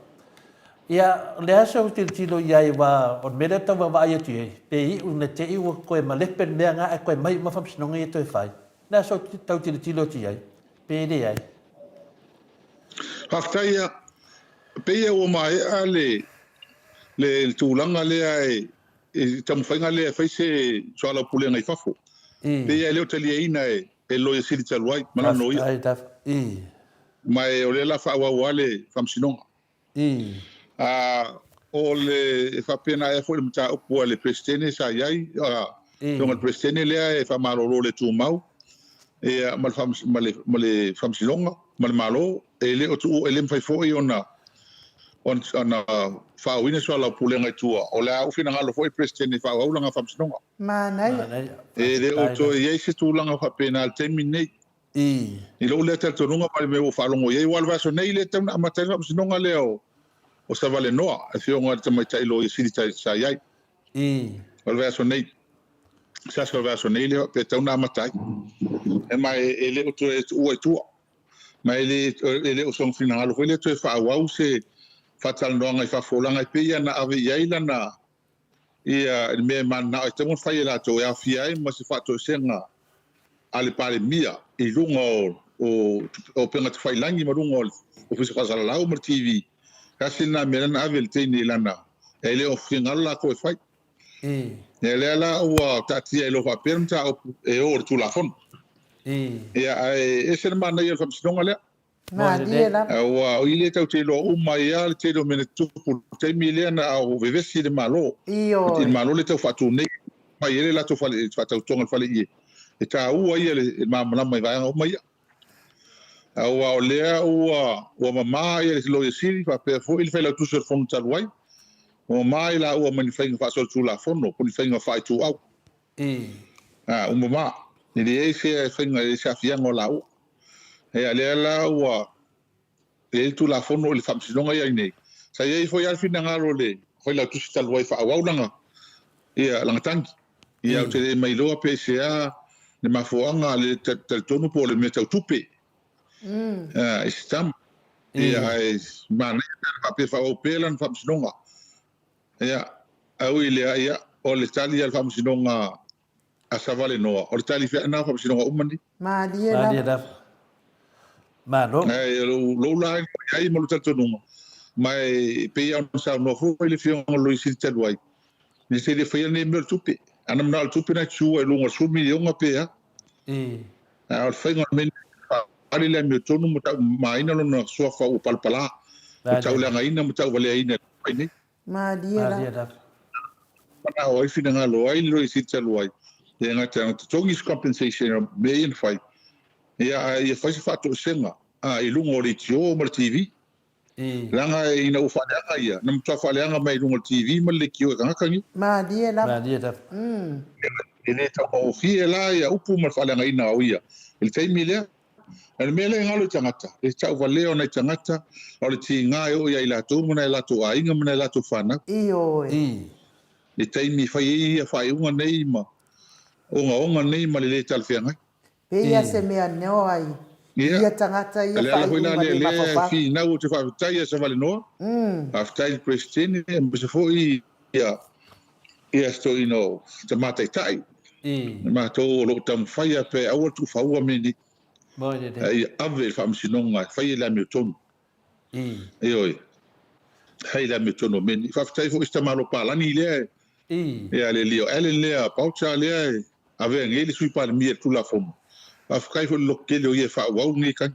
[SPEAKER 2] Ia, o le a sau tilotilo i ai aua o le mea lea e tau vaavaai atu i ai, pe iu ina te i ua toe malepe le mea na ae toe mai uma faamasinoga ia toe fai. O le a sau tau tilotilo atu i ai, pe leai.
[SPEAKER 7] Faafetai ia. Pei ia ua maea le le tulaga lea e i taumafaiga lea e fai se soalaupulega i fafo. Pei ia e le o taliaina e le Loia Sili talu ai ma lana loia. Ma e o lea la faaauau lava le faamasinoga. A o le e faapena ea foi le mataupu a le Peresetene sa i ai, afioga i le Peresetene lea e faamalolo le tumau ia ma le ma le Faamasinoga ma le Malo, e le o tuu e le mafai foi ona ona faaauina soalaupulega i tua. O le a ou finagalo foi le Peresetene e faaauau lana Faamasinoga.
[SPEAKER 1] Manaia.
[SPEAKER 7] E le o toe i ai se tulaga faapena i le taimi lenei. I lou lea talitonuga ma le mea ua ou faalogo i ai, aua o le vaiaso nei lea e tatau ona amata ai le faamasinoga lea o Savalenoa, le afioga i le tamaitai loia sili sa i ai. O le vaiaso nei, se aso o le vaiaso nei lea pe tatau ona amata ai. E ma e le o toe tuua i tua. Ma e le o sona finagalo foi lea toe faaauau se faatalanoaga i fafo, leaga e pei lava na ave i ai lana ia le mea e mananao e tatau ona fai e latou e aofia ai ma se faatoesega a le Palemia i luga o o upega tafailagi ma luga o le Ofisa Faasalalau ma le TV. Tasi lena mea lea na ave e le teine i lana, e le o finagalo latou e fai. Ia lea la ua taatia e le o faapea le mataupu e o i le Tulafono. Ia ae ese le manaia o le faamasinoga lea.
[SPEAKER 1] Malie lava.
[SPEAKER 7] Aua o i lea tatou te iloa uma ai lava le tele o mea na tutupu i le taimi lea na o vevesi le Malo.
[SPEAKER 1] Ioe.
[SPEAKER 7] I le Malo lea tau faatu nei, fai ai le latou fale, faatautoga i le fale ie. E taua ia le malamalama i vaega uma ia. Aua o lea ua ua mama ia le Loia Sili faapea foi le Failautusi o le Fono talu ai, ua mama i laua mai ni faiga faasolitulafono po o ni faiga faaituau. Ua mama. E leai se faiga, e leai se aafiaga o laua. Ia lea la ua i ai le Tulafono i le Faamasinoga ia i nei. Sa i ai foi lava le finagalo o le Failautusi talu ai e faaauau lana, ia, lana tagi. Ia ou te le mailoa pe aisea le mafuaaga, le talitonu po o le mea tau tupe. I se tama. Ia ae manaia pe ana faapea e faaauau pea lana Faamasinoga. Ia, ae ui i lea, ia, o le tali a le Faamasinoga a Savalenoa, o le tali feaina o Faamasinoga uma nei.
[SPEAKER 1] Malie lava.
[SPEAKER 2] Malie lava. Malo.
[SPEAKER 7] Ae o lou, lou la iloa i ai ma lou talitonuga, ma e pei lava ona saunoa foi le Afioga i le Loia Sili talu ai, e se le faia lenei mea o le tupe. Ana manao o le tupe na tuua i luga o le 10 miliona pe a. A o le faiga o le mea lenei, faaali le amiotonu ma taumamaina lona suafa ua palapala, ua tauleagaina ma tauvaleaina e le fai nei.
[SPEAKER 1] Malie lava.
[SPEAKER 7] Manao ai, finagalo ai le Loia Sili talu ai, e le gata ona totogi se compensation o mea ia na fai, ia ae ia fai se faatoesega i luga o leitio ma le TV. Leaga ina ua faaleaga ia, na matua faaleaga mai i luga o le TV ma le leitio e tagata nei.
[SPEAKER 1] Malie lava.
[SPEAKER 2] Malie lava.
[SPEAKER 7] E le taugofie la ia upu ma le faaleagaina o ia i le taimi lea. O le mea lea e galo i tagata, e tauvalea o nai tagata, o le tiga e oo ia i latou ma nai latou aiga ma nai latou fanau.
[SPEAKER 1] Ioe.
[SPEAKER 7] I le taimi e fai ai ia faaiuga nei ma ogaoga nei ma le le talafeagai.
[SPEAKER 1] Pei lava se mea noa i ia tagata ia
[SPEAKER 7] O le ala foi la
[SPEAKER 1] faaiuga
[SPEAKER 7] lea
[SPEAKER 1] le
[SPEAKER 7] lea e
[SPEAKER 1] mafaufau.
[SPEAKER 7] finau ou te faafetai ia Savalenoa, faafetai i le Peresetene aemaise foi ia ia si toeaina o Tama Taitai, matou o lo o taumafai lava pea e aua le tuufaua mea nei, a ia ave i le Faamasinoga e fai ai le amiotonu. Ioe, fai le amiotonu o mea nei. Faafetai foi i si tamaloa palagi lea, ia le Leo Allen lea, Boucher lea e avea nei le Sui Palemia i le Tulafono. Faafetai foi i le lototele o ia e faaauau lenei tagi.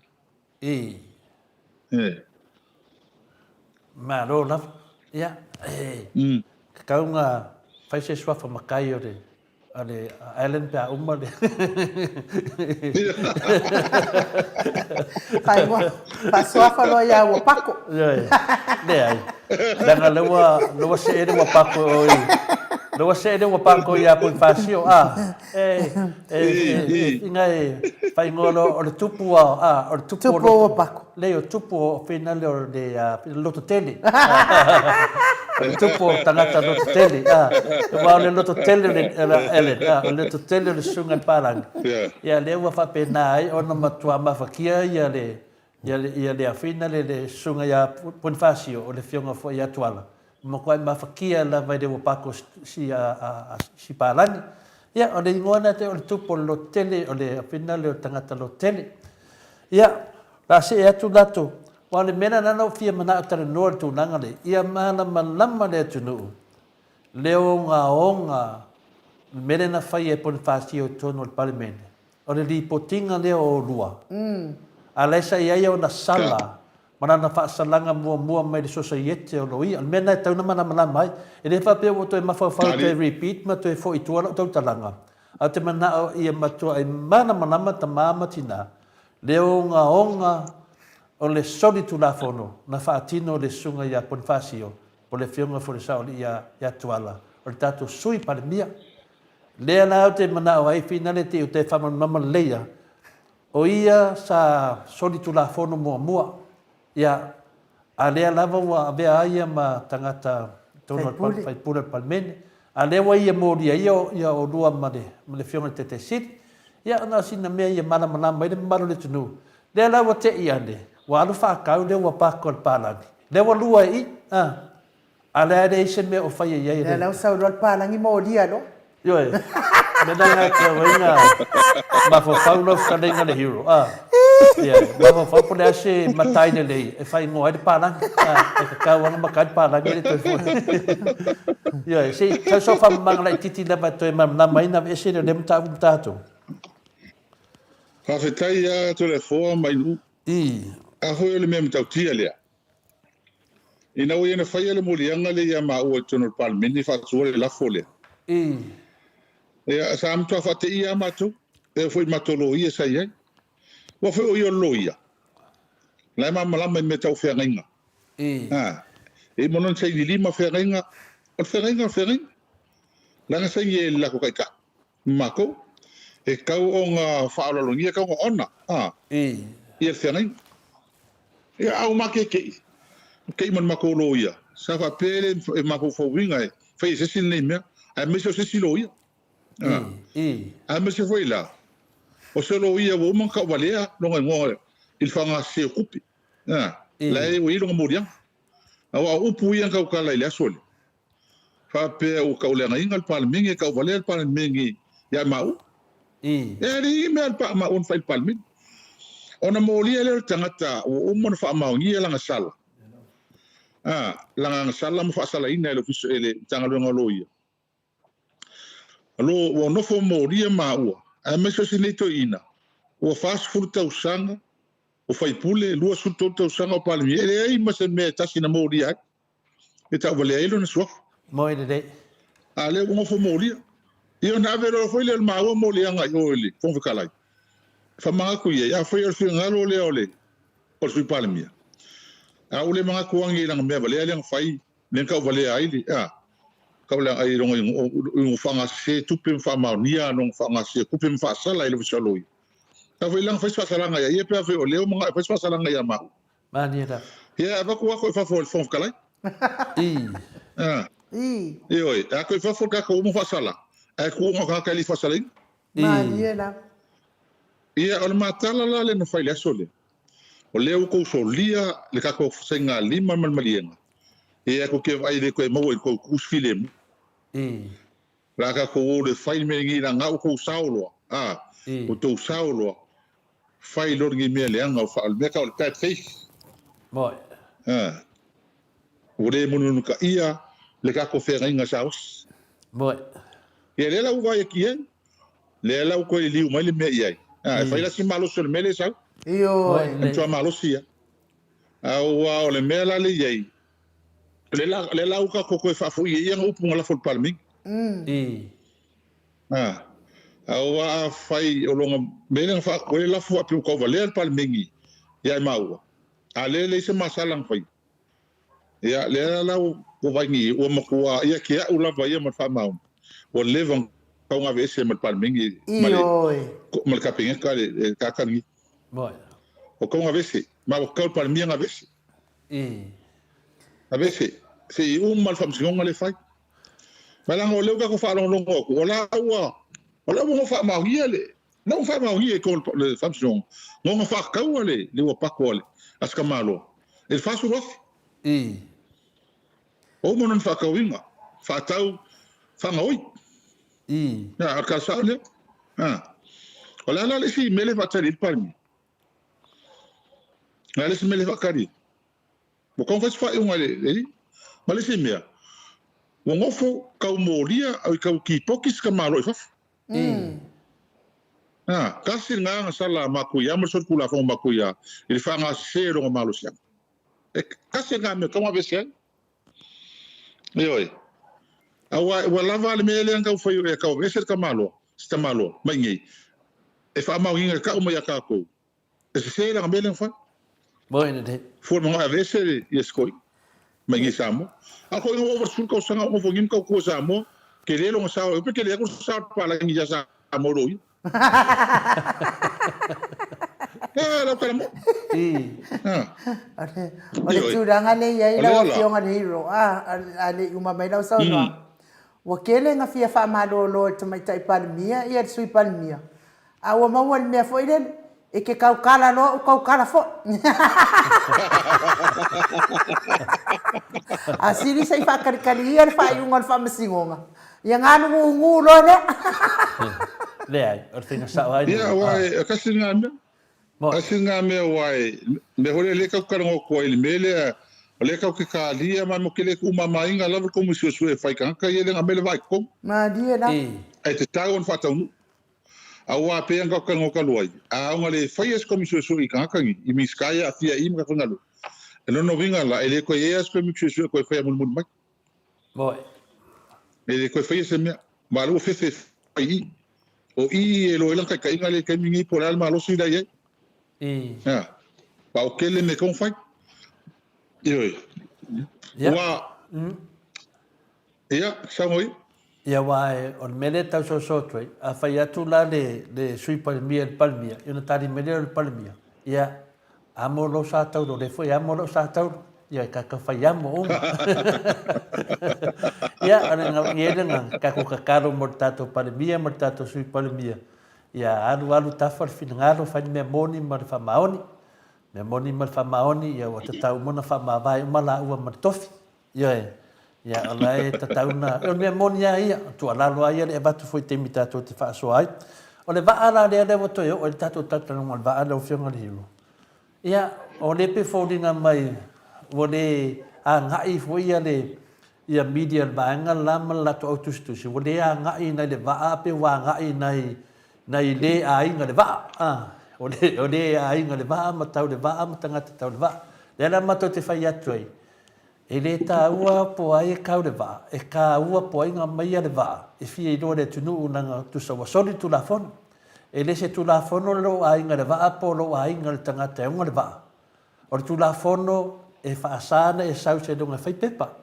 [SPEAKER 2] Malo lava. Ia, e tatau ona fai se suafa matai o le a le Allen pe a uma le.
[SPEAKER 1] Faaigoa, faasuafa loa ia ua pako.
[SPEAKER 2] Ioe, leai. Leaga lea ua, lea ua see le ua pako i, lea ua see le ua pako ia Ponifasio, a, e, e, e, e, e, faaigoa loa o le tupu a, a, o le tupu o
[SPEAKER 1] Tupu o ua pako.
[SPEAKER 2] Leai, o tupu o finale o le loto tele. O le tupu o tagata loto tele. Aua o le loto tele o le Ellen, o le loto tele o le susuga i le Palangi. Ia, lea ua faapena ai ona matua mafatia ia le Ia le, ia le afina le, le susuga ia Ponifasio, o le afioga foi ia Tuala, ua matuai mafatia lava i le ua pako si, a, a, a, si palagi. Ia, o le igoa lena te o le tupu o le lototele, o le afina le o le tagata lototele. Ia, o le a see atu latou, aua o le mea lena na ou fia manao e talanoa i le tulaga lea, ia malamalama le atunuu, le ogaoga, le mea lea na faia e Ponifasio i totonu o le Palemene, O le lipotiga lea o oulua, a la e sa i ai ona sala ma lana faasalaga muamua mai le Sosaiete o Loia. O le mea lena e tatau ona malamalama ai. E le faapea ua toe mafaufau e toe repeat ma toe foi i tua lau tautalaga, ae ou te manao ia matuai malamalama tama ma tina le ogaoga o le solitulafono na faatino e le Susuga ia Ponifasio po o le Afioga foi i le Saoalii ia Tuala, o le tatou Sui Palemia. Lea la ou te manao ai finale te i uta e faamalamalama lelei a, o ia sa solitulafono muamua, ia, a lea lava ua avea ai ia ma tagata i totonu o le faipule o le Palemene, a lea ua ia molia ia ia olua ma le ma le Afioga i le Taitai Sili. Ia ona o sina mea ia malamalama ai le mamalu o le atunuu. Lea la ua te i ane, ua alu faakau lea ua pako i le palagi. Lea ua lua i i, a. A lea e leai se mea o faia i ai. Lea
[SPEAKER 1] la ua sau loa le palagi molia loa.
[SPEAKER 2] Ioe. Mea na e tau ai na mafaufau lau fetalaiga le hero. Ah. Yeah, mafaufau po le a se matai lelei e faaigoa ai le palagi. Ah, e tatau lava ona matai le palagi e le toe foi. Ioe, se i tau sau faamamaga laitiiti lava e toe malamalama ai na aveese lea o lea mataupu ma tatou.
[SPEAKER 7] Faafetai lava Toleafoa ma Inu'u. A foi o le mea matautia lea. Ina ua ia na faia le moliaga lea ia maua i totonu o le Palemene faatua le lafo lea. Ia, sa matua faateia lava matou, e oo foi i matou loia sa i ai. Aua foi o ia o le loia, o la e malamalama i mea tau feagaiga. A, e i ai ma lona saini lima feagaiga, o le feagaiga o le feagaiga. Leaga saini ai e le latou taitai ma matou, e tatau ona faaaloalogia, e tatau ona honour, a, ia le feagaiga. Ia, a ua makekeʻi, keʻi ma le matou loia, sa faapea e le e mafaufauina e fai e se isi lenei mea, aemaise o se isi loia. A, aemaise foi la, o se loia ua uma ona tauvalea lona igoa i le faaaogasese o tupe. A, la e ua i ai lona moliaga. Aua o upu ia na tautala i le aso lea, faapea ua tauleagaina le Palemene, tauvalea le Palemene ia maua. E leai ni mea a maua na fai i le Palemene. Ona molia lea o le tagata ua uma ona faamaonia lana sala, a, lana agasala ma faasalaina e le Ofisa, e le Matagaluega o Loia. Lo, ua nofo molia maua, aemaise o si nei toeaina, ua 40 tausaga o faipule, 23 tausaga o Palemia, e leai ma se mea e tasi na molia ai. e tauvalea ai lona suafa.
[SPEAKER 2] Moe lelei.
[SPEAKER 7] A lea ua nofo molia. Ia ona ave loa foi lea o le maua moliaga i o i le Fofoga Fetalai. E faamanatu i ai, afai o le finagalo lea o le o le Sui Palemia, a ua le manatu ane i lana mea valea lea na fai, lea na tauvalea ai le, a, tauvalea ai lona i faaaogasese tupe ma faamaonia lona faaaogasese tupe ma faasala i le Ofisa o Loia. Afai la na fai se faasalaga ia ia pe afai o lea ua manao e fai se faasalaga ia maua.
[SPEAKER 2] Malie lava.
[SPEAKER 7] Ia, avatu ako i fafo e le Fofoga Fetalai.
[SPEAKER 2] I.
[SPEAKER 7] Ah.
[SPEAKER 1] I.
[SPEAKER 7] Ioe, e ako i fafo le tatou uma faasala, ae tu ona o tagata e le i faasalaina.
[SPEAKER 2] I.
[SPEAKER 1] Malie lava.
[SPEAKER 7] Ia, o le matala la lea na fai i le aso lea, o lea ua tou solia le tatou faigalima ma le maliega, ia tou te vaai le toe maua i le tou tu se filemu.
[SPEAKER 2] I.
[SPEAKER 7] O le a tatou o le fai le mea lenei leaga ua tou sao loa, a, ua tou sao loa, fai loa lenei mea leaga o le mea tau o le bad faith.
[SPEAKER 2] Moi.
[SPEAKER 7] A, ua le mulimulimutaia le tatou feagaiga sa osi.
[SPEAKER 2] Moi.
[SPEAKER 7] Ia lea la ua vaai atu i ai, lea la ua toe liliu mai le mea i ai. A, e fai la si malosi o le mea lea e sau.
[SPEAKER 1] Ioe.
[SPEAKER 7] E matua malosi ia. Aua o le mea la lea e i ai, lea la, lea la ua tatou toe faafoi ai ia upu na lafo i le Palemene.
[SPEAKER 2] I.
[SPEAKER 7] A, aua afai o lona mea lea na faatu ai le lafo faapea ua tauvalea le Palemene ia i maua, a lea e leai se masala na faia. Ia, lea la ua vaai nei, ua matua ia te au lava ia ma le faamaoni, ua leva ona tatau ona aveese ma le Palemene ma le, ma le Kapeneta le, le tagata lenei. Ua tatau ona aveese, ma ua tatau i le Palemia ona aveese. Aveese, se i uma le faamasinoga lea e fai. Ma leaga o lea ua tatou faalogologo atu, o la ua, o la ua faamaonia le. Na ua faamaonia i ko le Faamasinoga ngoga faakataua le le ua pako a le a se tamaloa i le 40,000.
[SPEAKER 2] I.
[SPEAKER 7] Ua uma ona na faatauina, faatau faagaoi.
[SPEAKER 2] I.
[SPEAKER 7] A, o le tala sao lea. A. O le a la le isi mea lea e faatali ai le Palemia? O le a le isi mea lea e faatali ai? Ua tatau ona fai se faaiuga i le alii. Ma le isi mea, ua nofo tau molia au i tau kipoti se tamaloa i fafo. A, tasi lena agasala a Matuia ma le solitulafono Matuia i le faagasese o lona malosiaga. E tasi lena mea e tatau ona aveese ai. Ioe. Aua ua lava le mea lea na tau fai e tau aveese le tamaloa, se tamaloa mai nei, e faamaoniga e tau mai ia tatou. E sese lana mea lea na fai.
[SPEAKER 2] Moi lelei.
[SPEAKER 7] Fua le manao e aveese ia se toeaina mai nei Samoa. A o le toeaina ua ova i le 10 tausaga o nofo nei ma tautua i Samoa, tele lona sao, e pe tele atu le sao o le papalagi ia Samoa i lo ia. Ah, lau tala moi. Ah.
[SPEAKER 1] O le tulaga lea e i ai lau Afioga i le Hero, a le i uma mai lau saunoaga, ua tele ina fia faamalolo e le Tamaitai Palemia ia le Sui Palemia, A ua maua i le mea foi lele, e te tautala loa ou tautala foi. A sili se i faatalitali ia le faaiuga o le faamasinoga, ia galugugu loa lea.
[SPEAKER 2] Leai, o le faiga sao lava
[SPEAKER 7] Ia, aua e tasi lena mea. Tasi lena mea aua e, mea foi lea, lea tatou te talanoa atu ai i le mea lea, o lea tatou te talia ma e te le tuumamaina lava le Komisi Suesue e fai tagata ia lea na aumai le vaa i totonu.
[SPEAKER 1] Malie la.
[SPEAKER 7] Ae tatau ona faataunuu. Aua pei ona tatou talanoa talu ai, a ona le faia se Komisi Suesue i tagata nei, i Minisita e aafia i i ma tatou galuega, o lona uiga la, e le toe i ai lava se Komisi Suesue e toe faia mulimuli mai.
[SPEAKER 2] Moi.
[SPEAKER 7] E le toe faia se mea. Ma o lea ua fefe e fai i i. O i e iloa ai lana taitaiga lea i le taimi lenei po o le a le malosi la e i ai.
[SPEAKER 2] I.
[SPEAKER 7] Ea. Ma o tele mea e tatau ona fai. Ioe.
[SPEAKER 2] Ia.
[SPEAKER 7] Ua. Ia, saunoa ia.
[SPEAKER 2] Ia, aua o le mea lea e tau soso atu ai, a fai atu la le, le Sui Palemia i le Palemia, ia ona tali mai lea o le Palemia, ia, amo lou sa tauro, o lea foi e amo lou sa tauro. Ia, e tatou fai amo uma. Ia, o le i ai lena, tatou tatalo mo le tatou Palemia ma le tatou Sui Palemia, ia alu alu tafa le finagalo, fai le mea moni ma le faamaoni. Mea moni ma le faamaoni, ia ua tatau uma ona faamavae uma laua ma le tofi. Ioe, ia o la e tatau na, o le mea moni lava ia, o tuualalo lava ia le avatu foi i taimi tatou te faasoa ai. O le vaa la lea lea ua toe oo ai le tatou talatalanoaga o le vaa lau Afioga i le Hero, ia o lea pei e foliga mai ua le agai foi ia le ia media i le vaega le la ma le latou au tusitusi, ua le agai nai le vaa pe ua agai nai nai le aiga le vaa, a, o le o le aiga le vaa ma tau le vaa ma tagata tau le vaa. Lea la matou te fai atu ai, E le taua po ai e kau le vaa, e kāua po ai nga maia le vaa e fia iloa le atunuu nanga tusa ua soli le Tulafono. E le se Tulafono le lou aiga le vaa po lou aiga le tagata e oga le vaa. O le Tulafono e faasa ana e sau se luga e fai pepa.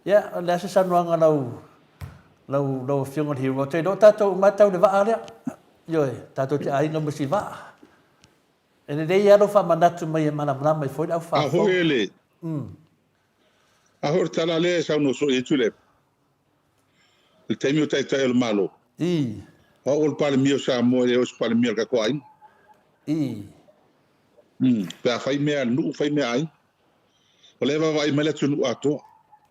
[SPEAKER 2] Ia, o le a se saunoaga lau, lau, lau Afioga i le Hero? Ou te iloa o tatou uma e tau le vaa lea. Ioe, tatou te aiga ma si vaa. E lelei lava lou faamanatu mai e malamalama ai foi le
[SPEAKER 7] A
[SPEAKER 2] aufaafofoga.
[SPEAKER 7] foi le A foi o le tala lea e saunoa soo i ai Tuilaepa i le taimi o Taitai o le Malo,
[SPEAKER 2] I.
[SPEAKER 7] O au o le Palemia o Samoa e le o se Palemia o le tatou aiga.
[SPEAKER 2] I.
[SPEAKER 7] Pe a fai mea a le nuu, fai mea a aiga. O lea e vaavaai mai le atunuu atoa.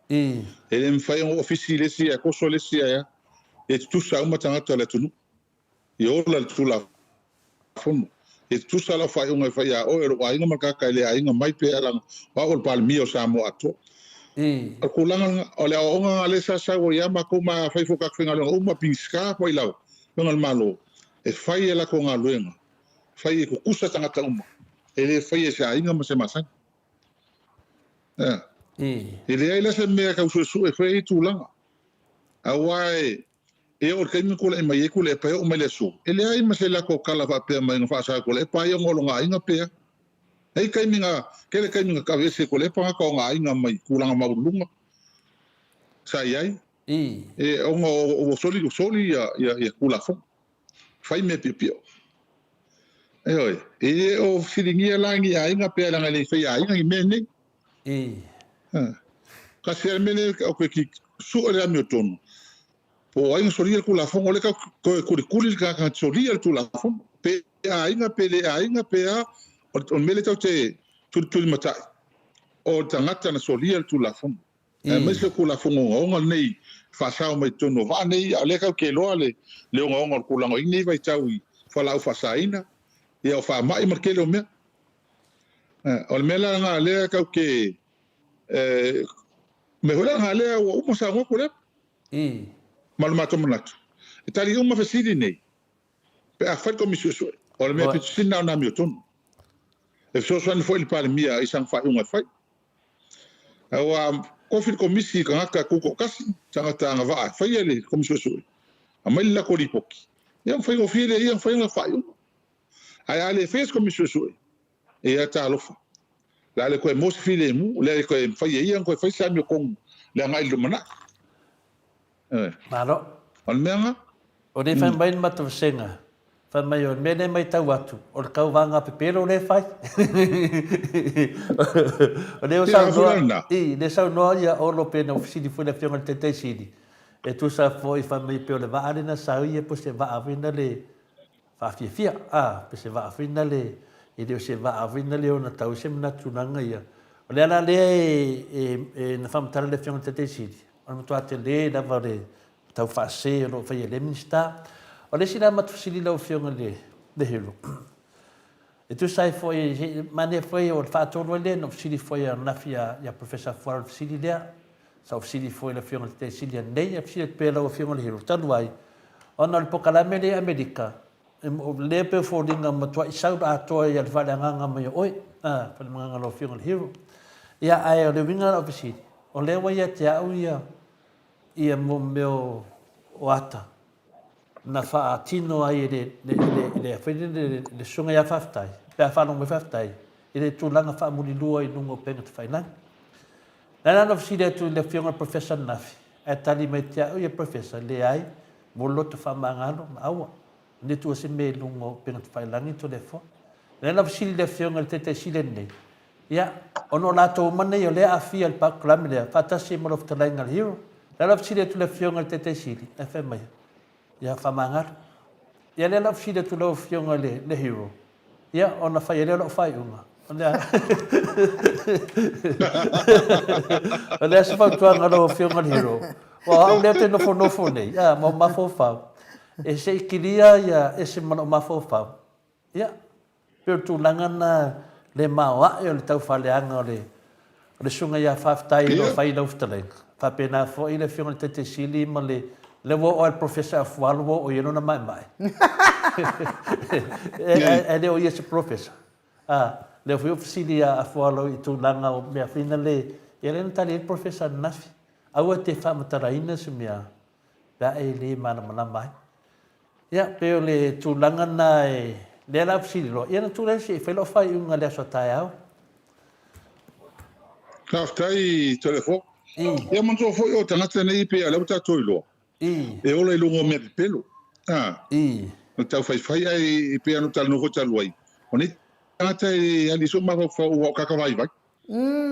[SPEAKER 2] I.
[SPEAKER 7] E le mafai ona ofisi le isi ae toso le isi ae a. E tutusa uma tagata o le atunuu. I ola le Tulafono. E tutusa lau faaiuga e fai ia oe, o lou aiga ma le tagata e le aiga mai pe a leaga o au o le Palemia o Samoa atoa. O le tulaga lena, o le aoaoga lena lea sa sau ai ia matou ma fai foi tatou faigaluega uma, Minisita foi lava, Afioga i le Malo, e fai a latou galuega, fai e tutusa tagata uma, e le faia e se aiga ma se masani. E leai la se mea e tau suesue e fai ai tulaga, aua e E oo i le taimi na tulai mai ai Tuilaepa e oo mai le aso, e leai ma se latou tala faapea mai na faasa e Tuilaepa ai ona o lona aiga pea. E i ai taimi na, tele taimi na aveese e Tuilaepa gata o ona aiga mai tulaga maualuluga sa i ai, e ona ua soli, ua soli ia, ia, ia Tulafono, fai mea piopio. Ioe, e le o fesiligia la ni aiga pea leaga e le i faia aiga ni mea nei. Kasi lava le mea lea ou te sue le amiotonu, po o ai na solia le Tulafono, o lea tatou te toe tulikuli le tagata na solia le Tulafono. aiga pe le aiga pe a, o le mea lea tatou te tulitulimatai, o le tagata na solia le Tulafono. Aemaise le Tulafono ogaoga lenei e faasao mai totonu o vaa nei, a o lea tatou te iloa le ogaoga o le tulaga o i ai lenei vaitau i fualaau faasaina, ia o faamai ma le tele o mea. O le mea la lena lea tatou te, mea foi la lena lea ua uma saunoa atu lea. Ma lo matou manatu, e tali uma fesili nei pe a fai le Komisi Suesue. O le mea pito sili lena o le amiotonu. E fesoasoani foi i le Palemia i sana faaiuga e fai. Aua tofi le Komisi i tagata tutoatasi, tagata agavaa e faia le Komisi Suesue, aumai le latou lipoti, ia ona faigofie lea e ia ona fai lana faaiuga. Ae a le faia se Komisi Suesue, ia talofa, o le a le toe maua se filemu, o le a le toe mafai e ia ona toe fai se amiotonu i le agai i le lumanai.
[SPEAKER 2] Malo.
[SPEAKER 7] O le mea lena.
[SPEAKER 2] O lea e fai mai le matou vasega, fai mai o le mea lea e matau atu, o le tauvaga pepelo lea e fai. O lea ua saunoa, i, lea saunoa ia Olo pei ona fesili foi le Afioga i le Taitai Sili, e tusa foi fai mai pei o le vaa lea na sau ia po o se vaa foi na le faafiafia, a, pe se vaa foi na le, e le o se vaa foi na le ona tau ai se manatu tulaga ia. O le ala lea e, e, e na faamatala le Afioga i le Taitai Sili, o le matua tele lava o le tau faasē o lo o faia e lea Minisita. O le isi la matou fesili lau Afioga i le Lehelo, e tusa ai foi, manaia foi o le faatolu ai lea na ou fesili foi ananafi ia Professor Fuaro i le fesili lea, sa ou fesili foi i le Afioga i le Taitai Sili ananei, ae fesili atu pea i lau Afioga i le Hero, talu ai, ona o le polokalame lea i Amerika, o lea e pei o foliga matuai sau atoa ia le faaleagaga mai o oe, a, faaleagaga o lau Afioga i le Hero. Ia, ae o le uiga o lau fesili, o lea ua ia te au ia, ia mo mea o ata na faatino ai e le, le, le, le, le, le, le susuga ia Faafetai, pe a faalogo mai Faafetai, i le tulaga faamulilua i luga o upega tafailagi. Na ala ona fesili atu i le Afioga i le Professor ananafi, ae tali mai te au ia Professor, leai, mo le loto faamagalo ma aua ne tua se mea i luga o upega tafailagi Toleafoa. Na ala ona fesili i le Afioga i le Taitai Sili lenei, ia, ona o latou uma nei o lea e aafia i le polokalame lea, faatasi ai ma lau fetalaiga le Hero. Na ala ona fesili atu i le Afioga i le Taitai Sili, ae fai mai, ia faamagalo. Ia lea la ou fesili atu i lau Afioga i le Hero, Ia, ona fai ai lea o lau faaiuga. O le a? O le a se fautuaga a lau Afioga i le Hero? Aua o au lea ou te nofonofo nei, a, ma ou mafaufau, e se i kilia ia ese ma lou mafaufau. Ia, pei o le tulaga lena le maoae o le taufaaleaga o le O le susuga ia Faafetai o lo o fai lau fetalaiga. Faapena foi le Afioga i le Taitai Sili ma le lea ua oo lava i le Professor Afualo ua oo i ai lona maemae. Ae le o ia se Professor. A, lea foi ua fesili ia Afualo i tulaga o mea foi na le, ia lea na tali ai le Professor ananafi. Aua e te faamatalaina se mea pe a e le malamalama ai. Ia, pei o le tulaga lena e, lea la fesili loa, ia na tulai se i fai lau faaiuga i le aso a taeao.
[SPEAKER 7] Faafetai Toleafoa. Ia manatua foi o tagata nei pei a lea ua tatou iloa. E ola i luga o mea pepelo. A. O le taufaifai ae pei ona ou talanoa foi talu ai, o nei tagata e ali soo mafaufau aua o kaka vaivai.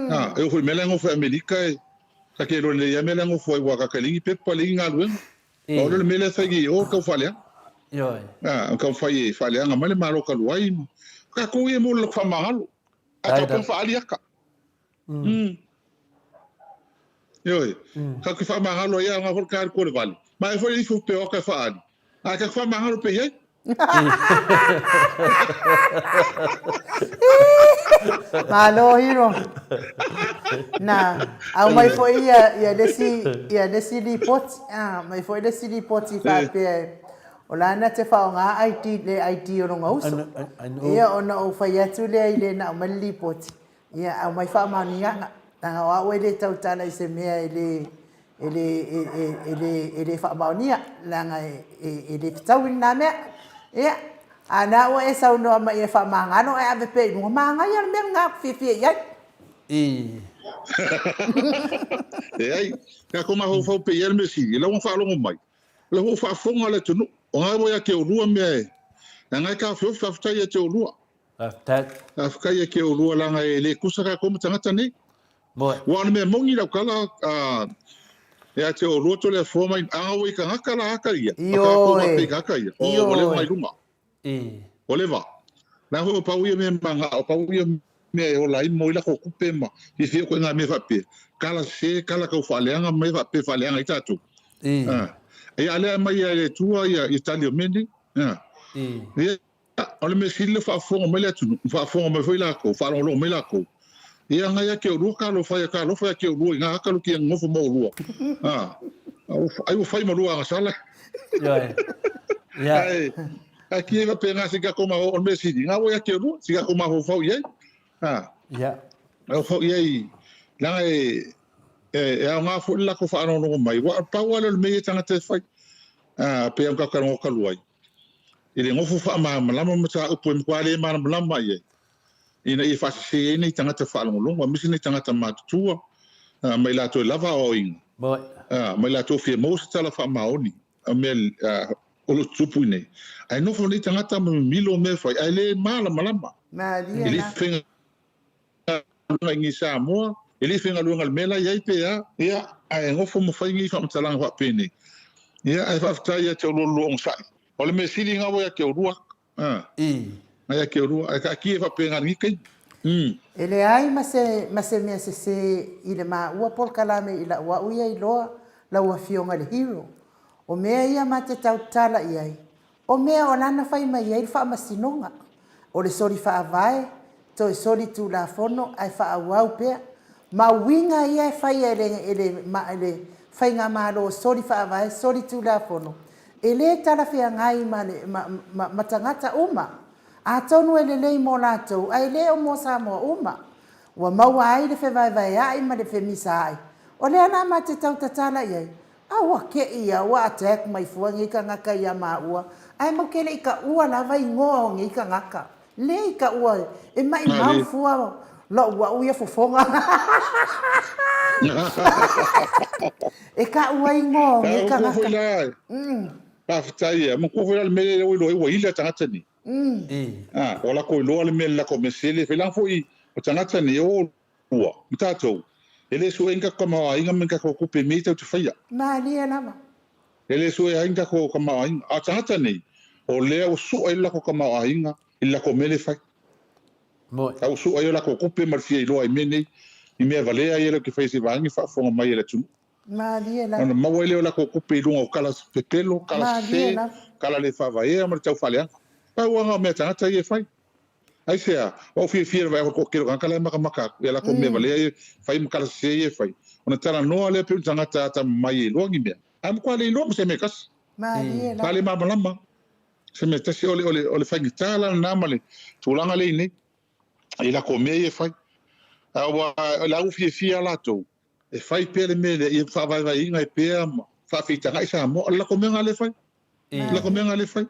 [SPEAKER 7] A, e oo foi i mea la e nofo ai Amerika e ta te iloa lelei lava mea la e nofo ai aua kaka e leai ni pepa leai ni galuega. Pau lea o le mea lea e fai nei i o, tau faaleaga.
[SPEAKER 2] Ioe.
[SPEAKER 7] A, tau fai e faaleaga mai le Malo talu ai. O tatou ia e maua le latou faamagalo. A tau pea faaali ata. Mm. Ioe. Tatou te faamagalo ai, a o foi le tae le vale. Ma e foi ifo pe o ata e faaali. A tatou faamagalo pe i ai.
[SPEAKER 1] Malo Hiro. Na, aumai foi ia, ia le isi, ia le isi lipoti, ah, aumai foi le isi lipoti faapea e, o la na te faaaoga ID, le ID o lona uso. Ia, ona ou fai atu lea i le na aumai le lipoti, ia aumai faamaoniaga, leaga o au e le tautala i se mea e le, e le, e, e le, e le faamaonia, leaga e, e, e le fetaui lena mea. Ia, a na ua e saunoa mai e faamagalo ae ave pea i luga, manaia le mea lena ou te fiafia i ai.
[SPEAKER 2] I.
[SPEAKER 7] Leai, tatou mafaufau pea i ai le mea sili, o la ua faalogo mai, o la ua faafofoga le atunuu, o lena ua ia te oulua mea e, leaga e taofiofi, faafetai ia te oulua.
[SPEAKER 2] Faafetai.
[SPEAKER 7] Faafetai ia te oulua leaga e le tusa tatou ma tagata nei.
[SPEAKER 2] Moe.
[SPEAKER 7] Ua o le mea moni lau tala a ia te oulua Toleafoa mai aga ua i tagata la aka ia.
[SPEAKER 1] Ioe.
[SPEAKER 7] Tagata ia. O ua leva mai luga.
[SPEAKER 2] I.
[SPEAKER 7] O le vaa, la foi o pau ia mea magao, pau ia mea e ola ai mo i lako kupe ma fiafia koe ngā mea faapea. Kala se, kala kau faaleaga ma mea faapea faaleaga ai tatou. A, ia a lea aumai e le Atua ia, ia tali o mea nei. A. Ia, o le mea sili le faafofoga mai le atunuu, faafofoga mai foi lakou, faalogologo mai lakou. Ia ngai ia ke olua ka alofa ia ka alofa ia ke olua i ngā haka luki e ngofo ma olua. A, ai ua fai ma lua agasala.
[SPEAKER 2] Ioe. Ia.
[SPEAKER 7] Ai, ai ki e pe ngā sika ko ma o le mea sili, ngā ua ia ke olua, sika ko mafaufau i ai. A.
[SPEAKER 2] Ia.
[SPEAKER 7] Mafaufau i ai, leaga e, e, e aoga foi le lako faalogologo mai. Ua pau lava lea o le mea ia tagata e fai. A, pe au ka kalu ai. I le nofo faamalamalama mataupu e matua le malamalama i ai, ina ia faasese ai nei tagata faalogologo, aemaise nei tagata matutua, ma i latou e lava aoaoina, ma i latou fia maua se tala faamaoni o mea o lo o tutupu i nei. Ae nofo nei tagata ma mimilo mea e fai, ae le malamalama.
[SPEAKER 1] Malie
[SPEAKER 7] E le
[SPEAKER 1] la.
[SPEAKER 7] faigaluega i nei Samoa, e le faigaluega i le mea la e i ai pe a. Ia, ae nofo ma fai nei faamatalaga faapenei. Ia, ae faafetai ia te oulua lua onosai. O le mea sili na ua ia te oulua. A. Na ia te oulua. Ae taatia faapena i lenei taimi.
[SPEAKER 1] Mm. E leai ma se, ma se mea sese i le maua polokalame i lau au ia iloa lau afioga i le hero. O mea ia ma te tautala i ai, O mea o lana fai mai ai le faamasinoga, o le soli faavae, toe soli tulafono ae faaauau pea. Ma uiga ia e faia e le, e le, e le Faigamalo soli faavae, soli tulafono, e le talafeagai ma le, ma, ma, ma tagata uma. Atonu e lelei mo latou ae le o mo Samoa uma. Ua maua ai le fevaevaea'i ma le femisaai. O lea la ma te tau tatala i ai, A ua keʻi ia, ua attack mai fua nei kangaka ia maua, ae mau ke le i kaʻua lava igoa o nei kangaka. Le i kaʻua e maʻimau fua loʻu aʻu ia fofoga. E kaʻua igoa o nei kangaka.
[SPEAKER 7] Faafetai ia. Matua foi la le mea lea ua iloa ai ua ila tagata nei. A, ua lako iloa le mea le lako mea sele. Failaga foi o tagata nei o Ua, ma tatou, e le sue ai ni tatou tamaoaiga ma ni tatou tupe i mea ia tatou te faia.
[SPEAKER 1] Malie lava.
[SPEAKER 7] E le sue ai ni tatou tamaoaiga. A o tagata nei, o lea ua sua ai le latou tamaoaiga i le latou mea lea e fai.
[SPEAKER 2] Moi.
[SPEAKER 7] A ua sua ai o latou tupe ma le fia iloa i mea nei, i mea valea ia latou te faia i se vaega e faafofoga mai e le atunuu.
[SPEAKER 1] Malie lava.
[SPEAKER 7] Ona maua ai lea o latou tupe i luga o tala pepelo, tala
[SPEAKER 1] Malie
[SPEAKER 7] sese,
[SPEAKER 1] lava.
[SPEAKER 7] tala le faavaea ma le tau faaleaga. Pau lava na o mea tagata ia e fai. Aisea? Ua ou fiafia i le vaai atu i le toatele o tagata la e makamaka atu i a latou mea valea ia e fai ma tala sese ia e fai. Ona talanoa lea pei o ni tagata atamamai e iloa ni mea. Ae matua le iloa ma se mea e tasi.
[SPEAKER 1] Malie
[SPEAKER 7] Sa
[SPEAKER 1] lava.
[SPEAKER 7] le malamalama se mea e tasi. O le, o le, o le faigata la lena ma le tulaga lea i nei i latou mea ia e fai. Aua o la ua fiafia lava latou e fai pea le mea lea ia faavaevaeina ai pea ma faafeitagai Samoa. O le latou mea lena lea e fai. Lako mea nga le fai.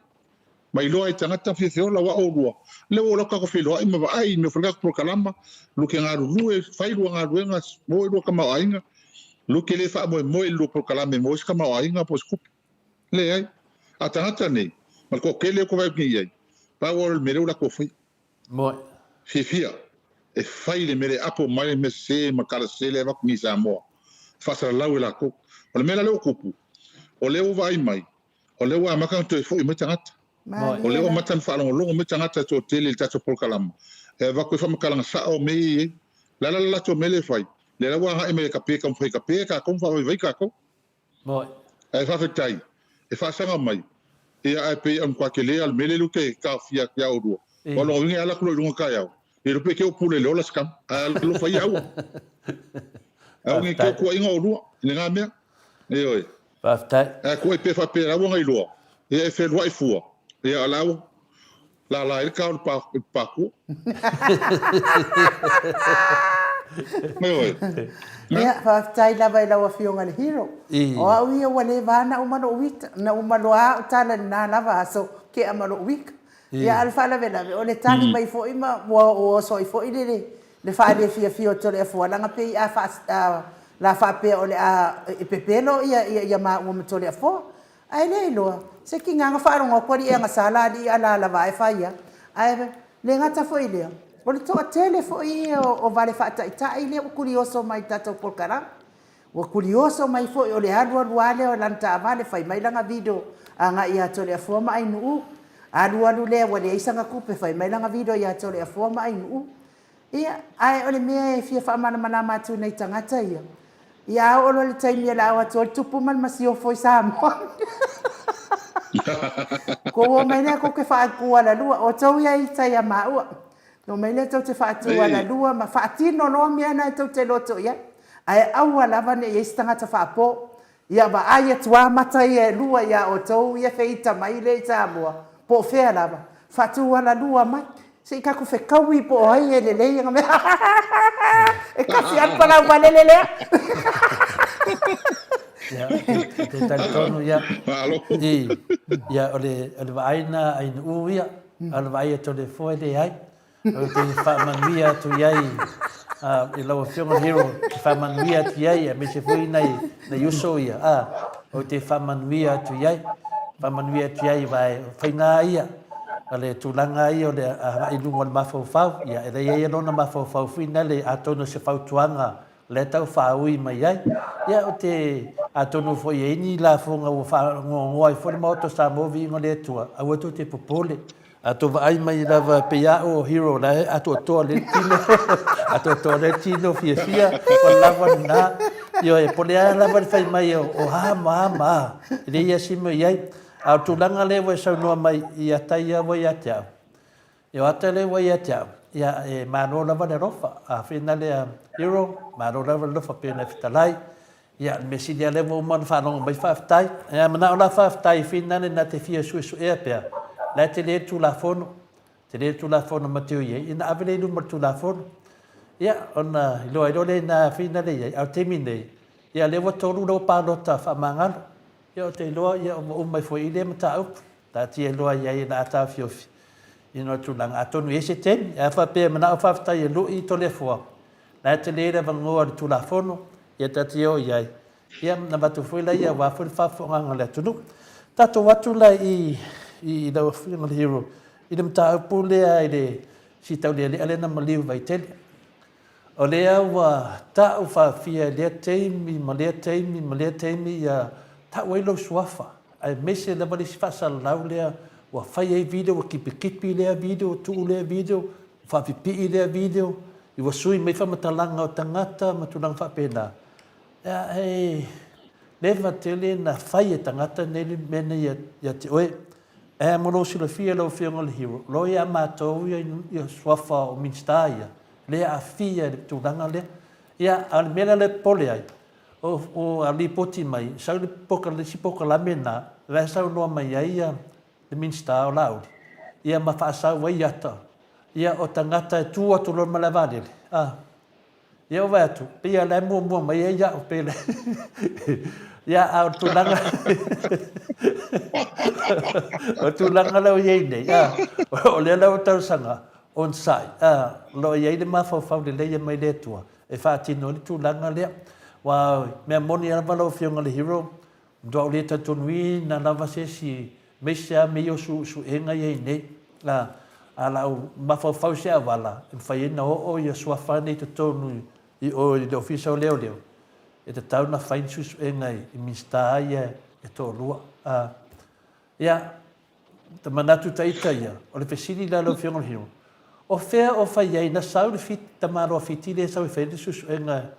[SPEAKER 7] Ma iloa ai tagata fiafia ola aua olua. Lea ua ola kako feiloai ma vaai i mea fai lako polokalama, luke galulue, fai lua galuega, moe lua tamaoaiga, luke le faamoemoe i le lua polokalame e maua ai se tamaoaiga po o se tupe. Leai. A o tagata nei, ma le toatele o kovai atu nei i ai, pau lava o le mea lea ua latou faia.
[SPEAKER 2] Moe.
[SPEAKER 7] Fiafia e fai le mea lea e apo mai le mea sese ma le tala sese lea e avatu nei i Samoa, e faasalalau e latou. O le mea la lea ua tupu, o lea ua vaai mai, o lea ua amata ona toe foi mai tagata.
[SPEAKER 2] Moe.
[SPEAKER 7] O lea ua amata ona faalogologo mai tagata e toatele i le tatou polokalama, e avatu ai faamatalaga sao o mea ia e i ai. O le a la le latou mea lea e fai? Lea la ua agai mai e kape, taumafai e kape tatou ma faavaivai tatou.
[SPEAKER 2] Moe.
[SPEAKER 7] Ae faafetai, e faasaga mai, ia ae pei o le matua tele lava o le mea lea ou te taofia atu ia oulua. Aua o lona uiga e ala atu loa i luga taeao, le iloa pe te o pule i le ola se tama, ae alofa ia aua. Aua ne i te o tuuaiga oulua i lena mea. Ioe.
[SPEAKER 2] Faafetai.
[SPEAKER 7] Ae tuuai pea faapea la ua na iloa, ia e feluai fua, ia o la ua lala ai le kao i le pākua. Ioe.
[SPEAKER 1] Ia, faafetai lava i lau Afioga i le Hero. O au ia ua leva lava na uma lou ita, na uma loa lava au tala i lena lava aso, tea ma lou ika. Ia, a o le faalavelave, o le tali mai foi ma ua oso ai foi le le faalefiafia o Toleafoa, leaga pei a faa, a, la faapea o le a e pepelo ia, ia, ia maua ma Toleafoa. Ae le iloa, se tiga na faalogo atu alii agasala alii alalava e fai a. Ae le gata foi i lea, o le toatele foi ia o vale faataitai lea ua tulioso mai i le tatou polokalame. Ua tulioso mai foi o le alu alu lava lea o lana taavale fai mai lana video agai ia Toleafoa ma Ainuu. Alualu lea ua leai sana tupe, fai mai lana video ia Toleafoa ma Ainuu. Ia, ae o le mea e fia faamalamalama atu nei tagata ia, ia a oo loa i le taimi e laau atu ai le tupu ma le masiofo i Samoa, kou o mai lea kou te faatu alalua, o tou ia i tai a maua, no mai lea tou te faatu alalua ma faatino loa mea na e tou te loto i ai. Ae aua lava ne i i ai se tagata faapo Ia vaai atu a mata ia e lua iā outou ia feita mai lea i Samoa, po o fea lava, faatualalua mai, se i tatou fetaui po o ai e lelei ana mea. E kasi lava le palau valele lea.
[SPEAKER 2] Ia, ou te talitonu, ia, i, ia, o le, o le vaai na a Ainuu ia, a o le vaai a Toleafoa e leai. Ou te faamanuia atu i ai i lau Afioga Hero, te faamanuia atu i ai, aemaise foi nai, nai uso ia, a, ou te faamanuia atu i ai, faamanuia atu i ai, vae, faiga ia, o le tulaga ia o le agai i luga o le mafaufau, ia, e leai ai lona mafaufau foi nale, atonu o se fautuaga lea tau faaui mai ai. Ia, ou te, atonu foi e i ai ni lafoga ua faanoanoa ai foi le Maota o Samoa, viiga o le Atua, aua tou te popole. A tou vaai mai lava pei a o Hero la e atoatoa lea tino, atoatoa lea tino fiafia, o lava lena. Ioe, po o le a lava le fai mai o a ma a ma a, e leai lava se mea o i ai. A o le tulaga lea ua e saunoa mai i ata ia ua ia te au, E o ata lea ua ia te au, ia e malo lava le alofa. A fena lea Hero, malo lava le alofa pei ona e fetalai. Ia, le mea sili lava lea ua uma ona faalogo mai faafetai. Ia manao la faafetai fena le na te fia suesuea pea, la e tele le Tulafono, tele le Tulafono ma te o i ai, ia na ave lea i luma o le Tulafono. Ia, ona iloa ai loa lea ina fena lea i ai, a o le taimi nei, ia lea ua tolu lau palota faamagalo. Ia ou te iloa ia ua uma ifo i i lea mataupu. Taatia loa i ai e na taofiofi i nā tulaga. Atonu i ai se taimi, ae a faapea e manao faafetai e lu'i i Toleafoa, la e tele le avanoa o le Tulafono, ia taatia o i ai, ia na avatu foi laia aua foi le faafofogaaga a le atunuu. Tatou atu la i i lau Afioga i le Hero i le mataupu lea i le si taulealea lea na maliu i Vaitele. O lea ua tau faafia i lea taimi ma lea taimi ma lea taimi ia tau ai lou suafa, aemaise lava le isi faasalalau lea ua fai ai video, ua kipikipi lea video, ua tuu lea video, ua faapipii lea video, ua sui mai faamatalaga o tagata ma tulaga faapena. Ia, he leva tele na fai e tagata nei le mea nei ia te oe. Ae mo lou silafia lau Afioga i le Hero, loa ia matou ia suafa o Minisita ia, lea aafia i le tulaga lea. Ia, a o le mea lea e popole ai, o, o a lipoti mai, sau le poka, le isi pokalame lena, la e saunoa mai ai ia le Minisita o Laauli, ia ma faasau ai ata, ia o tagata e tu atu loa ma le vaalele, a. Ia ou vaai atu, pei lava o la e muamua mai ai au, pei la Ia, a o le tulaga o le tulaga lea ua i ai nei, a, o lea la ua talosaga, onosai, a, o lo o i ai le mafaufau lelei e mai le Atua e faatino ai le tulaga lea. Aua o le mea moni lava lau Afioga i le Hero, matua ou le talitonuina lava se isi, aemaise lava mea ia o suesuega ia i nei, a, a o le a ou mafaufau i se auala e mafai ai ona oo ia suafa nei i totonu i o i le Ofisa o Leoleo, e tatau ona fai ni suesuega i Minisita ia e toalua. A, ia, Ta manatu ta ita ia, o le fesili la lau Afioga i le Hero, o fea o fai ai na sau le fit, tamaloa Fiti lea e sau e fai ai le suesuega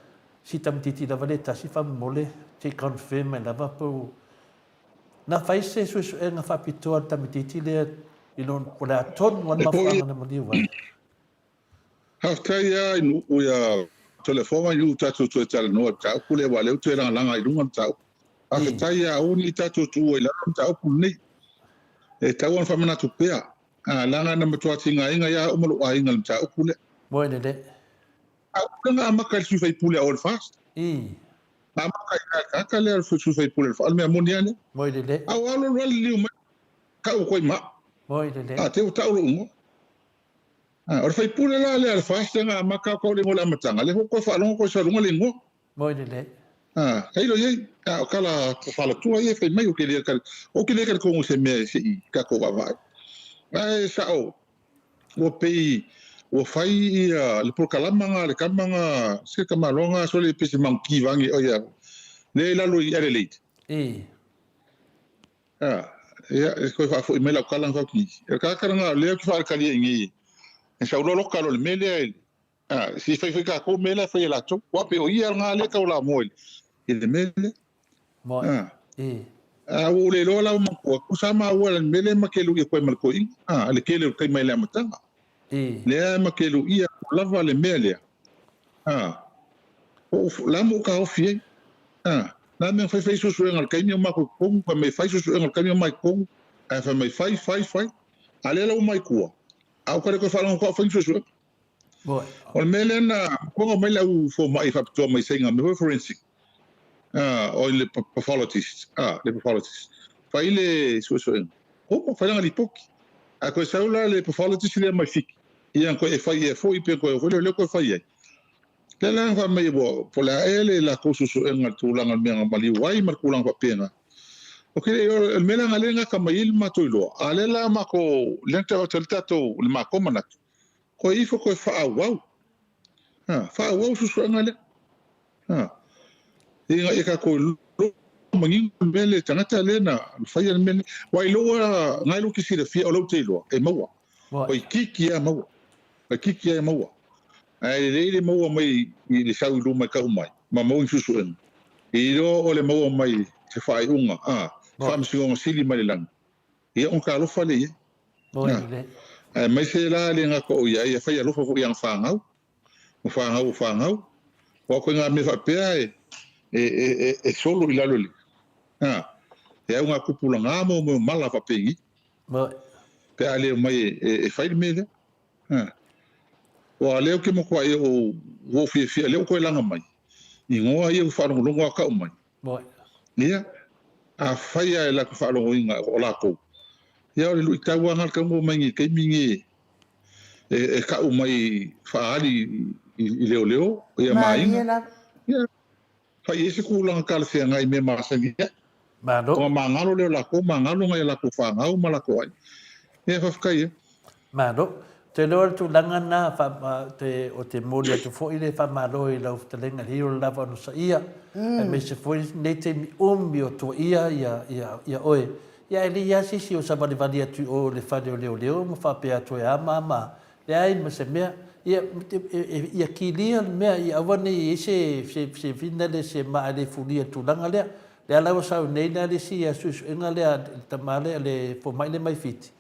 [SPEAKER 2] si tamaitiiti lava lea e tasi faamolemole se i confirm mai lava pe ua na fai se suesuega faapitoa a le tamaitiiti lea i lona, po o le a tonu lava le mafuaaga na maliu ai.
[SPEAKER 7] Faafetai lava i Nu'u ia Toleafoa i Nu'u tatou toe talanoa i le mataupu lea aua o lea ua toe lagalaga i luga le mataupu. Faafetai lava aua ne i tatou tuua i lalo le mataupu lenei. E tatau ona faamanatu pea, leaga na matua tigaina ai lava au ma lou aiga i le mataupu lea.
[SPEAKER 2] Moe lelei.
[SPEAKER 7] Mataupu lea na amata i le sui usufono a Old Fast. Na amata i le tagata lea o le sui usufono o le o le mea moni lava lea.
[SPEAKER 2] Moe lelei.
[SPEAKER 7] A ua alu alu lava liliu mai, tau atu ai ma au.
[SPEAKER 2] Moe lelei.
[SPEAKER 7] A te i ua tau lou igoa. A, o le faipule la lea a le FAST lea na amata atu au le igoa i le amataga, lea foi ua toe faalogo toe sau i luga le igoa.
[SPEAKER 2] Moi lelei.
[SPEAKER 7] A, tailo i ai, a o tala falatua ia e fai mai, ou te le ou te le talitonu i se mea se i tatou vaavaai. Ae sao, ua pei ua fai ia le polokalama na a le tama na, se tamaloa na sole pei se maguti vaeane, oi a, lea i lalo i Adelaide.
[SPEAKER 2] I.
[SPEAKER 7] A. Ia, e koe faafoi mai lau tala na fau-ki. O le tagata lena o lea ou te faalekalia i inei, e sau loa loka loa i le mea lea, a, se i fai foi tatou mea la e fai e latou. Aua pei o ia lena lea e taulamoa i le mea lea.
[SPEAKER 2] A,
[SPEAKER 7] e. A ua ou le iloa la ua manatua atu, sa maua le mea lea ma te luia atu ai ma le toeaina, a, le tele o le taimi mai le amataga. Lea ma te luia atu lava le mea lea. A, o la ma ou taofi ai. A, na mea fai fai suesuega o le taimi o matou i totonu, fai mai fai suesuega o le taimi o mai totonu, ae fai mai fai, fai, fai. A lea la ua mai tua, a ua ka le toe faalogo atu au fai ni suesuega. O le mea lea na kogo mai le au fomai faapitoa mai Saina, mea foi forensic, a, o le pathologist, a, le pathologist, fai le suesuega. Opa, fai lana lipoti. Ae toe sau la le pathologist lea mai Fiti, ia na toe e fai ea foi pe toe o foi lea o lea toe fai ai. Lea la na fai mai ua, po o le a ea le latou suesuega i le tulaga o le mea na maliu ai ma le tulaga faapena. Ok, o le mea la na lea na gata mai ai le matou iloa, a lea la matou, lea na tau atu ai le tatou, le matou manatu, koe ifo koe faaauau. Ha, faaauau suesuega lea. Ha, ina ia tatou iloa manino le mea lea, tagata lea na faia le mea lea. Aua i lou lava, na e lou te silafia, o lou te iloa, e maua. Waikiki lava e maua. Waikiki lava e maua. Ae lelei le maua mai i le sau i luma e tau mai, ma maua ni suesuega. I iloa o le maua mai se faaiuga, a, faamasinoga sili mai le lagi. Ia ona talofa lea i ai. Aemaise la le gata o ia, ia fai alofa foi i ana fanau, o fanau o fanau. Aua o ituaiga mea faapea e, e, e, e solo i lalo i le, a, e au ngā tupulaga mo mea o mala faapenei. Pe a le omai e, e, e fai le mea lea. A. Ua lea ou te matuai o ua ou fiafia, lea ua toe laga mai, igoa ia ua faalogologo lava tau mai. Ia, afai lava e latou faalogoina o latou, ia o le luitau lava lena o le taunuu mai i le taimi lenei e tau mai faaali i leoleo ia ma aiga. Ia, fai i ai se tulaga talafeagai i mea masani ai.
[SPEAKER 2] Malo.
[SPEAKER 7] Ona magalo lea o latou, magalo nai a latou fanau ma latou aiga. Ia, faafetai e.
[SPEAKER 2] Malo. Ou te iloa o le tulaga lena, ou te momoli atu foi le faamalo i lau fetalaiga i le hero lava onosaia, aemaise foi lenei taimi umi o tuaia ia oe. Ia ae leai lava se isi o savalivali atu i o i le fale o leoleo ma faapea atu e a ma a ma a. Leai ma se mea. Ia, ia kilia le mea, ia aua ne i i ai se, se, se finale, se maa e le fulia i le tulaga lea. Lea la ua sau nei la le isi suesuega lea a le tama lea, le fomai lea mai Fiti,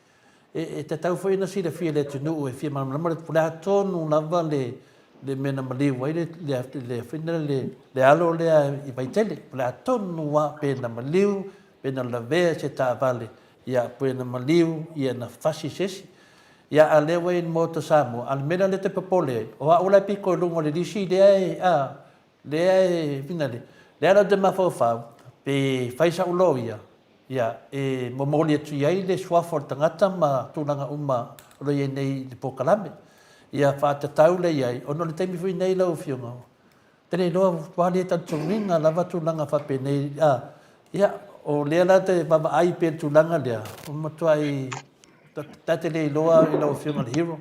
[SPEAKER 2] e, e tatau foi ona silafia e le atunuu e fia malamalama le, po o le a tonu lava le, le mea na maliu ai le, le, le, le, le, le alo lea i Vaitele. Po o le a tonu lava pe na maliu, pe na lavea i se taavale, ia, pe na maliu, ia na fasi i se isi. Ia, a lea ua i le Maota Samoa, a o le mea lea lea e te popole ai, o au la e pito i luga o le lisi lea e, a, lea e, finale, lea la ou te mafaufau, pe fai sa'u loia, ia, e momoli atu i ai le suafa o le tagata ma tulaga uma o lo o i ai nei i le polokalame. Ia faatatau lea i ai, ona o le taimi foi nei lau Afioga, Te le iloa ua le talitonuina lava tulaga faapenei, a, ia, o lea la te vaavaai pea i le tulaga lea, ua matuai, ta te le iloa i lau Afioga i le Hero.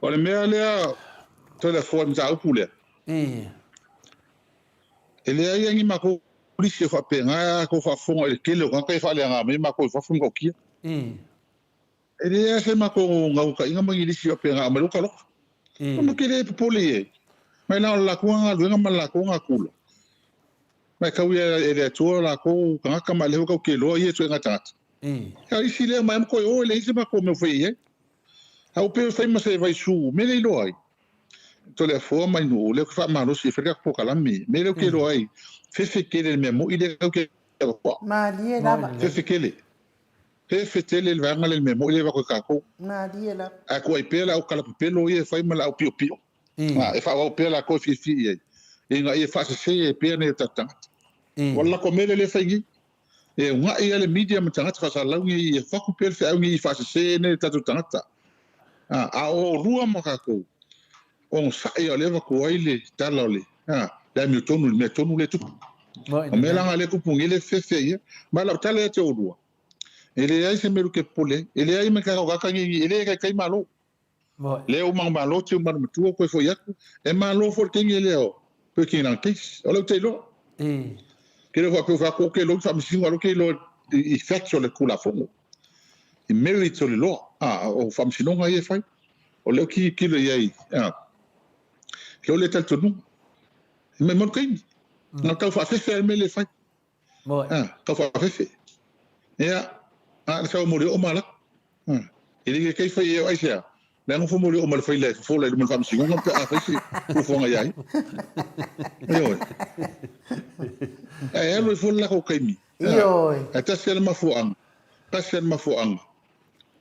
[SPEAKER 7] O le mea lea, Toleafoa i le mataupu lea.
[SPEAKER 2] I.
[SPEAKER 7] E leai lava ni matou lisi o faapena a tou faafofoga i le tele o tagata e faaleaga mai matou i fafo ma matautia.
[SPEAKER 2] I.
[SPEAKER 7] E leai lava se matou naunautaiga ma ni lisi faapena aumai loa talofa. Ona ke le popole i ai. Mai la o le latou galuega ma le latou gakula. Ma e tau ia e le Atua latou tagata ma lea foi tau ke loa ia ituaiga tagata. A isi lea mai ma koe o e leai se matou mea o fai i ai. A ua pei e fai ma se vaisu me le iloa ai. Toleafoa mai nuu lea ke faamalosi e fai le tatou polokalame. Me lea ke iloa ai. Fefe tele le mea moi lea tau ke alofa.
[SPEAKER 1] Malie lava.
[SPEAKER 7] Fefe tele. Fefe tele le vaega lea i le mea moi lea e avatu e tatou.
[SPEAKER 1] Malie lava.
[SPEAKER 7] Ae tuuai pea le au kalapepelo ia e fai ma le au piopio. A, e faaauau pea latou e fiafia i ai, ina ia faasese ai pea nai o tatou tagata. Ua lako mea lea lea e fai nei. E unaʻi lava le media ma tagata faasalalau nei ia faku pea le feau nei i faasese nai o tatou tagata. A, a o olua ma tatou, onosai a o lea e avatu ai le tala o le, a, le amiotonu i le mea tonu lea e tupu. O mea la na lea e tupu nei lea e fefe ai ia. Ma lau tala ia te olua, E leai se mea e popole ai. E leai ma ke kaka ngi e le kai kai malo. Le o mang malo ti o matua koe foi atu. E malo foi le kengi le o pe ki nang case. O le te lo.
[SPEAKER 2] E.
[SPEAKER 7] Ke le fa pe fa ko ke lo fa misi lo ke lo. i facts o le Tulafono, i merits o le law, a, o faamasinoga ia e fai. O lea ou te tilotilo i ai, a, i lou lea talitonuga. E maumau le taimi. Na o tau faafefe lava le mea lea e fai. A, tau faafefe. Ia, a o le sau molioo ma lako. E le kai fai e aisea. Le nofo molioo ma le faila e fofola i luma o le faamasinoga pe a fai se fuafuaga ia ia. Ioe. Ae alu ai fua le lako taimi.
[SPEAKER 1] Ioe.
[SPEAKER 7] Ae tasi lava le mafuaaga. Tasi lava le mafuaaga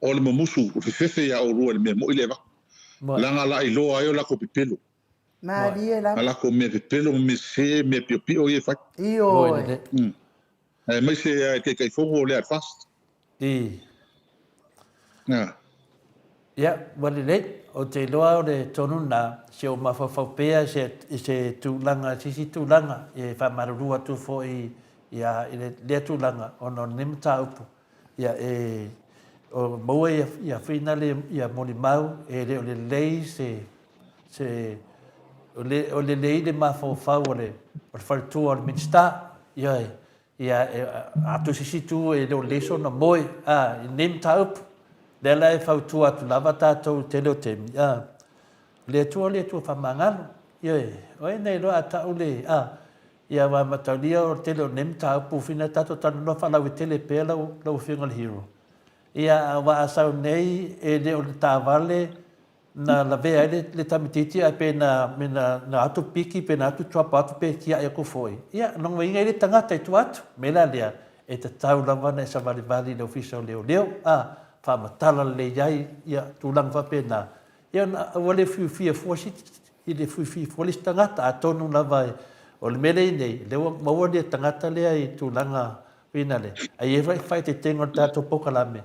[SPEAKER 7] o le mumusu, o le fefefe ia oulua i le mea moi le avatu. Leaga la iloa ai o latou pepelo.
[SPEAKER 1] Malie
[SPEAKER 7] lava. A latou mea pepelo ma mea sese, mea piopio ia e fai.
[SPEAKER 1] Ioe.
[SPEAKER 7] Aemaise lava i Taitaifono o lea a le FAST.
[SPEAKER 2] I. Ia, ua lelei. Ou te iloa o le tonu lena, si ou mafaufau pea i se, i se tulaga, i se isi tulaga, e faamalulu atu foi ia, i lea tulaga ona o lenei mataupu. Ia, e, o maua ia, ia finale ia molimau, e le o lelei se, se, o le, o lelei le mafaufau o le, o le faletua o le Minisita. Ioe, Ia, e, atu se isi itu e le o lelei sona moe, a, i lenei mataupu. Lea la e fautua atu lava tatou i le tele o taimi, a, o le Atua o le Atua faamagalo. Ioe, o ai na iloa a tau le, a, ia aua mataulia o le tele o nei mataupu fina tatou talanoa faalauaitele pea lau, lau Afioga i le Hero. Ia, aua a sau nei e le o le taavale na lavea ai le tamaitiiti ae pe na me na na atu piki pe na atu drop atu pe tiai aku foi, ia lona uiga e le tagata i tua atu. Me la lea, e tatau lava ona e savalivali i le ofisa o leoleo, a, faamatala lelei ai ia tulaga faapena, ia ona aua le fiufia fua si i le fiufia fua le isi tagata, atonu lava e, o le mea lea i nei, lea ua maua le tagata lea i tulaga finale, ae i ai foi faaeteetega o le tatou polokalame,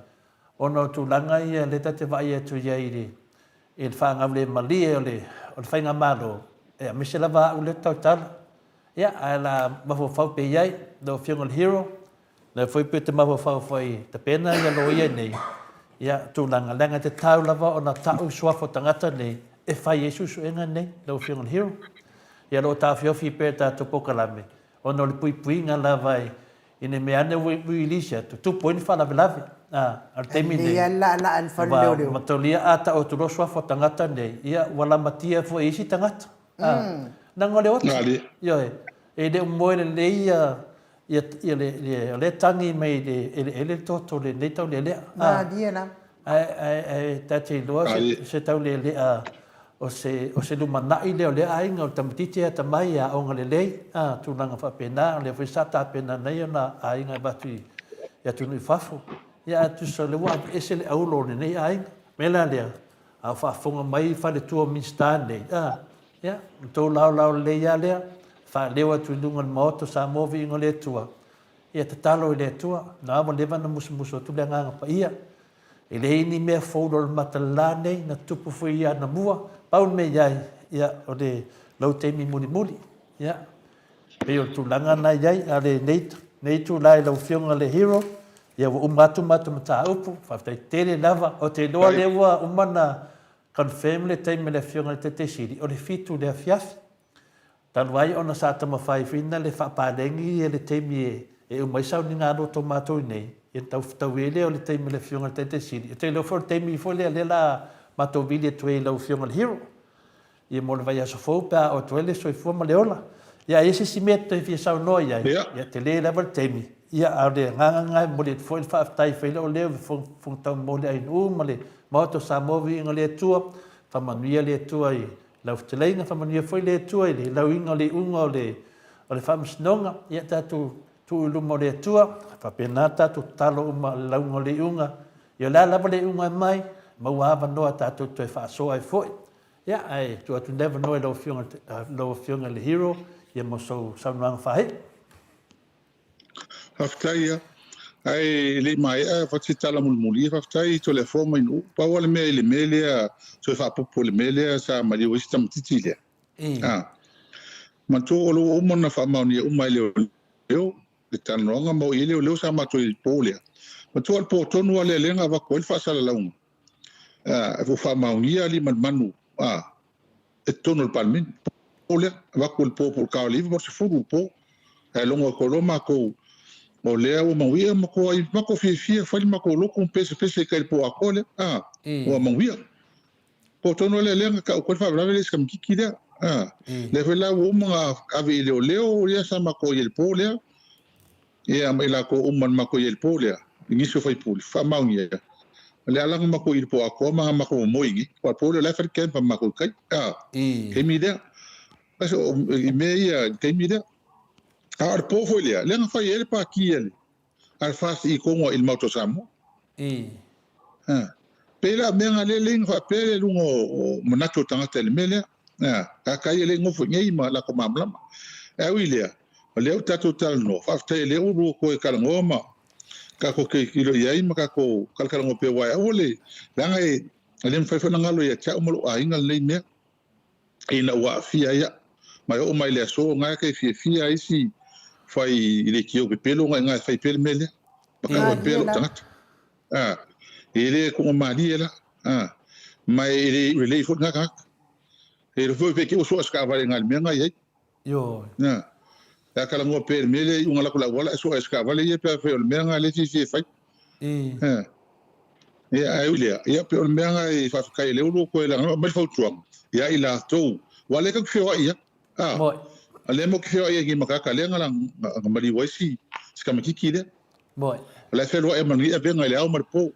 [SPEAKER 2] Ona o tulaga ia lea ta te vaai atu i ai i le i le faagaulemalie o le o le faigamalo, e aemaise lava au lea tautala. Ia, ae o le a mafaufau pea i ai lau Afioga i le Hero, lea foi pei e te mafaufau foi i tapena ia loia nei, ia, tulaga, leaga e tatau lava ona tau suafa o tagata nei e fai ai suesuega nei, lau Afioga i le Hero. Ia, o lo o taofiofi pea le tatou polokalame ona o le puipuiga lava i Ina mea ane ua release atu, tupu ai ni faalavelave. A, o le taimi nei, ua matolia a tau atu loa suafa o tagata nei, ia ua lamatia foi e isi tagata. A, leaga o le oti, ioe, e le o moe lelei ia, ia, ia le, le, o lea e tagi mai i le eleele le toto o lenei taulealea. A, Ae, ae, ae ta te iloa se, se taulealea o se, o se lumanai lea o lea aiga, o le tamaitiiti e atamai, e aoga lelei, a, tulaga faapena, o lea foi sa tapena nei ona aiga e avatu i, i atunuu i fafo. Ia, ae tusa o lea ua aveese le aulo o lenei aiga. O le mea la lea, a o faafofoga mai faletua o Minisita nei, a, ia, o le tou laolao lelei lava lea, faaleo atu i luga o le Maota o Samoa viiga o le Atua, Ia tatalo i le Atua, na ua leva ona musumusu atu le Agaga Paia. E leai ni mea fou loa o le matalala nei, na tupu foi i anamua, pau le mea i ai, ia, o le lou taimi mulimuli. Ia, pei o le tulaga na i ai, a o lenei, lenei itula i lau Afioga le Hero, ia ua uma atu matou mataupu, faafetai tele lava. Ou te iloa lea ua uma ona confirm le taimi a le Afioga i le Taitaisili, o le 7 i le afiafi. Talu ai ona sa taumafai foi na le faapaleni ia le taimi e uma ai sauniga loto o matou i nei, ia na tau fetaui ai lea o le taimi o le Afioga i le Taitai Sili. Ou te iloa foi o le taimi foi lea lea la matou vili atu ai i lau Afioga i le Hero, ia mo le vaiaso fou pe a oo atu ai le soifua ma le ola. Ia a i ai se isi mea e toe fia saunoa i ai, ia tele lava le taimi, ia a o le agaga lena e momoli atu foi le faafetai e fai lou leo i le Fofoga Taumolimoli Ainuu ma le Maota o Samoa Viiga o le Atua, faamanuia le Atua i Lau fetalaiga, faamanuia foi le Atua i le lauina o le iuga o le, o le faamasinoga. Ia tatou tuu i luma o le Atua, faapena tatou tatalo uma i le lauga o le iuga. Ia o le a lava le iuga e mai, maua avanoa tatou toe faasoa ai foi. Ia, ae tuu atu lenei avanoa i lau Afioga, lau Afioga i le Hero, ia mo sou saunoaga faaiu.
[SPEAKER 7] Faafetai ia. Ae le i maea avatu se tala mulimuli, ia faafetai i Toleafoa mai Nuu. Pau lava le mea i le mea lea, toe faaopoopo i le mea lea sa maliu ai si tamaitiiti lea. A. Manatua o lea ua uma ona faamaonia uma e leoleo le talanoaga ma oo i ai leoleo sa matou i le po lea. Manatua o le po tonu lava lea lea na avatu ai le faasalalauga, a, ua faamaonia alii ma le manu, a, i totonu o le Palemene. Po lea, avatu i le po po o le ta o le 9 po o le 10 i le po. Ae logo atu ai loa matou O lea ua mauia matou matou fiafia fai le matou lotu ma pesepese i tai i le po atoa lea, a, ua mauia. Po o tonu lea lea na tau atu ai le faalavelave lea i si kamititi lea, a. Lea foi la ua uma ona ave i leoleo ia sa matou i ai i le po lea, ia ma i latou uma na matou i ai i le po lea, i nisi o faipule, faamaonia. O le ala na matou i le po atoa ma na matou moe i inei, aua o le po lea o la e fai le camp a matou i tai, a, taimi lea. I mea ia i le taimi lea. A o le po foi lea, lea na fai ai le pati a le a le FAST i tonu i le Maota o Samoa. Ha. Pei la o mea na lea lea na faapea le luga o manatu o tagata i le mea lea. Ha. Tagata ia lea i nofo i nei ma latou malamalama. Ae ui i lea, o lea ua tatou talanoa, faafetai o lea ua lua toe talanoa ma tatou tilotilo i ai ma tatou talatalanoa pea aua e aua le, leaga e le mafai foi ona galo ia te au ma lou aiga lenei mea. ina ua aafia ai au. Ma e oo mai i le aso, na e fiafia isi fai i leitio pepelo na e fai pea le mea lea. Ma tau ai pea lou tagata. A, e le toga malie la. A, ma e le iu lelei foi lena tagata. E iloa foi pe te i ua soa se taavale i na i le mea na i ai. Na, pe a talanoa pea i le mea lea i uga lako le auala e soa e se taavale ia pe afai o le mea na lea e fiafia e fai. A. Ia, ae ui lea, ia, pei o le mea lena e faafetai ai lea ua lua toe laga aumai le fautuaga ia i latou, aua o lea tatou te feoai lava. A, o lea matou te feoai ai nei ma tagata lea na maliu ai si tamaitiiti lea. O la e fealuai ma lenei avega i le ao ma le po.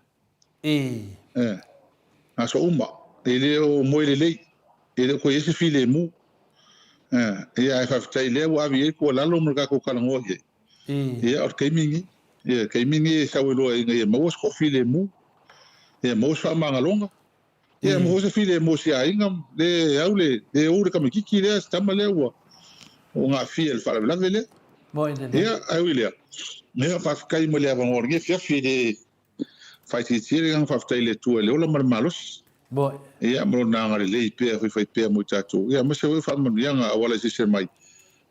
[SPEAKER 7] E, aso uma, e le o moe lelei, e le o toe i ai se filemu. E, ia, ae faafetai lea ua ave i ai le tuualalo ma le tatou talanoa i ai. Ia, o le taimi lenei. Ia, le taimi lenei e sau ai loa ina ia maua se toafilemu, ia maua se faamagaloga, ia maua foi se filemu o si aiga lea e au le, lea e ou le tamaitiiti lea, si tama lea ua aafia i le faalavelave lea. Ia, ae ui i lea, ia, faafetai mo le avanoa o lenei afiafi e le Faaitiitia le agaga faafetai i le Atua i le ola ma le malosi. Ia, ma Lona agalelei pea faifai pea mo i tatou. Ia, aemaise foi o faamanuiaga auala eseese mai.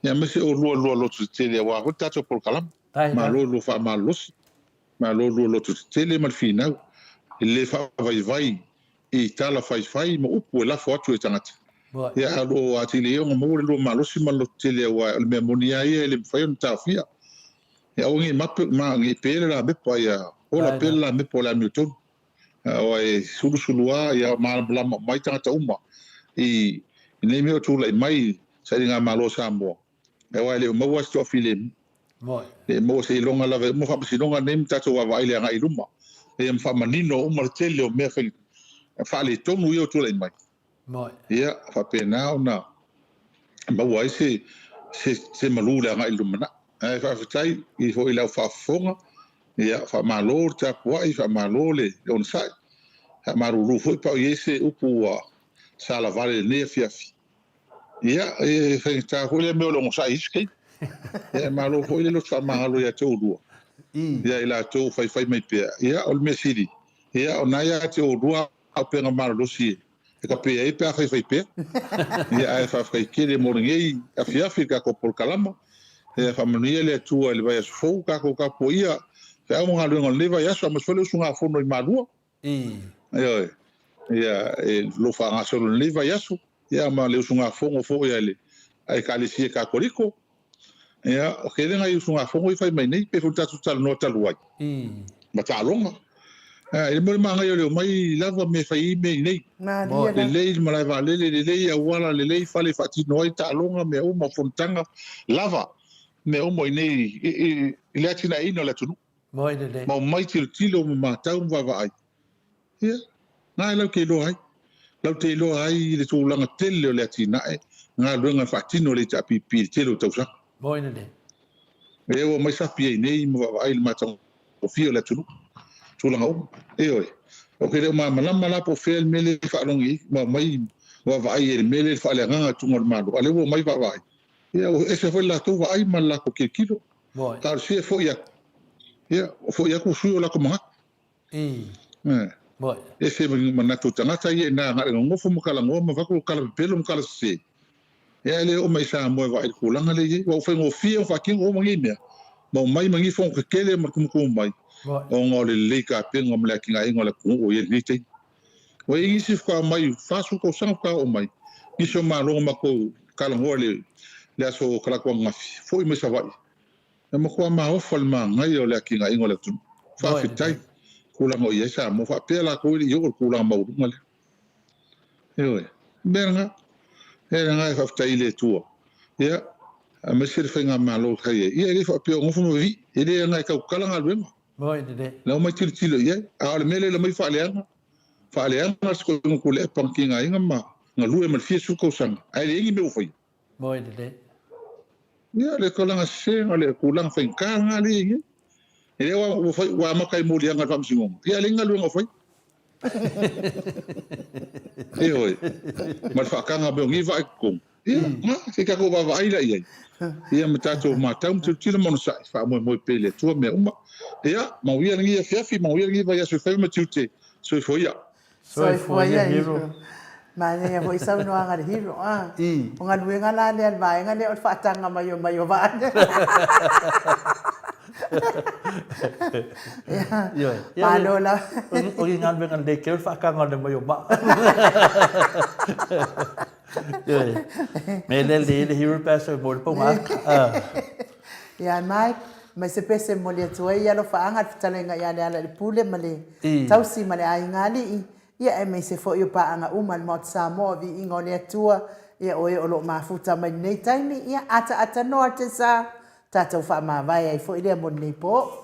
[SPEAKER 7] Ia, aemaise o lua lua loto tetele aua foi le tatou polokalame. Malo lua faamalolosi. Malo lua loto tetele ma le finau. E le faavaivai i tala faifai ma upu e lafo atu e tagata. Ia, a o lo o atili ai ona maua le lua malosi ma le loto tele aua o le mea moni lava ia e le mafai ona taofia. Ia aua ne i mape, ma ne i pe le lamepa, ia ola pea le lamepa o le amiotonu. Aua e sulusulu lava, ia malamalama mai tagata uma i nei mea o tulai mai sailigamalo a Samoa. Aua e le o maua se toafilemu. E le maua seiloga lava e uma faamasinoga nei ma tatou vaavaai i le agai i luma. Ia ma faamanino uma le tele o mea faaletonu ia o tulai mai. Ia faapena ona maua ai se se malu i le agai i le lumanai. Ae faafetai i foi i lau faafofoga, ia faamalo le tapuai, faamalo le onosai, faamalulu foi pe a o i ai se upu ua salavale i lenei afiafi. Ia, e faigata foi lea mea o le onosai i isi taimi. Ia, e malo foi le loto faamagalo ia te oulua, ia i latou o faifai mai pea. Ia, o le mea sili, ia, o na ia te oulua auupega malolosi e kape ai pe a faifai pea. Ia, ae faafetai tele mo lenei afiafi i le tatou polokalama. Ia, faamanuia le Atua i le vaiaso fou, tatou tapuaia feau ma galuega o lenei vaiaso, aemaise foi le usugafono i Malua. Ioe. Ia, e lo faagasolo i lenei vaiaso, ia ma le usugafono foi a le Ekalesia Katoliko. Ia, o tele nai usugafono i fai mai nei, pei foi ona tatou talanoa talu ai, ma taaloga. I le mea o le manaia o le omai lava mea e fai ai mea i nei. Lelei le malae vaalele, lelei auala, lelei fale e faatino ai taaloga, mea uma, fonotaga, lava mea uma i nei i le atinaeina o le atunuu. Ma omai tilotilo ma matau ma vaavaai. Ia, na e lau te iloa ai. Lau te iloa ai le tulaga tele o le atinae, galuega e faatino e le HRPP i le tele o tausaga. Lea ua omai sapi ai nei ma vaavaai i le matagofie o le atunuu, tulaga uma. Ioe. Ou te le o malamalama la po o fea le mea lea e faalogi ai ma omai vaavaai ai i le mea lea i le faaleagaga i tuga o le Malo, a o lea ua omai vaavaai. Ia, ua ese foi le latou vaai ma le latou tilotilo. Talosia e foi atu, ia, foi atu ua sui o latou manatu. Ese manatu o tagata ia ina agai nonofo ma talanoa ma avatu tala pepelo ma tala sese. Ia e le oo mai i Samoa e vaai i le tulaga lea e i ai. Ua ou faigofie ona faatino uma nei mea, ma omai ma ni fono tetele ma le tumutumu mai, ona o le lelei tapena ma le atinaeina o le atunuu o i ai i lenei taimi. Ua i ai nisi faatoa omai, 40 tausaga faatoa oo mai, nisi o malo na matou talanoa i le aso Talaatu ananafi, foi mai Savaii. E matua maofa le manaia o le atinaeina o le atunuu. Faafetai i tulaga o i ai Samoa. Faapea latou e le i oo i le tulaga maualuga lea. Ioe. O le mea lena. O le mea lena e faafetai i le Atua. Ia, aemaise le faigamalo sa i ai. Ia e le faapea o nofo ma vivii. E le aga e tautala galuega. Na omai tilotilo i ai. A o le mea lea e aumai faaleaga, faaleaga le Sikoiga Tuilaepa na tigaina ma galue ma le fia sefulu tausaga, ae leai ni mea ua faia.
[SPEAKER 2] Moi lelei.
[SPEAKER 7] Ia, le tulaga sese ma le tulaga faigata lena lea e i ai nei. E le ua fai, ua amata i moliaga i le Faamasinoga, ia ae leai ni galuega o faia. Ioe, ma le faataga mai o nei vaa i totonu. Ia, na, se i tatou vaavaai la i ai. Ia ma tatou matau ma tilotilo ma onosai, faamoemoe pea i le Atua mea uma. Ia, manuia lenei afiafi, manuia lenei vaiaso i faiva ma tiute. Soifua ia.
[SPEAKER 1] Soifua ia Hero. Manaia foi saunoaga a le Hero. Ah. O galuega la lea a le vaega lea o le faataga mai o mai o vaa.
[SPEAKER 2] Ioe.
[SPEAKER 1] Malo la.
[SPEAKER 2] O ni galuega lelei tele o le faataga o le mai o maa. Ioe. Me le le le Hero pe a mo le paunga.
[SPEAKER 1] Ia Mike, mai se pese momoli atu ai alofaaga le fetalaiga ia Lealailepule ma le tausi ma le aiga alii, ia aemaise foi o paaga uma a le Maota Samoa, viiga o le Atua, ia o e o lo o mafuta mai lenei taimi, ia ataata noa te sa, tatou faamavae ai foi lea mo lenei po.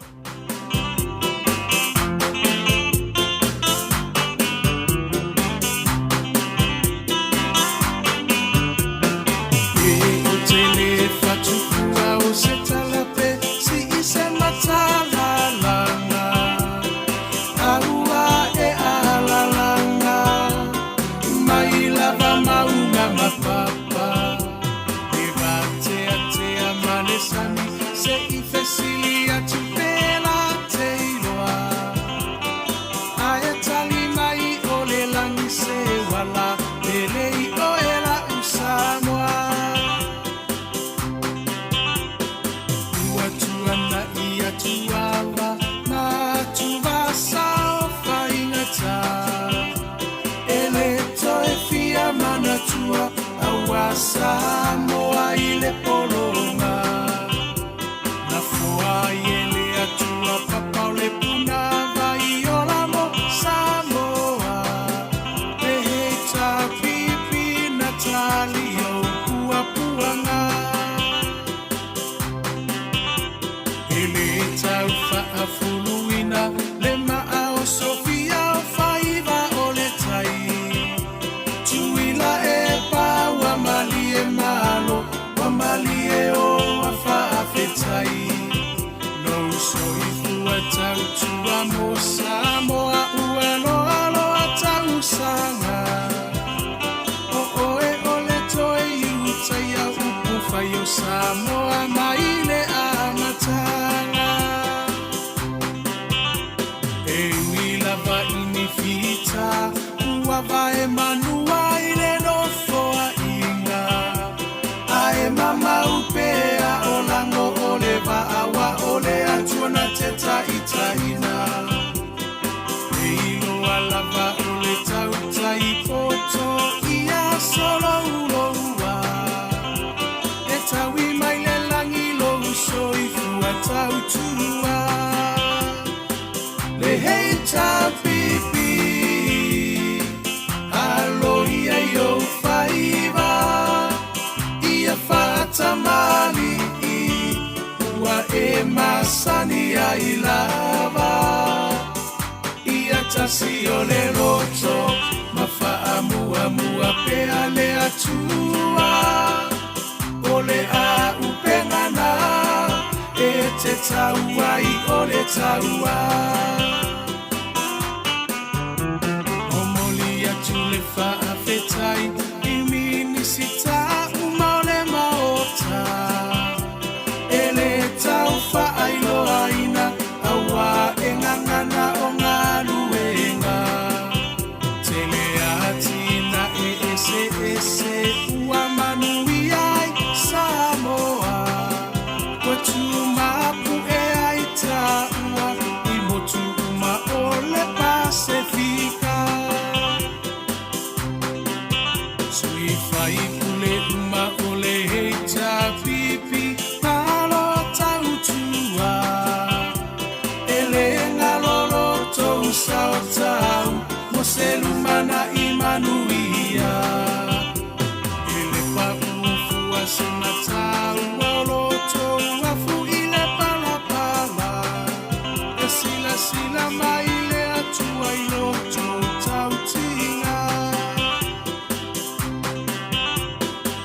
[SPEAKER 5] Silasila mai le Atua i lo outou tautiga.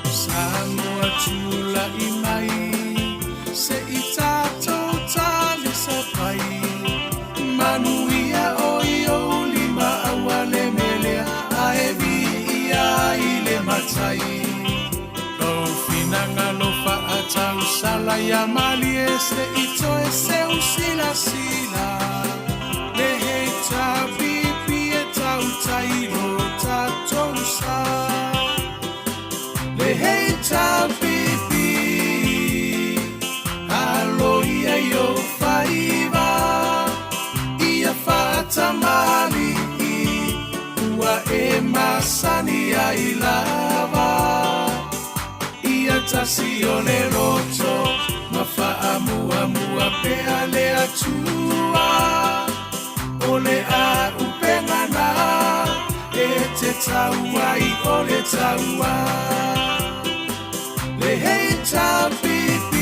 [SPEAKER 5] Samoa tulai mai, se i tatou talisapai. Manuia o i ou lima aua le melea, ae viia i le matai. Lou finagalo faatausala ia malie se i toe seu silasila. Le heita pipi e tautai lo tatou sa. Le heita pipi alo ia i ou faiva. Ia faatamalii ua e masani ai lava. Ia tasi o le loto ma faamuamua pea le Atua. O le auupega na e te tau ai o le taua. Le HRPP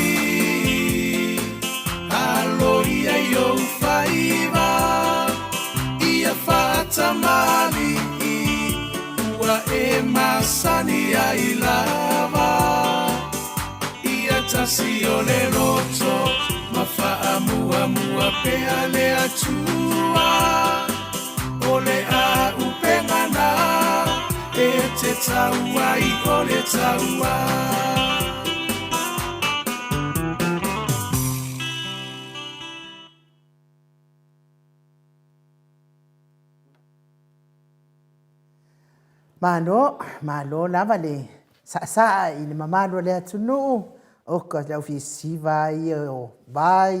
[SPEAKER 5] alo ia i ou faiva. Ia faatamalii ua e masani ai lava. Ia tasi o le loto ma faamuamua pea le Atua. O le auupega na e te tau ai o le taua.
[SPEAKER 1] Malo, malo lava le saasaa i le mamalu o le atunuu, oka le au fiasiva ia o vai,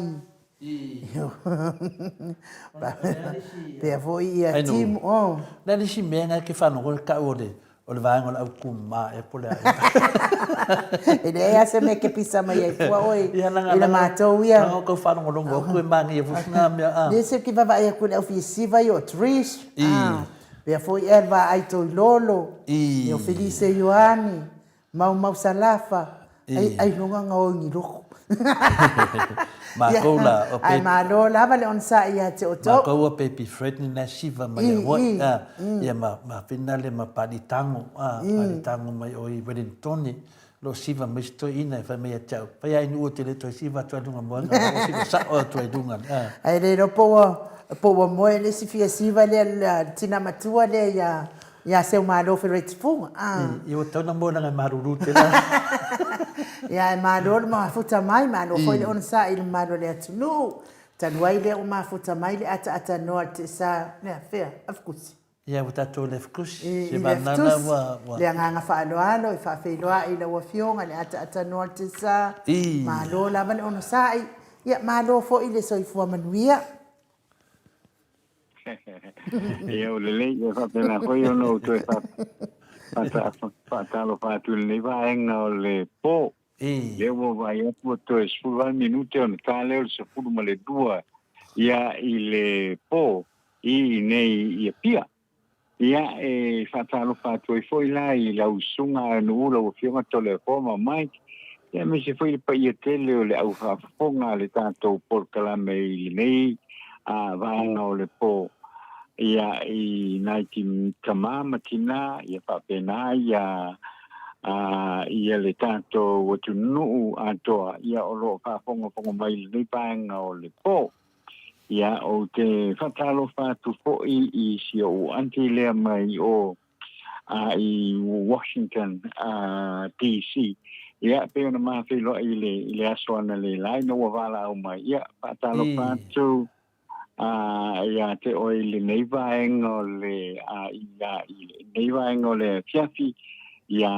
[SPEAKER 1] pea foi ia timu, o.
[SPEAKER 2] Le a le isi mea na e te faalogo le tau o le o le vaega o le au tumama ea po o le a ea.
[SPEAKER 1] E leai lava se mea e te pisa mai ai fua oe i le matou ia.
[SPEAKER 2] Leaga o tau faalogologo atu e manaia foi sina mea a.
[SPEAKER 1] Lea se ke vaavaai atu i le au fiasiva ia o Trish, pea foi ea le vaai Toilolo, ia o Felice Ioane, Maumau Salafa, ai ailoga na o i ni lotu.
[SPEAKER 2] Matou la o
[SPEAKER 1] Ae malo lava le onosai ia te outou.
[SPEAKER 2] Matou o Baby Fred ni na siva mai a hoi a ia ma ma finale ma Pali Tango a Pali Tango mai o i Wellingtone lo siva mai se toeaina e fai mai ia te au fai a i Nu'u te le toe siva atu ai lunga moana o siva sa'o atu ai lunga a.
[SPEAKER 1] Ae le iloa po ua po ua moe le isi fia siva lea le tina matua lea ia Ia Seumalo Fereti-Fuga, a.
[SPEAKER 2] Ia ua tatau ona moe leaga e malulu tele a.
[SPEAKER 1] Ia e malo le mafuta mai, malo foi le onosai i le mamalu o le atunuu. Talu ai lea ua mafuta mai le ataatanoa i le tiasa, le a fea? Afekusi.
[SPEAKER 2] Ia ua tatou i le Afekusi.
[SPEAKER 1] I le Afetusi. Le agaga faaaloalo e faafeiloai i lau Afioga i le ataatanoa i le tiasa. Malo lava le onosai. Ia malo foi le soifua manuia.
[SPEAKER 3] Ia ua lelei, e faapena foi ona ou toe faatalofa atu i lenei vaega o le po. Lea ua vaai atu ua toe 18 minute ona ta lea o le 12 ia i le po i inei i Apia. Ia, e faatalofa atu ai foi la i lau susuga a Nu'u, lau Afioga Toleafoa ma Mike, ia aemaise foi le paia tele o le au faafofoga a le tatou polokalame i lenei vaega o le po, ia, i nai tama ma tina, ia faapena ia ia le tatou atunuu atoa, ia o lo o faafogafoga mai i lenei vaega o le po. Ia, ou te faatalofa atu foi i si ou aunty lea mai o a i Washington DC. Ia, pei ona ma feiloai i le, i le aso analeila ina ua valaau mai. Ia, faatalofa atu a ia te oe i lenei vaega o le a i a i lenei vaega o le afiafi ia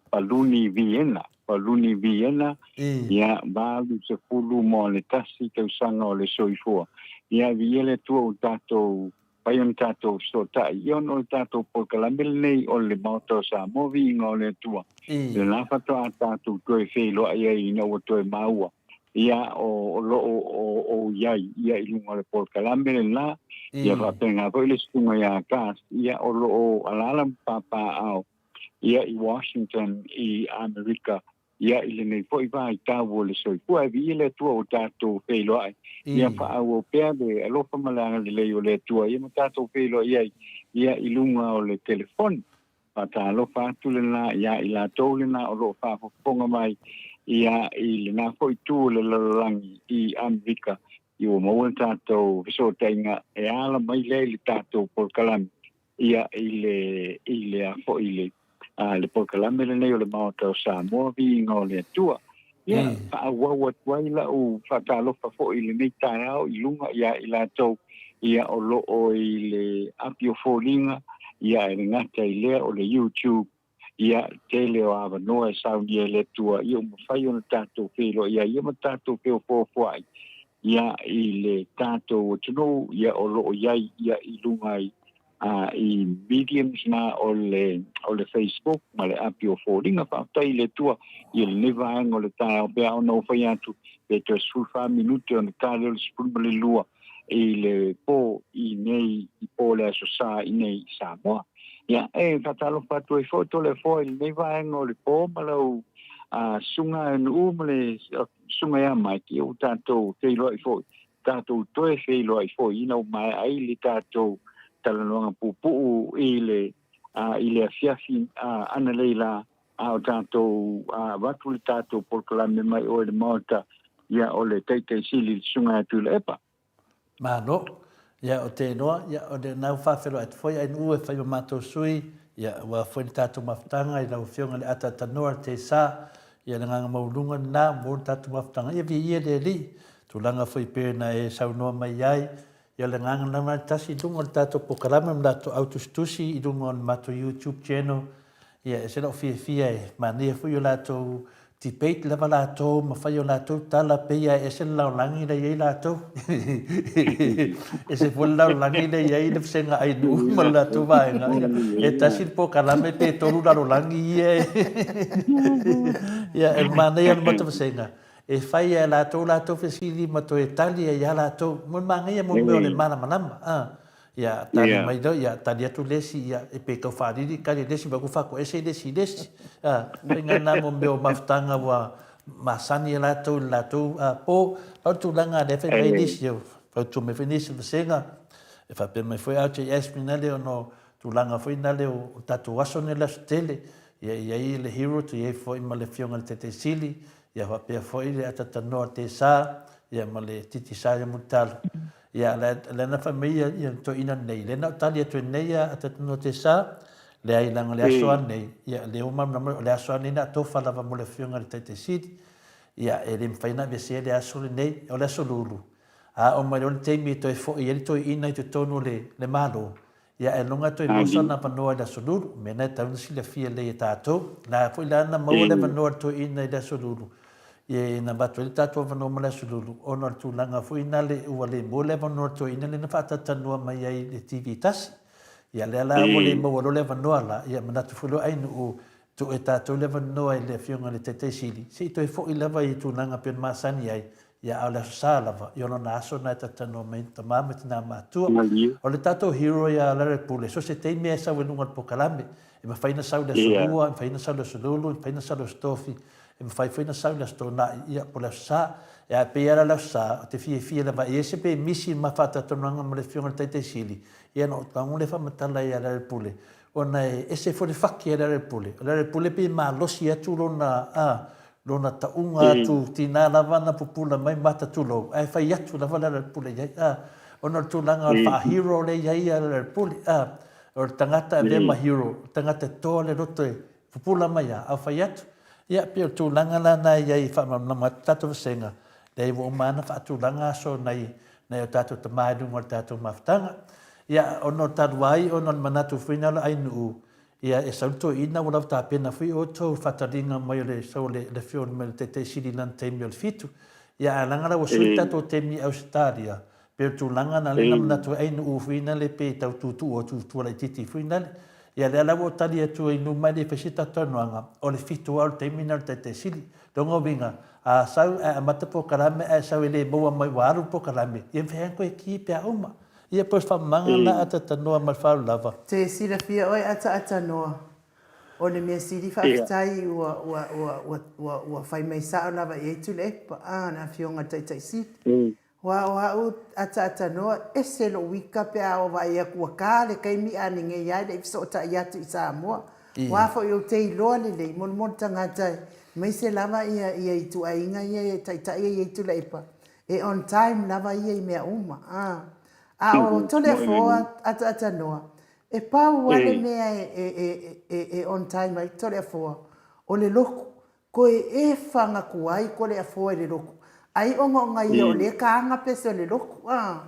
[SPEAKER 3] Paluni Vienna. Paluni Vienna, ia, 81 tausaga o le soifua. Ia, viia le Atua ua tatou fai ona tatou fesootai, ia ona o le tatou polokalame lenei o le Maota o Samoa, viiga o le Atua. O lena faatoa tatou toe feiloai ai ina ua toe maua, ia, o lo o ou i ai, ia, i luga o le polokalame lena, ia faapena foi le susuga ia Gus, ia, o lo o alaala ma papaaao ia i Washington i Amerika. Ia, i lenei foi vaitau o le soifua, e viia le Atua ua tatou feiloai. Ia faaauau pea le alofa ma le agalelei o le Atua ia ma tatou feiloai ai ia i luga o le telefoni. Faatalofa atu lena ia i latou lena o lo o faafofoga mai ia i lena foi itu o le lalolagi i Amerika ia ua maua le tatou fesootaiga e ala mai lea i le tatou polokalame ia i le i le a foi i le a le polokalame lenei o le Maota o Samoa Viiga o le Atua. Ia faaauau atu ai lau faatalofa foi i lenei taeao i luga ia i latou ia o lo o i le api o foliga ia e le gata i lea o le YouTube ia tele o avanoa e saunia e le Atua ia ua mafai ona tatou feiloai ai ia ma tatou feofoofoai ia i le tatou atunuu ia o lo o i ai ia i luga i a i mediums na o le o le Facebook ma le api o foliga. Faafetai i le Atua i lenei vaega o le taeao pe a ona ou fai atu pe toe 14 minute ona ta lea o le 12 i le po i nei i po le Aso Sa i nei i Samoa. Ia, e faatalofa atu ai foi Toleafoa i lenei vaega o le po ma lau susuga Nuu ma le susuga ia Mike, ia ua tatou feiloai foi, tatou toe feiloai foi ina ua maea ai le tatou talanoaga puupuu i le i le afiafi analeila a o tatou avatu le tatou polokalame mai oe le Maota, ia o le Taitai Sili le Susuga ia Tuilaepa.
[SPEAKER 2] Malo. Ia, o te iloa, ia, o lena ua faafeiloai atu foi Ainuu e fai ma matou sui, ia, aua foi le tatou mafutaga i lau Afioga i le Ataatanoa le Teisa, ia, le agaga maualuga lena mo le tatou mafutaga. Ia, viia le Alii, tulaga foi pei ona e saunoa mai ai, ia, o le agaga lava e tasi i luga o le tatou polokalame ma latou au tusitusi i luga o le matou YouTube channel, Ia, ese lou fiafia e manaia foi o latou debate lava latou ma fai o latou tala pei a e ese le lalolagi la i ai latou. Ese foi le lalolagi la i ai le vasega Ainu ma le latou vaega. Ia, e tasi le polokalame pe tolu lalolagi ia e. Ia, e manaia le matou vasega e fai e latou latou fesili ma toe tali ai ia latou. Mo le manaia mo mea o le malamalama. Ah. Ia, tali mai loa, ia, tali atu le isi, ia, e pei tau faalili, tali le isi, vaai atu faatoese le isi i le isi. A, faiga lena mo mea o mafutaga ua masani e latou i le latou po. Pau le tulaga lea e fai mai nisi, fautua mai foi nisi o vasega, e faapea mai foi RJS foi nale ona o tulaga foi nale o tatou aso nei o le aso tele, ia i ai le Hero, i ai foi ma le Afioga i le Taitai Sili, ia faapea foi le Atatanoa Tesa, ia ma le Titi Sa ia Mulitalo. Ia, lea na fai mai ia le toeaina lenei, lea na ou tali atu ai nei ia Atatanoa Tesa, leai leaga o le aso lava lenei, ia lea ua malamalama o le aso lava lenei na atofa lava mo le Afioga i le Taitai Sili, ia e le mafai ona aveesea le aso lenei, o le aso Lulu, a oo mai loa le taimi e toe foi ai le toeaina i totonu o le Malo, Ia e loga toe maua sana avanoa i le Aso Lulu, o mea na e tatau ona silafia lelei e tatou. La foi la na maua le avanoa a le toeaina i le Aso Lulu, ia na avatu ai le tatou avanoa mo le Aso Lulu, ona o le tulaga foi na le ua le maua le avanoa a le toeaina lea na faatalatalanoa mai ai i le TV tasi. Ia lea la ua le maua loa le avanoa la, ia manatu foi loa Ainuu Tuu e tatou le avanoa i le Afioga i le Taitai Sili, se i toe foi lava i tulaga pei ona masani ai, ia a o le Aso Sa lava, i o lona aso lena e talatalanoa mai ai tama ma tina matua. O le tatou hero ia Larry Pule, so se taimi e sau i luga o le polokalame, e mafai ona sau i le Aso Lua, e mafai ona sau i le Aso Lulu, e mafai ona sau i le Aso Tofi, e mafai foi ona sau i le Aso Toonai, ia po o le Aso Sa. Ia ae pei lava la le Aso Sa, ou te fiafia lava i ai se pe misi i le ma faatalatalanoaga ma le Afioga i le Taitai Sili, ia ona ou tago lea faamatala ia Larry Pule, Ona e ese foi le faki a Lealepule. O Lealepule pei e malosi atu lona, a, lona tauga atu, tiga lava na pupula mai mata tulou, ae fai atu lava Lealepule i ai, a. Ona o le tulaga o le faa-hero lea e i ai ia Lealepule, a. O le tagata e avea ma hero, o le tagata e toa le loto e pupula mai a, a fai atu. Ia, pei o le tulaga la na e i ai e faamalamalama atu le tatou vasega, leai ua uma lava ona faatulaga aso nai, nai o tatou tama i luga o le tatou mafutaga. Ia, ona o talu ai, ona o le manatu foi na o le Ainuu, ia, e sau le toeaina ua lava tapena foi outou i le faataliga mai o le sau o le afioga mai o le Taitai Sili i lana taimi o le fitu. Ia, ae leaga la ua sui le tatou taimi i Ausetalia, pei o le tulaga na lea na manatu ai Ainuu foi na le pei e tau tuutuu atu i tua laitiiti foi na le. Ia, lea la ua ou tali atu ai numa e le fai se tatou talanoaga, o le fitu lava o le taimi na o le Taitai Sili. Lona uiga, a sau ae amata polokalame ae sau e le maua mai ua alu le polokalame, ia mafai lava ona toe ki pe a uma. Ia pei o se faamamaga lena Atatanoa ma le faaaloalo lava.
[SPEAKER 1] Te silafia oe Ataatanoa. O le mea sili faafetai ua ua ua ua ua ua fai mai sao lava i ai Tuilaepa, a, le Afioga i le Taitai Sili. Aua o au ataatanoa, ese lou wika pe a oo vaai atu ua ta le taimi a nenei lava e le i fesootai atu i Samoa. Aua foi ou te iloa lelei, molimoli tagata aemaise lava ia ia ituaiga ia e taitai ai i ai Tuilaepa, e on time lava ia i mea uma. A, a o Toleafoa ataatanoa, e pau lava le mea e e e e on time ai Toleafoa, o le lotu. Koe e whanga ku ai ko le afoa i le lotu. Ai ona o nga ia o le ka anga pese o le lotu, a.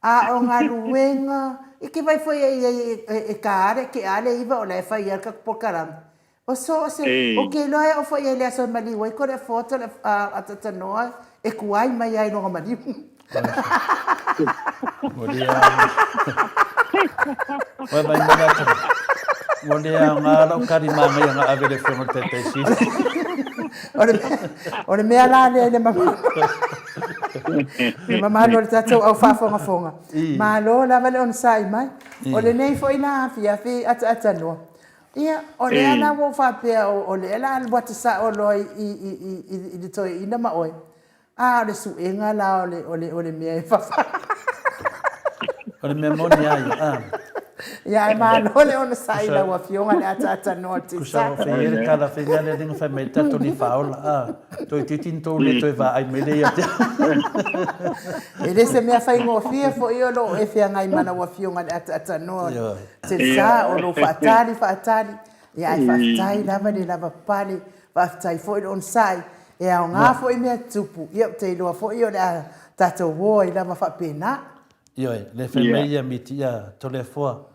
[SPEAKER 1] A o galuega, i ke vai foi e ia e ka ale, ke ale iva o la e fai ia le katu polokalame. O so o se, o ke iloa e o foi e le aso e maliu ai ko le afoa to le a tatanoa e ku ai mai ai longa maliu.
[SPEAKER 2] Ua le aoga. Ua vai mai atu. Ua le aoga lau kari manaia na ave le afioga i le Taitai Sili.
[SPEAKER 1] O le, o le mea la lea i le mamalu. Le mamalu o le tatou au faafogafoga. Malo lava le onosai mai. O lenei foi la afiafi ataatanoa. Ia, o lea la ua ou faapea o lea la alu atu sao loa i, i, i, i, i le toeaina ma oe. A o le suega la o le, o le, o le mea e fafa.
[SPEAKER 2] O le mea moni a ia, a.
[SPEAKER 1] Ia, ae malo le onosai i lau Afioga le ataatanoa o le
[SPEAKER 2] Kusa o fai ai le tala fai mea le alii na fai mai tatou ni faaola, a. Toeitiiti ni tou le toe vaai mai lea ia te au.
[SPEAKER 1] E le se mea faigofie foi o lo o e feagai ma lau Afioga le ataatanoa o le Telsa, o lou faatali faatali, ia ae faafetai lava le lavapapale Faafetai foi le onosai, e aoga foi mea tutupu, ia ou te iloa foi o le a tatou o ai lava faapena.
[SPEAKER 2] Ioe, le fai mai ia miti ia Toleafoa,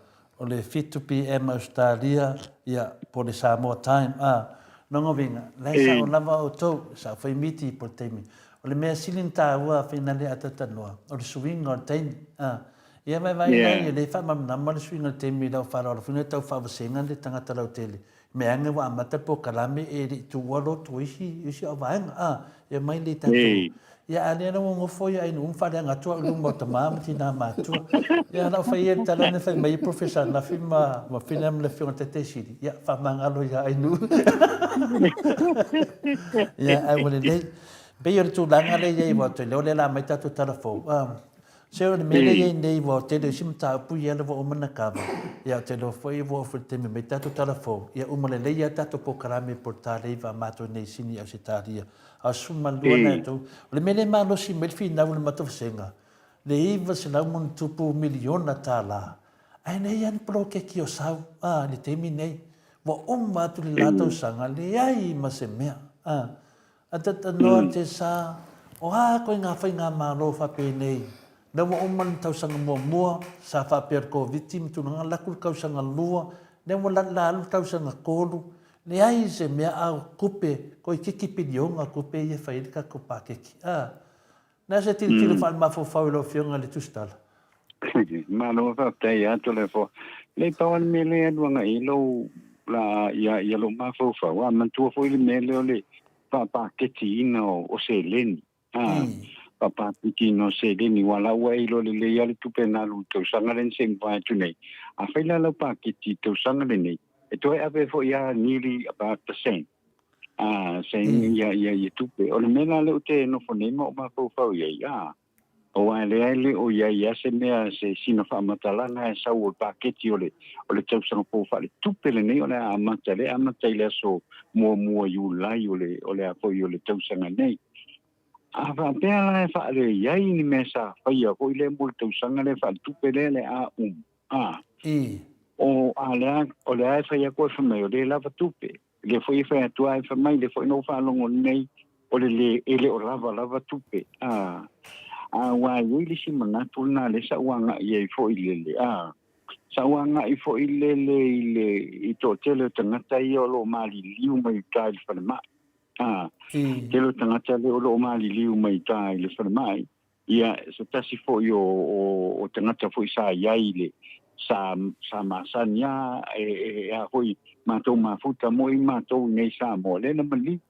[SPEAKER 2] o le 7 PM Ausetalia, ia, po o le Samoa time, a, lona uiga, la e sao lava outou, e sao foi miti po o le taimi. O le mea sili ona taua fainale atatanoa, o le suiga o le taimi, a. Ia vaevae la ia le faamalamalama le suiga o le taimi i lau faaaloalo foi na tau faavasega le tagata lautele, Mea ane ua amata le polokalame e le i tuua lotu o isi, isi au vaega, a, e omai nei tatou. Ia, a lea la ua nofo ia Ainuu ma faaleaga atu au i luma o tama ma tina matutua. Ia, na ou fai ia le tala na fai mai ai Professor Nafi ma, ma Finea ma le Afioga i le Taitaisili, ia, faamagalo ia Ainuu. Ia, ae ua lelei. Pei o le tulaga lea e i ai, aua ou te iloa o lea o le a aumai tatou tala fou. A, Se o le mea lea i ai nei, ua tele o isi mataupu ia lea ua uma ona kava, ia ou te iloa foi ua oo foi i le taimi e aumai tatou tala fou, ia uma lelei lava tatou polokalame po o le taleiva a matou nei i Sini Ausetalia. A o 12 na e tou. O le mea lea e malosi mai le finau o le matou vasega, le $900 miliona tala, ae leai lava ni poloketi o sau, a, i le taimi nei. Ua uma atu le la tausaga, leai ma se mea, a. A tatanoa te sa, o a koe ngā faigamalo faapenei? Lea ua uma le tausaga muamua, sa faapea le Koviti ma tulaga, laku le tausaga lua, lea ua la alu le tausaga tolu, leai se mea a o tupe, toeitiiti piliona tupe ia e fai ai le tatou paketi. A, le a se tilotilo faalemafaufau i lau Afioga i le Tusitala?
[SPEAKER 3] Malo faafetai ia Toleafoa. Lei pau lava le mea lea e alu agai i lou la ia ia lou mafaufau a manatua foi le mea lea o le faapaketiina o, o seleni. A faapaketiina o seleni aua la ua e iloa lelei lava le tupe na alu i le tausaga lea na se i mavae atu nei. Afai la lau paketi i le tausaga lenei, e toe ave foi lava nearly about the same. A same ia ia ia tupe. O le mea la lea ou te nofo nei ma ou mafaufau i ai, a Aua e leai le o i ai lava se mea, se sina faamatalaga e sau o le paketi o le, o le tausaga fou faaletupe lenei o le a amata, lea e amata i le aso muamua Iulai o le, o le a foi o le tausaga nei. A faapea la e faalelei ai ni mea sa faia foi lea mo le tausaga lea faaletupe lea le a uma, a, o, a lea, o lea e fai atu e fai mai o lea e lava tupe. Lea foi e fai atu ai, fai mai, lea foi na ou faalogo nei, o le le, e le o lava lava tupe. A, a ua i ai le isi manatu lena lea sa ou agai ai foi le, le, a, sa ou agai foi le, le, i le, i toatele o tagata ia o lo o maliliu mai uta i le falemai. A, tele o tagata lea o lo o maliliu mai uta i le falemai, Ia, se tasi foi o, o, o tagata foi sa i ai le, sa, sa masani a, e, e, e a foi matou mafuta mo i matou i nei Samoa, lea na maliu,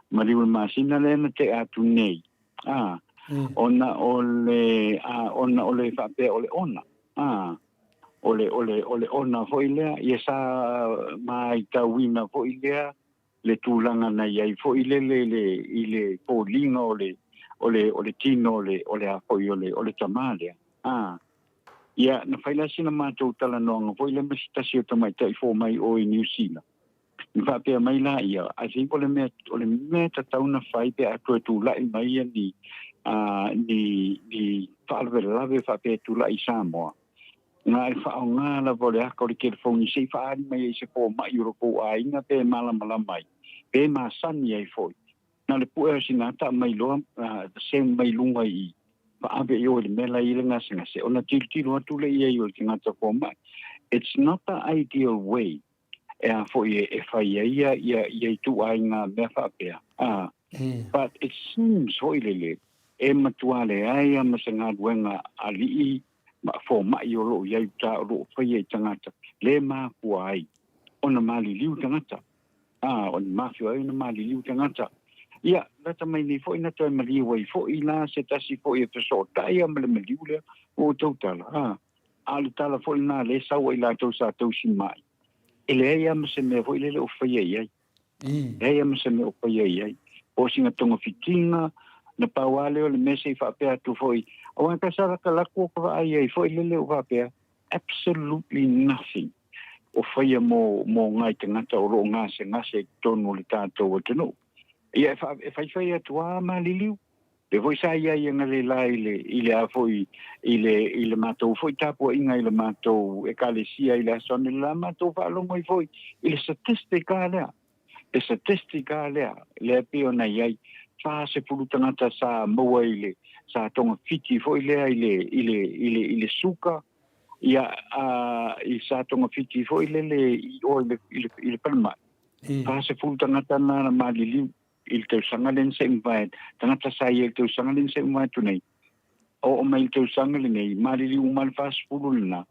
[SPEAKER 3] maliu le masina lea na tea atu nei, a, ona o le, a, ona o le faapea o le ona, a, O le, o le, o le ona foi lea, ia sa maitauina foi lea le tulaga na i ai foi lele i le, i le foliga o le, o le, o le tino o le, o le a foi o le, o le tamā lea. A. Ia, na fai la sina matou talanoaga foi lea ma se tasi o tamaitai fomai o i Niu Sila. Na faapea mai la ia, I think o le mea, o le mea tatau na fai pe a toe tulai mai ia ni, uh, ni, ni faalavelave faapea e tulai i Samoa, na e faaaoga lava o le aka o le telefoni se i faaali mai ai se fomai o lo tou aiga pe malamalama ai, pe masani ai foi. Na le pue o sina ata mai loa, send mai luga i faave i o i le mea la i le gasegase, ona tilotilo atu lea i ai o le tagata fomai. It's not the ideal way e a foi e fai ai ia, ia, ia ituaiga mea faapea. A, but it seems foi lele, e matua leai lava ma se galuega alii ma fomai o lo o i ai uta o lo o faia i tagata, le mafua ai ona maliliu tagata. A, o ni mafua ai ona maliliu tagata. Ia, lata mai nei foi na toe maliu ai foi la se tasi foi e fesootai ma le maliu lea ua outou tala. A, a o le tala foi lena lea e sau ai latou sa tausi mai. E leai lava ma se mea foi lele o faia i ai. Leai lava ma se mea o faia i ai. Po o sina togafitiga, na pau lava lea o le mea se i faapea atu foi, aua ka sa lakalako o ka vaai ai foi lele o faapea, absolutely nothing o faia mo, mo ngai tagata o lo o gasegase i totonu o le tatou atunuu. Ia e, fa, e faifai atu lava maliliu. Lea foi sa i ai analeila i le, i le a foi, i le, i le matou foi tapuaiga i le matou ekalesia i le aso analeila, matou faalogo ai foi i le statistic a lea. Le statistic a lea, lea e pei ona i ai, 40 tagata sa maua i le, sa togafiti foi lea i le, i le, i le, i le suka, ia, a, i sa togafiti foi lele i o i le, i le, i le falemai. 40 tagata na na maliliu i le tausaga lea na se i mavae, tagata sa i ai i le tausaga lea na se i mavae atu nei, oo mai i le tausaga lenei, maliliu uma le 40 lena,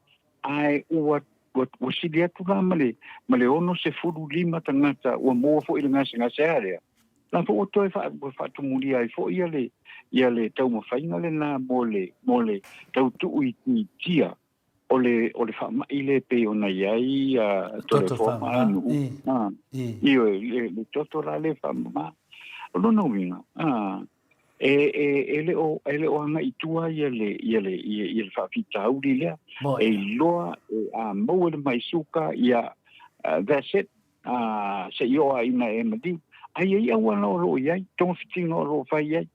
[SPEAKER 3] ae ua, ua, ua sili atu la ma le, ma le 65 tagata ua maua foi i le gasegase a lea, la foi ua toe faa, ua faatumulia ai foi ia le, ia le taumafaiga lena mo le, mo le tau tuuitiitia o le, o le faamai lea e pei ona i ai
[SPEAKER 2] toto
[SPEAKER 3] faamama. Ioe, le, le toto la lea faamama. O lona uiga, e, e, e le o, e le o agai i tua ia le, ia le, ia, ia le faafitauli lea. E iloa, e, a maua le mai suka, ia, uh, that's it, uh, se i oo ina e maliu. Ai ai auala o lo o i ai, togafitiga o lo o fai ai.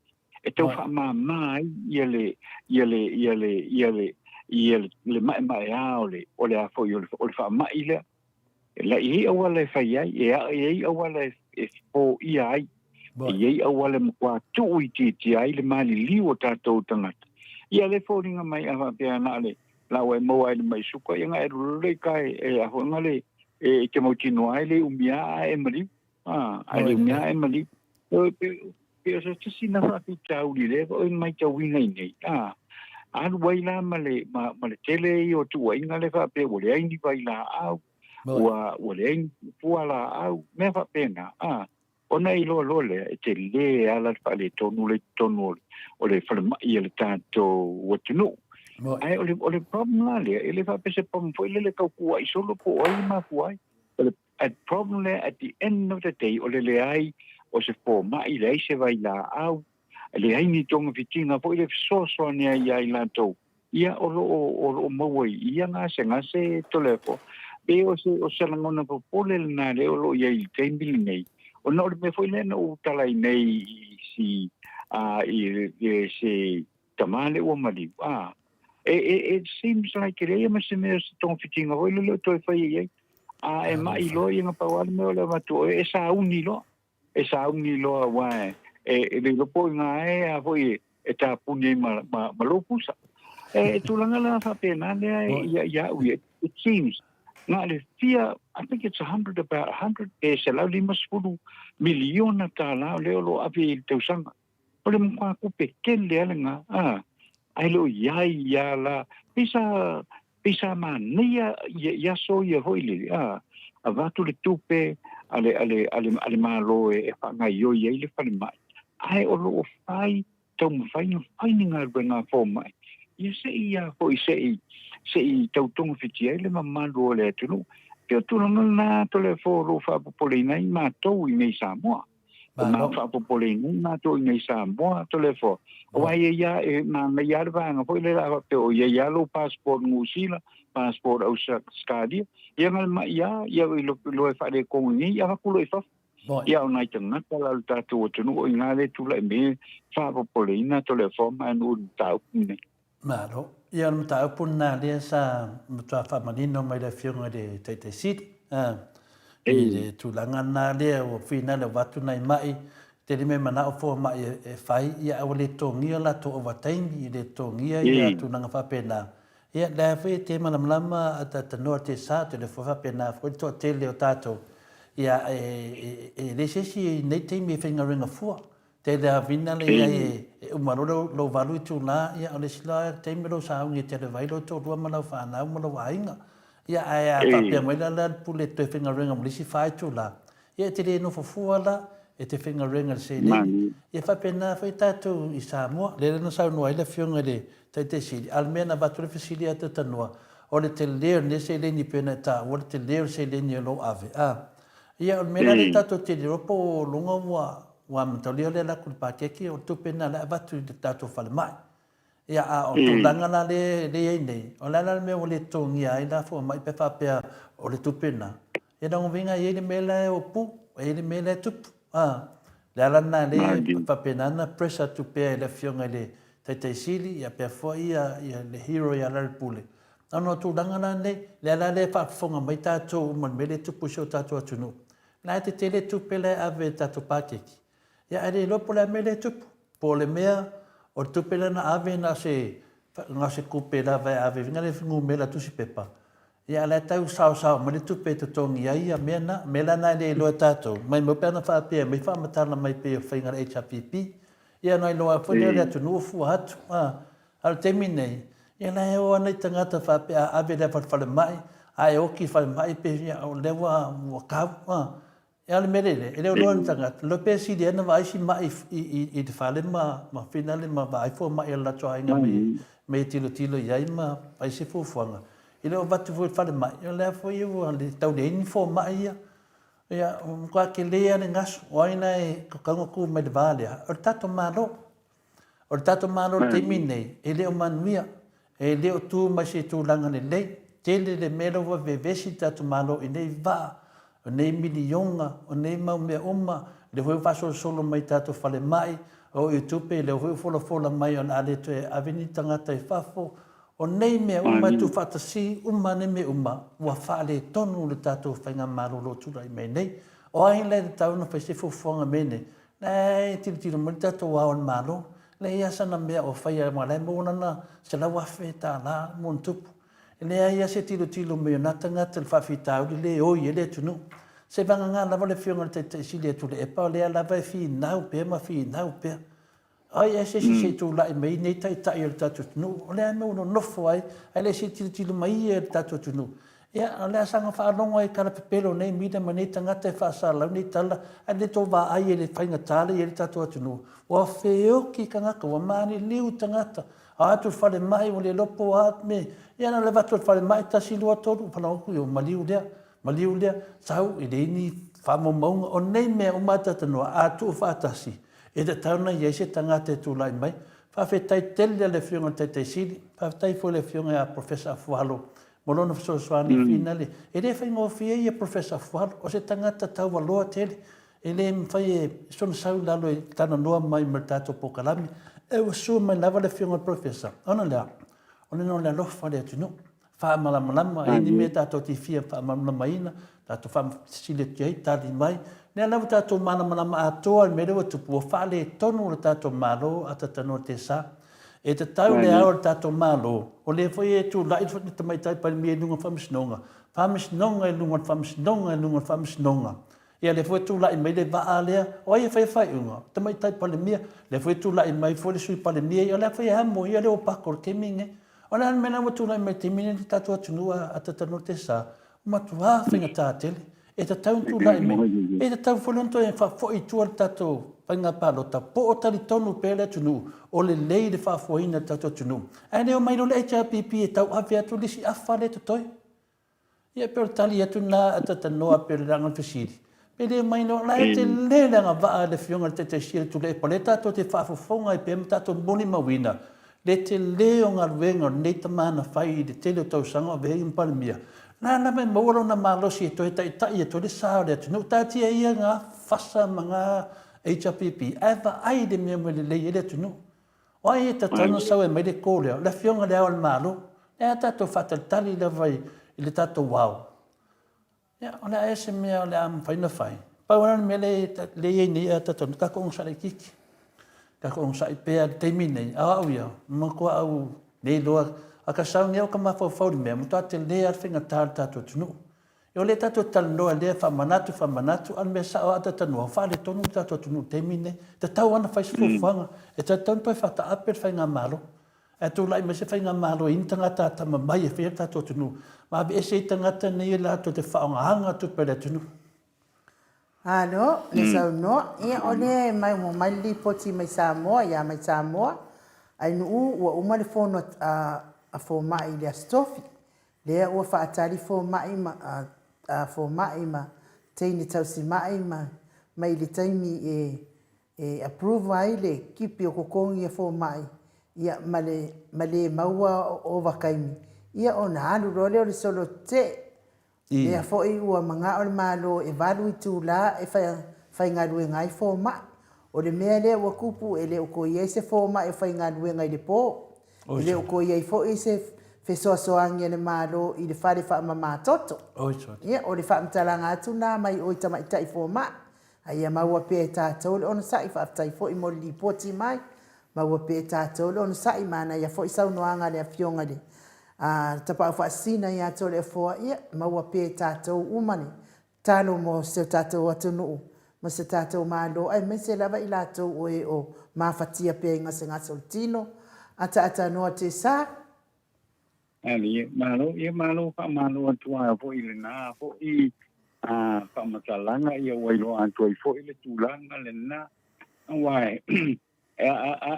[SPEAKER 3] e tau faamāmā ai ia le, ia le, ia le, ia le, ia le, le maemaeā o le, o le a foi, o le, o le faamai lea. E la i ai auala e fai ai, e a, e ai auala e, e foia ai. E i ai auala e matua tuuitiitia ai le maliliu o tatou tagata. Ia le foliga mai a faapea na o le la ua e maua ai le mai suka, ia nga e lulule ka e, e a foi nga le, e, e te mautinoa ai le umia a e maliu. A, ai le umia a e maliu. E, Pei o se tasi na faafitauli lea foi na maitauina i nei, a alu ai la ma le, ma, ma le tele ia o tuuaiga lea faapea ua leai ni vailaau, ua, ua leai ni fualaau, mea faapena, a ona e iloa loa lea, e tele lava la le faaletonu lea i totonu o le, o le falemai a le tatou atunuu. Ae o le, o le problem la lea, e le faapea se problem foi lele tau kuai solo po o ai e mafua ai. O le A problem lea at the end of the day o le leai o se fomai, leai se vailaau, leai ni togafitiga foi le fesoasoani ai ia i latou, ia o lo o, o lo o maua i ia gasegase Toleafoa. Pe o se, o se lagona popole lena lea o lo o i ai i le taimi lenei, ona o le mea foi lea na ou tala ai nei i si, a, i, i se tama lea ua maliu, a, e, e, it seems like e leai ma se mea o se togafitiga foi lele o toe faia i ai. A e maʻi loa ia na pau lava le mea o le avatu o oe e sauni loa. E sauni loa aua e, e le iloa po o ina e a foi e tapuni ai ma, ma, ma lou pusa. E, e tulaga la faapena lea ia, ia au ia. It seems, na o le fia, I think it's 100, about 100, pe 150 miliona tālā o lea o lo o ave i le tausaga. O le matua tupe tele a lena, a, ae le o i ai ia la, pei sa, pei sa manaia ia, i aso ia foi lele, a, avatu le tupe a le, a le, a le, a le Malo e, e faagaioi ai le falemai, ae o lo o fai, taumafai ona fai ni galuega a fomai.
[SPEAKER 8] Ia se i a foi se i se i tau togafiti ai le mamalu o le atunuu. E pei o tulaga lena Toleafoa o lo o faapopoleina ai matou i inei i Samoa. O ma faapopoleina ai matou i inei i Samoa Toleafoa. Aua e i ai lava, e manaia lava le vaega foi lea o le a faapea o i ai lava lou passport Niu Sila, passport Ausetalia, ia na o le mai lava, ia loa e faaletonu i inei, avatu loa i fafo. Ia o nai tagata la o le tatou atunuu o i ina lea e tulai mai ai faapopoleina Toleafoa ma Nuu i le mataupu lenei.
[SPEAKER 2] Malo. Ia o le mataupu lena lea sa matua faamanino mai le Afioga i le Taitai Sili, a, i le tulaga lena lea ua finale ua avatu nai mai, tele mea manao fomai e fai, ia ae ua le totogia latou ovataimi, e le totogia ia tulaga faapena. Ia, lea foi e te malamalama a talanoa te sa, te le foi faapena foi le toatele o tatou, ia, e leai se isi i nei taimi e faigaluega fua. Tele lava vina le i ai e uma loa lou 8 itula, ia, o le isi la taimi o lou sauni e te alu e vaai lou toalua ma lau fanau ma lou aiga. Ia, ae a faapea mai la le pule e toe faigaluega ma le isi 4 itula, Ia e te le nofo fua la, e te faigaluega i le seleni. Ia faapena foi tatou i Samoa. Lea na saunoa ai le Afioga i le Taitai Sili, a o le mea na avatu ai le fesili ia Talanoa, o le tele o lenei seleni pei ona e taua le tele o le seleni o lo o ave, a. Ia o le mea la lea tatou te le iloa po o luga ua ua amatalia le alu atu i le paketi, o le tupe lena o lea e avatu i le tatou falemai. Ia, a o tulaga la lea e i ai nei, o le a la le mea ua le totogia ai la fomai pe faapea o le tupe lena? Ia lona uiga e i ai le mea la e opu, e i ai le mea la e tupu. A, le ala lena lea e faapena ona pressure atu pea e le Afioga i le Taitai Sili, ia pea foi ia le hero ia Larry Pule. Ona o tulaga la nei, le ala lea e faafofoga mai tatou uma i le mea lea e tupu i si o tatou atunuu, la e tetele tupe la e ave i le tatou paketi. Ia ae le iloa po o le a le mea lea e tupu. Po o le mea, o le tupe lea na ave na o se, na o se tupe lava e ave na le numera tusipepa. Ia a o la e tau saosao mai le tupe e totogi ai ia mea na. O mea la na e le iloa e tatou, maimau pe ana faapea e aumai faamatala mai pei o faiga a le HRPP. Ia ona iloa ai foi lea o le atunuu o fua atu. A o le taimi nei, ia la e o lava nai tagata faapea a ave lea i le falemai, a e oti i le falemai pe, ia o lea ua kau. A. E a le mea lele, e le o loa ni tagata, loa pe sili ai na vaai si ma'i i le fale ma ma finale ma vaai fomai a le latou aiga me me tilotilo i ai ma fai se fuafuaga. E le o avatu foi i le falemai, o lea foi ua le tau leai ni fomai ia. Ia, ua matua tele lava le gasu, o ai la e tatau ona tu mai i le va lea? O le tatou Malo. O le tatou Malo i le taimi lenei, e le o manuia, e le o tu mai se tulaga lelei. Tele le mea lea ua vevesi le tatou Malo i nei vaa, o nei miliona, o nei mau mea uma, lea foi ua faasolosolo mai i tatou falemai, o i tupe, lea foi ua folafola mai o le a le toe ave ni tagata i fafo. O nei mea uma e tuufaatasi uma nei mea uma, ua faaletonu le tatou faigamalo o lo o tulai mai nei. O ai la e tatau ona fai se fuafuaga i mea nei? La e tilotilo mai le tatou Ao o le Malo, leai lava sana mea o faia aua o la e maua lana $100,000 ma ona tupu. E leai lava se tilotilo mai o na tagata i le faafitauli lea e oi ai le atunuu. Se vagana lava le Afioga i le Taitai Sili ia Tuilaepa o lea lava e finau pea ma finau pea. Ai e se isi se i tulai mai nei taitai o le tatou atunuu, o le a mea ua nonofo ai, ae le se i tilotilo mai ia i le tatou atunuu. Ia, o le a saga faalogo ai i tala pepelo o nei media ma nei tagata e faasalalau nei tala, ae le tou vaai i le faigata lea e i ai le tatou atunuu. Ua feoki tagata, ua maliliu tagata, o atu i le falemai ua le iloa po o a mea. Ia na o le avatu i le falemai, tasi, lua, tolu, faalogo atu, ua maliu lea, maliu lea, sau e leai ni faamaumauga. O nei mea uma a talanoa, a tuufaatasi, E tatau ona i ai se tagata e tulai mai. Faafetai tele i le Afioga i le Taitai Sili, faafetai foi i le Afioga ia Professor Afualo mo lona fesoasoani i finale. E le faigofie ia Professor Afualo, o se tagata taualoa tele, e le mafai e sona sau i lalo e talanoa mai ma le tatou polokalame. E ua sue mai lava le Afioga i le Professor, ona o le a? Ona o le alofa o le atunuu. Faamalamalama, e i ai ni mea tatou te fia faamalamalamaina, tatou faafesili atu i ai, tali mai. Lea la ua tatou malamalama atoa i le mea lea ua tupu, ua faaletonu le tatou Malo a Tatanoa Tesa. E tatau le ao o le tatou Malo, o lea foi e tulai le Tamaitai Palemia i luga o le Faamasinoga, Faamasinoga i luga o le Faamasinoga i luga o le Faamasinoga. Ia lea foi e tulai mai le vaa lea, o ai e faia faaiuga? Tamaitai Palemia. Lea foi e tulai mai foi le Sui Palemia ia, o lea foi e amo ia le opako o le taimi lenei. O le a le mea la ua tulai mai i le taimi lenei i le tatou atunuu a Tatanoa Tesa? Ua matua faigata tele. E tatau ona tulai mai, e tatau foi la ona toe faafoi i tua le tatou faiga palota, po o talitonu pea le atunuu o lelei le faafoeina o le tatou atunuu, ae le omai loa le HRPP e tauave atu le isi afa lea e totoe. Ia pei o le tali atu lena a Tatanoa pei o le leaga o le fesili. Pe le omai loa, o la e tele le agavaa a le Afioga i le Taitai Sili o Tuilaepa, o lea tatou te faafofoga ai pea ma tatou molimauina le tele o galuega o lenei tama na fai i le tele o tausaga o avea ai ma Palemia, la lava e maua lona malosi e toe taitai atu ai le sa o le atunuu. Taatia ia ngā fasa ma ngā HRPP ae vaai i le mea e lelei ai le atunuu. O ai e tatau ona sau e aumai le call lea? O le Afioga i Le Ao o le Malo. Lea tatou faatalitali lava i le tatou ao. Ia, o le a ea se mea o le a mafai ona fai? Pau lava le mea lea e i ai nei a tatou, tatou onosai laitiiti. Tatou onosai pea i le taimi lenei, a o au ia, matua au le iloa, a ka sau nei au ka mafaufau i le mea, matua tele lava le faigata o le tatou atunuu. O lea tatou te talanoa i lea faamanatu, faamanatu, a o le mea sao lava a talanoa, ua faaletonu le tatou atunuu i le taimi lenei. E tatau lava ona fai se fuafuaga, e tatau ona toe faataape le faigamalo. Ae tulai mai se faigamalo e i ai ni tagata atamamai e faia le tatou atunuu, ma aveese ai tagata nei latou te faaaogaina tupe a le atunuu.
[SPEAKER 1] Alo, le saunoa, ia o lea e mai ua mai le lipoti mai Samoa ia mai Samoa, Ainuu ua uma le fono a a fomai i le Aso Tofi, lea ua faatali fomai ma a fomai ma teine tausimai ma mai le taimi e e approve ai le kipi o totogi a fomai ia ma le ma le maua ovataimi ia ona alu loa lea o le solo tetee. Lea foi ua manao le Malo e valu itula e faigaluega ai fomai. O le mea lea ua tupu e le o toe i ai se fomai o faigaluega i le po. E le o toe i ai foi se fesoasoani a le Malo i le fale faamama toto. Ia, o le faamatalaga atu lena mai o i tamaitai fomai. A ia maua pea e tatou le onosai, faafetai foi mo le lipoti mai. Maua pea e tatou le onosai, manaia foi saunoaga a le Afioga i le Tapaau Faasisina ia Toleafoa, ia maua pea e tatou uma le tatalo mo si o tatou atunuu ma si o tatou Malo, aemaise lava i latou o e o mafatia pea i gasegase o le tino. Ataatanoa Tesa.
[SPEAKER 8] Alii, malo, ia malo faamalo atu lava foi i lena foi faamatalaga, ia ua iloa atu ai foi le tulaga lena, aua e,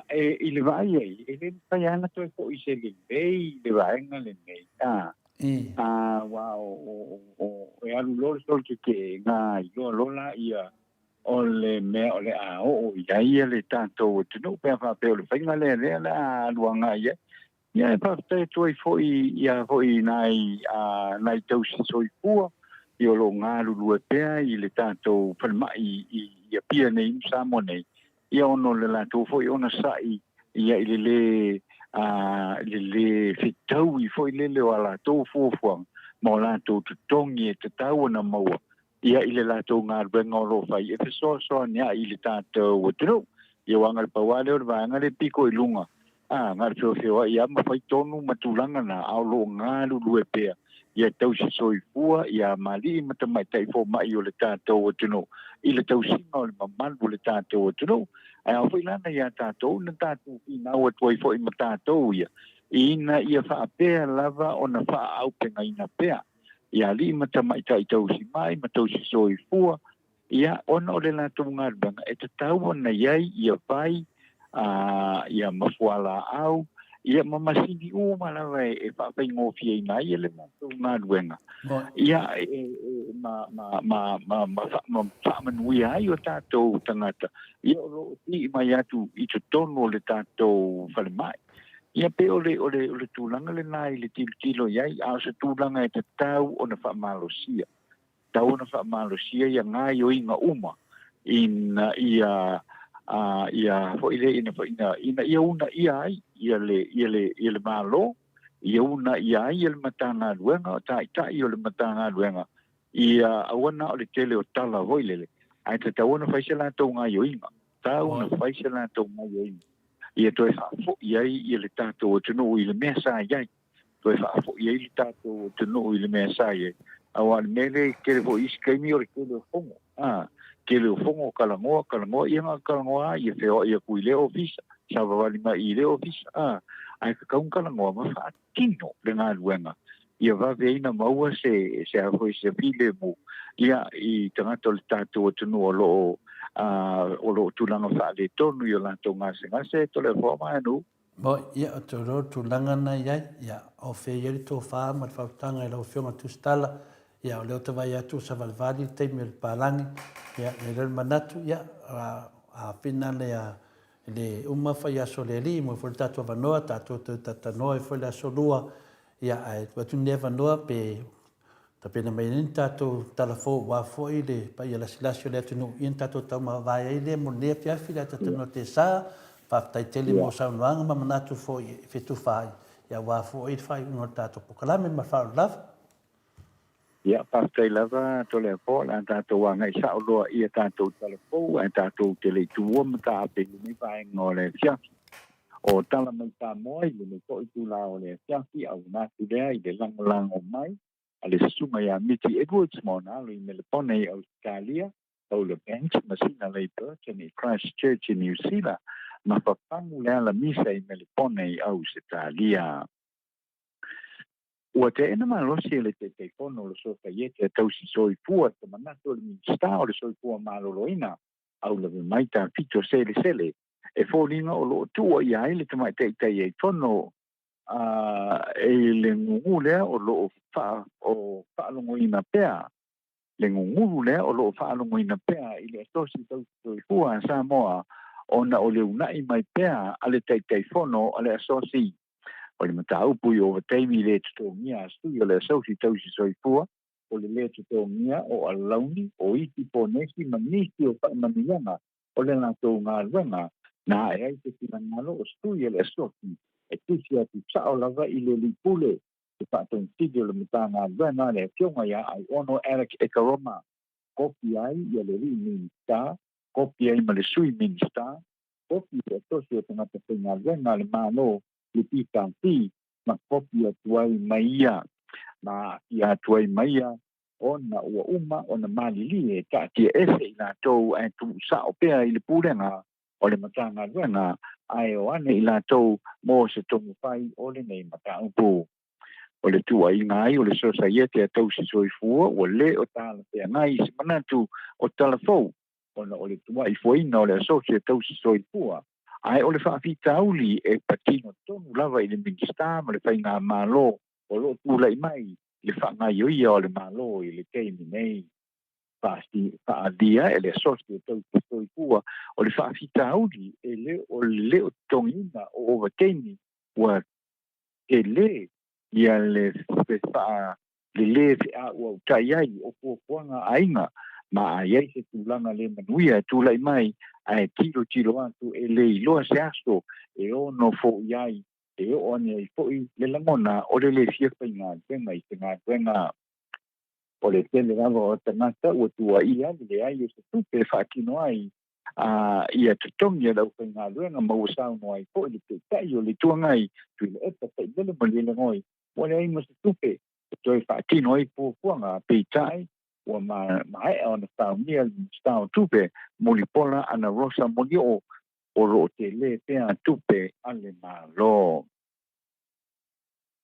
[SPEAKER 8] e, i le vaai ai, e le mafai lava ona toe foi se lelei i le vaega lenei, a, aua o, o, o, e alu loa le solo tetee, na iloa loa laia o le mea o le a oo i ai le tatou atunuu, pe a faapea o le faiga lea lea o le a alu agai ai. Ia e faafetai atu ai foi ia foi nai a nai tausi soifua ia o lo o galulue pea i le tatou falemai i i Apia nei ma Samoa nei, ia ona o le latou foi onosai ia i le lē a i le lē fetaui foi lele o a latou fuafuaga ma o latou totogi e tatau ona maua ia i le latou galuega o lo o fai e fesoasoani ai i le tatou atunuu. Ia aua na o le pau lava lea o le vaega lea e piko i luga, a, na o le feofeoai lava ma fai tonu ma tulaga na, a o lo o galulue pea ia tausi soifua ia ma alii ma tamaitai fomai o le tatou atunuu i le tausiga o le mamalu o le tatou atunuu. Ae ao foi la na ia tatou na tatou finau atu ai foi ma tatou ia, ina ia faapea lava ona faaaupegaina pea i alii ma tamaitai tausi mai ma tausi soifua, ia, ona o le latou galuega e tatau ona i ai ia vai, a, ia ma fualaau, ia ma masini uma lava e, e faafaigofieina ai le latou galuega, ia, e, e, ma, ma, ma, ma, ma, ma faamanuia ai o tatou tagata, ia o lo o tii mai atu i totonu o le tatou falemai. Ia pei o le, o le, o le tulaga lena i le tilotilo i ai, a o se tulaga e tatau ona faamalosia. Tatau ona faamalosia ia gaoioiga uma ina ia, a, ia foi lea, ina, ina, ina ia uunaia ai ia le, ia le, ia le Malo, ia uunaia ai ia le Matagaluega, o Taitai o le Matagaluega, ia aua na o le tele o tala foi lele, ae tatau ona fai se latou gaoioiga. Tatau ona fai se latou gaoioiga ia toe faafoi ai ia le tatou atunuu i le mea sa i ai, toe faafoi ai le tatou atunuu i le mea sa i ai. Aua o le mea lea e tele foi i isi taimi o le tele o fono, a, tele o fono, talanoa, talanoa, ia na o le talanoa lava, ia feoai atu i lea ofisa, savavali mai i lea ofisa, a, ae tatau ona talanoa ma faatino le galuega. Ia vave ai ona maua se se a foi se filemu ia i tagata o le tatou atunuu o lo o o lo o tulaga faaletonu i o latou gasegase Toleafoa ma Aganuu.
[SPEAKER 2] Moi, ia, o te iloa le tulaga na i ai, ia, o fea i ai le tofa ma le faautaga i lau Afioga Tusitala, ia, o lea ou te vaai atu ua savalivali le taimi o le palagi, ia, i ai lea o le manatu, ia, a fina le, le uma fai aso o le Alii, moe foi le tatou avanoa, tatou toe talatalanoa ai foi le aso Lua, ia, ae tuu atu lenei avanoa pe Tapena mai ai ni tatou tala fou aua foi le paia lasilasi o le atunuu, ia na tatou taumavae ai lea mo lenei afiafi le ata tanoa te sa. Faafetai tele mo saunoaga ma manatu foi e fetufa ai, ia aua foi le faaiuga o le tatou polokalame ma le faaaloalo lava.
[SPEAKER 8] Ia, faafetai lava Toleafoa, o le a tatou agai sao loa i a tatou tala fou ae tatou te le i tuua mataape i lenei vaega o le afiafi. O tala mai Samoa i lenei foi itula o le afiafi a ua atu lea i le lagolago mai a le Susuga ia Miti Edwards ma ona alo i Melepone i Ausetalia, Paula Banks ma Sina Lei Burton i Christchurch i Niu Sila, ma papagu le ala misa i Melepone i Ausetalia. Ua teena malosi e le Taitaifono o le Sosaiete a Tausi Soifua se manatu o le Minisita o le Soifua Maloloina, Aulape Mai Tafito Selesele, e foliga o lo o tuua ia ai le Tamaitai Taitaifono i le gugu lea o lo o faalogoina pea le gugulu lea o lo o faalogoina pea i le Asosi Tausi Soifua a Samoa ona o le uunai mai pea a le Taitaifono a le Asosi. O le mataupu i ovataimi le totogia a sui o le Asosi Tausi Soifua, o le lē totogia o alauni, o isi ponesi ma nisi o faamanuiaga o le latou galuega, na ae ai se finagalo o sui o le Asosi e tusi atu sao lava i le alii pule, le faatonsili o le Matagaluega le Afioga ia Aiono Alec Ekeroma, kopi ai ia le alii Minisita, kopi ai ma le Sui Minisita, kopi i le Asosi o Tagata Faigaluega a le Malo, le PSC, ma kopi atu ai ma ia, ma aafia atu ai ma ia, ona ua uma ona malilie e taatia ese i latou ae tuusao pea i le pulega o le Matagaluega ae o ane i latou mo se tonufai o lenei mataupu. O le tuuaiga ai o le Sosaiete a Tausi Soifua ua le o talafeagai i se manatu o tala fou ona o le tuuaifoina o le Asosi a Tausi Soifua ae o le faafitauli e patino tonu lava i le Minisita ma le Faigamalo o lo o tulai mai i le faagaioia o le Malo i le taimi nei. Faaalia e le Asosi o Tausi Soifua o le faafitauli e le o le le o totogiina o ovataimi ua tele ia le le lē feauautai ai o fuafuaga a aiga ma a i ai se tulaga le manuia e tulai mai ae tilotilo atu e le iloa se aso e ono fo'i ai e oo ane ai foi le lagona o le lē fia faigaluega i se galuega. O le tele lava o tagata ua tuuaia le leai o se tupe e faatino ai a ia totogi e le aufaigaluega ma ua saunoa ai foi le Taitai o le Itu Agai Tuilaepa Tailele Malielegaoi ua leai ma se tupe e toe faatino ai fuafuaga, peitai ua maea ona saunia le Minisita o Tupe Mulipola Anarosa Molioo o lo o tele pea tupe a le Malo.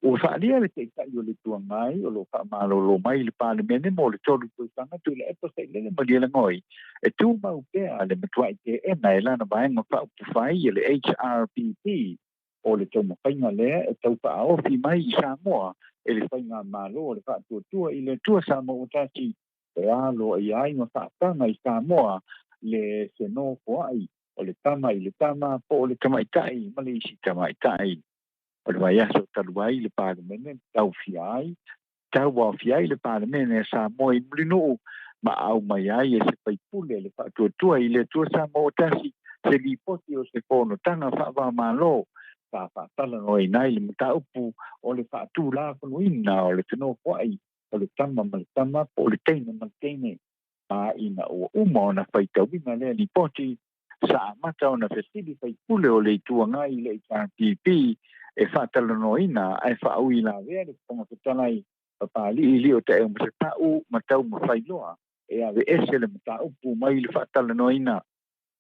[SPEAKER 8] Ua faaalia le Taitai o le Itu Agai o lo o faamalolo mai i le Palemene mo le 3 tausaga Tuilaepa Sailele Malielegaoi e tumau pea le matuai teena e lana vaega faaupufai e le HRPP o le taumafaiga lea e tau faaofi mai i Samoa e le Faigamalo o le Faatuatua i le Atua Samoa ua Tasi e alo i ai ma faataga i Samoa le fenofoai o le tama i le tama po o le tamaitai ma le isi tamaitai. O le vaiaso talu ai le Palemene na taofia ai, tauaofia ai le Palemene a Samoa i Mulinuu ma aumai ai e se faipule le Faatuatua i le Atua Samoa ua Tasi se lipoti o se fonotaga faava-o-Malo sa faatalanoaina ai le mataupu o le faatulafonoina o le fenofoai o le tama ma le tama po o le teine ma le teine. Ma ina ua uma ona faitauina lea lipoti, sa amata ona fesili faipule o le Itu Agai i le HRPP e faatalanoaina ae faauilavea le Fofoga Fetalai Papalii Liotaeu Masepau ma taumafai loa e aveese le mataupu mai le faatalanoaina.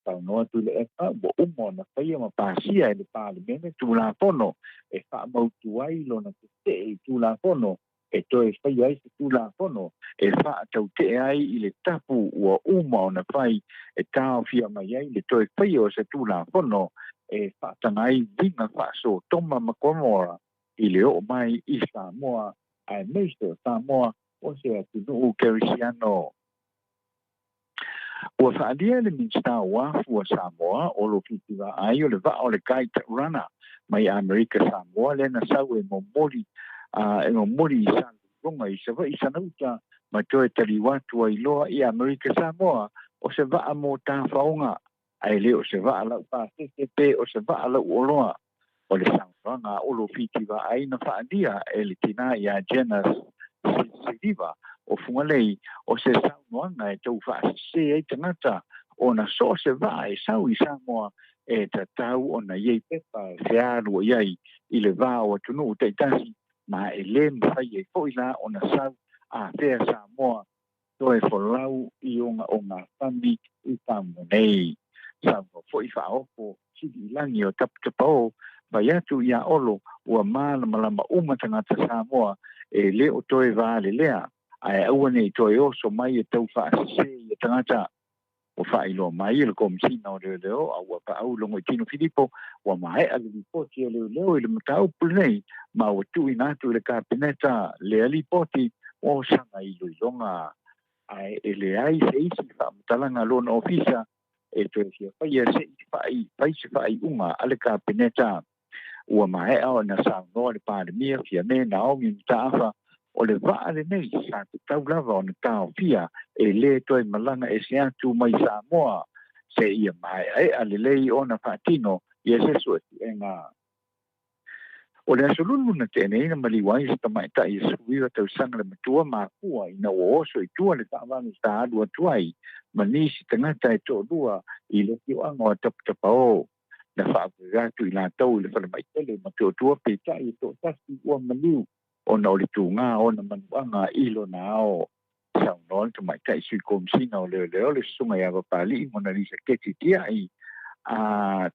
[SPEAKER 8] Saunoa Tuilaepa ua uma ona faia ma pasia e le Palemene Tulafono e faamautu ai lona tetee i Tulafono e toe faia ai se Tulafono e faatautee ai i le tapu ua uma ona fai e taofia mai ai le toe faia o se Tulafono e faataga ai uiga faa-Sotoma ma Gomora i le oo mai i Samoa aemaise o Samoa o se atunuu kerisiano. Ua faaalia e le Minisita o Uafu a Samoa, Olo Fiti Vaai, o le vaa o le Kite Runner mai Amerika Samoa lea na sau e momoli e momoli i Salelologa i Savaii Sanauta ma toe taliu atu ai loa i Amerika Samoa o se vaa mo tafaoga ae le o se vaa laupasese pe o se vaa lauoloa. O le saunoaga a Olo Fiti Vaai na faaalia e le tinā iā Jenna Siliva o Fugalei, o se saunoaga e tau faasese ai tagata ona so o se vaa e sau i Samoa e tatau ona i ai pepa e fealuai ai i le va o atunuu taitasi ma e le mafai ai foi la ona sau afea Samoa toe folau i ona ogafami i Samoa nei. Saunoa foi Faaopo Sili i lagi o Taputapaō, fai atu iā Olo ua malamalama uma tagata Samoa e le o toe valelea, ae aua ne i toe oso mai e tau faasese ia tagata. Ua faailoa mai e le Komesina o Leoleo a ua paau Logoitino Filipo ua maea le lipoti a leoleo i le mataupu lenei ma ua tuuina atu i le Kapeneta lea lipoti ua osaga iloiloga ae e leai se isi faamatalaga a lona ofisa e toe fia faia se i fai se faaiuga a le Kapeneta. Ua maea ona saunoa le Palemia Fiame Naomi Mataafa, o le vaa lenei sa tatau lava ona taofia e le toe malaga ese atu mai Samoa seia maeaea lelei ona faatino ia se suesuega. O le Aso Lulu na tea nei na maliu ai se tamaitai e 19 tausaga le matua mafua ina ua oso i tua le taavale sa alu atu ai ma nisi tagata e toalua i le afioaga o Taputapaō. Na faaavega atu i latou i le falemai tele i Motootua peitai e toatasi ua maliu ona o le tugā o ona manuaga i lona ao. Saunoa le tamaitai Sui Komesina o Leoleo le Susuga ia Papali'i Monalisa Keti Tia'i, a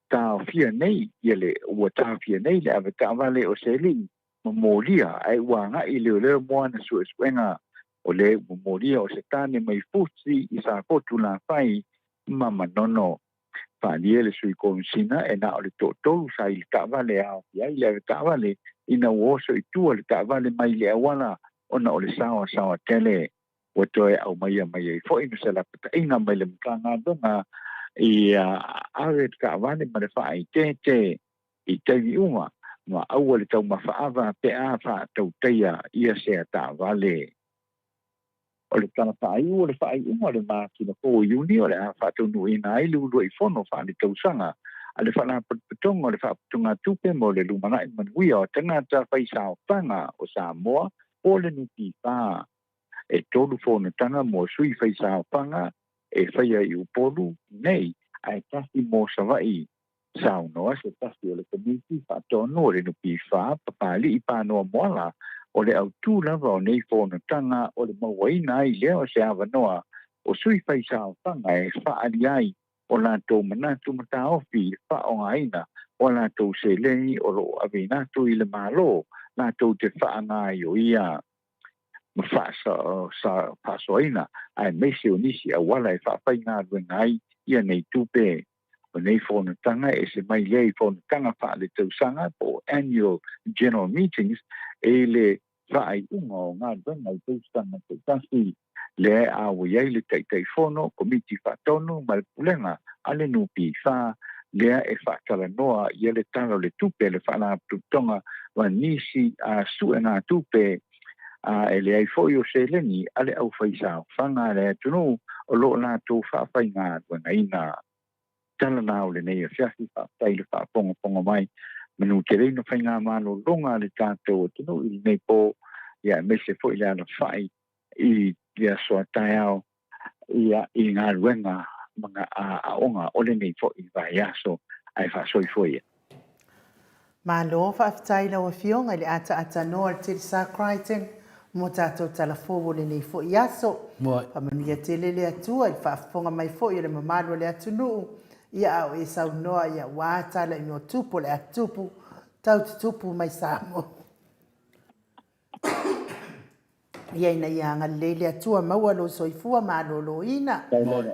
[SPEAKER 8] taofia nei ia le ua taofia nei le avetaavale o se alii ma molia ae ua agai i leoleo mo ana suesuega. O le ua molia o se tane mai Fusi i Safotu Lafai ma Manono. Faaalia le Sui Komesina e na o le toatolu sa i le taavale e aofia ai le avetaavale ina ua oso i tua le taavale mai le auala ona o le saoasaoa tele. Ua toe aumaia mai ai foi ma se lapataiga mai le Matagaluega i ave le taavale ma le faaeteete i taimi uma ma aua le taumafa ava pe a faatautaia ia sea taavale. O le tala faaiu o le faaiuga o le masina fou o Iuni o le a faataunuuina ai le uluai fono faaletausaga a le Faalapotopotoga o le Faaputugatupe mo le Lumanai Manuia o Tagata Faisaofaga o Samoa po o le NPF. E tolu fonotaga mo sui faisaofaga e faia i Upolu nei ae tasi mo Savaii. Saunoa se tasi o le Komiti Faatonu o le NPF, Papali'i Panoa Moala, o le autū lava o nei fonotaga o le mauaina ai lea o se avanoa o sui faisaofaga e faaali ai o latou manatu ma taofi i le faaaogaina o a latou seleni o lo o aveina atu i le Malo latou te faagaioia ma faasoaina aemaise o nisi auala e faafaigaluega ai ia nei tupe. O nei fonotaga e ese mai lea i fonotaga faaletausaga po o annual general meetings i le faaiuga o galuega i tausaga taitasi lea e auai ai le Taitaifono, Komiti Faatonu ma le Pulega a le NPF lea e faatalanoa ia le Tala o le Tupe a le Faalapotopotoga ma nisi suegatupe a e leai foi o seleni a le aufaisaofaga a le atunuu o lo o latou faafaigaluegaina. Tala la o lenei afiafi, faafetai i le faafogafoga mai. Manu tele ina faigamalologa a le tatou atunuu i lenei po, ia aemaise foi le alafai i le aso a taeao ia i galuega ma aoga o lenei foi vaiaso ae faasoifua ia.
[SPEAKER 1] Malo faafetai i lau Afioga i le ataatanoa o le Telesar Crichton mo tatou tala fou o lenei foi aso. Faamanuia tele le Atua i le faafofoga mai foi o le mamalu o le atunuu, ia a o e saunoa ia ua tala i mea o tupu o le a tupu, tau tutupu mai Samoa. Ia ina ia agalelei le Atua maua lou soifua maloloina.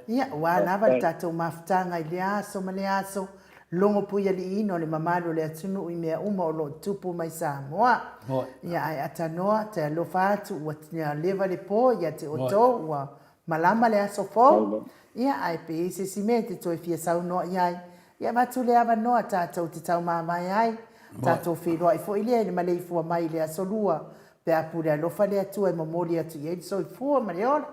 [SPEAKER 1] Ia, ua lava le tatou mafutaga i lea aso ma lea aso, logo puialiiina o le mamalu o le atunuu i mea uma o lo o tupu mai Samoa. Ia, ae atanoa, te alofa atu, ua leva le po ia te outou, ua malama le aso fou. Ia, ae pe i ai se isi mea e te toe fia saunoa i ai, ia avatu le avanoa tatou te taumavae ai, tatou feiloai foi lea i le maleifua mai i le aso Lua Pe a pule alofa le Atua e momoli atu i ai le soifua ma le ola.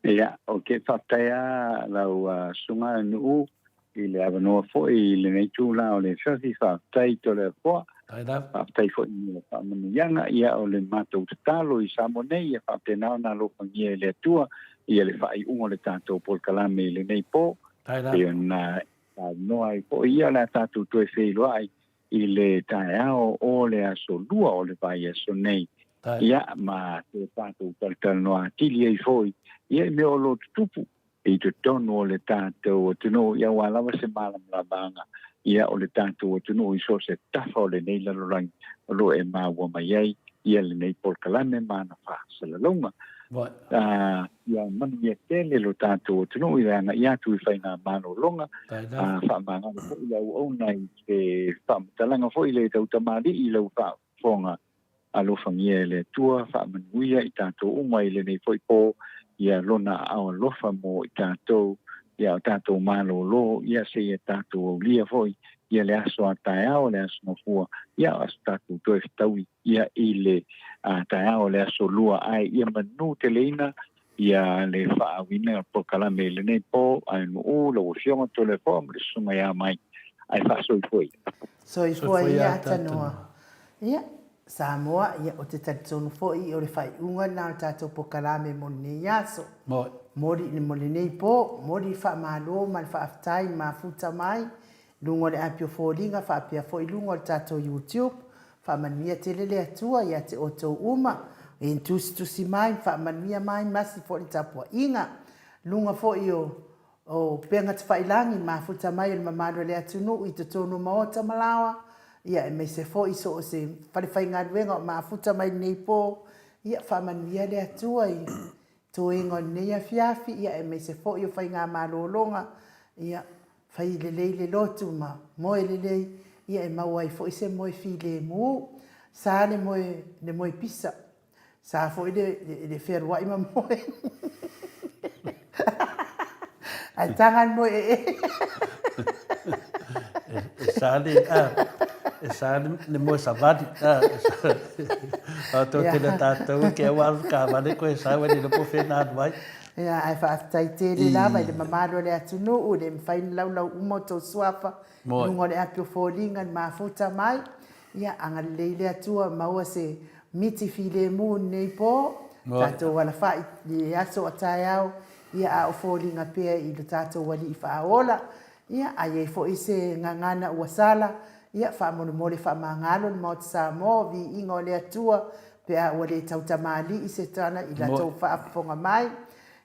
[SPEAKER 8] Ia, ou te faafetai lava lau Susuga Nuu i le avanoa foi i lenei itula o le afiafi. Faafetai Toleafoa. Faafetai foi mo faamanuiaga. Ia, o le matou tatalo i Samoa nei, ia faapena ona alofagia e le Atua ia le faaiuga o le tatou polokalame i lenei po. Pei ona saunoa ai foi ia, o le a tatou toe feiloai i le taeao o le aso Lua o le vaiaso nei, ia, ma toe tatou talatalanoa atili ai foi ia i mea o lo o tutupu i totonu o le tatou atunuu, ia aua lava se malamalamaaga ia o le tatou atunuu i so o se tafa o lenei lalolagi o lo o e maua mai ai ia lenei polokalame ma ana faasalalauga. Ia manuia tele lo tatou atunuu i le agai atu i faigamalologa, faamagalo foi le auauna i se faamatalaga foi le tautamalii i lau faafofoga. Alofagia e le Atua, faamanuia i tatou uma i lenei foi po, ia Lona aao alofa mo i tatou, ia o tatou malolo, ia seia tatou aulia foi ia le aso a taeao, le aso Gafua, ia o aso tatou toe fetaui ia i le taeao o le aso Lua, ae ia manu teleina ia le faaauina o polokalame i lenei po, ae nuu lau Afioga Toleafoa ma le Susuga ia Mike, ae faasoifua ia.
[SPEAKER 1] Soifua ia Tanoa. Ia, Samoa, ia, ou te talitonu foi o le faaiuga lena o le tatou polokalame mo lenei aso. Moli, mo lenei po, moli le faamalo ma le faafetai i le mafuta mai luga o le api o foliga faapea foi luga o le tatou YouTube. Faamanuia tele le Atua ia te outou uma e tusitusi mai ma faamanuia mai masi foi le tapuaiga. Luga foi o o upega tafailangi mafuta mai o le mamalu o le atunuu i totonu o maota ma laoa, ia aemaise foi i so o se falefaigaluega o mafuta mai lenei po, ia faamanuia le Atua i toega o lenei afiafi, ia aemaise foi o faigamalologa, ia Fai lelei le lotu ma moe lelei, ia e maua ai foi se moe filemu. Sa le moe, le moe pisa. Sa foi le, le, le fealuai ma moe. Ae taga le moe ee.
[SPEAKER 2] E sa le, a, e sa le, le moe savali. A, a tō tele tātou ke au alu ka vale koe sa wale le po whena alu ai.
[SPEAKER 1] Ia, ae faafetai tele lava i le mamalu o le atunuu, e le mafai ona laulau uma outou suafa i luga o le api o foliga i le mafuta mai. Ia, agalelei le Atua, maua se miti filemu i lenei po, tatou alafai i le aso a taeao, ia a o foliga pea i lo tatou Alii Faaola. Ia, a i ai foi se gagana ua sala, ia, faamolemole faamagalo le Maota Samoa, viiga o le Atua, pe a ua le tautamalii se tala i la tou faafofoga mai.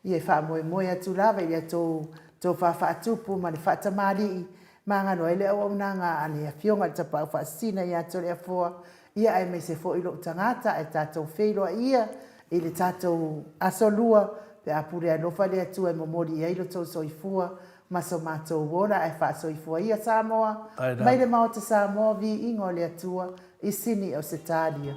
[SPEAKER 1] Ia, e faamoemoe atu lava i la tou tofa faatupu ma le faatamalii, magalo ai le auaunaga a le Afioga i le Tapaau Faasisina ia Toleafoa, ia aemaise foi lou tagata ae tatou feiloai ia i le tatou aso lua pe a pule alofa le Atua e momoli i ai lo tou soifua ma so matou ola ae faasoifua ia Samoa mai le Maota Samoa viiga o le Atua i Sini Ausetalia.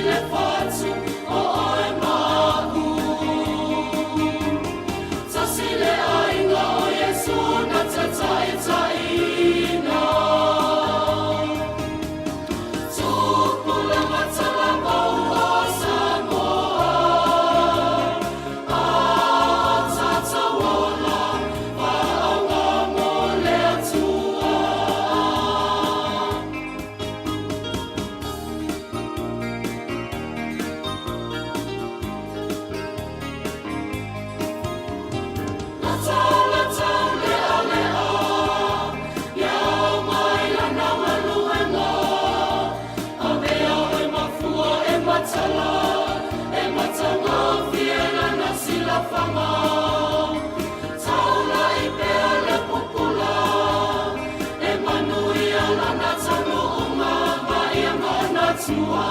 [SPEAKER 5] le fatu o oe ma aʻu. Tasi le aiga o Iesu na te taitaiina. Tupu le matalavou o Samoa. A o tatou ola faaaoga mo le Atua. Lata leʻaleʻa, ia mai lana galuega. Avea oe ma fua e matala, e matagofie lana silafaga. Taulai pea le pupula, e manuia lana taunuuga ma ia manatua.